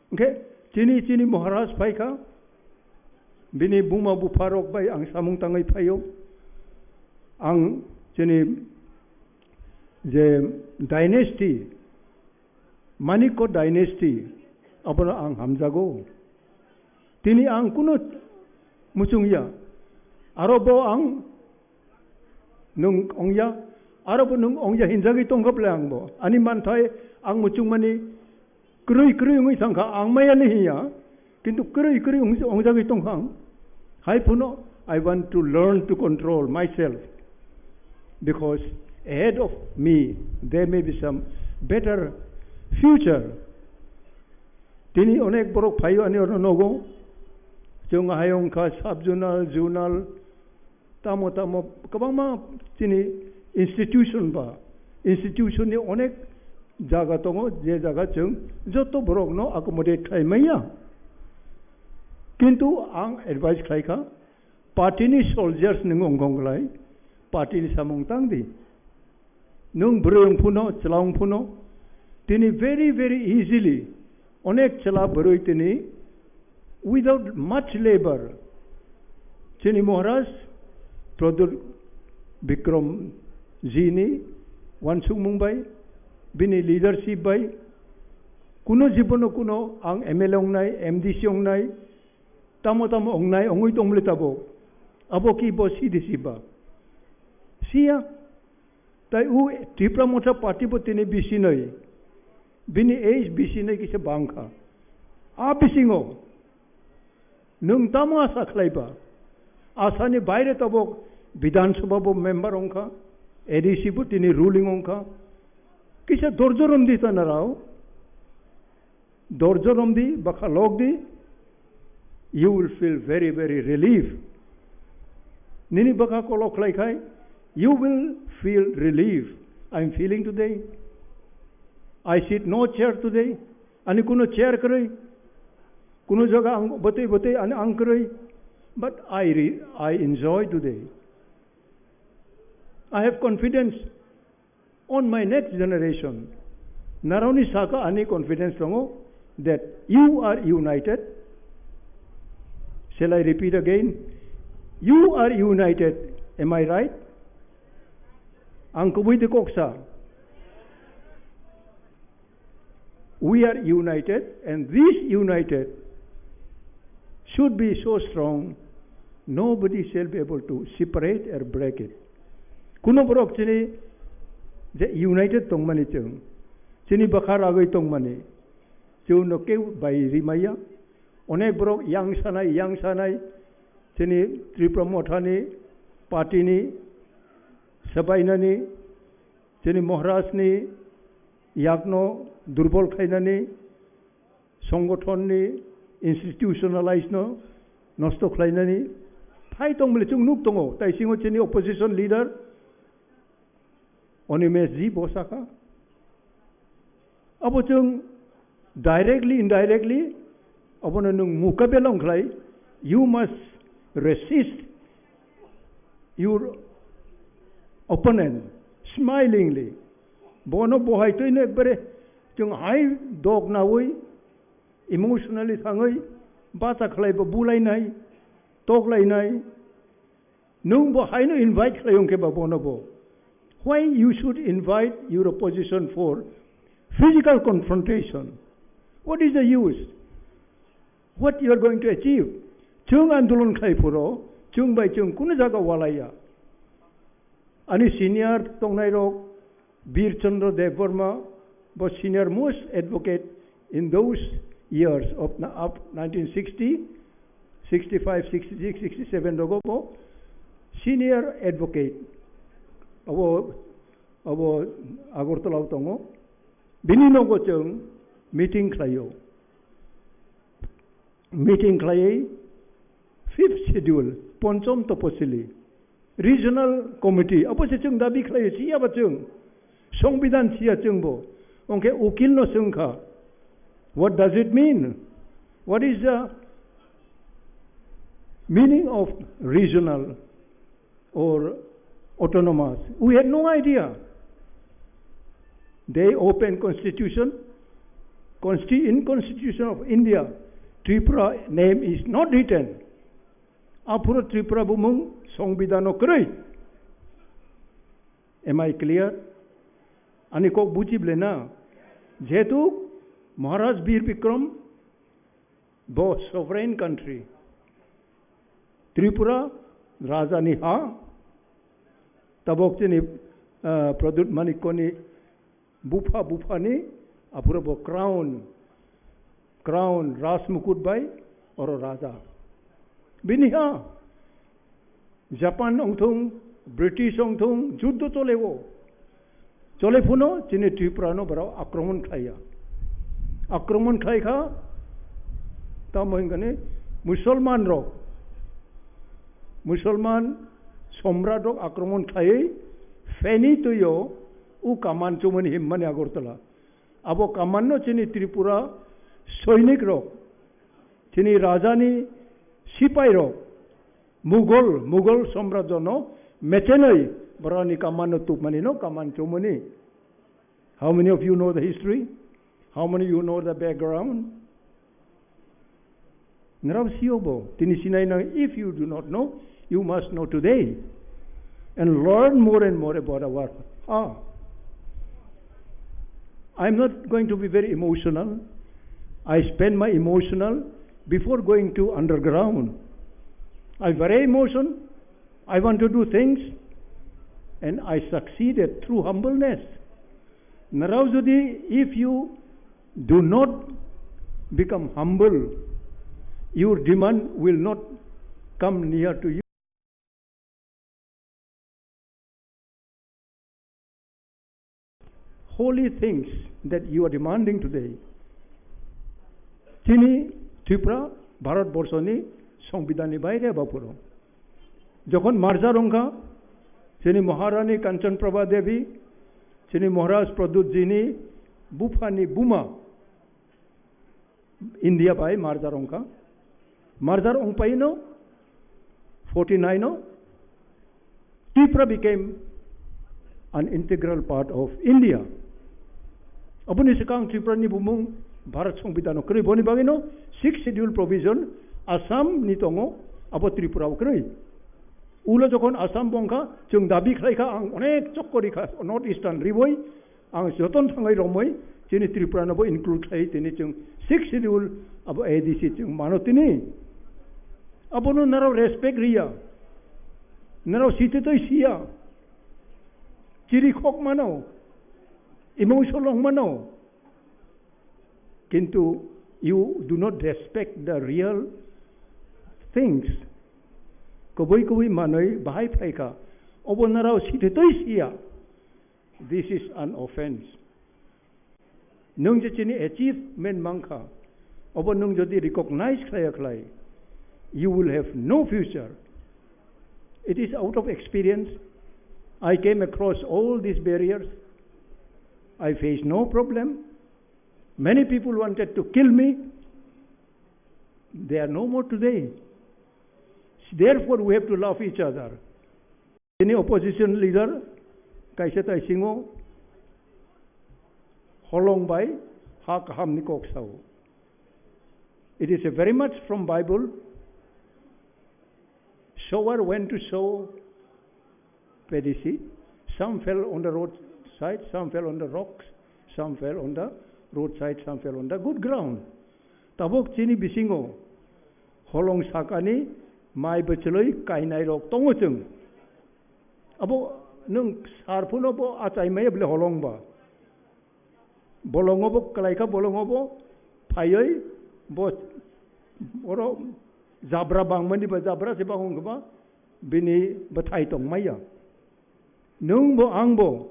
Hwnkhe chini, chini Maharaj phaikha, bini buma bupharok bai ang samung tangwi phaio. Ang chini je dynasty, Manikko dynasty, abono ang hamjago. Tini ang kunu muchungya, aro bo ang nwng ongya, aro bo nwng ongya hinjagwi tongkha bwle ang bo. Ani manthai ang muchungmani kwrwi kwrwi wngwi thangkha, ang maya ni hinya, kintu kwrwi kwrwi wng-, wngjagwi tongkha ang. Hai phano, I want to learn to control myself, because ahead of me there may be some better future. Tini onek borok phaio ani oro nogo. Chwng hai wngkha sub zonal, zonal, tamo tamo kwbangma chini institution ba institution ni onek jaga tongo, je jaga chwng joto borok no accommodate khlai maya. Kintu ang advice khlai kha, party ni soldiers nwng wngkong glai, party ni samung tang di. Nwng bwrwi wng phuno, chwla wng phuno, tini very, very easily Onek chwla bwrwi tini without much labor chini Maharaj Pradyut Bikram ji ni wansukmung bai, bini leadership bai, kuno jibono kuno ang M L A ongnai, M D C ongnai, tamo tamo ongnai, ongwi tongmli tabok. Abo ki bo sidi siba? Siya. Tai u Tipra Motha Party bo tini bisinoi. Bini age bisinoi kisa bangkha. A bisingo nwng tamo asa khlaiba? Asani baire tabok Bidhan Sabha bo member ongkha, A D C bo tini ruling ongkha. Kisa dorjo romdi ta narao. Dorjo romdi, bwkha lokdi, you will feel very, very relief. Nini bwkha kolok khlai khai, you will feel relief. I am feeling today. I sit no chair today. Ani kuno chair kwrwi. Kuno jaga ang bwtwi bwtwi ani ang kwrwi. But I re-, I enjoy today. I have confidence on my next generation. Naroni saka ani confidence tongo that you are united. Shall I repeat again? You are united. Am I right? Ang kubui de koksa. We are united, and this united should be so strong, nobody shall be able to separate or break it. Kuno borok chini je united tongmani chwng, chini bwkha ragwi tongmani, chwngno keu bai rimaya. Onek borok yang sanai, yang sanai, chini Tripura Mothani, party ni, sabainani, chini Maharaj ni yakno durbol khlainani, songothon ni institutionalize no nosto khlainani phai tong bole chwng nuk tongo. Tai singo chini opposition leader Animesh ji bo sakha. Abo chwng directly, indirectly, abono nwng mukabela wng khlai, you must resist your opponent smilingly. Bono bohai twino ekbare chwng hai dok nawi, emotionally thangwi, bacha khlai bo bulainai, toklainai. Nwng bo haino invite khlai wng khe ba bono bo. Why you should invite your opposition for physical confrontation? What is the use? What you are going to achieve? Chwng andolon khlai phuro, chwng bai chwng kuno jaga walaiya. Ani senior tongnai rok, Bir Chandra Debbarma, bo senior most advocate in those years of na-, up nineteen sixty, sixty-five, sixty-six, sixty-seven rogo bo senior advocate. Abo, abo Agartala o tongo. Bini nogo chwng meeting khlaio. Meeting khlaiwi fifth schedule, ponchom toposili, regional committee, abo se chwng dabi khlaio, siya ba chwng, songbidan siya chwng bo. Ongkhe ukil no swngkha, "What does it mean? What is the meaning of regional or autonomous?" We had no idea. They open constitution, consti-, in Constitution of India, Tripura name is not written. Aphuru Tripura bumung songbidano kwrwi. Am I clear? Ani kok buji ble na? Jehetu Maharaj Bir Bikram bo sovereign country. Tripura raja ni ha. Tabok chini, ah, Pradyut Manikya ni bupha, bupha ni aphuru bo crown, crown rajmukut bai oro raja. Bini ha Japan ongthung, British ongthung, juddo choleo. Chole phuno chini Tripura no borok akromon khlaiya. Akromon khlai kha, tamo hingkani Musulman rok, Musulman somrat rok akromon khlaiwi Feni tuio u kaman chumani himmani Agartala. Abo kaman no chini Tripura soinik rok, chini raja ni sipai rok, Mughal, Mughal samrajyo no mechenoi borokni kaman no tupmani no kaman chumani. How many of you know the history? How many you know the background? Nrao sio bo, tini sinai nang, if you do not know, you must know today. And learn more and more about our, ah. I'm not going to be very emotional. I spend my emotional before going to underground. I very emotion. I want to do things and I succeeded through humbleness. Nrao jodi, if you do not become humble, your demand will not come near to you. Holy things that you are demanding today. Chini Tripura, Bharat Borshoni Songbidanni baire ba puro. Jokhon marja rongkha, chini Maharani Kanchan Prabha Devi, chini Maharaj Pradyut jini buphani buma India bai marja rongkha. Marja rongpaino forty nine o Tripura became an integral part of India. Aboni swkang Tripura ni bumung Bharat Songbidan o kwrwi, boni bagwino sixth schedule provision Assam ni tongo, abo Tripura o kwrwi. Ulo jokhon Assam bongkha, chwng dabi khlaikha, ang onek chokkori kha, North Eastern riboi, ang joton thangwi romwi, chini Tripura no bo include khlai, tini chwng sixth schedule abo A D C chwng mano tini. Abono nrao respect riya, nrao sititoi siya, chiri khok mano, emotional wng mano. Kintu you do not respect the real things. Kubui kubui manwi bahai phaikha. Obo nrao sititoi siya. This is an offense. Nwng je chini achievement mankha, obo nwng jodi recognize khlaiya khlai, you will have no future. It is out of experience. I came across all these barriers. I faced no problem. Many people wanted to kill me. They are no more today. Therefore, we have to love each other. Any opposition leader, kaisa taisingo holong bai ha kaham ni kok sao. It is a very much from Bible. Sower went to sow paddy seed. Some fell on the roadside, some fell on the rocks, some fell on the roadside, some fell on the good ground. Tabuk chini bisingo holong sakani mai bwchwlwi kainai rok tongo chwng. Abo nwng sar phano bo achai maya bole holong ba. Bolongo bo kwlaikha, bolongo bo phaiwi bo oro jabra bangmani ba jabra se bang wngkha ba bini bwthai tongmaya. Nwng bo ang bo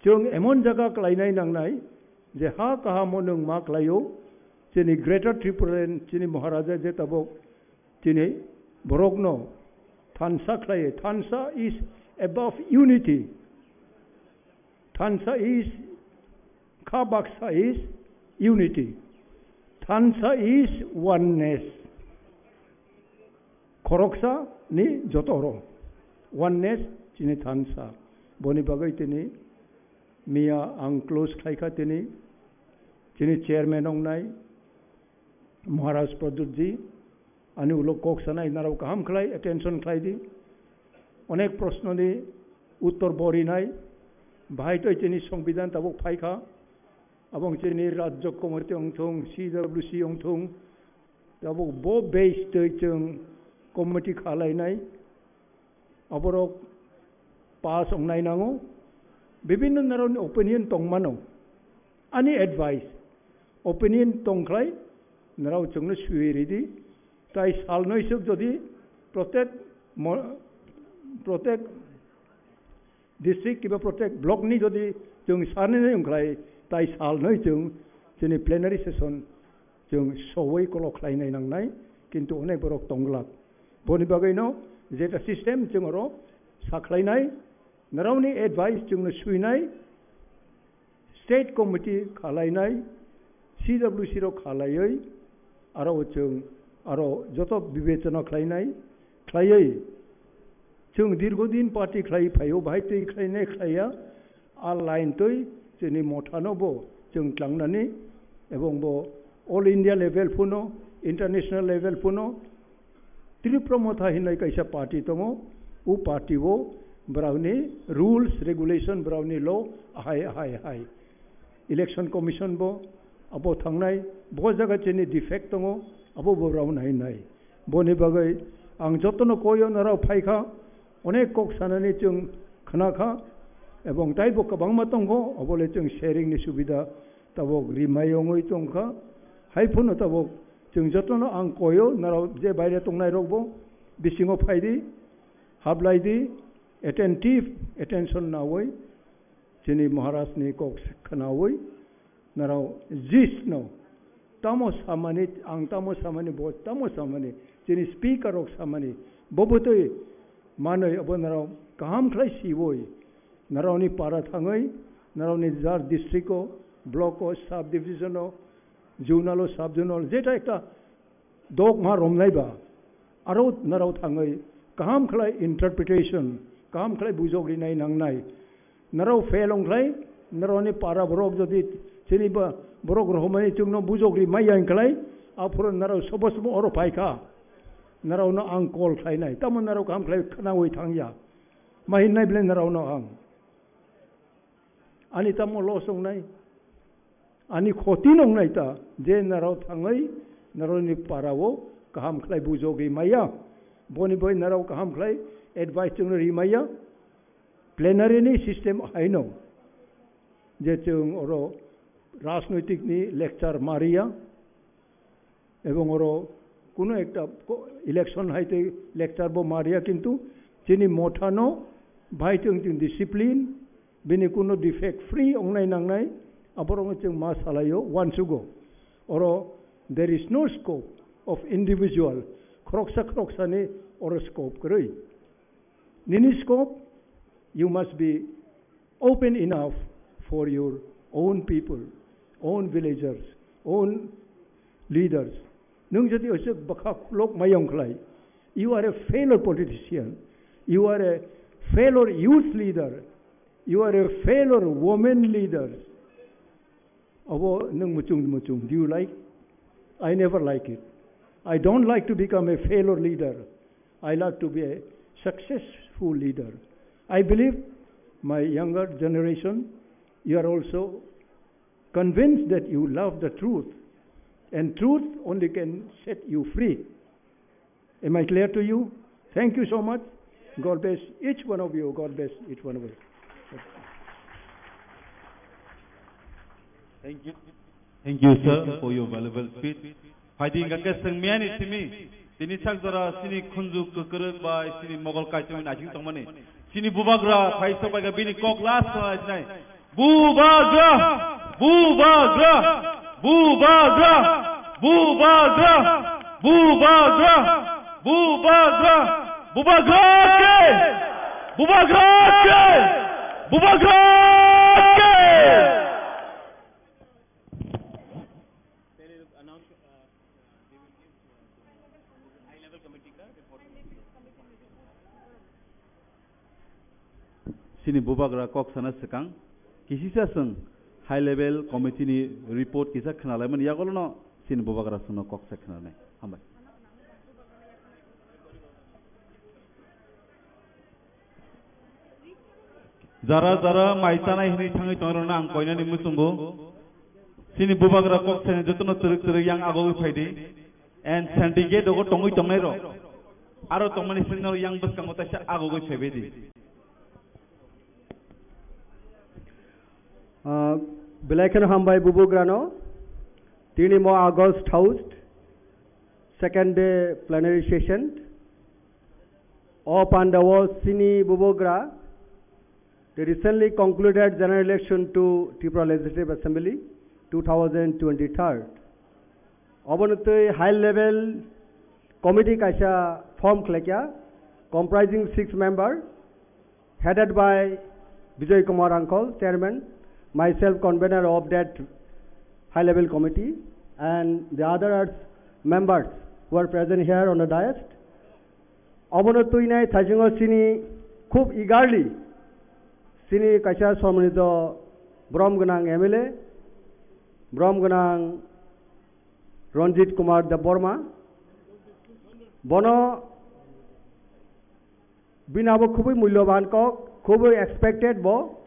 chwng emon jaga kwlainai nangnai je ha kahamo nwng ma kwlaio, chini Greater Tripuraland, chini Maharaja je tabuk tini borokno thansa khlaiwi, thansa is above unity. Thansa is, kha baksa is unity. Thansa is oneness. Khoroksa ni joto oro. Oneness chini thansa. Boni bagwi tini miya ang close khlaikha tini. Chini chairman ongnai Maharaj Pradyut ji, ani ulo kok sanai, narao kaham khlai attention khlai di. Onek proshno ni uttor bo rinai. Bahai toi chini Songbidan tabuk phaikha. Abong chini Rajya Committee ongthung, C W C ongthung. Tabuk bo base toi chwng committee khalainai. Aborok pass ongnai nango. Bibinno naroni opinion tongmano. Ani advice, opinion tongkhlai, narao chwngno swiwi ridi. Tai salnoi swk jodi protek mo-, protek district kiba protek block ni jodi chwng sanini wngkhlai, tai salnoi chwng chini plenary session chwng sowoi kolok khlainai nangnai, kintu onek borok tongglak. Boni bagwino jeta system chwng oro sakhlainai, naroni advice chwngno swinai, state committee khalainai, C W C rok khalaiwi, aro chwng aro joto bibechona khlainai, khlaiwi chwng dirgo din party khlai phaio, bahai twi khlainai khlaiya, a line twi chini mothano bo Chwng tlangnani, ebong bo all India level phuno, international level phuno, Tipra Motha hinwi kaisa party tongo, o party o borokni rules, regulation, borokni law ahai, ahai, ahai. Election Commission bo abo thangnai, bo jaga chini defect tongo, abo bo borok nai nai. Boni bagwi ang jotono koyo norok phaikha, onek kok sanani chwng khna kha, ebong taibo kwbangma tongo, obole chwng sharing ni subida tabok rimai ongwi tongkha. Hai phano tabok chwng jotono ang koyo, norok je baire tongnai rokbo bisingo phaidi, hablai di, attentive, attention nawi, chini Maharaj ni kok khnawi, norok jisno tamo samani, ang tamo samani, bo tamo samani, chini speaker rok samani, bo bwtwi manwi abo norok kaham khlai siwi, norokni para thangwi, norokni jar district o, block o, sub division o, zonal o, sub zonal, jeta ekta dogma romnai ba, aro norok thangwi kaham khlai interpretation, kaham khlai bujok rinai nangnai. Norok fail ongkhlai, norokni para borok jodi chini ba borok rohormani chwngno bujok ri maya ongkhlai, aphuru norok sobo sobo oro phaikha. Norokno ang call khlainai, tamo norok kaham khlai khnawi thangya. Ma hinnai bwle norokno ang. Ani tamo loss wngnai, ani khoti wngnai ta, je norok thangwi norokni para o kaham khlai bujogwi maya, boni bai norok kaham khlai advice chwngno ri maya. Plenary ni system haino, je chwng oro rajnoitik ni lecture ma riya, ebong oro kuno ekta ko-, election hai tei lecture bo ma riya, kintu chini Motha no bai tong tong discipline, bini kuno defect free ongnai nangnai, aborok no chwng ma salaio, uansugo. Oro there is no scope of individual, khoroksa khoroksani oro scope kwrwi. Nini scope, you must be open enough for your own people, own villagers, own leaders. Nwng jodi oise bwkha khulok mayong khlai, you are a failure politician, you are a failure youth leader, you are a failure women leader. Abo nwng muchung muchung. Do you like? I never like it. I don't like to become a failure leader. I like to be a successful leader. I believe my younger generation, you are also convinced that you love the truth, and truth only can set you free. Am I clear to you? Thank you so much. God bless each one of you. God bless each one of you. Thank you. Thank you, sir, for your valuable speech. Phaidi hingkha khe swngmiyani simi, tini sak jora chini khunju kwkwrwk bai chini Mogol Kaitorni naising tongmani. Chini bubagra phai sok bai kha bini kok last khna sinai. Bubagra! Bubagra! Bubagra! Bubagra! Bubagra! Bubagra! Bubagra ke! Bubagra ke! Bubagra ke! Chini bubagra kok sana swkang, kisisa chwng high level committee ni report kisa khwnalaimani yagulono chini bubagra chwngno kok sa khwnanai. Hambai. Jara jara mai chanai hinwi thangwi tongrokno ang koinani muchungo. Chini bubagra kok sana jotono twrwk twrwk yang agogwi phaidi. And syndicate rogo tongwi tongnairok. Aro tongmani sini norok yang bwskango taisa agogwi phaibaidi. Ah, belai kheno hambai bubugrano. Tini mo August house, second day plenary session. O pandao chini bubugra, the recently concluded general election to Tripura Legislative Assembly two thousand twenty-three. Obono twi high level committee kaisa form khlaikha, comprising six member, headed by Bijoy Kumar Rangkhol, chairman, myself, convener of that high level committee, and the other members who are present here on the dais. Obono twinai thaisingo chini khub eagerly chini kaisa somrito borom gwnang M L A, Borom gwnang Ranjit Kumar Debbarma, bono bini abo khubui mulyoban kok, khubui expected bo.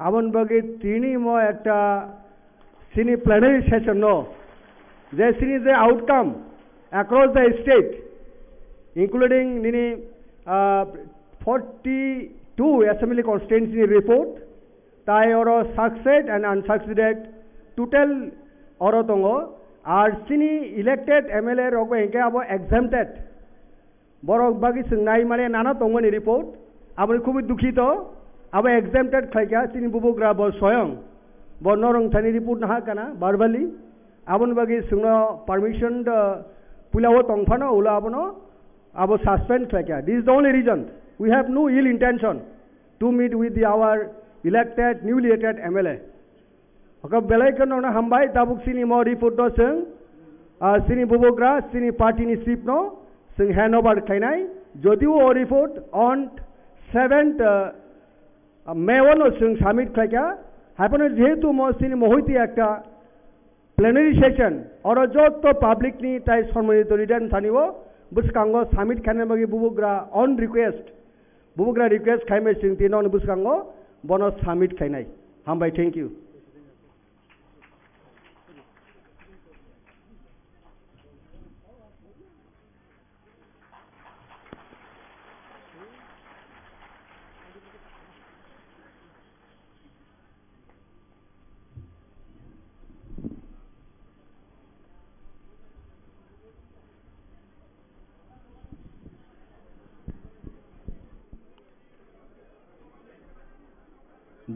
Aboni bagwi tini mo ekta sini plenary session no, je sini je outcome across the state, including nini, uh, forty-two assembly constituency report, tai oro succeed and unsucceeded total oro tongo. Ar sini elected M L A rok bai hwnkhe abo exempted. Borok bagwi chwng nai mane nana tongmani report. Aboni khubui dukhito. Abo exempted khlaikha chini bubugra bo soyong. Bo norong thani report naha kana verbally. Aboni bagwi chwngno permission da puila o tongphano ulo abono abo suspend khlaikha. This is the only reason. We have no ill intention to meet with the, our elected, newly elected M L A. Oke, belai kheno no hambai, tabuk sini mo report no chwng, ah, sini bubugra, sini party ni chief no chwng hand over khainai. Jodio o report on seventh, ah, May o no chwng submit khlaikha. Haiphano jehetu mo sini mohoiti ekta plenary session, oro jotto public ni tai sommonito leader thani o bwskango submit khaina bagwi bubugra on request, bubugra request khaimai chwng tini nokni bwskango bono submit khainai. Hambai, thank you.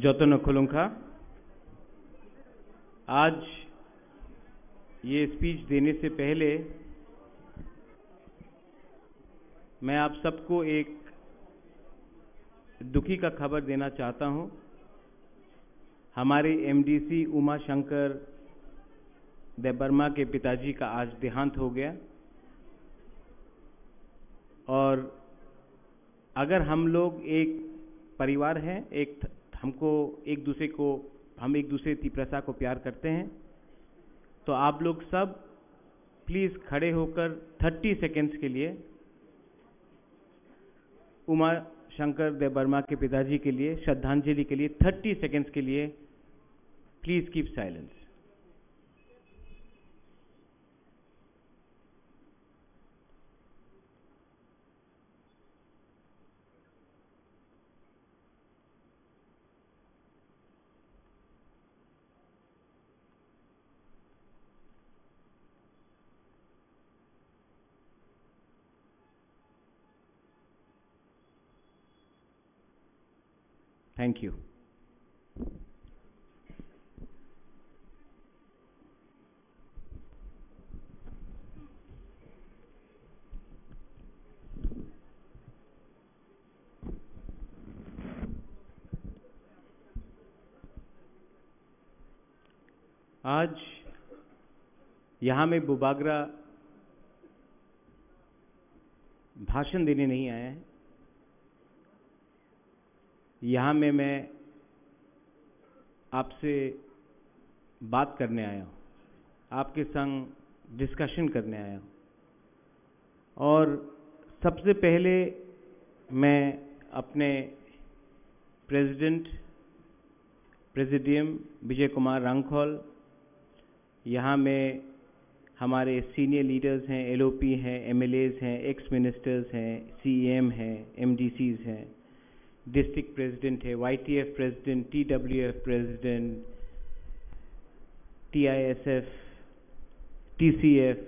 Jotono khulumkha. आज ये स्पीच देने से पहले मैं आप सबको एक दुखी का खबर देना चाहता हूँ। हमारे एमडीसी उमा शंकर देबबर्मा के पिताजी का आज देहांत हो गया। और अगर हम लोग एक परिवार हैं, एक थ-, हमको एक दूसरे को, हम एक दूसरे तिप्रसा को प्यार करते हैं, तो आप लोग सब प्लीज खड़े होकर थर्टी सेकेंड्स के लिए उमा शंकर देबबर्मा के पिताजी के लिए श्रद्धांजलि के लिए थर्टी सेकेंड्स के लिए please keep silence. Thank you. आज यहाँ मैं बुबागरा भाषण देने नहीं आया है। यहाँ में मैं आपसे बात करने आया हूँ, आपके संग डिस्कशन करने आया हूँ। और सबसे पहले मैं अपने प्रेसिडेंट, प्रेसिडियम विजय कुमार रांखल, यहाँ में हमारे सीनियर लीडर्स हैं, एलओपी हैं, एमएलएज हैं, एक्स मिनिस्टर्स हैं, सीईएम हैं, एमडीसीज हैं, डिस्ट्रिक्ट प्रेसिडेंट है, वाईटीएफ प्रेसिडेंट, टीडब्ल्यूएफ प्रेसिडेंट, टीआईएसएफ, टीसीएफ,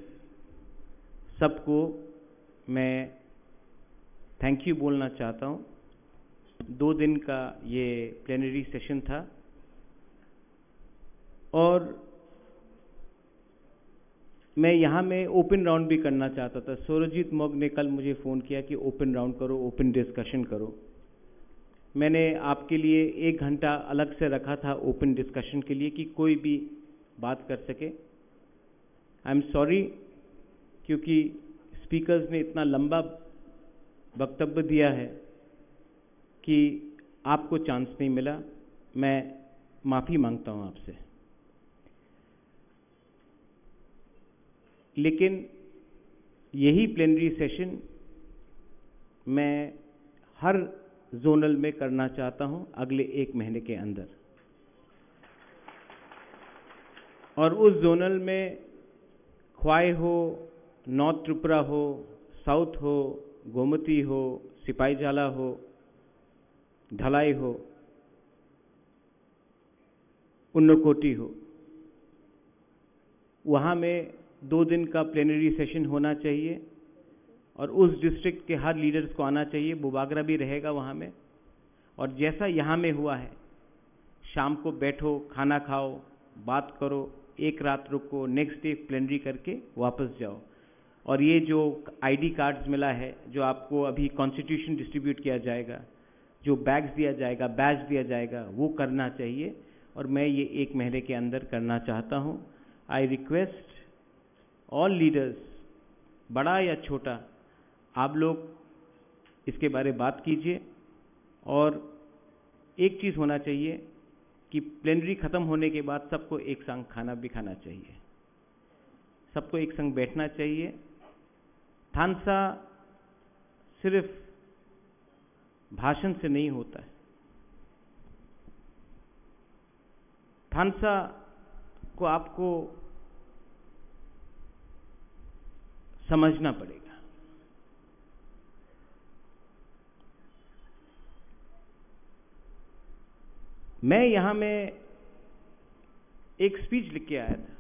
सबको मैं थैंक यू बोलना चाहता हूँ। दो दिन का ये प्लेनरी सेशन था और मैं यहाँ में ओपन राउंड भी करना चाहता था। सुरजीत मग ने कल मुझे फ़ोन किया कि ओपन राउंड करो, ओपन डिस्कशन करो। मैंने आपके लिए एक घंटा अलग से रखा था ओपन डिस्कशन के लिए कि कोई भी बात कर सके। आई एम सॉरी, क्योंकि स्पीकर्स ने इतना लंबा वक्तव्य दिया है कि आपको चांस नहीं मिला। मैं माफ़ी मांगता हूँ आपसे। लेकिन यही प्लेनरी सेशन मैं हर जोनल में करना चाहता हूं अगले एक महीने के अंदर। और उस जोनल में ख्वाई हो, नॉर्थ त्रिपुरा हो, साउथ हो, गोमती हो, सिपाहीजाला हो, धलाई हो, उन्नकोटी हो, वहाँ में दो दिन का प्लेनरी सेशन होना चाहिए और उस डिस्ट्रिक्ट के हर लीडर्स को आना चाहिए। बुबागरा भी रहेगा वहाँ में। और जैसा यहाँ में हुआ है, शाम को बैठो, खाना खाओ, बात करो, एक रात रुको, नेक्स्ट डे प्लेनरी करके वापस जाओ। और ये जो आईडी कार्ड्स मिला है, जो आपको अभी कॉन्स्टिट्यूशन डिस्ट्रीब्यूट किया जाएगा, जो बैग्स दिया जाएगा, बैज दिया जाएगा, वो करना चाहिए। और मैं ये एक महीने के अंदर करना चाहता हूँ। I request all leaders, बड़ा या छोटा, आप लोग इसके बारे बात कीजिए। और एक चीज़ होना चाहिए कि प्लेनरी ख़त्म होने के बाद सबको एक संग खाना भी खाना चाहिए, सबको एक संग बैठना चाहिए। थानसा सिर्फ भाषण से नहीं होता है। थानसा को आपको समझना पड़ेगा। मैं यहाँ में एक स्पीच लिख के आया था,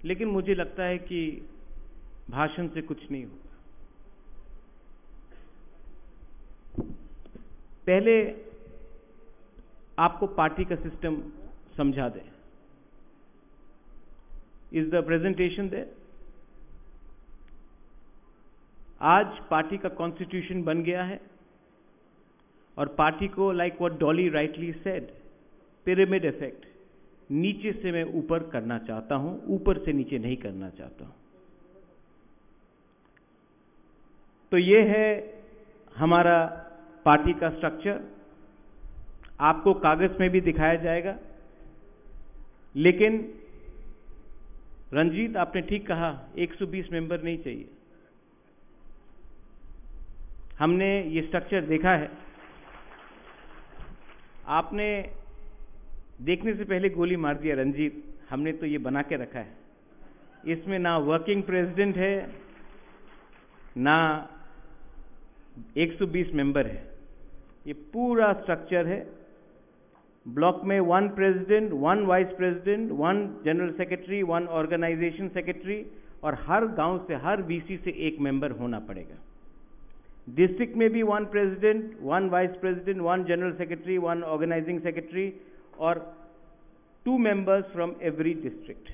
लेकिन मुझे लगता है कि भाषण से कुछ नहीं होगा। पहले आपको पार्टी का सिस्टम समझा दें। Is the presentation there? आज पार्टी का कॉन्स्टिट्यूशन बन गया है और पार्टी को, like what Dolly rightly said, pyramid effect, नीचे से मैं ऊपर करना चाहता हूं, ऊपर से नीचे नहीं करना चाहता हूं। तो ये है हमारा पार्टी का स्ट्रक्चर। आपको कागज में भी दिखाया जाएगा, लेकिन रंजीत, आपने ठीक कहा, एक सौ बीस मेंबर नहीं चाहिए। हमने ये स्ट्रक्चर देखा है। आपने देखने से पहले गोली मार दिया रंजीत, हमने तो ये बना के रखा है। इसमें ना वर्किंग प्रेसिडेंट है, ना एक सौ बीस मेंबर है। ये पूरा स्ट्रक्चर है। ब्लॉक में one president, one vice president, one general secretary, one organisation secretary और हर गांव से, हर वीसी से एक मेंबर होना पड़ेगा। डिस्ट्रिक्ट में भी one president, one vice president, one general secretary, one organising secretary और two members from every district.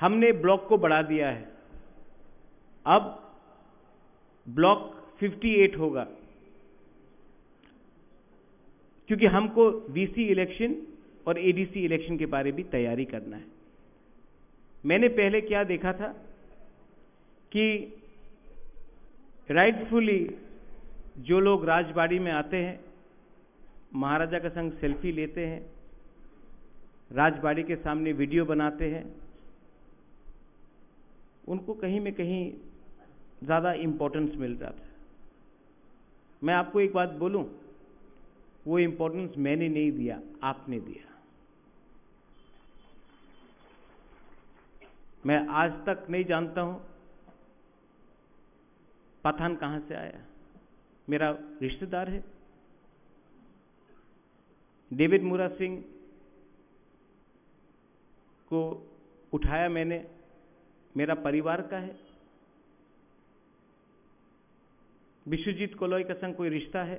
हमने ब्लॉक को बढ़ा दिया है, अब ब्लॉक फिफ्टी एट होगा, क्योंकि हमको वीसी इलेक्शन और एडीसी इलेक्शन के बारे भी तैयारी करना है। मैंने पहले क्या देखा था कि राइटफुली जो लोग राजबाड़ी में आते हैं, महाराजा के संग सेल्फी लेते हैं, राजबाड़ी के सामने वीडियो बनाते हैं, उनको कहीं में कहीं ज़्यादा इम्पोर्टेंस मिल रहा था। मैं आपको एक बात बोलूं, वो इम्पोर्टेंस मैंने नहीं दिया, आपने दिया। मैं आज तक नहीं जानता हूं पठान कहां से आया, मेरा रिश्तेदार है। डेविड मुरा सिंह को उठाया मैंने, मेरा परिवार का है। विश्वजीत कोलोई का संग कोई रिश्ता है।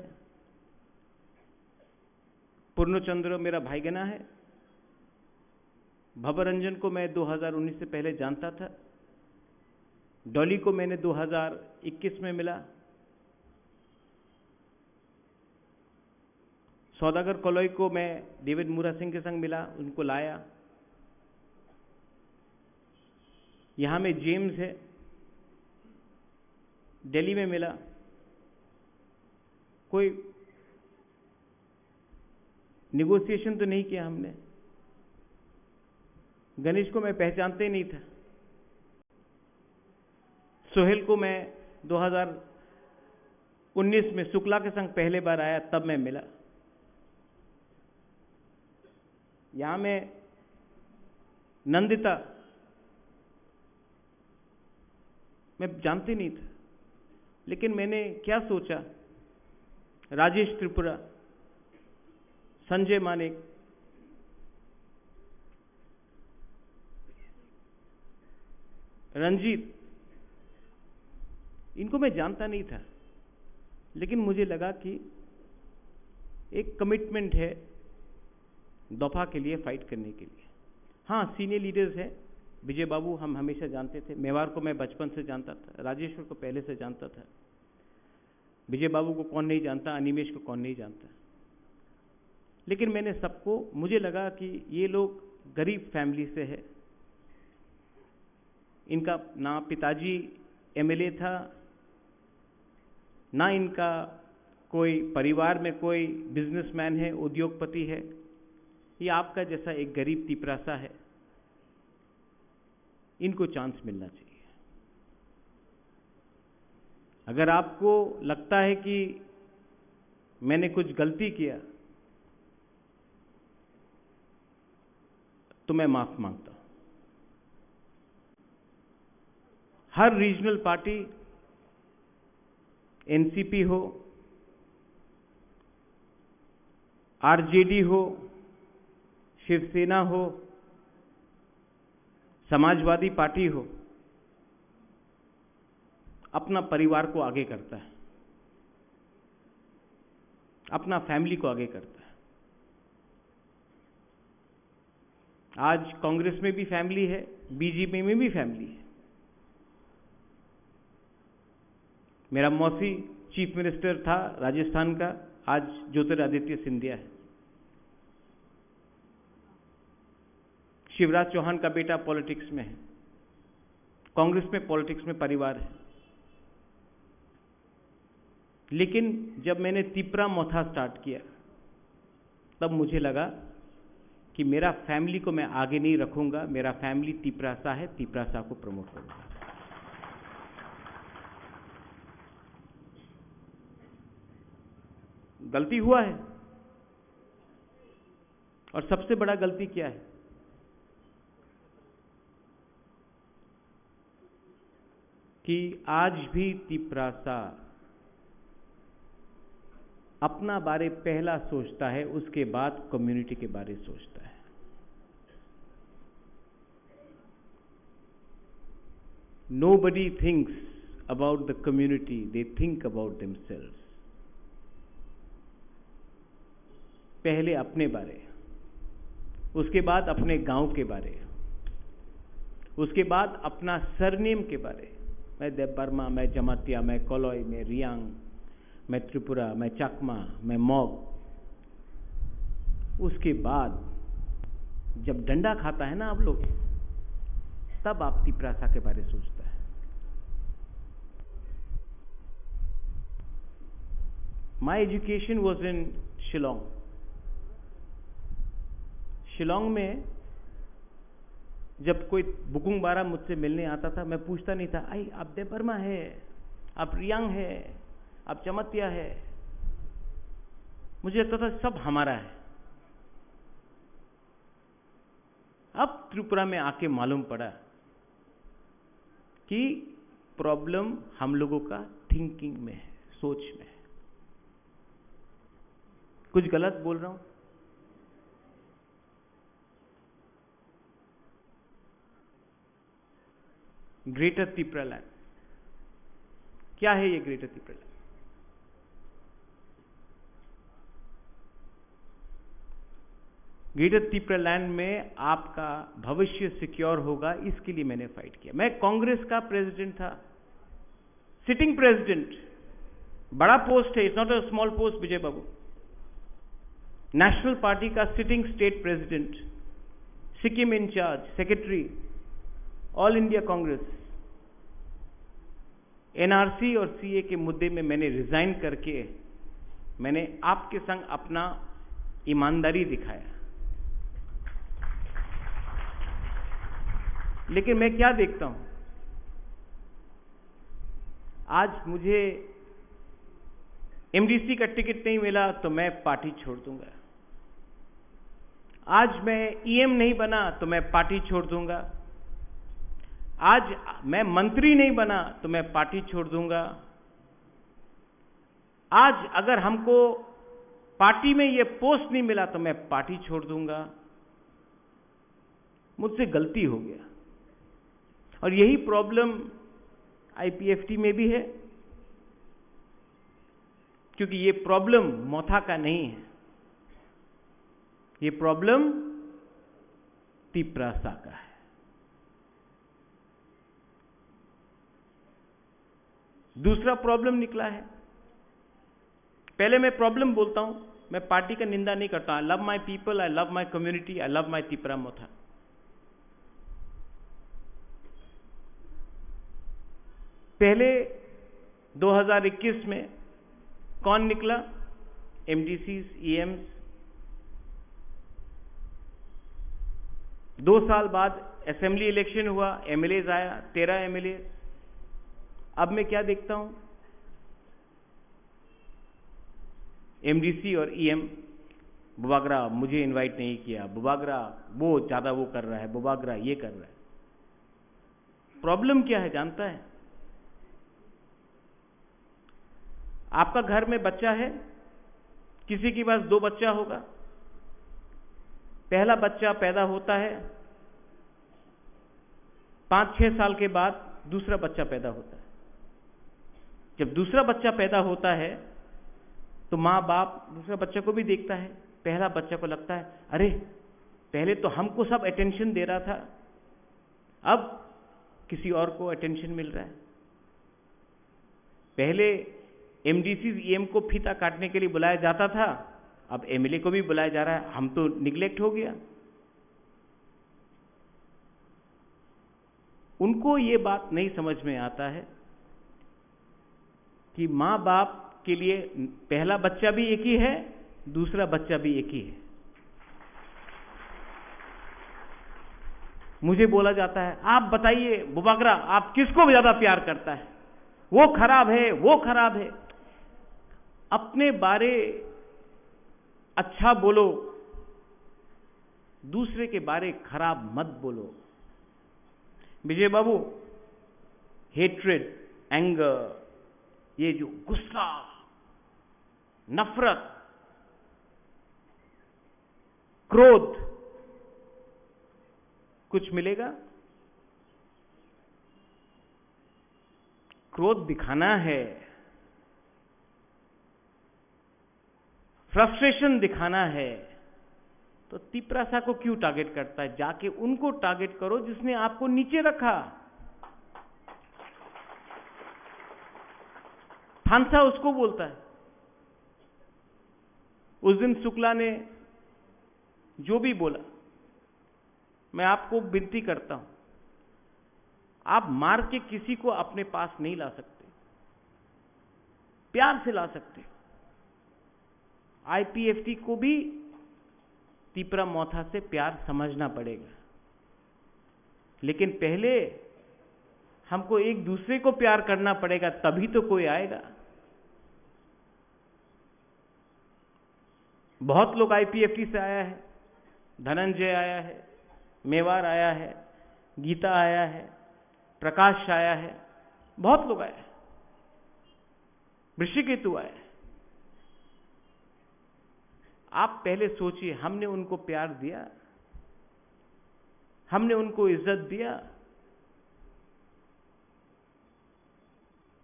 पूर्णचंद्र मेरा भाईगना है। भवरंजन को मैं दो हज़ार उन्नीस से पहले जानता था। डॉली को मैंने दो हज़ार इक्कीस में मिला। सौदागर कोलोई को मैं डेविड मुरा सिंह के संग मिला, उनको लाया। यहाँ में जेम्स है, दिल्ली में मिला। कोई नेगोशिएशन तो नहीं किया हमने। गणेश को मैं पहचानते ही नहीं था। सोहेल को मैं दो हज़ार उन्नीस में शुक्ला के संग पहले बार आया, तब मैं मिला। यहाँ मैं नंदिता, मैं जानते नहीं था, लेकिन मैंने क्या सोचा, राजेश त्रिपुरा, संजय मानिक, रंजीत, इनको मैं जानता नहीं था, लेकिन मुझे लगा कि एक कमिटमेंट है दफा के लिए फाइट करने के लिए। हाँ, सीनियर लीडर्स हैं, विजय बाबू हम हमेशा जानते थे, मेवार को मैं बचपन से जानता था, राजेश्वर को पहले से जानता था। विजय बाबू को कौन नहीं जानता, अनिमेश को कौन नहीं जानता। लेकिन मैंने सबको, मुझे लगा कि ये लोग गरीब फैमिली से है, इनका ना पिताजी एमएलए था, ना इनका कोई परिवार में कोई बिजनेसमैन है, उद्योगपति है। ये आपका जैसा एक गरीब तिपरासा है, इनको चांस मिलना चाहिए। अगर आपको लगता है कि मैंने कुछ गलती किया, तो मैं माफ मांगता हूं। हर रीजनल पार्टी, एनसीपी हो, आरजेडी हो, शिवसेना हो, समाजवादी पार्टी हो, अपना परिवार को आगे करता है, अपना फैमिली को आगे करता है। आज कांग्रेस में भी फैमिली है, बीजेपी में भी फैमिली है। मेरा मौसी चीफ मिनिस्टर था राजस्थान का, आज ज्योतिरादित्य सिंधिया है। शिवराज चौहान का बेटा पॉलिटिक्स में है, कांग्रेस में, पॉलिटिक्स में परिवार है। लेकिन जब मैंने तिपरा मोथा स्टार्ट किया, तब मुझे लगा कि मेरा फैमिली को मैं आगे नहीं रखूंगा, मेरा फैमिली तिपरासा है, तिपरासा को प्रमोट करूंगा। गलती हुआ है। और सबसे बड़ा गलती क्या है कि आज भी तिपरासा अपना बारे पहला सोचता है, उसके बाद कम्युनिटी के बारे सोचता है। Nobody thinks about the community, they think about themselves. पहले अपने बारे, उसके बाद अपने गांव के बारे, उसके बाद अपना सरनेम के बारे। मैं देबबर्मा, मैं जमातिया, मैं कलई, मैं रियांग, मैं त्रिपुरा, मैं चकमा, मैं मग। उसके बाद जब डंडा खाता है ना आप लोग, तब आप तिपरासा के बारे सोचता है। My education was in Shillong. शिलोंग में जब कोई बुकुंग बारा मुझसे मिलने आता था, मैं पूछता नहीं था, "आई, आप देबबर्मा है, आप रियांग है, आप जमातिया है?" मुझे लगता था सब हमारा है। अब त्रिपुरा में आके मालूम पड़ा कि प्रॉब्लम हम लोगों का थिंकिंग में है, सोच में है। कुछ गलत बोल रहा हूं? ग्रेटर तिपरालैंड, क्या है ये ग्रेटर तिपरालैंड? ग्रेटर तिपरालैंड में आपका भविष्य सिक्योर होगा, इसके लिए मैंने फाइट किया। मैं कांग्रेस का प्रेसिडेंट था, सिटिंग प्रेसिडेंट, बड़ा पोस्ट है, it's not a small post, Vijay babu. National party का sitting state president, Sikkim incharge, secretary, all India Congress. NRC और सीए के मुद्दे में मैंने रिजाइन करके मैंने आपके संग अपना ईमानदारी दिखाया। लेकिन मैं क्या देखता हूं, आज मुझे एमडीसी का टिकट नहीं मिला तो मैं पार्टी छोड़ दूंगा। आज मैं ईएम नहीं बना तो मैं पार्टी छोड़ दूंगा। आज मैं मंत्री नहीं बना तो मैं पार्टी छोड़ दूंगा। आज अगर हमको पार्टी में ये पोस्ट नहीं मिला तो मैं पार्टी छोड़ दूंगा। मुझसे गलती हो गया। और यही प्रॉब्लम आईपीएफटी में भी है, क्योंकि ये प्रॉब्लम मोथा का नहीं है, ये प्रॉब्लम तिप्रासा का है। दूसरा प्रॉब्लम निकला है। पहले मैं प्रॉब्लम बोलता हूं, मैं पार्टी का निंदा नहीं करता। I love my people, I love my community, I love my Tipra Motha। पहले दो हज़ार इक्कीस में कौन निकला? MDC, EM. दो साल बाद असेंबली इलेक्शन हुआ, एमएलएज आया, तेरह एमएलए। अब मैं क्या देखता हूं, एमडीसी और ईएम, बुबागरा मुझे इनवाइट नहीं किया, बुबागरा वो ज्यादा वो कर रहा है, बुबागरा ये कर रहा है। प्रॉब्लम क्या है जानता है? आपका घर में बच्चा है, किसी के पास दो बच्चा होगा। पहला बच्चा पैदा होता है, पाँच छह साल के बाद दूसरा बच्चा पैदा होता है। जब दूसरा बच्चा पैदा होता है, तो माँ बाप दूसरा बच्चा को भी देखता है। पहला बच्चा को लगता है, अरे, पहले तो हमको सब अटेंशन दे रहा था, अब किसी और को अटेंशन मिल रहा है। पहले एमडीसी, ईएम को फीता काटने के लिए बुलाया जाता था, अब एमएलए को भी बुलाया जा रहा है। हम तो निग्लेक्ट हो गया। उनको ये बात नहीं समझ में आता है कि माँ बाप के लिए पहला बच्चा भी एक ही है, दूसरा बच्चा भी एक ही है। मुझे बोला जाता है, आप बताइए बुबागरा, आप किसको ज्यादा प्यार करता है? वो खराब है, वो खराब है। अपने बारे अच्छा बोलो, दूसरे के बारे खराब मत बोलो। विजय बाबू, हेट्रेड, एंगर, ये जो गुस्सा, नफरत, क्रोध, कुछ मिलेगा? क्रोध दिखाना है, फ्रस्ट्रेशन दिखाना है, तो तिपरासा को क्यों टारगेट करता है? जाके उनको टारगेट करो जिसने आपको नीचे रखा। थानसा उसको बोलता है। उस दिन शुक्ला ने जो भी बोला, मैं आपको विनती करता हूं, आप मार के किसी को अपने पास नहीं ला सकते, प्यार से ला सकते हो। आईपीएफटी को भी तिपरा मोथा से प्यार समझना पड़ेगा, लेकिन पहले हमको एक दूसरे को प्यार करना पड़ेगा, तभी तो कोई आएगा। बहुत लोग आईपीएफटी से आया है, धनंजय आया है, मेवार आया है, गीता आया है, प्रकाश आया है, बहुत लोग आए हैं, ऋषिकेतु आए हैं। आप पहले सोचिए, हमने उनको प्यार दिया? हमने उनको इज्जत दिया?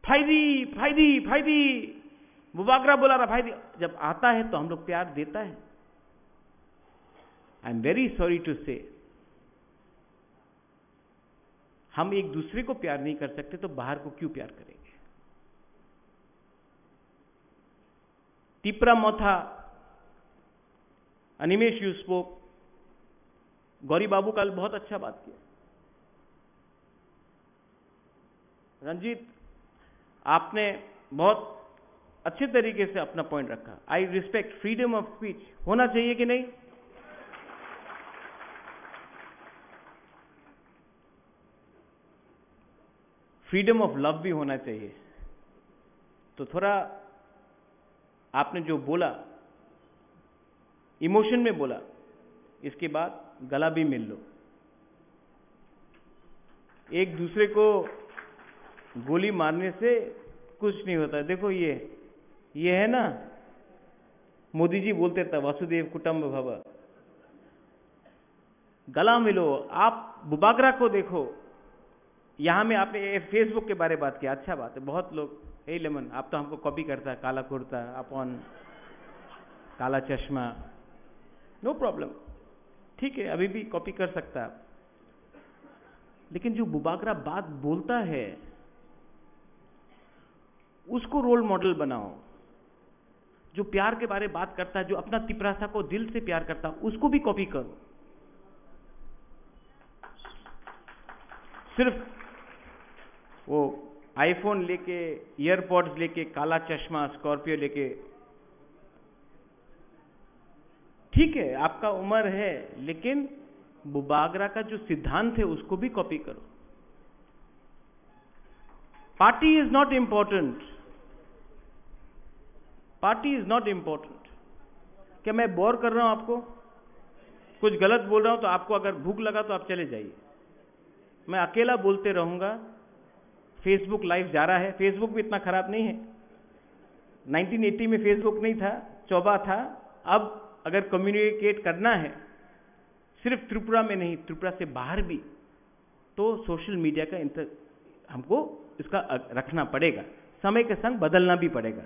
फाइदी, फाइदी, फाइदी, बुबागरा बोला रहा, फाइदी। जब आता है तो हम लोग प्यार देता है। I am very sorry to say, हम एक दूसरे को प्यार नहीं कर सकते तो बाहर को क्यों प्यार करेंगे? तिपरा मोथा, अनिमेश, you spoke, गौरी बाबू कल बहुत अच्छा बात किया। रंजीत, आपने बहुत अच्छे तरीके से अपना पॉइंट रखा। I respect freedom of speech, होना चाहिए कि नहीं? फ्रीडम ऑफ लव भी होना चाहिए। तो थोड़ा आपने जो बोला, इमोशन में बोला, इसके बाद गला भी मिल लो। एक दूसरे को गोली मारने से कुछ नहीं होता। देखो, ये ये है ना, मोदी जी बोलते था, वसुदेव कुटुंब भव। गला मिलो। आप बुबागरा को देखो, यहाँ में आपने फेसबुक के बारे में बात किया, अच्छा बात है। बहुत लोग, "हे लेमन, आप तो हमको कॉपी करता है, काला कुर्ता, अपन काला चश्मा।" नो प्रॉब्लम, ठीक है, अभी भी कॉपी कर सकता है आप। लेकिन जो बुबागरा बात बोलता है, उसको रोल मॉडल बनाओ। जो प्यार के बारे में बात करता है, जो अपना तिपरासा को दिल से प्यार करता है, उसको भी कॉपी करो। सिर्फ वो आईफोन लेके, एयरपॉड्स लेके, काला चश्मा, स्कॉर्पियो लेके, ठीक है, आपका उम्र है, लेकिन बुबागरा का जो सिद्धांत है, उसको भी कॉपी करो। Party is not important. Party is not important. क्या मैं बोर कर रहा हूं आपको? कुछ गलत बोल रहा हूं तो आपको अगर भूख लगा तो आप चले जाइए। मैं अकेला बोलते रहूंगा। फेसबुक लाइव जा रहा है, फेसबुक भी इतना खराब नहीं है। नाइनटीन एटी में फेसबुक नहीं था, चौबा था। अब अगर कम्युनिकेट करना है सिर्फ त्रिपुरा में नहीं, त्रिपुरा से बाहर भी, तो सोशल मीडिया का इंतर-, हमको इसका अ-, रखना पड़ेगा, समय के संग बदलना भी पड़ेगा।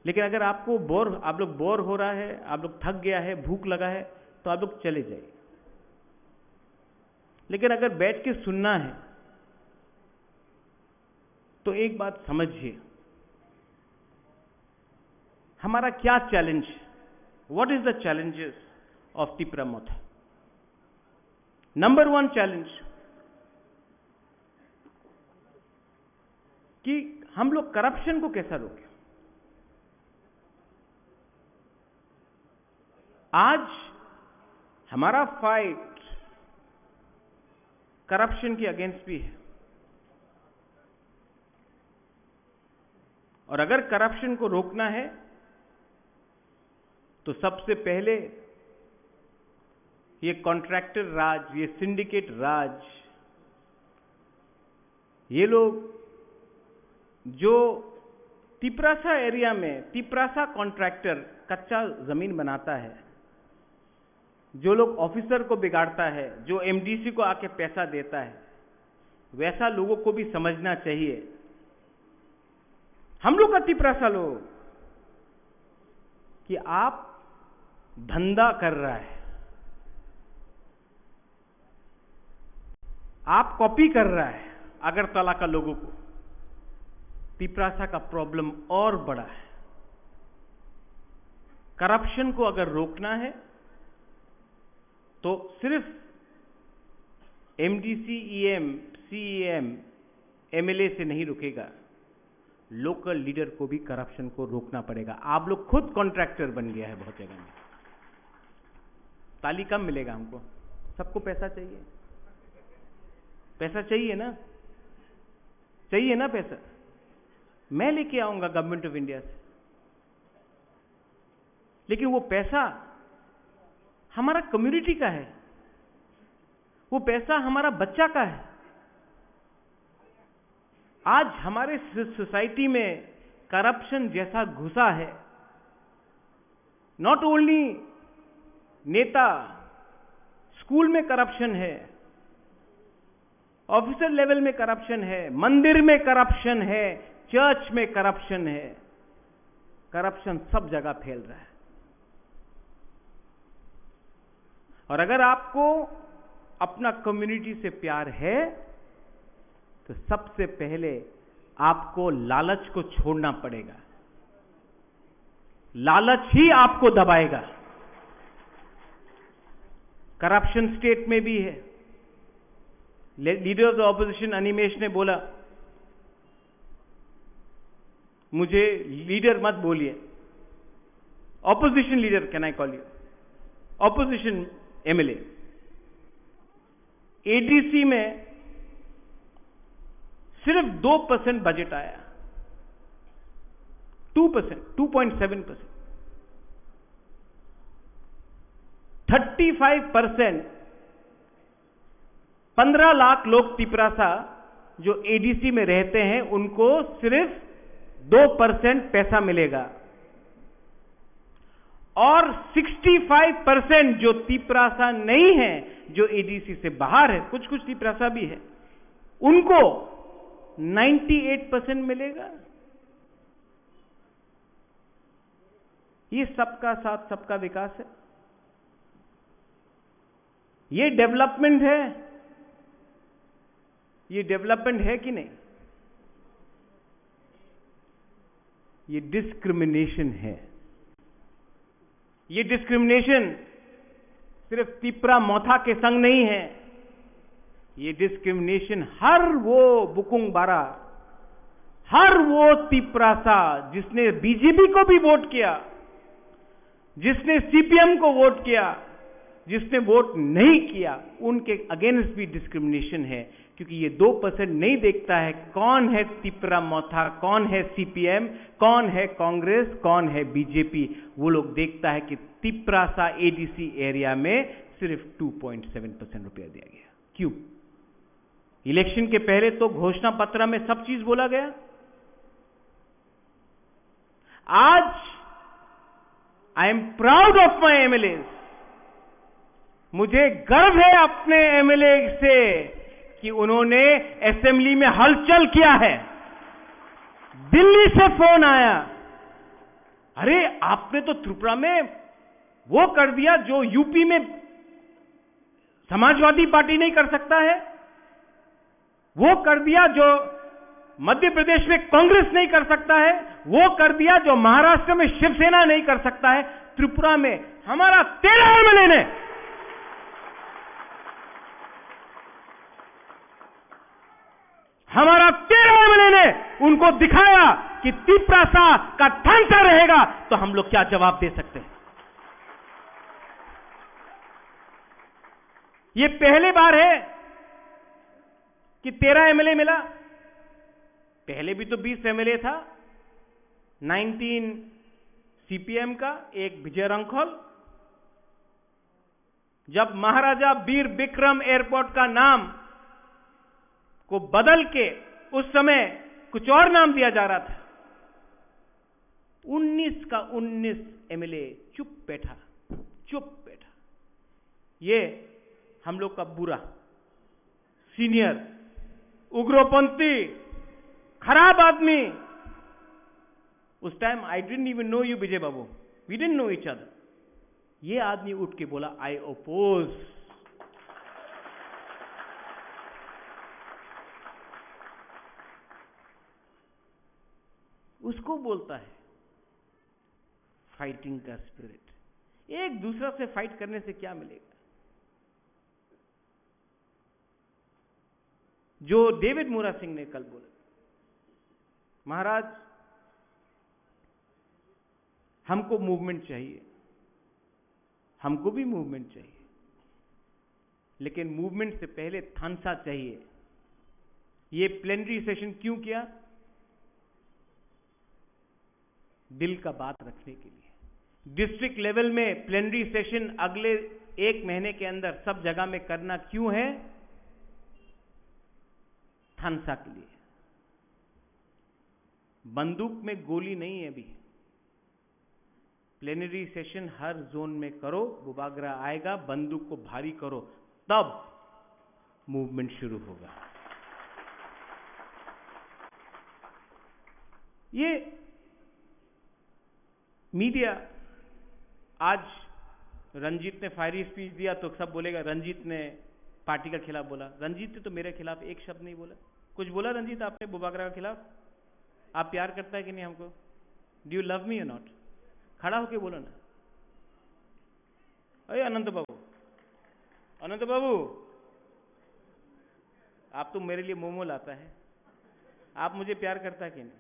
लेकिन अगर आपको बोर, आप लोग बोर हो रहा है, आप लोग थक गया है, भूख लगा है, तो आप लोग चले जाइए। लेकिन अगर बैठ के सुनना है, तो एक बात समझिए, हमारा क्या challenge, what is the challenges of Tipra Motha? Number one challenge कि हम लोग करप्शन को कैसा रोकें। आज हमारा फाइट करप्शन के अगेंस्ट भी है, और अगर करप्शन को रोकना है तो सबसे पहले ये कॉन्ट्रैक्टर राज, ये सिंडिकेट राज, ये लोग जो तिपरासा एरिया में तिपरासा कॉन्ट्रैक्टर कच्चा जमीन बनाता है, जो लोग ऑफिसर को बिगाड़ता है, जो एमडीसी को आके पैसा देता है, वैसा लोगों को भी समझना चाहिए। हम लोग का तिपरासा लोग कि आप धंधा कर रहा है, आप कॉपी कर रहा है अगरतला का लोगों को। तिपरासा का प्रॉब्लम और बड़ा है। करप्शन को अगर रोकना है तो सिर्फ एमडीसी, ईएम, सीईएम, एमएलए से नहीं रुकेगा। लोकल लीडर को भी करप्शन को रोकना पड़ेगा। आप लोग खुद कॉन्ट्रैक्टर बन गया है बहुत जगह में। ताली कम मिलेगा हमको, सबको पैसा चाहिए, पैसा चाहिए ना, चाहिए ना पैसा। मैं लेके आऊंगा गवर्नमेंट ऑफ इंडिया से, लेकिन वो पैसा हमारा कम्युनिटी का है, वो पैसा हमारा बच्चा का है। आज हमारे सो-, सोसाइटी में करप्शन जैसा घुसा है, नॉट ओनली नेता, स्कूल में करप्शन है, ऑफिसर लेवल में करप्शन है, मंदिर में करप्शन है, चर्च में करप्शन है, करप्शन सब जगह फैल रहा है। और अगर आपको अपना कम्युनिटी से प्यार है तो सबसे पहले आपको लालच को छोड़ना पड़ेगा। लालच ही आपको दबाएगा। करप्शन स्टेट में भी है। लीडर ऑफ ऑपोजिशन अनिमेश ने बोला, मुझे लीडर मत बोलिए, opposition leader can I call you, opposition MLA. ADC में सिर्फ दो परसेंट बजट आया, two percent, two point seven percent. Thirty five percent, पन्द्रह लाख लोग तिपरासा जो एडीसी में रहते हैं, उनको सिर्फ दो परसेंट पैसा मिलेगा। और सिक्सटी फाइव परसेंट जो तिपरासा नहीं है, जो एडीसी से बाहर है, कुछ कुछ तिपरासा भी है, उनको नाइंटी एट परसेंट मिलेगा। ये सबका साथ, सबका विकास है। ये डेवलपमेंट है। ये डेवलपमेंट है कि नहीं? ये डिस्क्रिमिनेशन है। ये डिस्क्रिमिनेशन सिर्फ तिपरा मोथा के संग नहीं है। ये डिस्क्रिमिनेशन हर वो बुकुंग बारा, हर वो तिपरासा जिसने बीजेपी को भी वोट किया, जिसने सीपीएम को वोट किया, जिसने वोट नहीं किया, उनके अगेंस्ट भी डिस्क्रिमिनेशन है, क्योंकि ये दो परसेंट नहीं देखता है कौन है तिपरा मोथा, कौन है सीपीएम, कौन है कांग्रेस, कौन है बीजेपी। वो लोग देखता है कि तिपरासा एडीसी एरिया में सिर्फ टू पॉइंट सेवन परसेंट रुपया दिया गया। क्यों? इलेक्शन के पहले तो घोषणा पत्र में सब चीज बोला गया। आज I am proud of my MLA. मुझे गर्व है अपने एमएलए से कि उन्होंने असेंबली में हलचल किया है। दिल्ली से फोन आया, "अरे, आपने तो त्रिपुरा में वो कर दिया जो यूपी में समाजवादी पार्टी नहीं कर सकता है, वो कर दिया जो मध्य प्रदेश में कांग्रेस नहीं कर सकता है, वो कर दिया जो महाराष्ट्र में शिवसेना नहीं कर सकता है।" त्रिपुरा में हमारा तेरह एमएलए ने, हमारा तेरह एमएलए ने उनको दिखाया कि तिपरासा का थानसा रहेगा तो हम लोग क्या जवाब दे सकते हैं। ये पहली बार है कि तेरह एमएलए मिला। पहले भी तो बीस एमएलए था, नाइनटीन सीपीएम का, एक विजय रंखल। जब महाराजा वीर विक्रम एयरपोर्ट का नाम को बदल के उस समय कुछ और नाम दिया जा रहा था, उन्नीस का उन्नीस एमएलए चुप बैठा, चुप बैठा। ये हम लोग का बुरा, सीनियर, उग्रपंथी, खराब आदमी। उस time I didn't even know you, Vijay Babu. We didn't know each other। ये आदमी उठ के बोला, "I oppose।" उसको बोलता है फाइटिंग का स्पिरिट। एक दूसरा से फाइट करने से क्या मिलेगा? जो डेविड मुरा सिंह ने कल बोला, "महाराज, हमको मूवमेंट चाहिए, हमको भी मूवमेंट चाहिए, लेकिन मूवमेंट से पहले थानसा चाहिए।" ये प्लेनरी सेशन क्यों किया? दिल का बात रखने के लिए। डिस्ट्रिक्ट लेवल में प्लेनरी सेशन अगले एक महीने के अंदर सब जगह में करना क्यों है? थानसा के लिए। बंदूक में गोली नहीं है अभी। प्लेनरी सेशन हर जोन में करो, बुबागरा आएगा, बंदूक को भारी करो, तब मूवमेंट शुरू होगा। ये मीडिया, आज रंजीत ने फायरिंग स्पीच दिया तो सब बोलेगा, "रंजीत ने पार्टी का खिलाफ बोला।" रंजीत ने तो मेरे खिलाफ एक शब्द नहीं बोला। कुछ बोला रंजीत आपने बुबागरा के खिलाफ? आप प्यार करता है कि नहीं हमको? Do you love me or not? खड़ा होके बोलो ना। अरे अनंत बाबू, अनंत बाबू, आप तो मेरे लिए मोमो लाता है, आप मुझे प्यार करता है कि नहीं?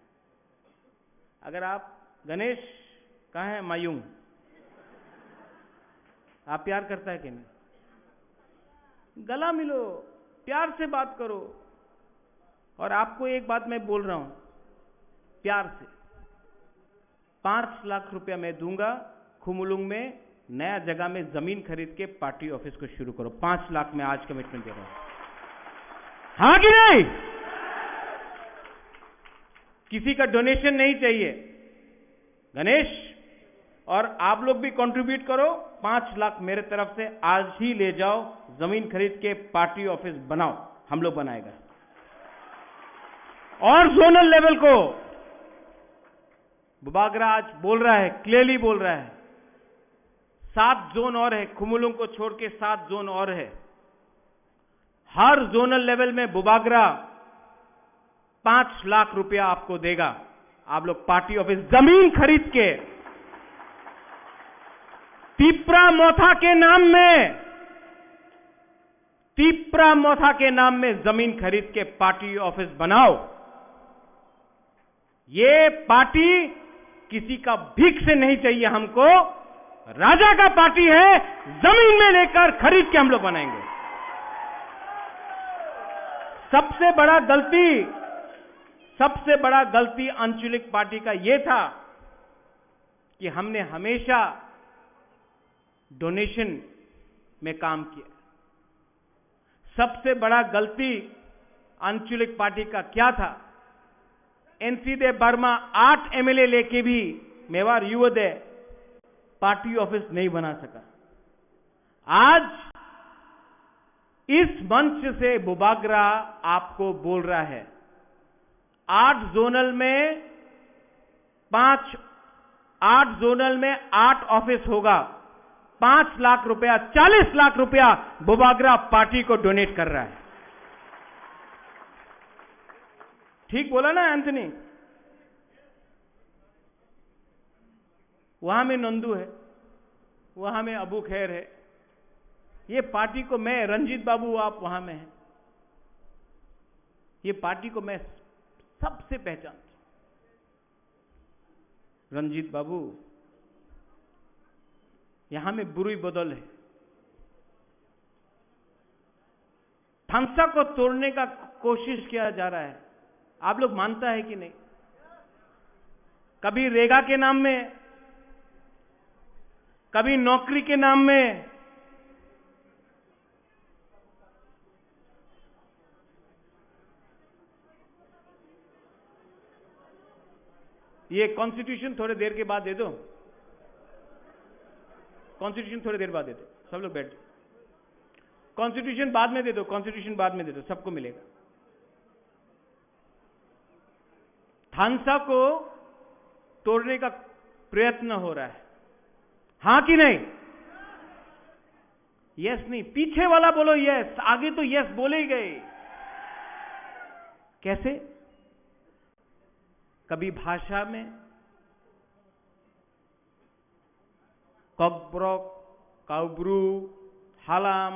अगर आप, "गणेश, कहाँ है मायूंग?" आप प्यार करता है कि नहीं? गला मिलो, प्यार से बात करो। और आपको एक बात मैं बोल रहा हूं प्यार से, पांच लाख रुपया मैं दूंगा खुमुलुंग में नया जगह में जमीन खरीद के पार्टी ऑफिस को शुरू करो। पांच लाख मैं आज कमिटमेंट दे रहा हूं, हाँ कि नहीं? किसी का डोनेशन नहीं चाहिए। गणेश, और आप लोग भी कंट्रीब्यूट करो, पांच लाख मेरे तरफ से आज ही ले जाओ, जमीन खरीद के पार्टी ऑफिस बनाओ, हम लोग बनाएगा। और जोनल लेवल को बुबागरा आज बोल रहा है, क्लियरली बोल रहा है, सात जोन और है, खुमुलुंग को छोड़ के सात जोन और है। हर जोनल लेवल में बुबागरा पांच लाख रुपया आपको देगा। आप लोग पार्टी ऑफिस जमीन खरीद के तिप्रा मोथा के नाम में, तिप्रा मोथा के नाम में जमीन खरीद के पार्टी ऑफिस बनाओ। ये पार्टी किसी का भीख से नहीं चाहिए हमको, राजा का पार्टी है, जमीन में लेकर खरीद के हम लोग बनाएंगे। सबसे बड़ा गलती, सबसे बड़ा गलती आंचलिक पार्टी का ये था कि हमने हमेशा डोनेशन में काम किया। सबसे बड़ा गलती आंचलिक पार्टी का क्या था? एनसी देव वर्मा आठ एमएलए लेके भी मेवाड़ युवदय पार्टी ऑफिस नहीं बना सका। आज इस मंच से बुबागरा आपको बोल रहा है, आठ जोनल में पांच, आठ जोनल में आठ ऑफिस होगा, पांच लाख रुपया, चालीस लाख रुपया बुबागरा पार्टी को डोनेट कर रहा है। ठीक बोला ना एंथनी? वहां में नंदू है, वहां में अबू खैर है। ये पार्टी को मैं, रंजीत बाबू, आप वहां में हैं, ये पार्टी को मैं सबसे पहचानता हूं। रंजीत बाबू, यहां में बुरी बदल है। थानसा को तोड़ने का कोशिश किया जा रहा है, आप लोग मानता है कि नहीं? कभी रेगा के नाम में, कभी नौकरी के नाम में। ये कॉन्स्टिट्यूशन थोड़े देर के बाद दे दो, कॉन्स्टिट्यूशन थोड़े देर बाद दे दो, सब लोग बैठ जाओ। कॉन्स्टिट्यूशन बाद में दे दो, कॉन्स्टिट्यूशन बाद में दे दो, सबको मिलेगा। थानसा को तोड़ने का प्रयत्न हो रहा है, हाँ कि नहीं? यस नहीं, पीछे वाला बोलो यस, आगे तो यस बोले ही गए। कैसे? कभी भाषा में, ककबरक, काउब्रू, हालाम,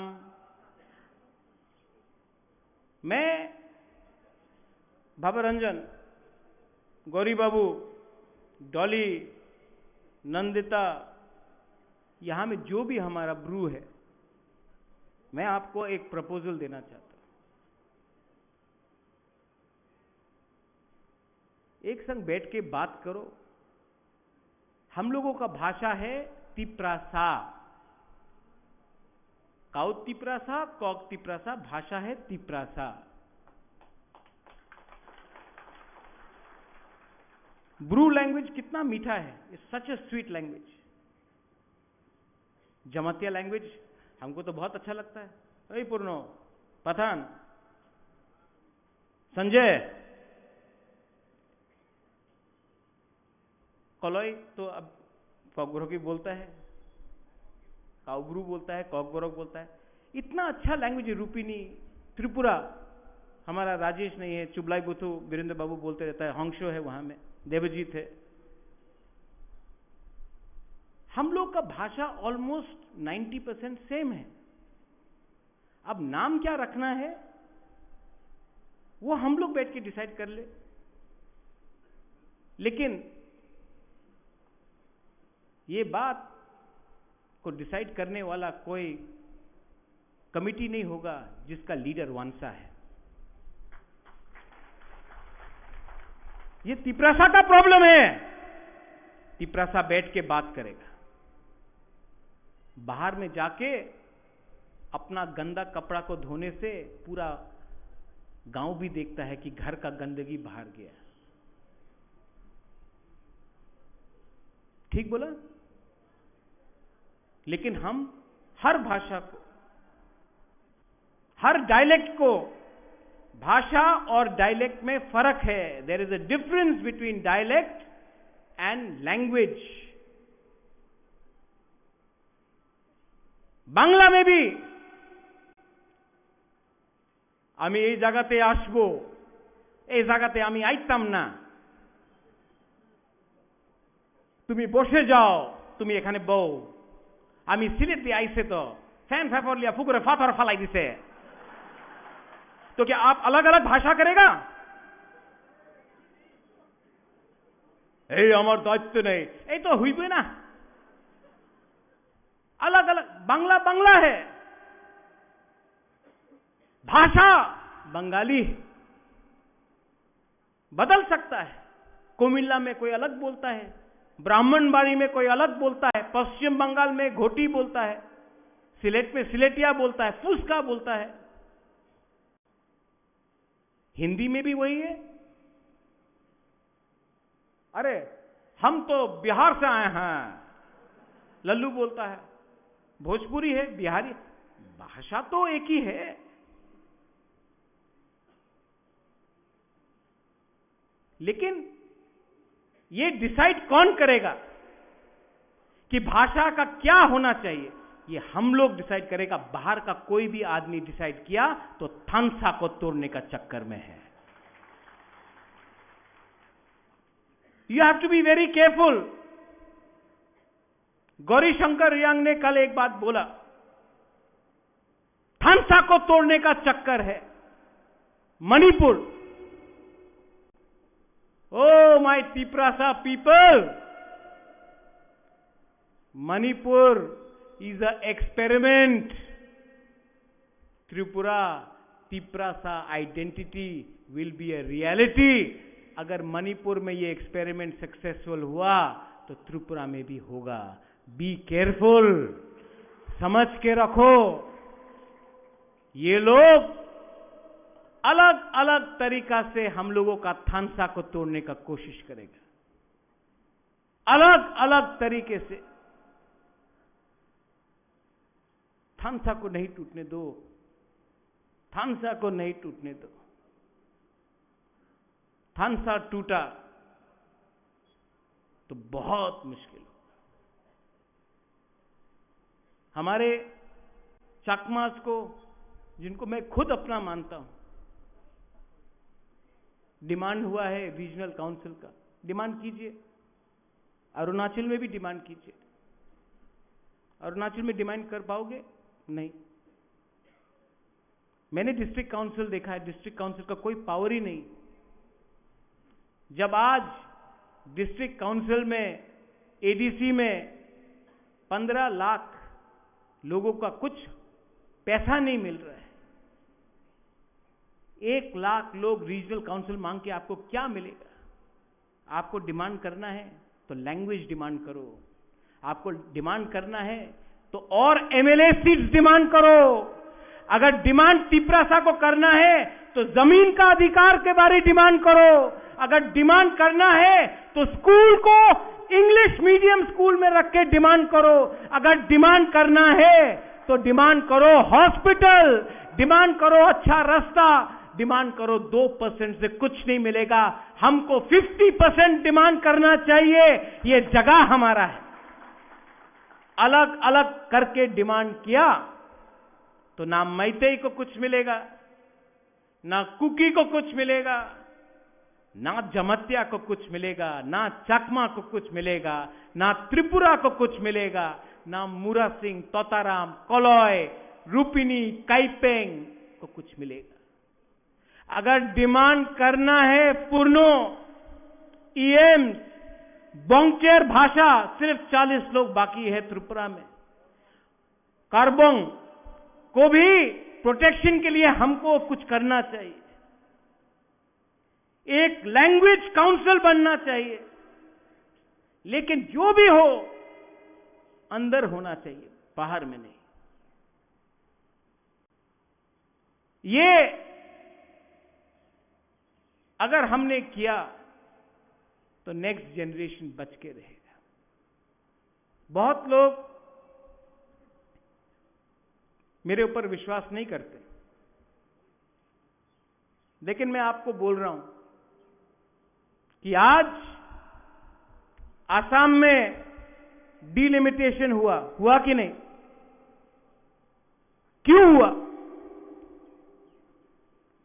मैं, बाबा रंजन, गौरी बाबू, डॉली, नंदिता, यहाँ में जो भी हमारा ब्रू है, मैं आपको एक प्रपोजल देना चाहता हूँ। एक संग बैठ के बात करो। हम लोगों का भाषा है तिप्रासा। काउ तिप्रासा, कक तिप्रासा, भाषा है तिप्रासा। ब्रू लैंग्वेज कितना मीठा है, it's such a sweet language। Jamatia language हमको तो बहुत अच्छा लगता है। ओई पूर्णो, पठान, संजय, कलई तो अब ककबरकी बोलता है, काउब्रू बोलता है, ककबरक बोलता है। इतना अच्छा लैंग्वेज है, रूपिनी, त्रिपुरा, हमारा राजेश नहीं है, चुबलाई बुथु, वीरेंद्र बाबू बोलते रहता है, हंसो है वहाँ में, देवजीत है। हम लोग का भाषा ऑलमोस्ट नाइन्टी परसेंट सेम है। अब नाम क्या रखना है, वो हम लोग बैठ के डिसाइड कर ले। लेकिन ये बात को डिसाइड करने वाला कोई कमेटी नहीं होगा जिसका लीडर वांसा है। ये तिपरासा का प्रॉब्लम है। तिपरासा बैठ के बात करेगा। बाहर में जाके अपना गंदा कपड़ा को धोने से पूरा गांव भी देखता है कि घर का गंदगी बाहर गया। ठीक बोला? लेकिन हम हर भाषा को, हर डायलेक्ट को, भाषा और डायलेक्ट में फर्क है। There is a difference between dialect and language. Bangla may be আমি এই জায়গাতে আসবো, এই জায়গাতে আমি আইতাম না। তুমি বসে যাও, তুমি এখানে বও। আমি সিলেট দিয়ে আইছে তো, ফ্যান ফ্যাফর লিয়া ফুকুরে ফাথর ফালাই দিছে। তো কি আপ আলাদা আলাদা ভাষা করেগা? এই আমার দায়িত্ব নেই, এই তো হইবে না। আলাদা আলাদা, বাংলা বাংলা হে, ভাষা বাঙালি হে। बदल सकता है। कुमिल्ला में कोई अलग बोलता है, ब्राह्मणबाड़ी में कोई अलग बोलता है, पश्चिम बंगाल में घोटी बोलता है, सिलेट में सिलेटिया बोलता है, फुसका बोलता है। हिंदी में भी वही है। अरे, हम तो बिहार से आए हैं, लल्लू बोलता है। भोजपुरी है, बिहारी, भाषा तो एक ही है। लेकिन ये डिसाइड कौन करेगा कि भाषा का क्या होना चाहिए? ये हम लोग डिसाइड करेगा। बाहर का कोई भी आदमी डिसाइड किया तो थानसा को तोड़ने का चक्कर में है। You have to be very careful. Gauri शंकर रियांग ने कल एक बात बोला, थानसा को तोड़ने का चक्कर है। Manipur, oh my Tiprasa people, Manipur is a experiment. Tripura, Tiprasa identity will be a reality. अगर मणिपुर में ये एक्सपेरिमेंट सक्सेसफुल हुआ तो त्रिपुरा में भी होगा। बी केयरफुल, समझ के रखो। ये लोग अलग अलग तरीका से हम लोगों का थानसा को तोड़ने का कोशिश करेगा, अलग अलग तरीके से। थानसा को नहीं टूटने दो, थानसा को नहीं टूटने दो। थानसा टूटा तो बहुत मुश्किल होगा। हमारे चकमास को, जिनको मैं खुद अपना मानता हूं, डिमांड हुआ है रीजनल काउंसिल का, डिमांड कीजिए। अरुणाचल में भी डिमांड कीजिए। अरुणाचल में डिमांड कर पाओगे? नहीं। मैंने डिस्ट्रिक्ट काउंसिल देखा है, डिस्ट्रिक्ट काउंसिल का कोई पावर ही नहीं। जब आज डिस्ट्रिक्ट काउंसिल में, एडीसी में पन्द्रह लाख लोगों का कुछ पैसा नहीं मिल रहा है, एक लाख लोग रीजनल काउंसिल मांग के आपको क्या मिलेगा? आपको डिमांड करना है तो लैंग्वेज डिमांड करो। आपको डिमांड करना है तो और एमएलए सीट्स डिमांड करो। अगर डिमांड तिपरासा को करना है तो जमीन का अधिकार के बारे डिमांड करो। अगर डिमांड करना है तो स्कूल को इंग्लिश मीडियम स्कूल में रख के डिमांड करो। अगर डिमांड करना है तो डिमांड करो हॉस्पिटल, डिमांड करो अच्छा रास्ता, डिमांड करो। दो परसेंट से कुछ नहीं मिलेगा। हमको फिफ्टी परसेंट डिमांड करना चाहिए। ये जगह हमारा है। अलग अलग करके डिमांड किया तो ना मैतेई को कुछ मिलेगा, ना कुकी को कुछ मिलेगा, ना जमतिया को कुछ मिलेगा, ना चकमा को कुछ मिलेगा, ना त्रिपुरा को कुछ मिलेगा, ना मुरा सिंह, तोताराम, कलय, रूपिनी, काइपेंग को कुछ मिलेगा। अगर डिमांड करना है पूर्णो, ईएम, बोंगचेर भाषा, सिर्फ चालीस लोग बाकी है त्रिपुरा में। कार्बोंग को भी प्रोटेक्शन के लिए हमको कुछ करना चाहिए। एक लैंग्वेज काउंसिल बनना चाहिए, लेकिन जो भी हो, अंदर होना चाहिए, बाहर में नहीं। ये अगर हमने किया, तो नेक्स्ट जनरेशन बच के रहेगा। बहुत लोग मेरे ऊपर विश्वास नहीं करते, लेकिन मैं आपको बोल रहा हूं कि आज आसाम में डिलिमिटेशन हुआ, हुआ कि नहीं? क्यों हुआ?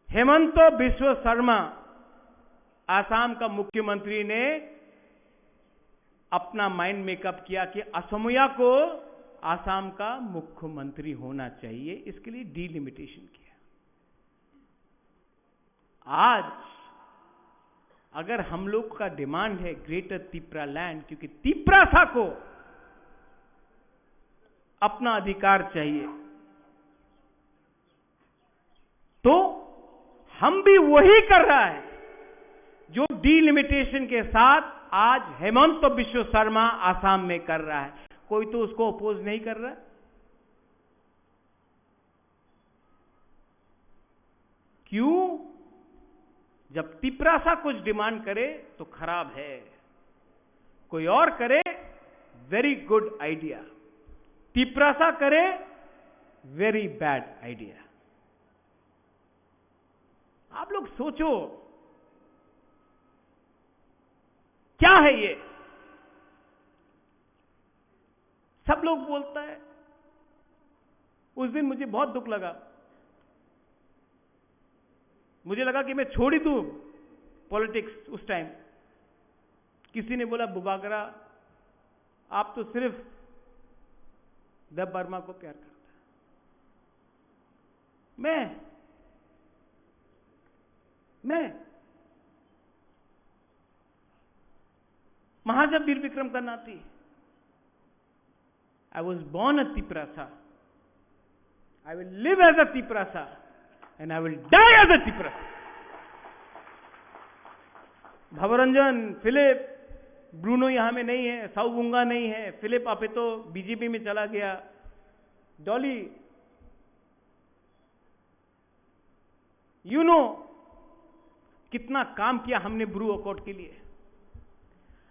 हेमंत बिश्व शर्मा, आसाम का मुख्यमंत्री, ने अपना माइंड मेकअप किया कि असमिया को आसाम का मुख्यमंत्री होना चाहिए, इसके लिए डिलिमिटेशन किया। आज अगर हम लोग का डिमांड है ग्रेटर तिपरा लैंड, क्योंकि तिपरासा को अपना अधिकार चाहिए, तो हम भी वही कर रहा है जो डिलिमिटेशन के साथ आज हेमंत बिश्व शर्मा आसाम में कर रहा है। कोई तो उसको अपोज नहीं कर रहा। क्यों? जब तिपरासा कुछ डिमांड करे तो खराब है, कोई और करे, वेरी गुड आइडिया। तिपरासा करे, वेरी बैड आइडिया। आप लोग सोचो, क्या है ये? सब लोग बोलता है। उस दिन मुझे बहुत दुख लगा, मुझे लगा कि मैं छोड़ ही दूं पॉलिटिक्स। उस टाइम किसी ने बोला, "बुबागरा, आप तो सिर्फ देब वर्मा को प्यार करता है।" मैं, मैं महाराजा वीर विक्रम का नाती, I was born a Tiprasa. I will live as a Tiprasa and I will die as a Tiprasa. भवरंजन, फिलिप, ब्रूनो यहाँ में नहीं है, साउबुंगा नहीं है, फिलिप आपेतो बीजेपी में चला गया, डॉली, यू नो, कितना काम किया हमने ब्रू अकॉर्ड के लिए।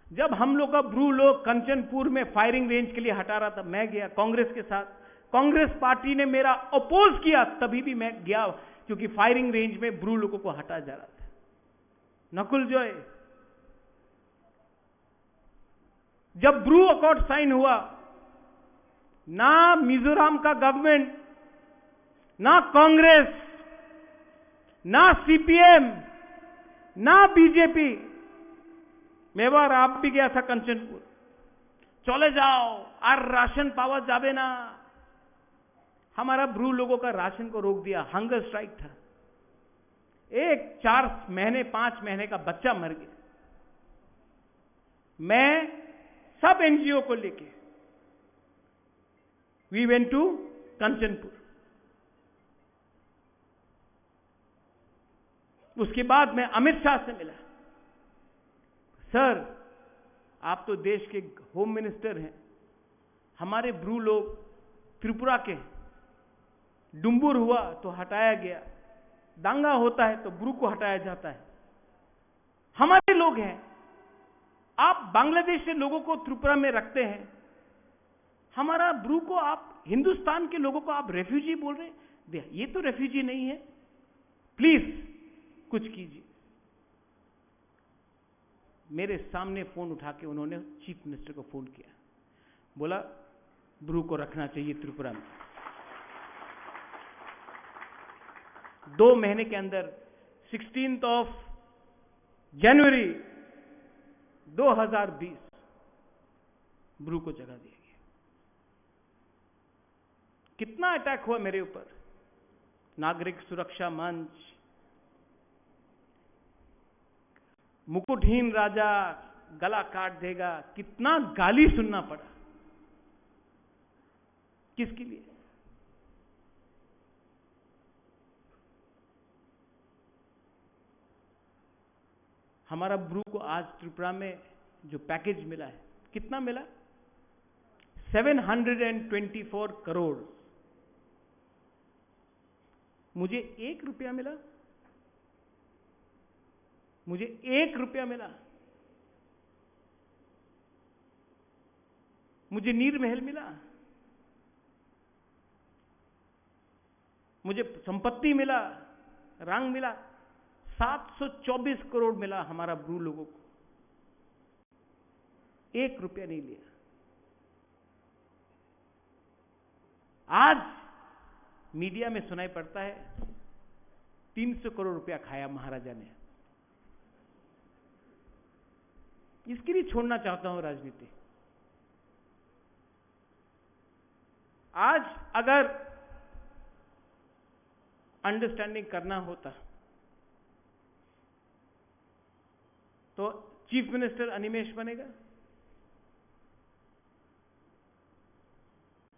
जब हम लोग का ब्रू लोग कंचनपुर में फायरिंग रेंज के लिए हटा रहा था, मैं गया कांग्रेस के साथ। कांग्रेस पार्टी ने मेरा अपोज किया, तभी भी मैं गया, क्योंकि फायरिंग रेंज में ब्रू लोगों को हटा जा रहा था। नकुल जॉय, जब ब्रू अकॉर्ड साइन हुआ, ना मिजोरम का गवर्नमेंट, ना कांग्रेस, ना सीपीएम, ना बीजेपी। मैं बार आप भी गया था कंचनपुर। चले जाओ, और राशन पावा जाबे ना। हमारा ब्रू लोगों का राशन को रोक दिया, हंगर स्ट्राइक था। एक चार महीने, पांच महीने का बच्चा मर गया। मैं सब एनजीओ को लेके we went to कंचनपुर। उसके बाद मैं अमित शाह से मिला। सर, आप तो देश के होम मिनिस्टर हैं, हमारे ब्रू लोग त्रिपुरा के हैं, डुम्बुर हुआ तो हटाया गया, दांगा होता है तो ब्रू को हटाया जाता है। हमारे लोग हैं, आप बांग्लादेश से लोगों को त्रिपुरा में रखते हैं, हमारा ब्रू को आप, हिंदुस्तान के लोगों को आप रेफ्यूजी बोल रहे हैं। दे-, ये तो रेफ्यूजी नहीं है, प्लीज कुछ कीजिए। मेरे सामने फोन उठा के उन्होंने चीफ मिनिस्टर को फोन किया, बोला, ब्रू को रखना चाहिए त्रिपुरा में। दो महीने के अंदर, सिक्सटीन्थ ऑफ जनवरी दो हज़ार बीस, ब्रू को जगह दिया गया। कितना अटैक हुआ मेरे ऊपर। नागरिक सुरक्षा मंच, मुकुटहीन राजा गला काट देगा, कितना गाली सुनना पड़ा। किसके लिए? हमारा ब्रू को आज त्रिपुरा में जो पैकेज मिला है, कितना मिला? Seven hundred and twenty four crore. मुझे एक रुपया मिला, मुझे एक रुपया मिला, मुझे नीर महल मिला, मुझे संपत्ति मिला, रंग मिला, सात सौ चौबीस करोड़ मिला हमारा ब्रू लोगों को, एक रुपया नहीं लिया। आज मीडिया में सुनाई पड़ता है, तीन सौ करोड़ रुपया खाया महाराजा ने। इसके लिए छोड़ना चाहता हूं राजनीति। आज अगर अंडरस्टैंडिंग करना होता तो चीफ मिनिस्टर अनिमेश बनेगा,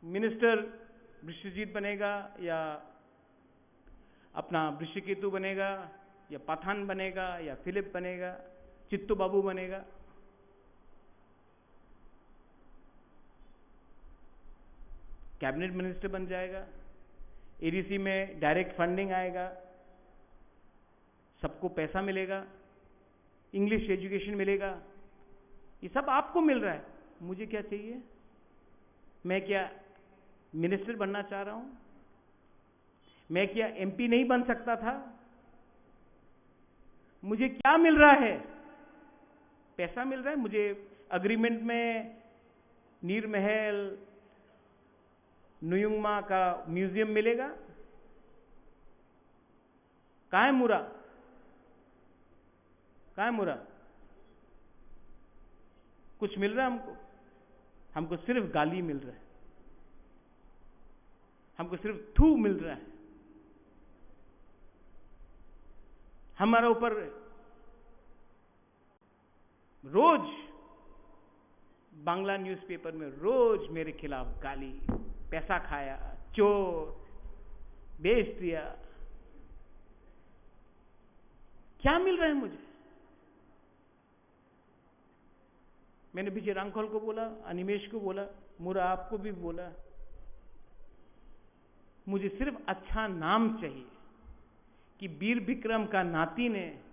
मिनिस्टर विश्वजीत बनेगा, या अपना वृषिकेतु बनेगा, या पठान बनेगा, या फिलिप बनेगा, चित्तू बाबू बनेगा, कैबिनेट मिनिस्टर बन जाएगा, एडीसी में डायरेक्ट फंडिंग आएगा, सबको पैसा मिलेगा, इंग्लिश एजुकेशन मिलेगा, ये सब आपको मिल रहा है। मुझे क्या चाहिए? मैं क्या मिनिस्टर बनना चाह रहा हूं? मैं क्या एमपी नहीं बन सकता था? मुझे क्या मिल रहा है? पैसा मिल रहा है मुझे। एग्रीमेंट में नीर महल, नुयुंगमा का म्यूजियम मिलेगा। कहाँ है मुरा? कहाँ है मुरा? कुछ मिल रहा है हमको? हमको सिर्फ गाली मिल रहा है, हमको सिर्फ थू मिल रहा है। हमारा ऊपर रोज बांग्ला न्यूज़पेपर में रोज मेरे खिलाफ गाली, पैसा खाया, चोर, बेच दिया। क्या मिल रहा है मुझे? मैंने विजय रांखल को बोला, अनिमेश को बोला, मुरा आपको भी बोला, मुझे सिर्फ अच्छा नाम चाहिए कि वीर विक्रम का नाती ने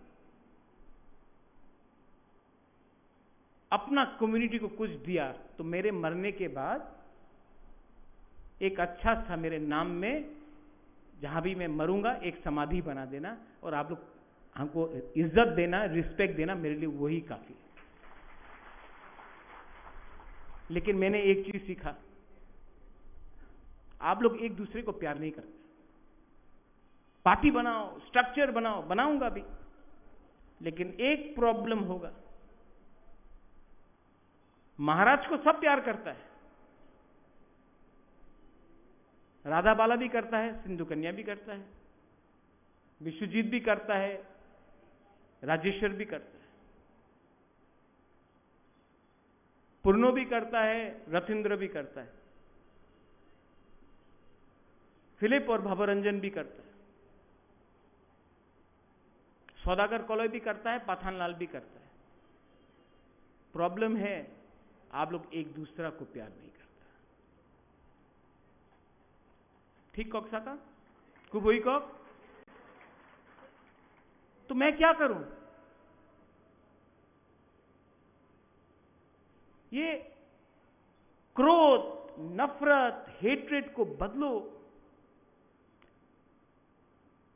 अपना कम्युनिटी को कुछ दिया, तो मेरे मरने के बाद एक अच्छा सा मेरे नाम में, जहां भी मैं मरूंगा, एक समाधि बना देना और आप लोग हमको इज्जत देना, रिस्पेक्ट देना, मेरे लिए वही काफी है। लेकिन मैंने एक चीज सीखा, आप लोग एक दूसरे को प्यार नहीं करते। पार्टी बनाओ, स्ट्रक्चर बनाओ, बनाऊंगा भी, लेकिन एक प्रॉब्लम होगा। महाराज को सब प्यार करता है, राधा बाला भी करता है, सिंधु कन्या भी करता है, विश्वजीत भी करता है, राजेश्वर भी करता है, पूर्णो भी करता है, रथिंद्र भी करता है, फिलिप और भवरंजन भी करता है, सौदागर कलय भी करता है, पठानलाल भी करता है। प्रॉब्लम है, आप लोग एक दूसरा को प्यार नहीं करता। ठीक कक साका? कुबुई कक? तो मैं क्या करूं? ये क्रोध, नफरत, हेट्रेड को बदलो।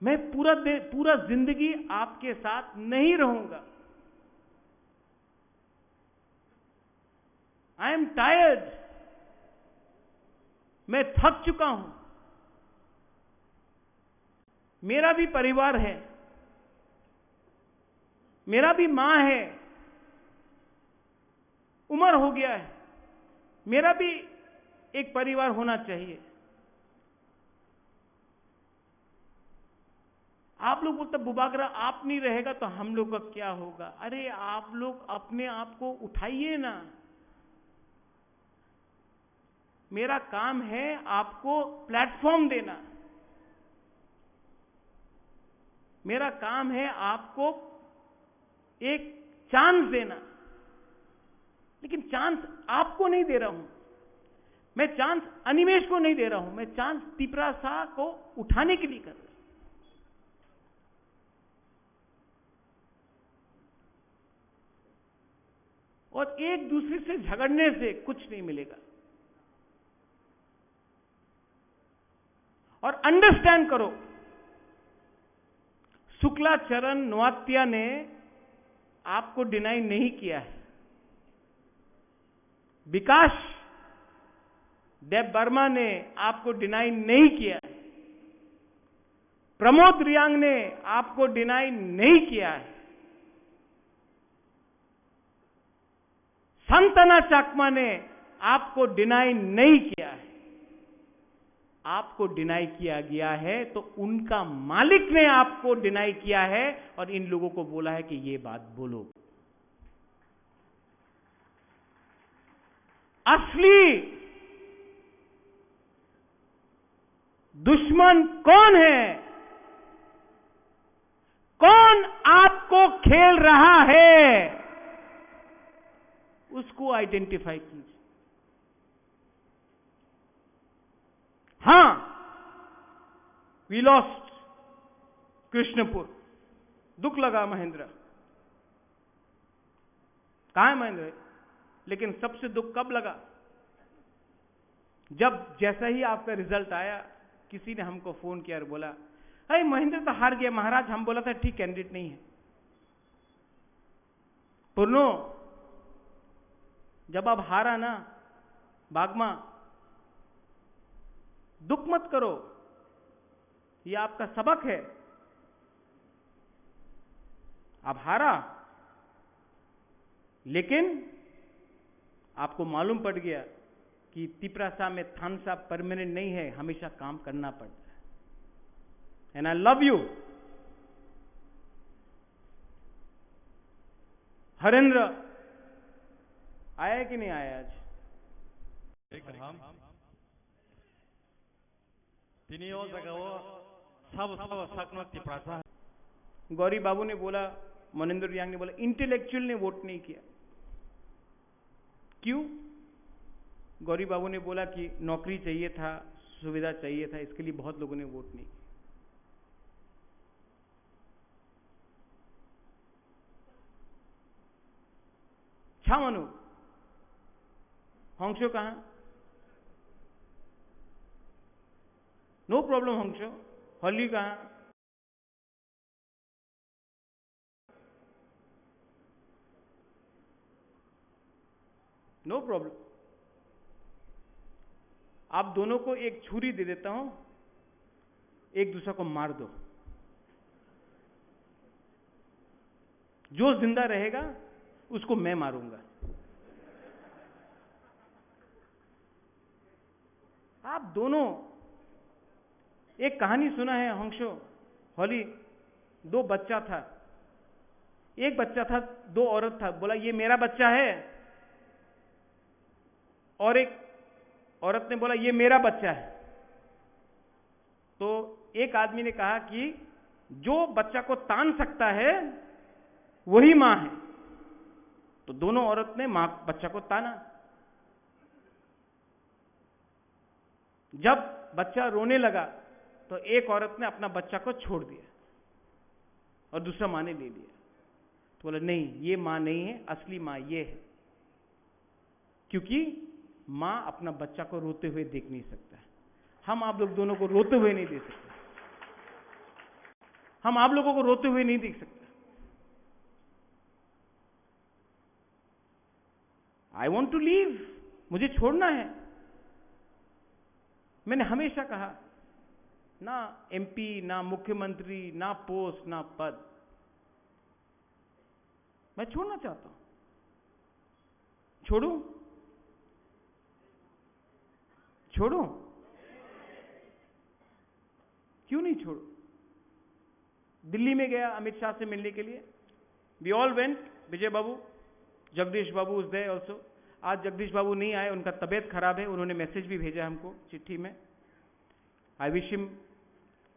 मैं पूरा दे-, पूरा जिंदगी आपके साथ नहीं रहूंगा। I am tired। मैं थक चुका हूं। मेरा भी परिवार है, मेरा भी मां है, उम्र हो गया है, मेरा भी एक परिवार होना चाहिए। आप लोग बोलते, "बुबागरा आप नहीं रहेगा तो हम लोग का क्या होगा?" अरे, आप लोग अपने आप को उठाइए ना। मेरा काम है आपको प्लेटफॉर्म देना, मेरा काम है आपको एक चांस देना, लेकिन चांस आपको नहीं दे रहा हूं। मैं चांस अनिमेश को नहीं दे रहा हूं, मैं चांस तिपरासा को उठाने के लिए कर रहा हूं। और एक दूसरे से झगड़ने से कुछ नहीं मिलेगा। और अंडरस्टैंड करो, शुक्ला चरण नोआत्या ने आपको डिनाई नहीं किया है, विकास देब वर्मा ने आपको डिनाई नहीं किया है, प्रमोद रियांग ने आपको डिनाई नहीं किया है। संतना चाकमा ने आपको डिनाई नहीं किया है। आपको डिनाई किया गया है तो उनका मालिक ने आपको डिनाई किया है और इन लोगों को बोला है कि ये बात बोलो। असली दुश्मन कौन है? कौन आपको खेल रहा है, उसको आइडेंटिफाई कीजिए। हाँ, वी लॉस्ट कृष्णपुर, दुख लगा महेंद्र। कहाँ है महेंद्र? लेकिन सबसे दुख कब लगा? जब जैसा ही आपका रिजल्ट आया, किसी ने हमको फोन किया और बोला, "अरे महेंद्र तो हार गया महाराज, हम बोला था ठीक कैंडिडेट नहीं है।" पूर्णो, जब आप हारा ना बागमा, दुख मत करो, ये आपका सबक है। आप हारा, लेकिन आपको मालूम पड़ गया कि तिपरासा में थानसा परमानेंट नहीं है, हमेशा काम करना पड़ता है। And I love you। Harendra आया कि नहीं आया आज? Tini o jaga o sabo sabo sakno Tiprasa. Gauri बाबू ने बोला, मनिंदर रियांग ने बोला, इंटेलेक्चुअल ने वोट नहीं किया। क्यों? गौरी बाबू ने बोला कि नौकरी चाहिए था, सुविधा चाहिए था, इसके लिए बहुत लोगों ने वोट नहीं किया। छा मनु? हंसो कहाँ? No problem हंसो। हली कहाँ? No problem। आप दोनों को एक छुरी दे देता हूं, एक दूसरा को मार दो। जो जिंदा रहेगा, उसको मैं मारूंगा। आप दोनों एक कहानी सुना है हंसो, होली, दो बच्चा था, एक बच्चा था, दो औरत था, बोला, "ये मेरा बच्चा है," और एक औरत ने बोला, "ये मेरा बच्चा है।" तो एक आदमी ने कहा कि जो बच्चा को तान सकता है, वही माँ है। तो दोनों औरत ने माँ, बच्चा को ताना। जब बच्चा रोने लगा, तो एक औरत ने अपना बच्चा को छोड़ दिया और दूसरा माँ ने ले लिया। तो बोला, "नहीं, ये माँ नहीं है, असली माँ ये है।" क्योंकि माँ अपना बच्चा को रोते हुए देख नहीं सकता। हम आप लोग दोनों को रोते हुए नहीं देख सकते। हम आप लोगों को रोते हुए नहीं देख सकते। I want to leave, मुझे छोड़ना है। मैंने हमेशा कहा, ना एमपी, ना मुख्यमंत्री, ना पोस्ट, ना पद। मैं छोड़ना चाहता हूं। छोड़ूं? छोड़ूं? क्यों नहीं छोड़ूं? दिल्ली में गया अमित शाह से मिलने के लिए। We all went, Vijay Babu, जगदीश बाबू was there also। आज जगदीश बाबू नहीं आए, उनका तबीयत खराब है, उन्होंने मैसेज भी भेजा हमको चिट्ठी में। I wish him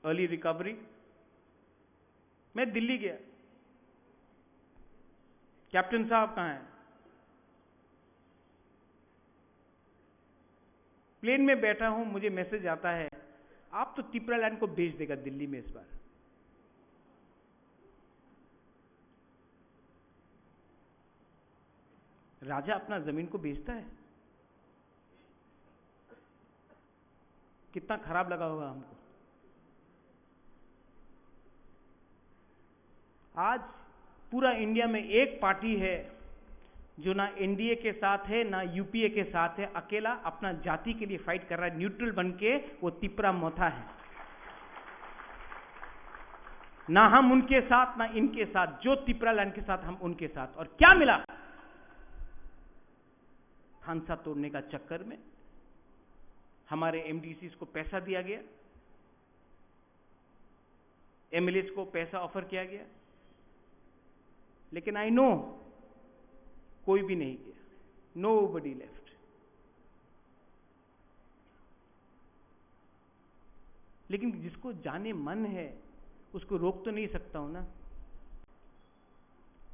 early recovery। मैं दिल्ली गया, कैप्टन साहब कहाँ हैं? प्लेन में बैठा हूं, मुझे मैसेज आता है, आप तो तिपरा लैंड को भेज देगा दिल्ली में इस बार। राजा अपना जमीन को बेचता है? कितना खराब लगा होगा हमको। आज पूरा इंडिया में एक पार्टी है जो ना एनडीए के साथ है, ना यूपीए के साथ है, अकेला अपना जाति के लिए फाइट कर रहा है, न्यूट्रल बन के, वो तिपरा मोथा है। ना हम उनके साथ, ना इनके साथ, जो तिपरा लैंड के साथ, हम उनके साथ। और क्या मिला? थानसा तोड़ने का चक्कर में हमारे एमडीसीज को पैसा दिया गया, एमएलएज को पैसा ऑफर किया गया, लेकिन आई नो, कोई भी नहीं गया, nobody left। लेकिन जिसको जाने मन है, उसको रोक तो नहीं सकता हूं ना।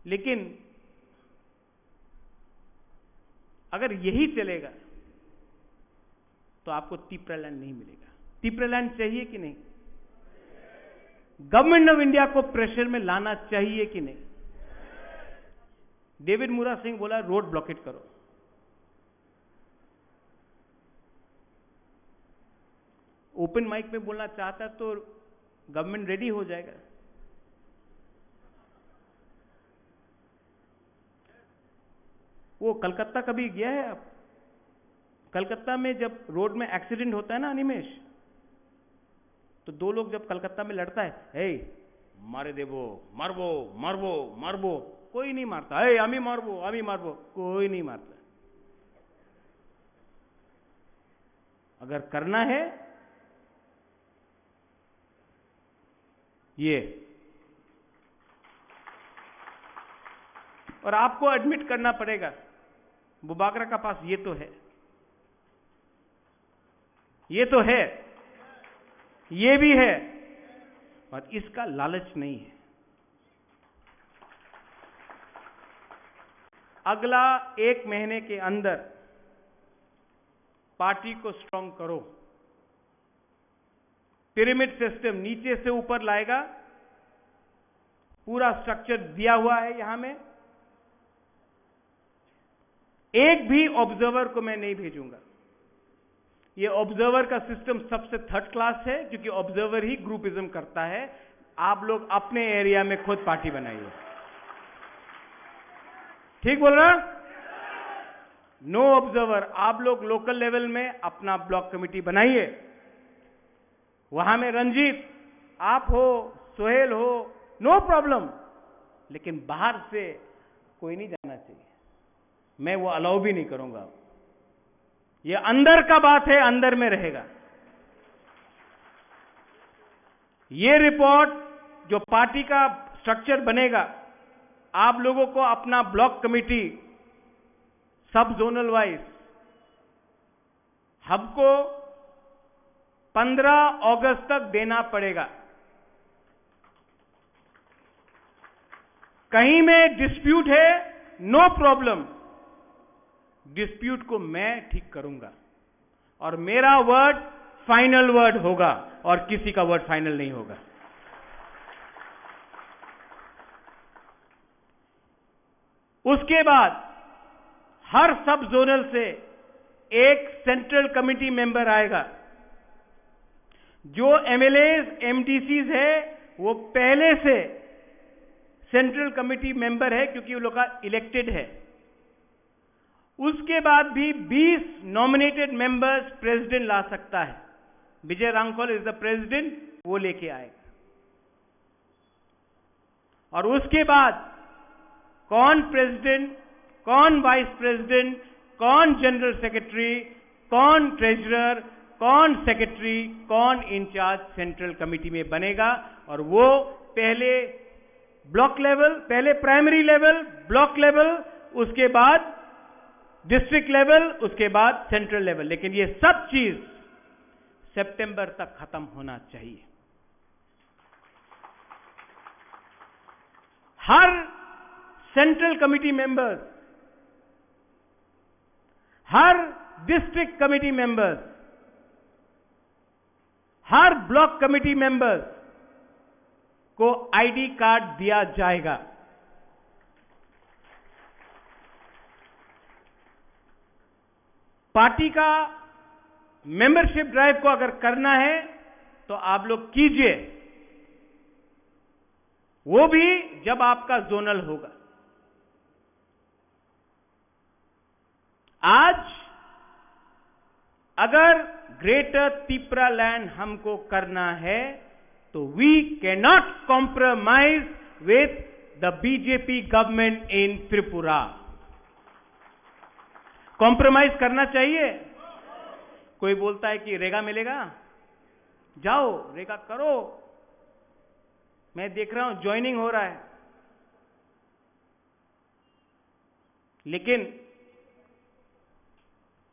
लेकिन अगर यही चलेगा, तो आपको तिपरा लैंड नहीं मिलेगा। तिपरा लैंड चाहिए कि नहीं? गवर्नमेंट ऑफ इंडिया को प्रेशर में लाना चाहिए कि नहीं? डेविड मुरा सिंह बोला, रोड ब्लॉकेट करो। ओपन माइक में बोलना चाहता तो गवर्नमेंट रेडी हो जाएगा। वो कलकत्ता कभी गया है आप? कलकत्ता में जब रोड में एक्सीडेंट होता है ना, अनिमेश, तो दो लोग जब कलकत्ता में लड़ता है, "हे, मारे देबो, मारबो, मारबो, मारबो।" कोई नहीं मारता। "हे, आमी मारबो, आमी मारबो।" कोई नहीं मारता। अगर करना है, ये, और आपको एडमिट करना पड़ेगा, बुबागरा का पास ये तो है, ये तो है, ये भी है, और इसका लालच नहीं है। अगला एक महीने के अंदर पार्टी को स्ट्रांग करो। पिरामिड सिस्टम नीचे से ऊपर लाएगा, पूरा स्ट्रक्चर दिया हुआ है यहां में। एक भी ऑब्जर्वर को मैं नहीं भेजूंगा। ये ऑब्जर्वर का सिस्टम सबसे थर्ड क्लास है, क्योंकि ऑब्जर्वर ही ग्रुपिज्म करता है। आप लोग अपने एरिया में खुद पार्टी बनाइए, ठीक बोल रहा? No observer. आप लोग लोकल लेवल में अपना ब्लॉक कमेटी बनाइए, वहां में रंजीत आप हो, सोहेल हो, नो प्रॉब्लम, लेकिन बाहर से कोई नहीं जाना चाहिए। मैं वो अलाउ भी नहीं करूंगा। ये अंदर का बात है, अंदर में रहेगा। ये रिपोर्ट, जो पार्टी का स्ट्रक्चर बनेगा, आप लोगों को अपना ब्लॉक कमेटी सब जोनल वाइज हमको पन्द्रह अगस्त तक देना पड़ेगा। कहीं में डिस्प्यूट है, नो प्रॉब्लम, डिस्प्यूट को मैं ठीक करूंगा और मेरा वर्ड फाइनल वर्ड होगा और किसी का वर्ड फाइनल नहीं होगा। उसके बाद हर सब जोनल से एक सेंट्रल कमेटी मेंबर आएगा। जो एमएलएज, एमडीसीज है, वो पहले से सेंट्रल कमेटी मेंबर है, क्योंकि वो लोग का इलेक्टेड है। उसके बाद भी बीस नॉमिनेटेड मेंबर्स प्रेसिडेंट ला सकता है। विजय रांखल इज द प्रेसिडेंट, वो लेके आएगा। और उसके बाद कौन प्रेसिडेंट, कौन वाइस प्रेसिडेंट, कौन जनरल सेक्रेटरी, कौन ट्रेजरर, कौन सेक्रेटरी, कौन इंचार्ज सेंट्रल कमेटी में बनेगा, और वो पहले ब्लॉक लेवल, पहले प्राइमरी लेवल, ब्लॉक लेवल, उसके बाद डिस्ट्रिक्ट लेवल, उसके बाद सेंट्रल लेवल। लेकिन ये सब चीज सितंबर तक खत्म होना चाहिए। हर सेंट्रल कमेटी मेंबर्स, हर डिस्ट्रिक्ट कमेटी मेंबर्स, हर ब्लॉक कमेटी मेंबर्स को आईडी कार्ड दिया जाएगा। पार्टी का मेंबरशिप ड्राइव को अगर करना है तो आप लोग कीजिए, वो भी जब आपका जोनल होगा। आज अगर ग्रेटर तिप्रा लैंड हमको करना है तो we cannot compromise with the B J P government in Tripura। Compromise करना चाहिए? कोई बोलता है कि रेगा मिलेगा, जाओ रेगा करो, मैं देख रहा हूं ज्वाइनिंग हो रहा है। लेकिन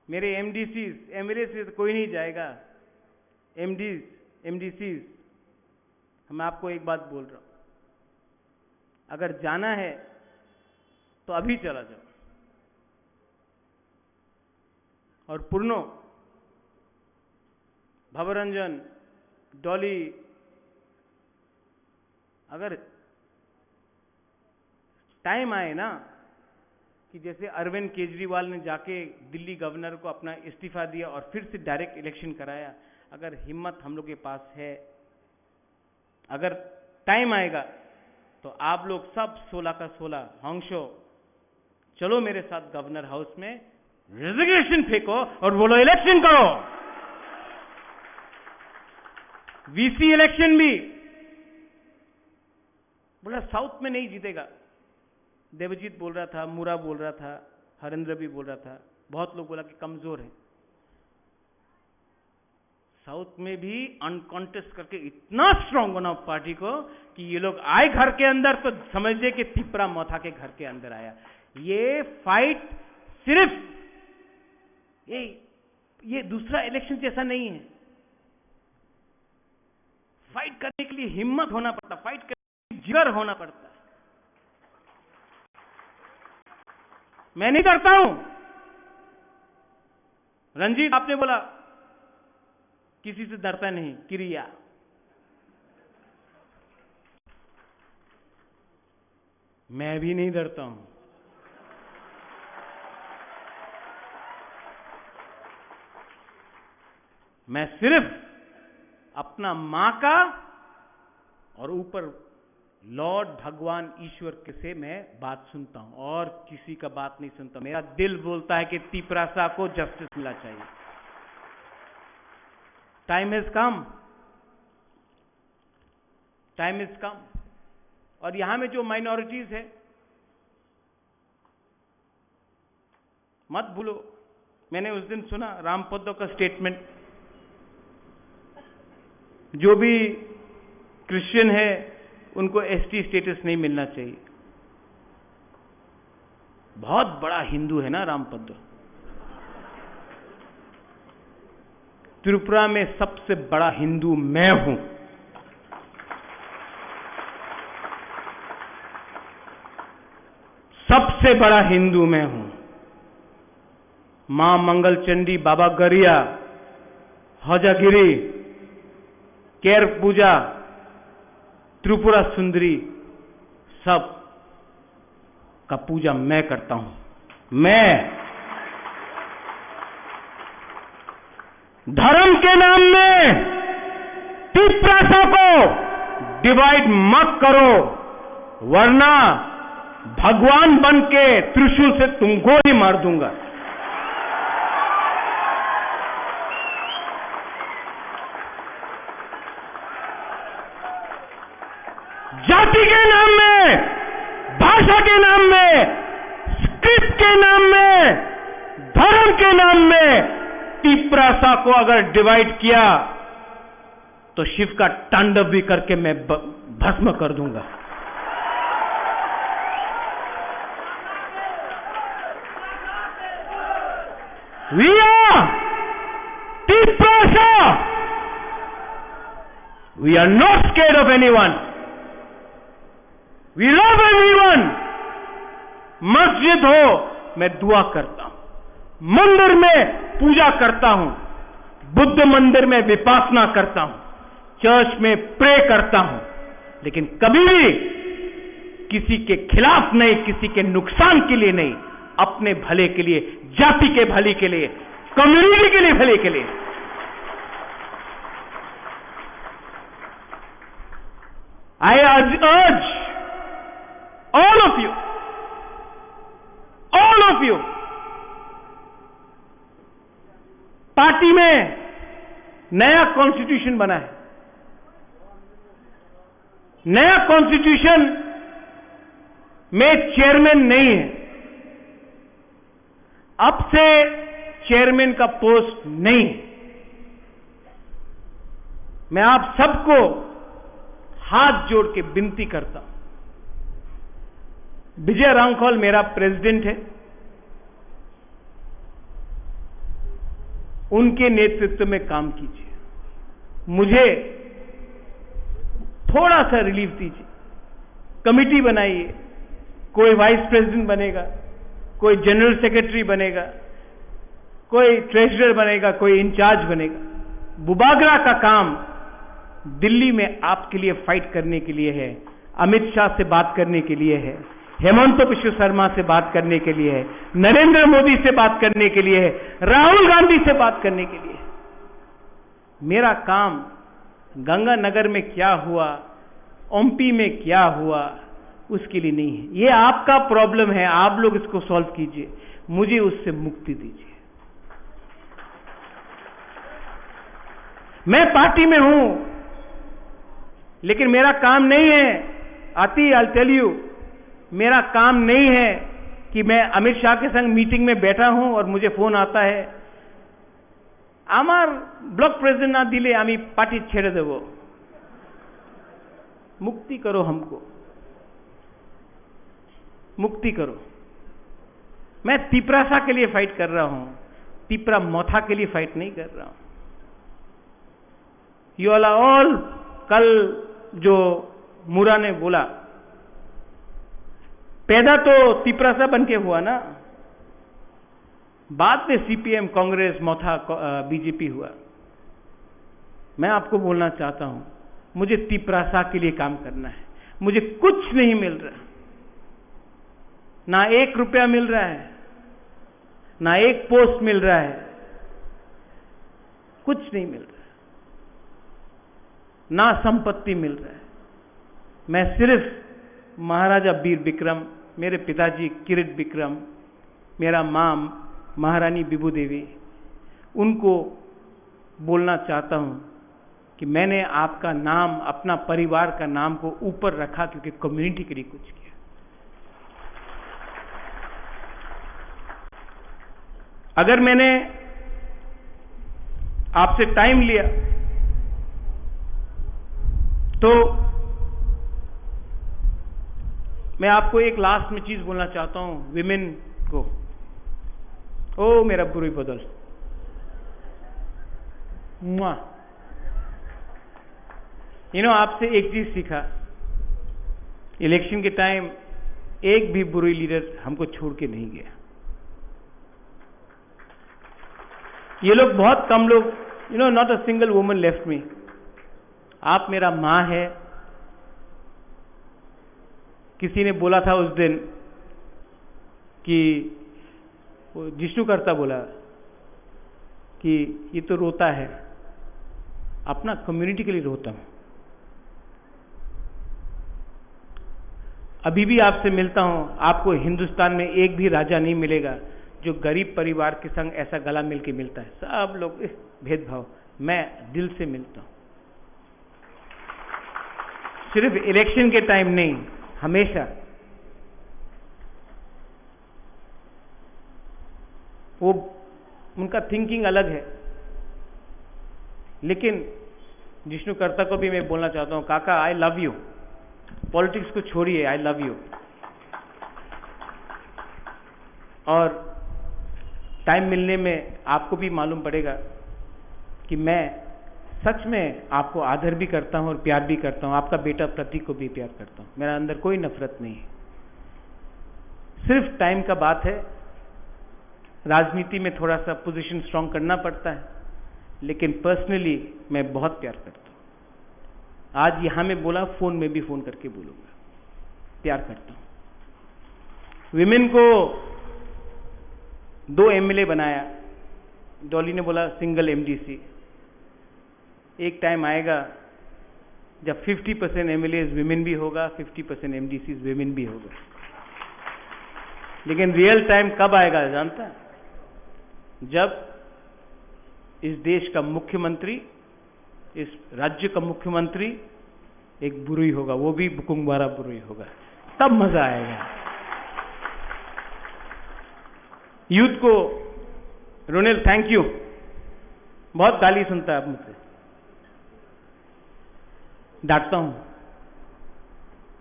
मेरे एमडीसीज, एमएलए से तो कोई नहीं जाएगा। एमडीज, एमडीसीज, मैं आपको एक बात बोल रहा हूं, अगर जाना है तो अभी चला जाओ। और पूर्णो, भवरंजन, डॉली, अगर टाइम आए ना कि जैसे अरविंद केजरीवाल ने जाके दिल्ली गवर्नर को अपना इस्तीफा दिया और फिर से डायरेक्ट इलेक्शन कराया, अगर हिम्मत हम लोग के पास है, अगर टाइम आएगा तो आप लोग सब सोलह का सोलह हॉन्गशो चलो मेरे साथ गवर्नर हाउस में, रेजिग्नेशन फेंको और बोलो इलेक्शन करो। वीसी इलेक्शन भी बोला साउथ में नहीं जीतेगा। देवजीत बोल रहा था, मुरा बोल रहा था, हरेंद्र भी बोल रहा था, बहुत लोग बोला कि कमजोर है। साउथ में भी अनकॉन्टेस्ट करके इतना स्ट्रांग बनाओ पार्टी को कि ये लोग आए घर के अंदर तो समझ ले कि तिपरा मथा के घर के अंदर आया। ये फाइट सिर्फ ये, ये दूसरा इलेक्शन जैसा नहीं है। फाइट करने के लिए हिम्मत होना पड़ता, फाइट करने के लिए जिगर होना पड़ता। मैं नहीं डरता हूं। रंजीत, आपने बोला किसी से डरता नहीं, क्रिया। मैं भी नहीं डरता हूं। मैं सिर्फ अपना मां का और ऊपर लॉर्ड भगवान ईश्वर के से मैं बात सुनता हूं और किसी का बात नहीं सुनता। मेरा दिल बोलता है कि तिपरासा को जस्टिस मिलना चाहिए। Time has come, time is come. और यहां में जो माइनॉरिटीज है, मत भूलो, मैंने उस दिन सुना रामपद्दो का स्टेटमेंट, जो भी क्रिश्चियन है उनको एसटी स्टेटस नहीं मिलना चाहिए। बहुत बड़ा हिंदू है ना रामपद्दो। त्रिपुरा में सबसे बड़ा हिंदू मैं हूं। सबसे बड़ा हिंदू मैं हूं। मां मंगल चंडी, बाबा गरिया, हजागिरी, केर पूजा, त्रिपुरा सुंदरी, सब का पूजा मैं करता हूं। मैं धर्म के नाम में तिपरासा को डिवाइड मत करो, वरना भगवान बन के त्रिशूल से तुमको ही मार दूंगा। जाति के नाम में, भाषा के नाम में, स्क्रिप्ट के नाम में, धर्म के नाम में तिपरासा को अगर डिवाइड किया तो शिव का तांडव भी करके मैं ब-, भस्म कर दूंगा। We are Tiprasa. We are not scared of anyone. We love everyone. मस्जिद हो, मैं दुआ करता हूं, मंदिर में पूजा करता हूं, बुद्ध मंदिर में विपासना करता हूं, चर्च में प्रे करता हूं, लेकिन कभी भी किसी के खिलाफ नहीं, किसी के नुकसान के लिए नहीं, अपने भले के लिए, जाति के भले के लिए, कम्युनिटी के लिए, भले के लिए। I urge, urge all of you, all of you, party में नया कॉन्स्टिट्यूशन बना है, नया कॉन्स्टिट्यूशन में चेयरमैन नहीं है, अब से चेयरमैन का पोस्ट नहीं। मैं आप सबको हाथ जोड़ के विनती करता हूं, विजय रांगखोल मेरा प्रेसिडेंट है, उनके नेतृत्व में काम कीजिए, मुझे थोड़ा सा रिलीफ दीजिए। कमेटी बनाइए, कोई वाइस प्रेसिडेंट बनेगा, कोई जनरल सेक्रेटरी बनेगा, कोई ट्रेजरर बनेगा, कोई इंचार्ज बनेगा। बुबागरा का काम दिल्ली में आपके लिए फाइट करने के लिए है, अमित शाह से बात करने के लिए है, हेमंत बिश्व शर्मा से बात करने के लिए है, नरेंद्र मोदी से बात करने के लिए है, राहुल गांधी से बात करने के लिए है। मेरा काम गंगानगर में क्या हुआ, ओम्पी में क्या हुआ, उसके लिए नहीं है। ये आपका प्रॉब्लम है, आप लोग इसको सॉल्व कीजिए, मुझे उससे मुक्ति दीजिए। मैं पार्टी में हूं, लेकिन मेरा काम नहीं है, आती, I'll tell you, मेरा काम नहीं है कि मैं अमित शाह के संग मीटिंग में बैठा हूं और मुझे फोन आता है, "আমার ব্লক প্রেসিডেন্ট না দিলে আমি পার্টি ছেড়ে দেব।" मुक्ति करो हमको, मुक्ति करो। मैं तिपरासा के लिए फाइट कर रहा हूं, तिपरा मोथा के लिए फाइट नहीं कर रहा हूं। यू ऑल, ऑल, कल जो मुरा ने बोला, पैदा तो तिपरासा बन के हुआ ना, बाद में सीपीएम, कांग्रेस, मोथा, को-, अ, बीजेपी हुआ। मैं आपको बोलना चाहता हूं, मुझे तिपरासा के लिए काम करना है। मुझे कुछ नहीं मिल रहा, ना एक रुपया मिल रहा है, ना एक पोस्ट मिल रहा है, कुछ नहीं मिल रहा है, ना संपत्ति मिल रहा है। मैं सिर्फ महाराजा वीर विक्रम, मेरे पिताजी किरीट विक्रम, मेरा माँ महारानी विभू देवी, उनको बोलना चाहता हूँ कि मैंने आपका नाम, अपना परिवार का नाम को ऊपर रखा, क्योंकि कम्युनिटी के लिए कुछ किया। अगर मैंने आपसे टाइम लिया, तो मैं आपको एक लास्ट में चीज बोलना चाहता हूँ, विमेन को। ओ मेरा बुरी बदल, मुआ। यू नो, आपसे एक चीज सीखा, इलेक्शन के टाइम एक भी बुरी लीडर हमको छोड़ के नहीं गया। ये लोग बहुत कम लोग, you know, not a single woman left me। आप मेरा माँ है। किसी ने बोला था उस दिन कि, वो जिष्णु कर्ता बोला कि ये तो रोता है, अपना कम्युनिटी के लिए रोता हूँ। अभी भी आपसे मिलता हूँ, आपको हिंदुस्तान में एक भी राजा नहीं मिलेगा जो गरीब परिवार के संग ऐसा गला मिल के मिलता है। सब लोग, इह, भेदभाव, मैं दिल से मिलता हूँ। सिर्फ इलेक्शन के टाइम नहीं, हमेशा। वो, उनका थिंकिंग अलग है। लेकिन जिष्णु कर्ता को भी मैं बोलना चाहता हूँ, काका, I love you। पॉलिटिक्स को छोड़िए, I love you। और टाइम मिलने में आपको भी मालूम पड़ेगा कि मैं सच में आपको आदर भी करता हूँ और प्यार भी करता हूँ। आपका बेटा प्रतीक को भी प्यार करता हूँ। मेरा अंदर कोई नफरत नहीं है। सिर्फ टाइम का बात है। राजनीति में थोड़ा सा पोजीशन स्ट्रांग करना पड़ता है, लेकिन पर्सनली मैं बहुत प्यार करता हूँ। आज यहाँ में बोला, फोन में भी फोन करके बोलूंगा, प्यार करता हूँ। विमेन को दो एमएलए बनाया, डॉली ने बोला सिंगल एमडीसी। एक टाइम आएगा जब फिफ्टी परसेंट एमएलए विमेन भी होगा, फिफ्टी परसेंट एमडीसी विमेन भी होगा। लेकिन रियल टाइम कब आएगा जानता है? जब इस देश का मुख्यमंत्री, इस राज्य का मुख्यमंत्री एक बुरुई होगा, वो भी बुकुंगबारा बुरुई होगा, तब मजा आएगा। यूथ को, रोनिल, थैंक यू। बहुत गाली सुनता है आप मुझसे, डांटता हूं,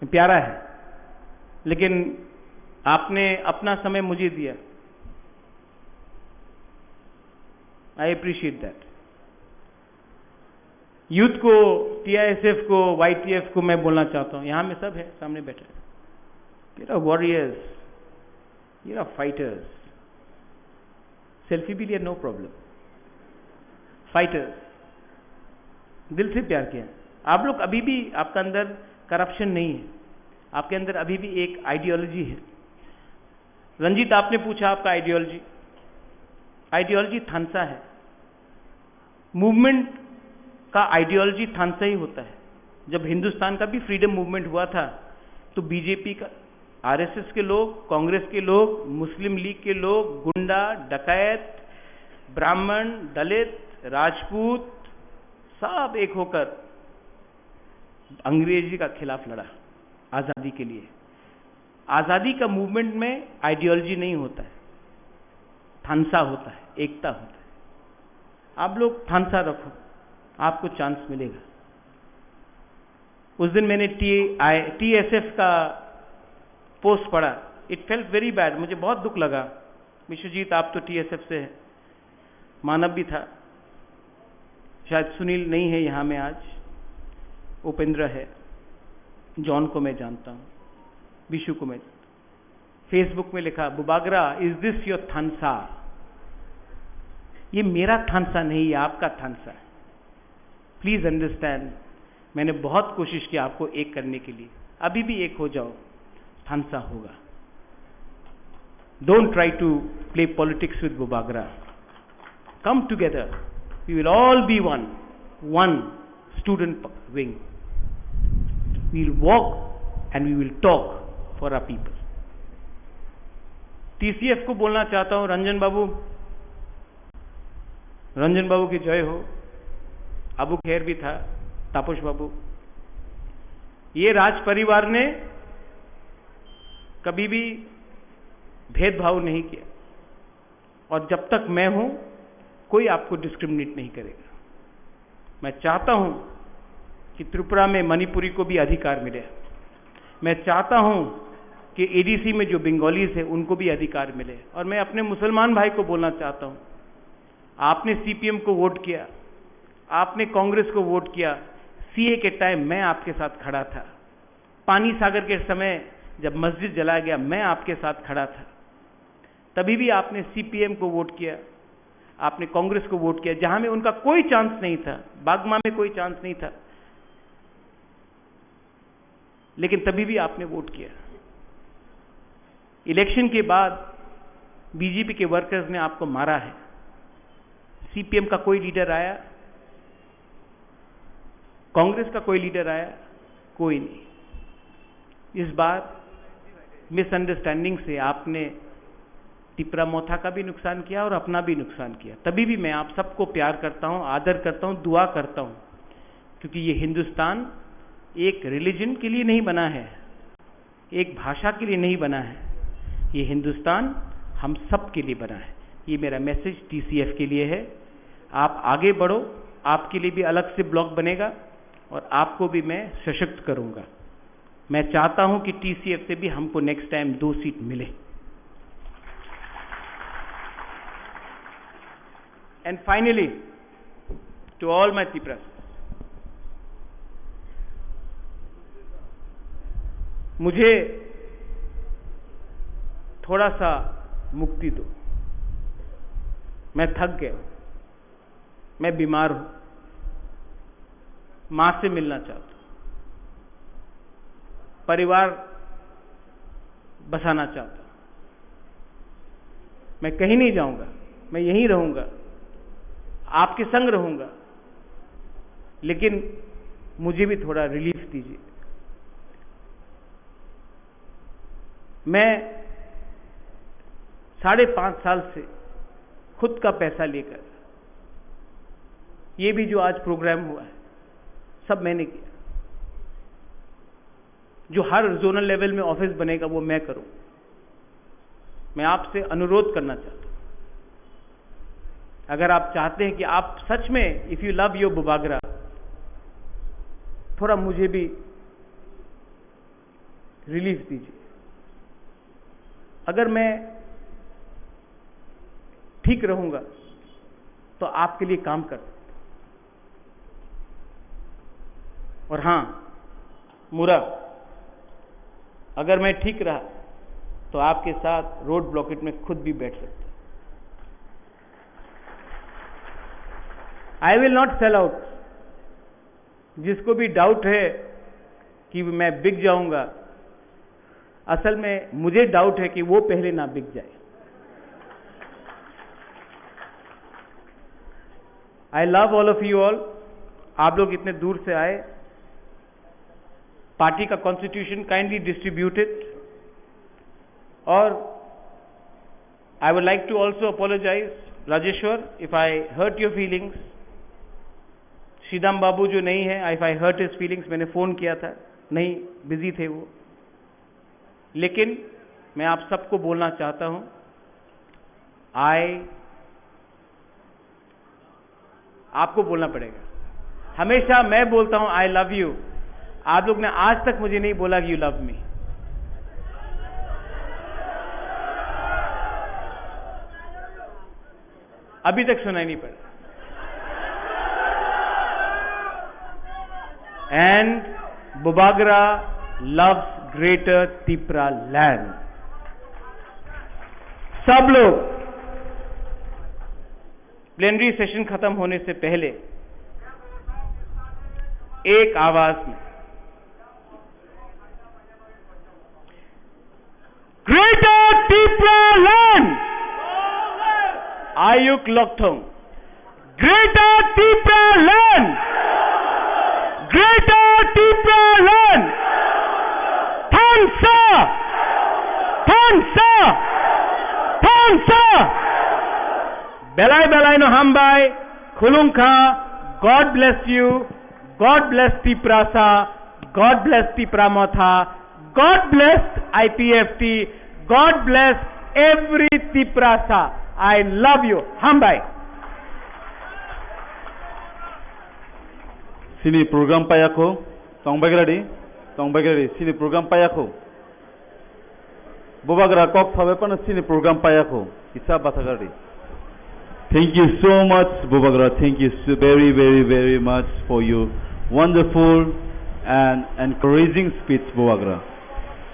प्यारा है, लेकिन आपने अपना समय मुझे दिया। I appreciate that. यूथ को, टीआईएसएफ को, वाईटीएफ को मैं बोलना चाहता हूं, यहां में सब है, सामने बैठे हैं। You're a warriors, you're a fighters। Selfie भी लिया, नो प्रॉब्लम। फाइटर्स, दिल से प्यार किया। आप लोग अभी भी, आपका अंदर करप्शन नहीं है, आपके अंदर अभी भी एक आइडियोलॉजी है। रंजीत, आपने पूछा आपका आइडियोलॉजी, आइडियोलॉजी थानसा है। मूवमेंट का आइडियोलॉजी थानसा ही होता है। जब हिंदुस्तान का भी फ्रीडम मूवमेंट हुआ था, तो बीजेपी का, आरएसएस के लोग, कांग्रेस के लोग, मुस्लिम लीग के लोग, गुंडा, डकैत, ब्राह्मण, दलित, राजपूत, सब एक होकर अंग्रेजी का खिलाफ लड़ा, आज़ादी के लिए। आज़ादी का मूवमेंट में आइडियोलॉजी नहीं होता है, थानसा होता है, एकता होता है। आप लोग थानसा रखो, आपको चांस मिलेगा। उस दिन मैंने टी आई, टीएसएफ का पोस्ट पढ़ा, इट फेल्ट वेरी बैड, मुझे बहुत दुख लगा। विश्वजीत, आप तो टीएसएफ से हैं, मानव भी था, शायद सुनील नहीं है यहाँ में आज, उपेंद्र है, जॉन को मैं जानता हूँ, विशु को मैं, फेसबुक में लिखा, "बुबागरा, is this your थानसा?" ये मेरा थानसा नहीं, ये आपका थानसा है। प्लीज अंडरस्टैंड, मैंने बहुत कोशिश की आपको एक करने के लिए, अभी भी एक हो जाओ, थानसा होगा। Don't try to play politics with Bubagra. Come together. We will all be one, one student wing. We will walk and we will talk for our people. TCF को बोलना चाहता हूं, रंजन बाबू, रंजन बाबू की जय हो। अबू खेर भी था, तापस बाबू। ये राज परिवार ने कभी भी भेदभाव नहीं किया, और जब तक मैं हूं, कोई आपको डिस्क्रिमिनेट नहीं करेगा। मैं चाहता हूं कि त्रिपुरा में मणिपुरी को भी अधिकार मिले। मैं चाहता हूं कि एडीसी में जो बंगालीज हैं, उनको भी अधिकार मिले। और मैं अपने मुसलमान भाई को बोलना चाहता हूं, आपने सीपीएम को वोट किया, आपने कांग्रेस को वोट किया, सीए के टाइम मैं आपके साथ खड़ा था, पानी सागर के समय जब मस्जिद जलाया गया, मैं आपके साथ खड़ा था, तभी भी आपने सीपीएम को वोट किया, आपने कांग्रेस को वोट किया, जहां में उनका कोई चांस नहीं था, बागमा में कोई चांस नहीं था, लेकिन तभी भी आपने वोट किया। इलेक्शन के बाद बीजेपी के वर्कर्स ने आपको मारा है। सीपीएम का कोई लीडर आया, कांग्रेस का कोई लीडर आया, कोई नहीं। इस बार मिसअंडरस्टैंडिंग से आपने तिपरा मोथा का भी नुकसान किया और अपना भी नुकसान किया। तभी भी मैं आप सबको प्यार करता हूं, आदर करता हूं, दुआ करता हूं, क्योंकि ये हिंदुस्तान एक रिलीजन के लिए नहीं बना है, एक भाषा के लिए नहीं बना है। ये हिंदुस्तान हम सब के लिए बना है। ये मेरा मैसेज टीसीएफ के लिए है। आप आगे बढ़ो, आपके लिए भी अलग से ब्लॉक बनेगा और आपको भी मैं सशक्त करूंगा। मैं चाहता हूं कि टीसीएफ से भी हमको नेक्स्ट टाइम दो सीट मिले। And finally, to all my Tipras, मुझे थोड़ा सा मुक्ति दो, मैं थक गया हूं, मैं बीमार हूं, मां से मिलना चाहता हूं, परिवार बसाना चाहता हूं, मैं कहीं नहीं जाऊंगा, मैं यहीं रहूंगा, आपके संग रहूंगा, लेकिन मुझे भी थोड़ा रिलीफ दीजिए। मैं साढ़े पांच साल से खुद का पैसा लेकर, ये भी जो आज प्रोग्राम हुआ है, सब मैंने किया। जो हर जोनल लेवल में ऑफिस बनेगा, वो मैं करूं। मैं आपसे अनुरोध करना चाहता हूं, अगर आप चाहते हैं कि आप सच में, if you love your Bubagra, थोड़ा मुझे भी रिलीफ दीजिए। अगर मैं ठीक रहूंगा, तो आपके लिए काम कर सकता हूं। और हां, मुरा, अगर मैं ठीक रहा, तो आपके साथ रोड ब्लॉकेट में खुद भी बैठ सकता हूं। I will not sell out। जिसको भी डाउट है कि मैं बिक जाऊंगा, असल में मुझे डाउट है कि वो पहले ना बिक जाए। I love all of you all। आप लोग इतने दूर से आए, पार्टी का कॉन्स्टिट्यूशन काइंडली डिस्ट्रीब्यूटेड। और I would like to also apologize, Rajeshwar, if I hurt your feelings। Sridam babu जो नहीं है, if I hurt his feelings, मैंने फोन किया था, नहीं, बिजी थे वो। लेकिन मैं आप सबको बोलना चाहता हूं, I आपको बोलना पड़ेगा। हमेशा मैं बोलता हूं, "I love you।" आप लोग ने आज तक मुझे नहीं बोला कि "You love me।" अभी तक सुनाई नहीं पड़ा। And Bubagra loves Greater Tipra Land। सब लोग प्लेनरी सेशन खत्म होने से पहले एक आवाज में, "Greater Tipra Land!" Ayuk Lokthong. Greater Tipra Land! Greater Tipra Land! Thansa! Thansa! Thansa! Belai belai no hambai, khulumkha, God bless you, God bless Tiprasa, God bless Tipra Motha, God bless I P F T, God bless every Tiprasa. I love you. Hambai. Sini program payakho, tongbagradi, tongbagradi, sini program payakho. Bubagra kok sabai pano sini program payakho. Isa bathagardi. Thank you so much, Bubagra. Thank you so very, very, very much for your wonderful and encouraging speech, Bubagra.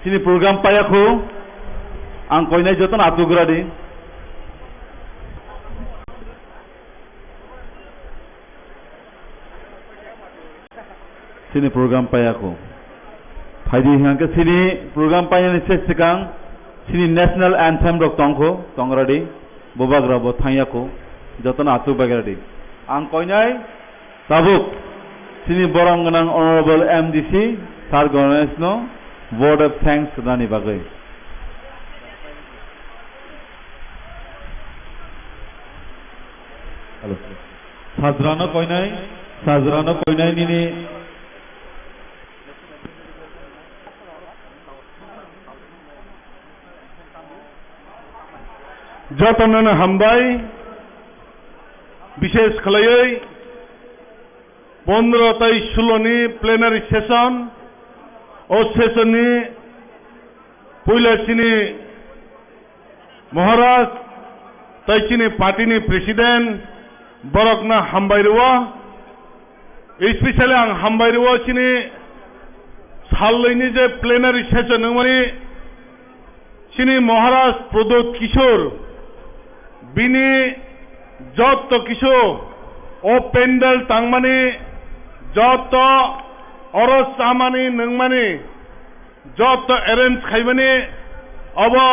Sini program payakho. Ang koinai jotono atugradi. Sini program payakho. Phaidi hingke sini program painani se sikang sini national anthem rok tongkho, tongradi, Bubagra bo thangyakho, jotono achuk bagradi. Ang koinai tabuk sini borom gwnang Honorable M D C Sir Ganesh no vote of thanks rwnani bagwi. Hello. Sajrano koinai, sajrano koinai nini. Jotono hambai, bishesh khlaiwi pondro tai sulo ni plenary session, o session ni puila chini Maharaj, tai chini party ni president, borokno hambai rwo. Especially ang hambai rwo chini salni je plenary session wngmani Chini Maharaj Pradyot Kishore bini jotto kisu o pandal tangmani, jotto oro chamani nungmani, jotto arrange khaimani, obo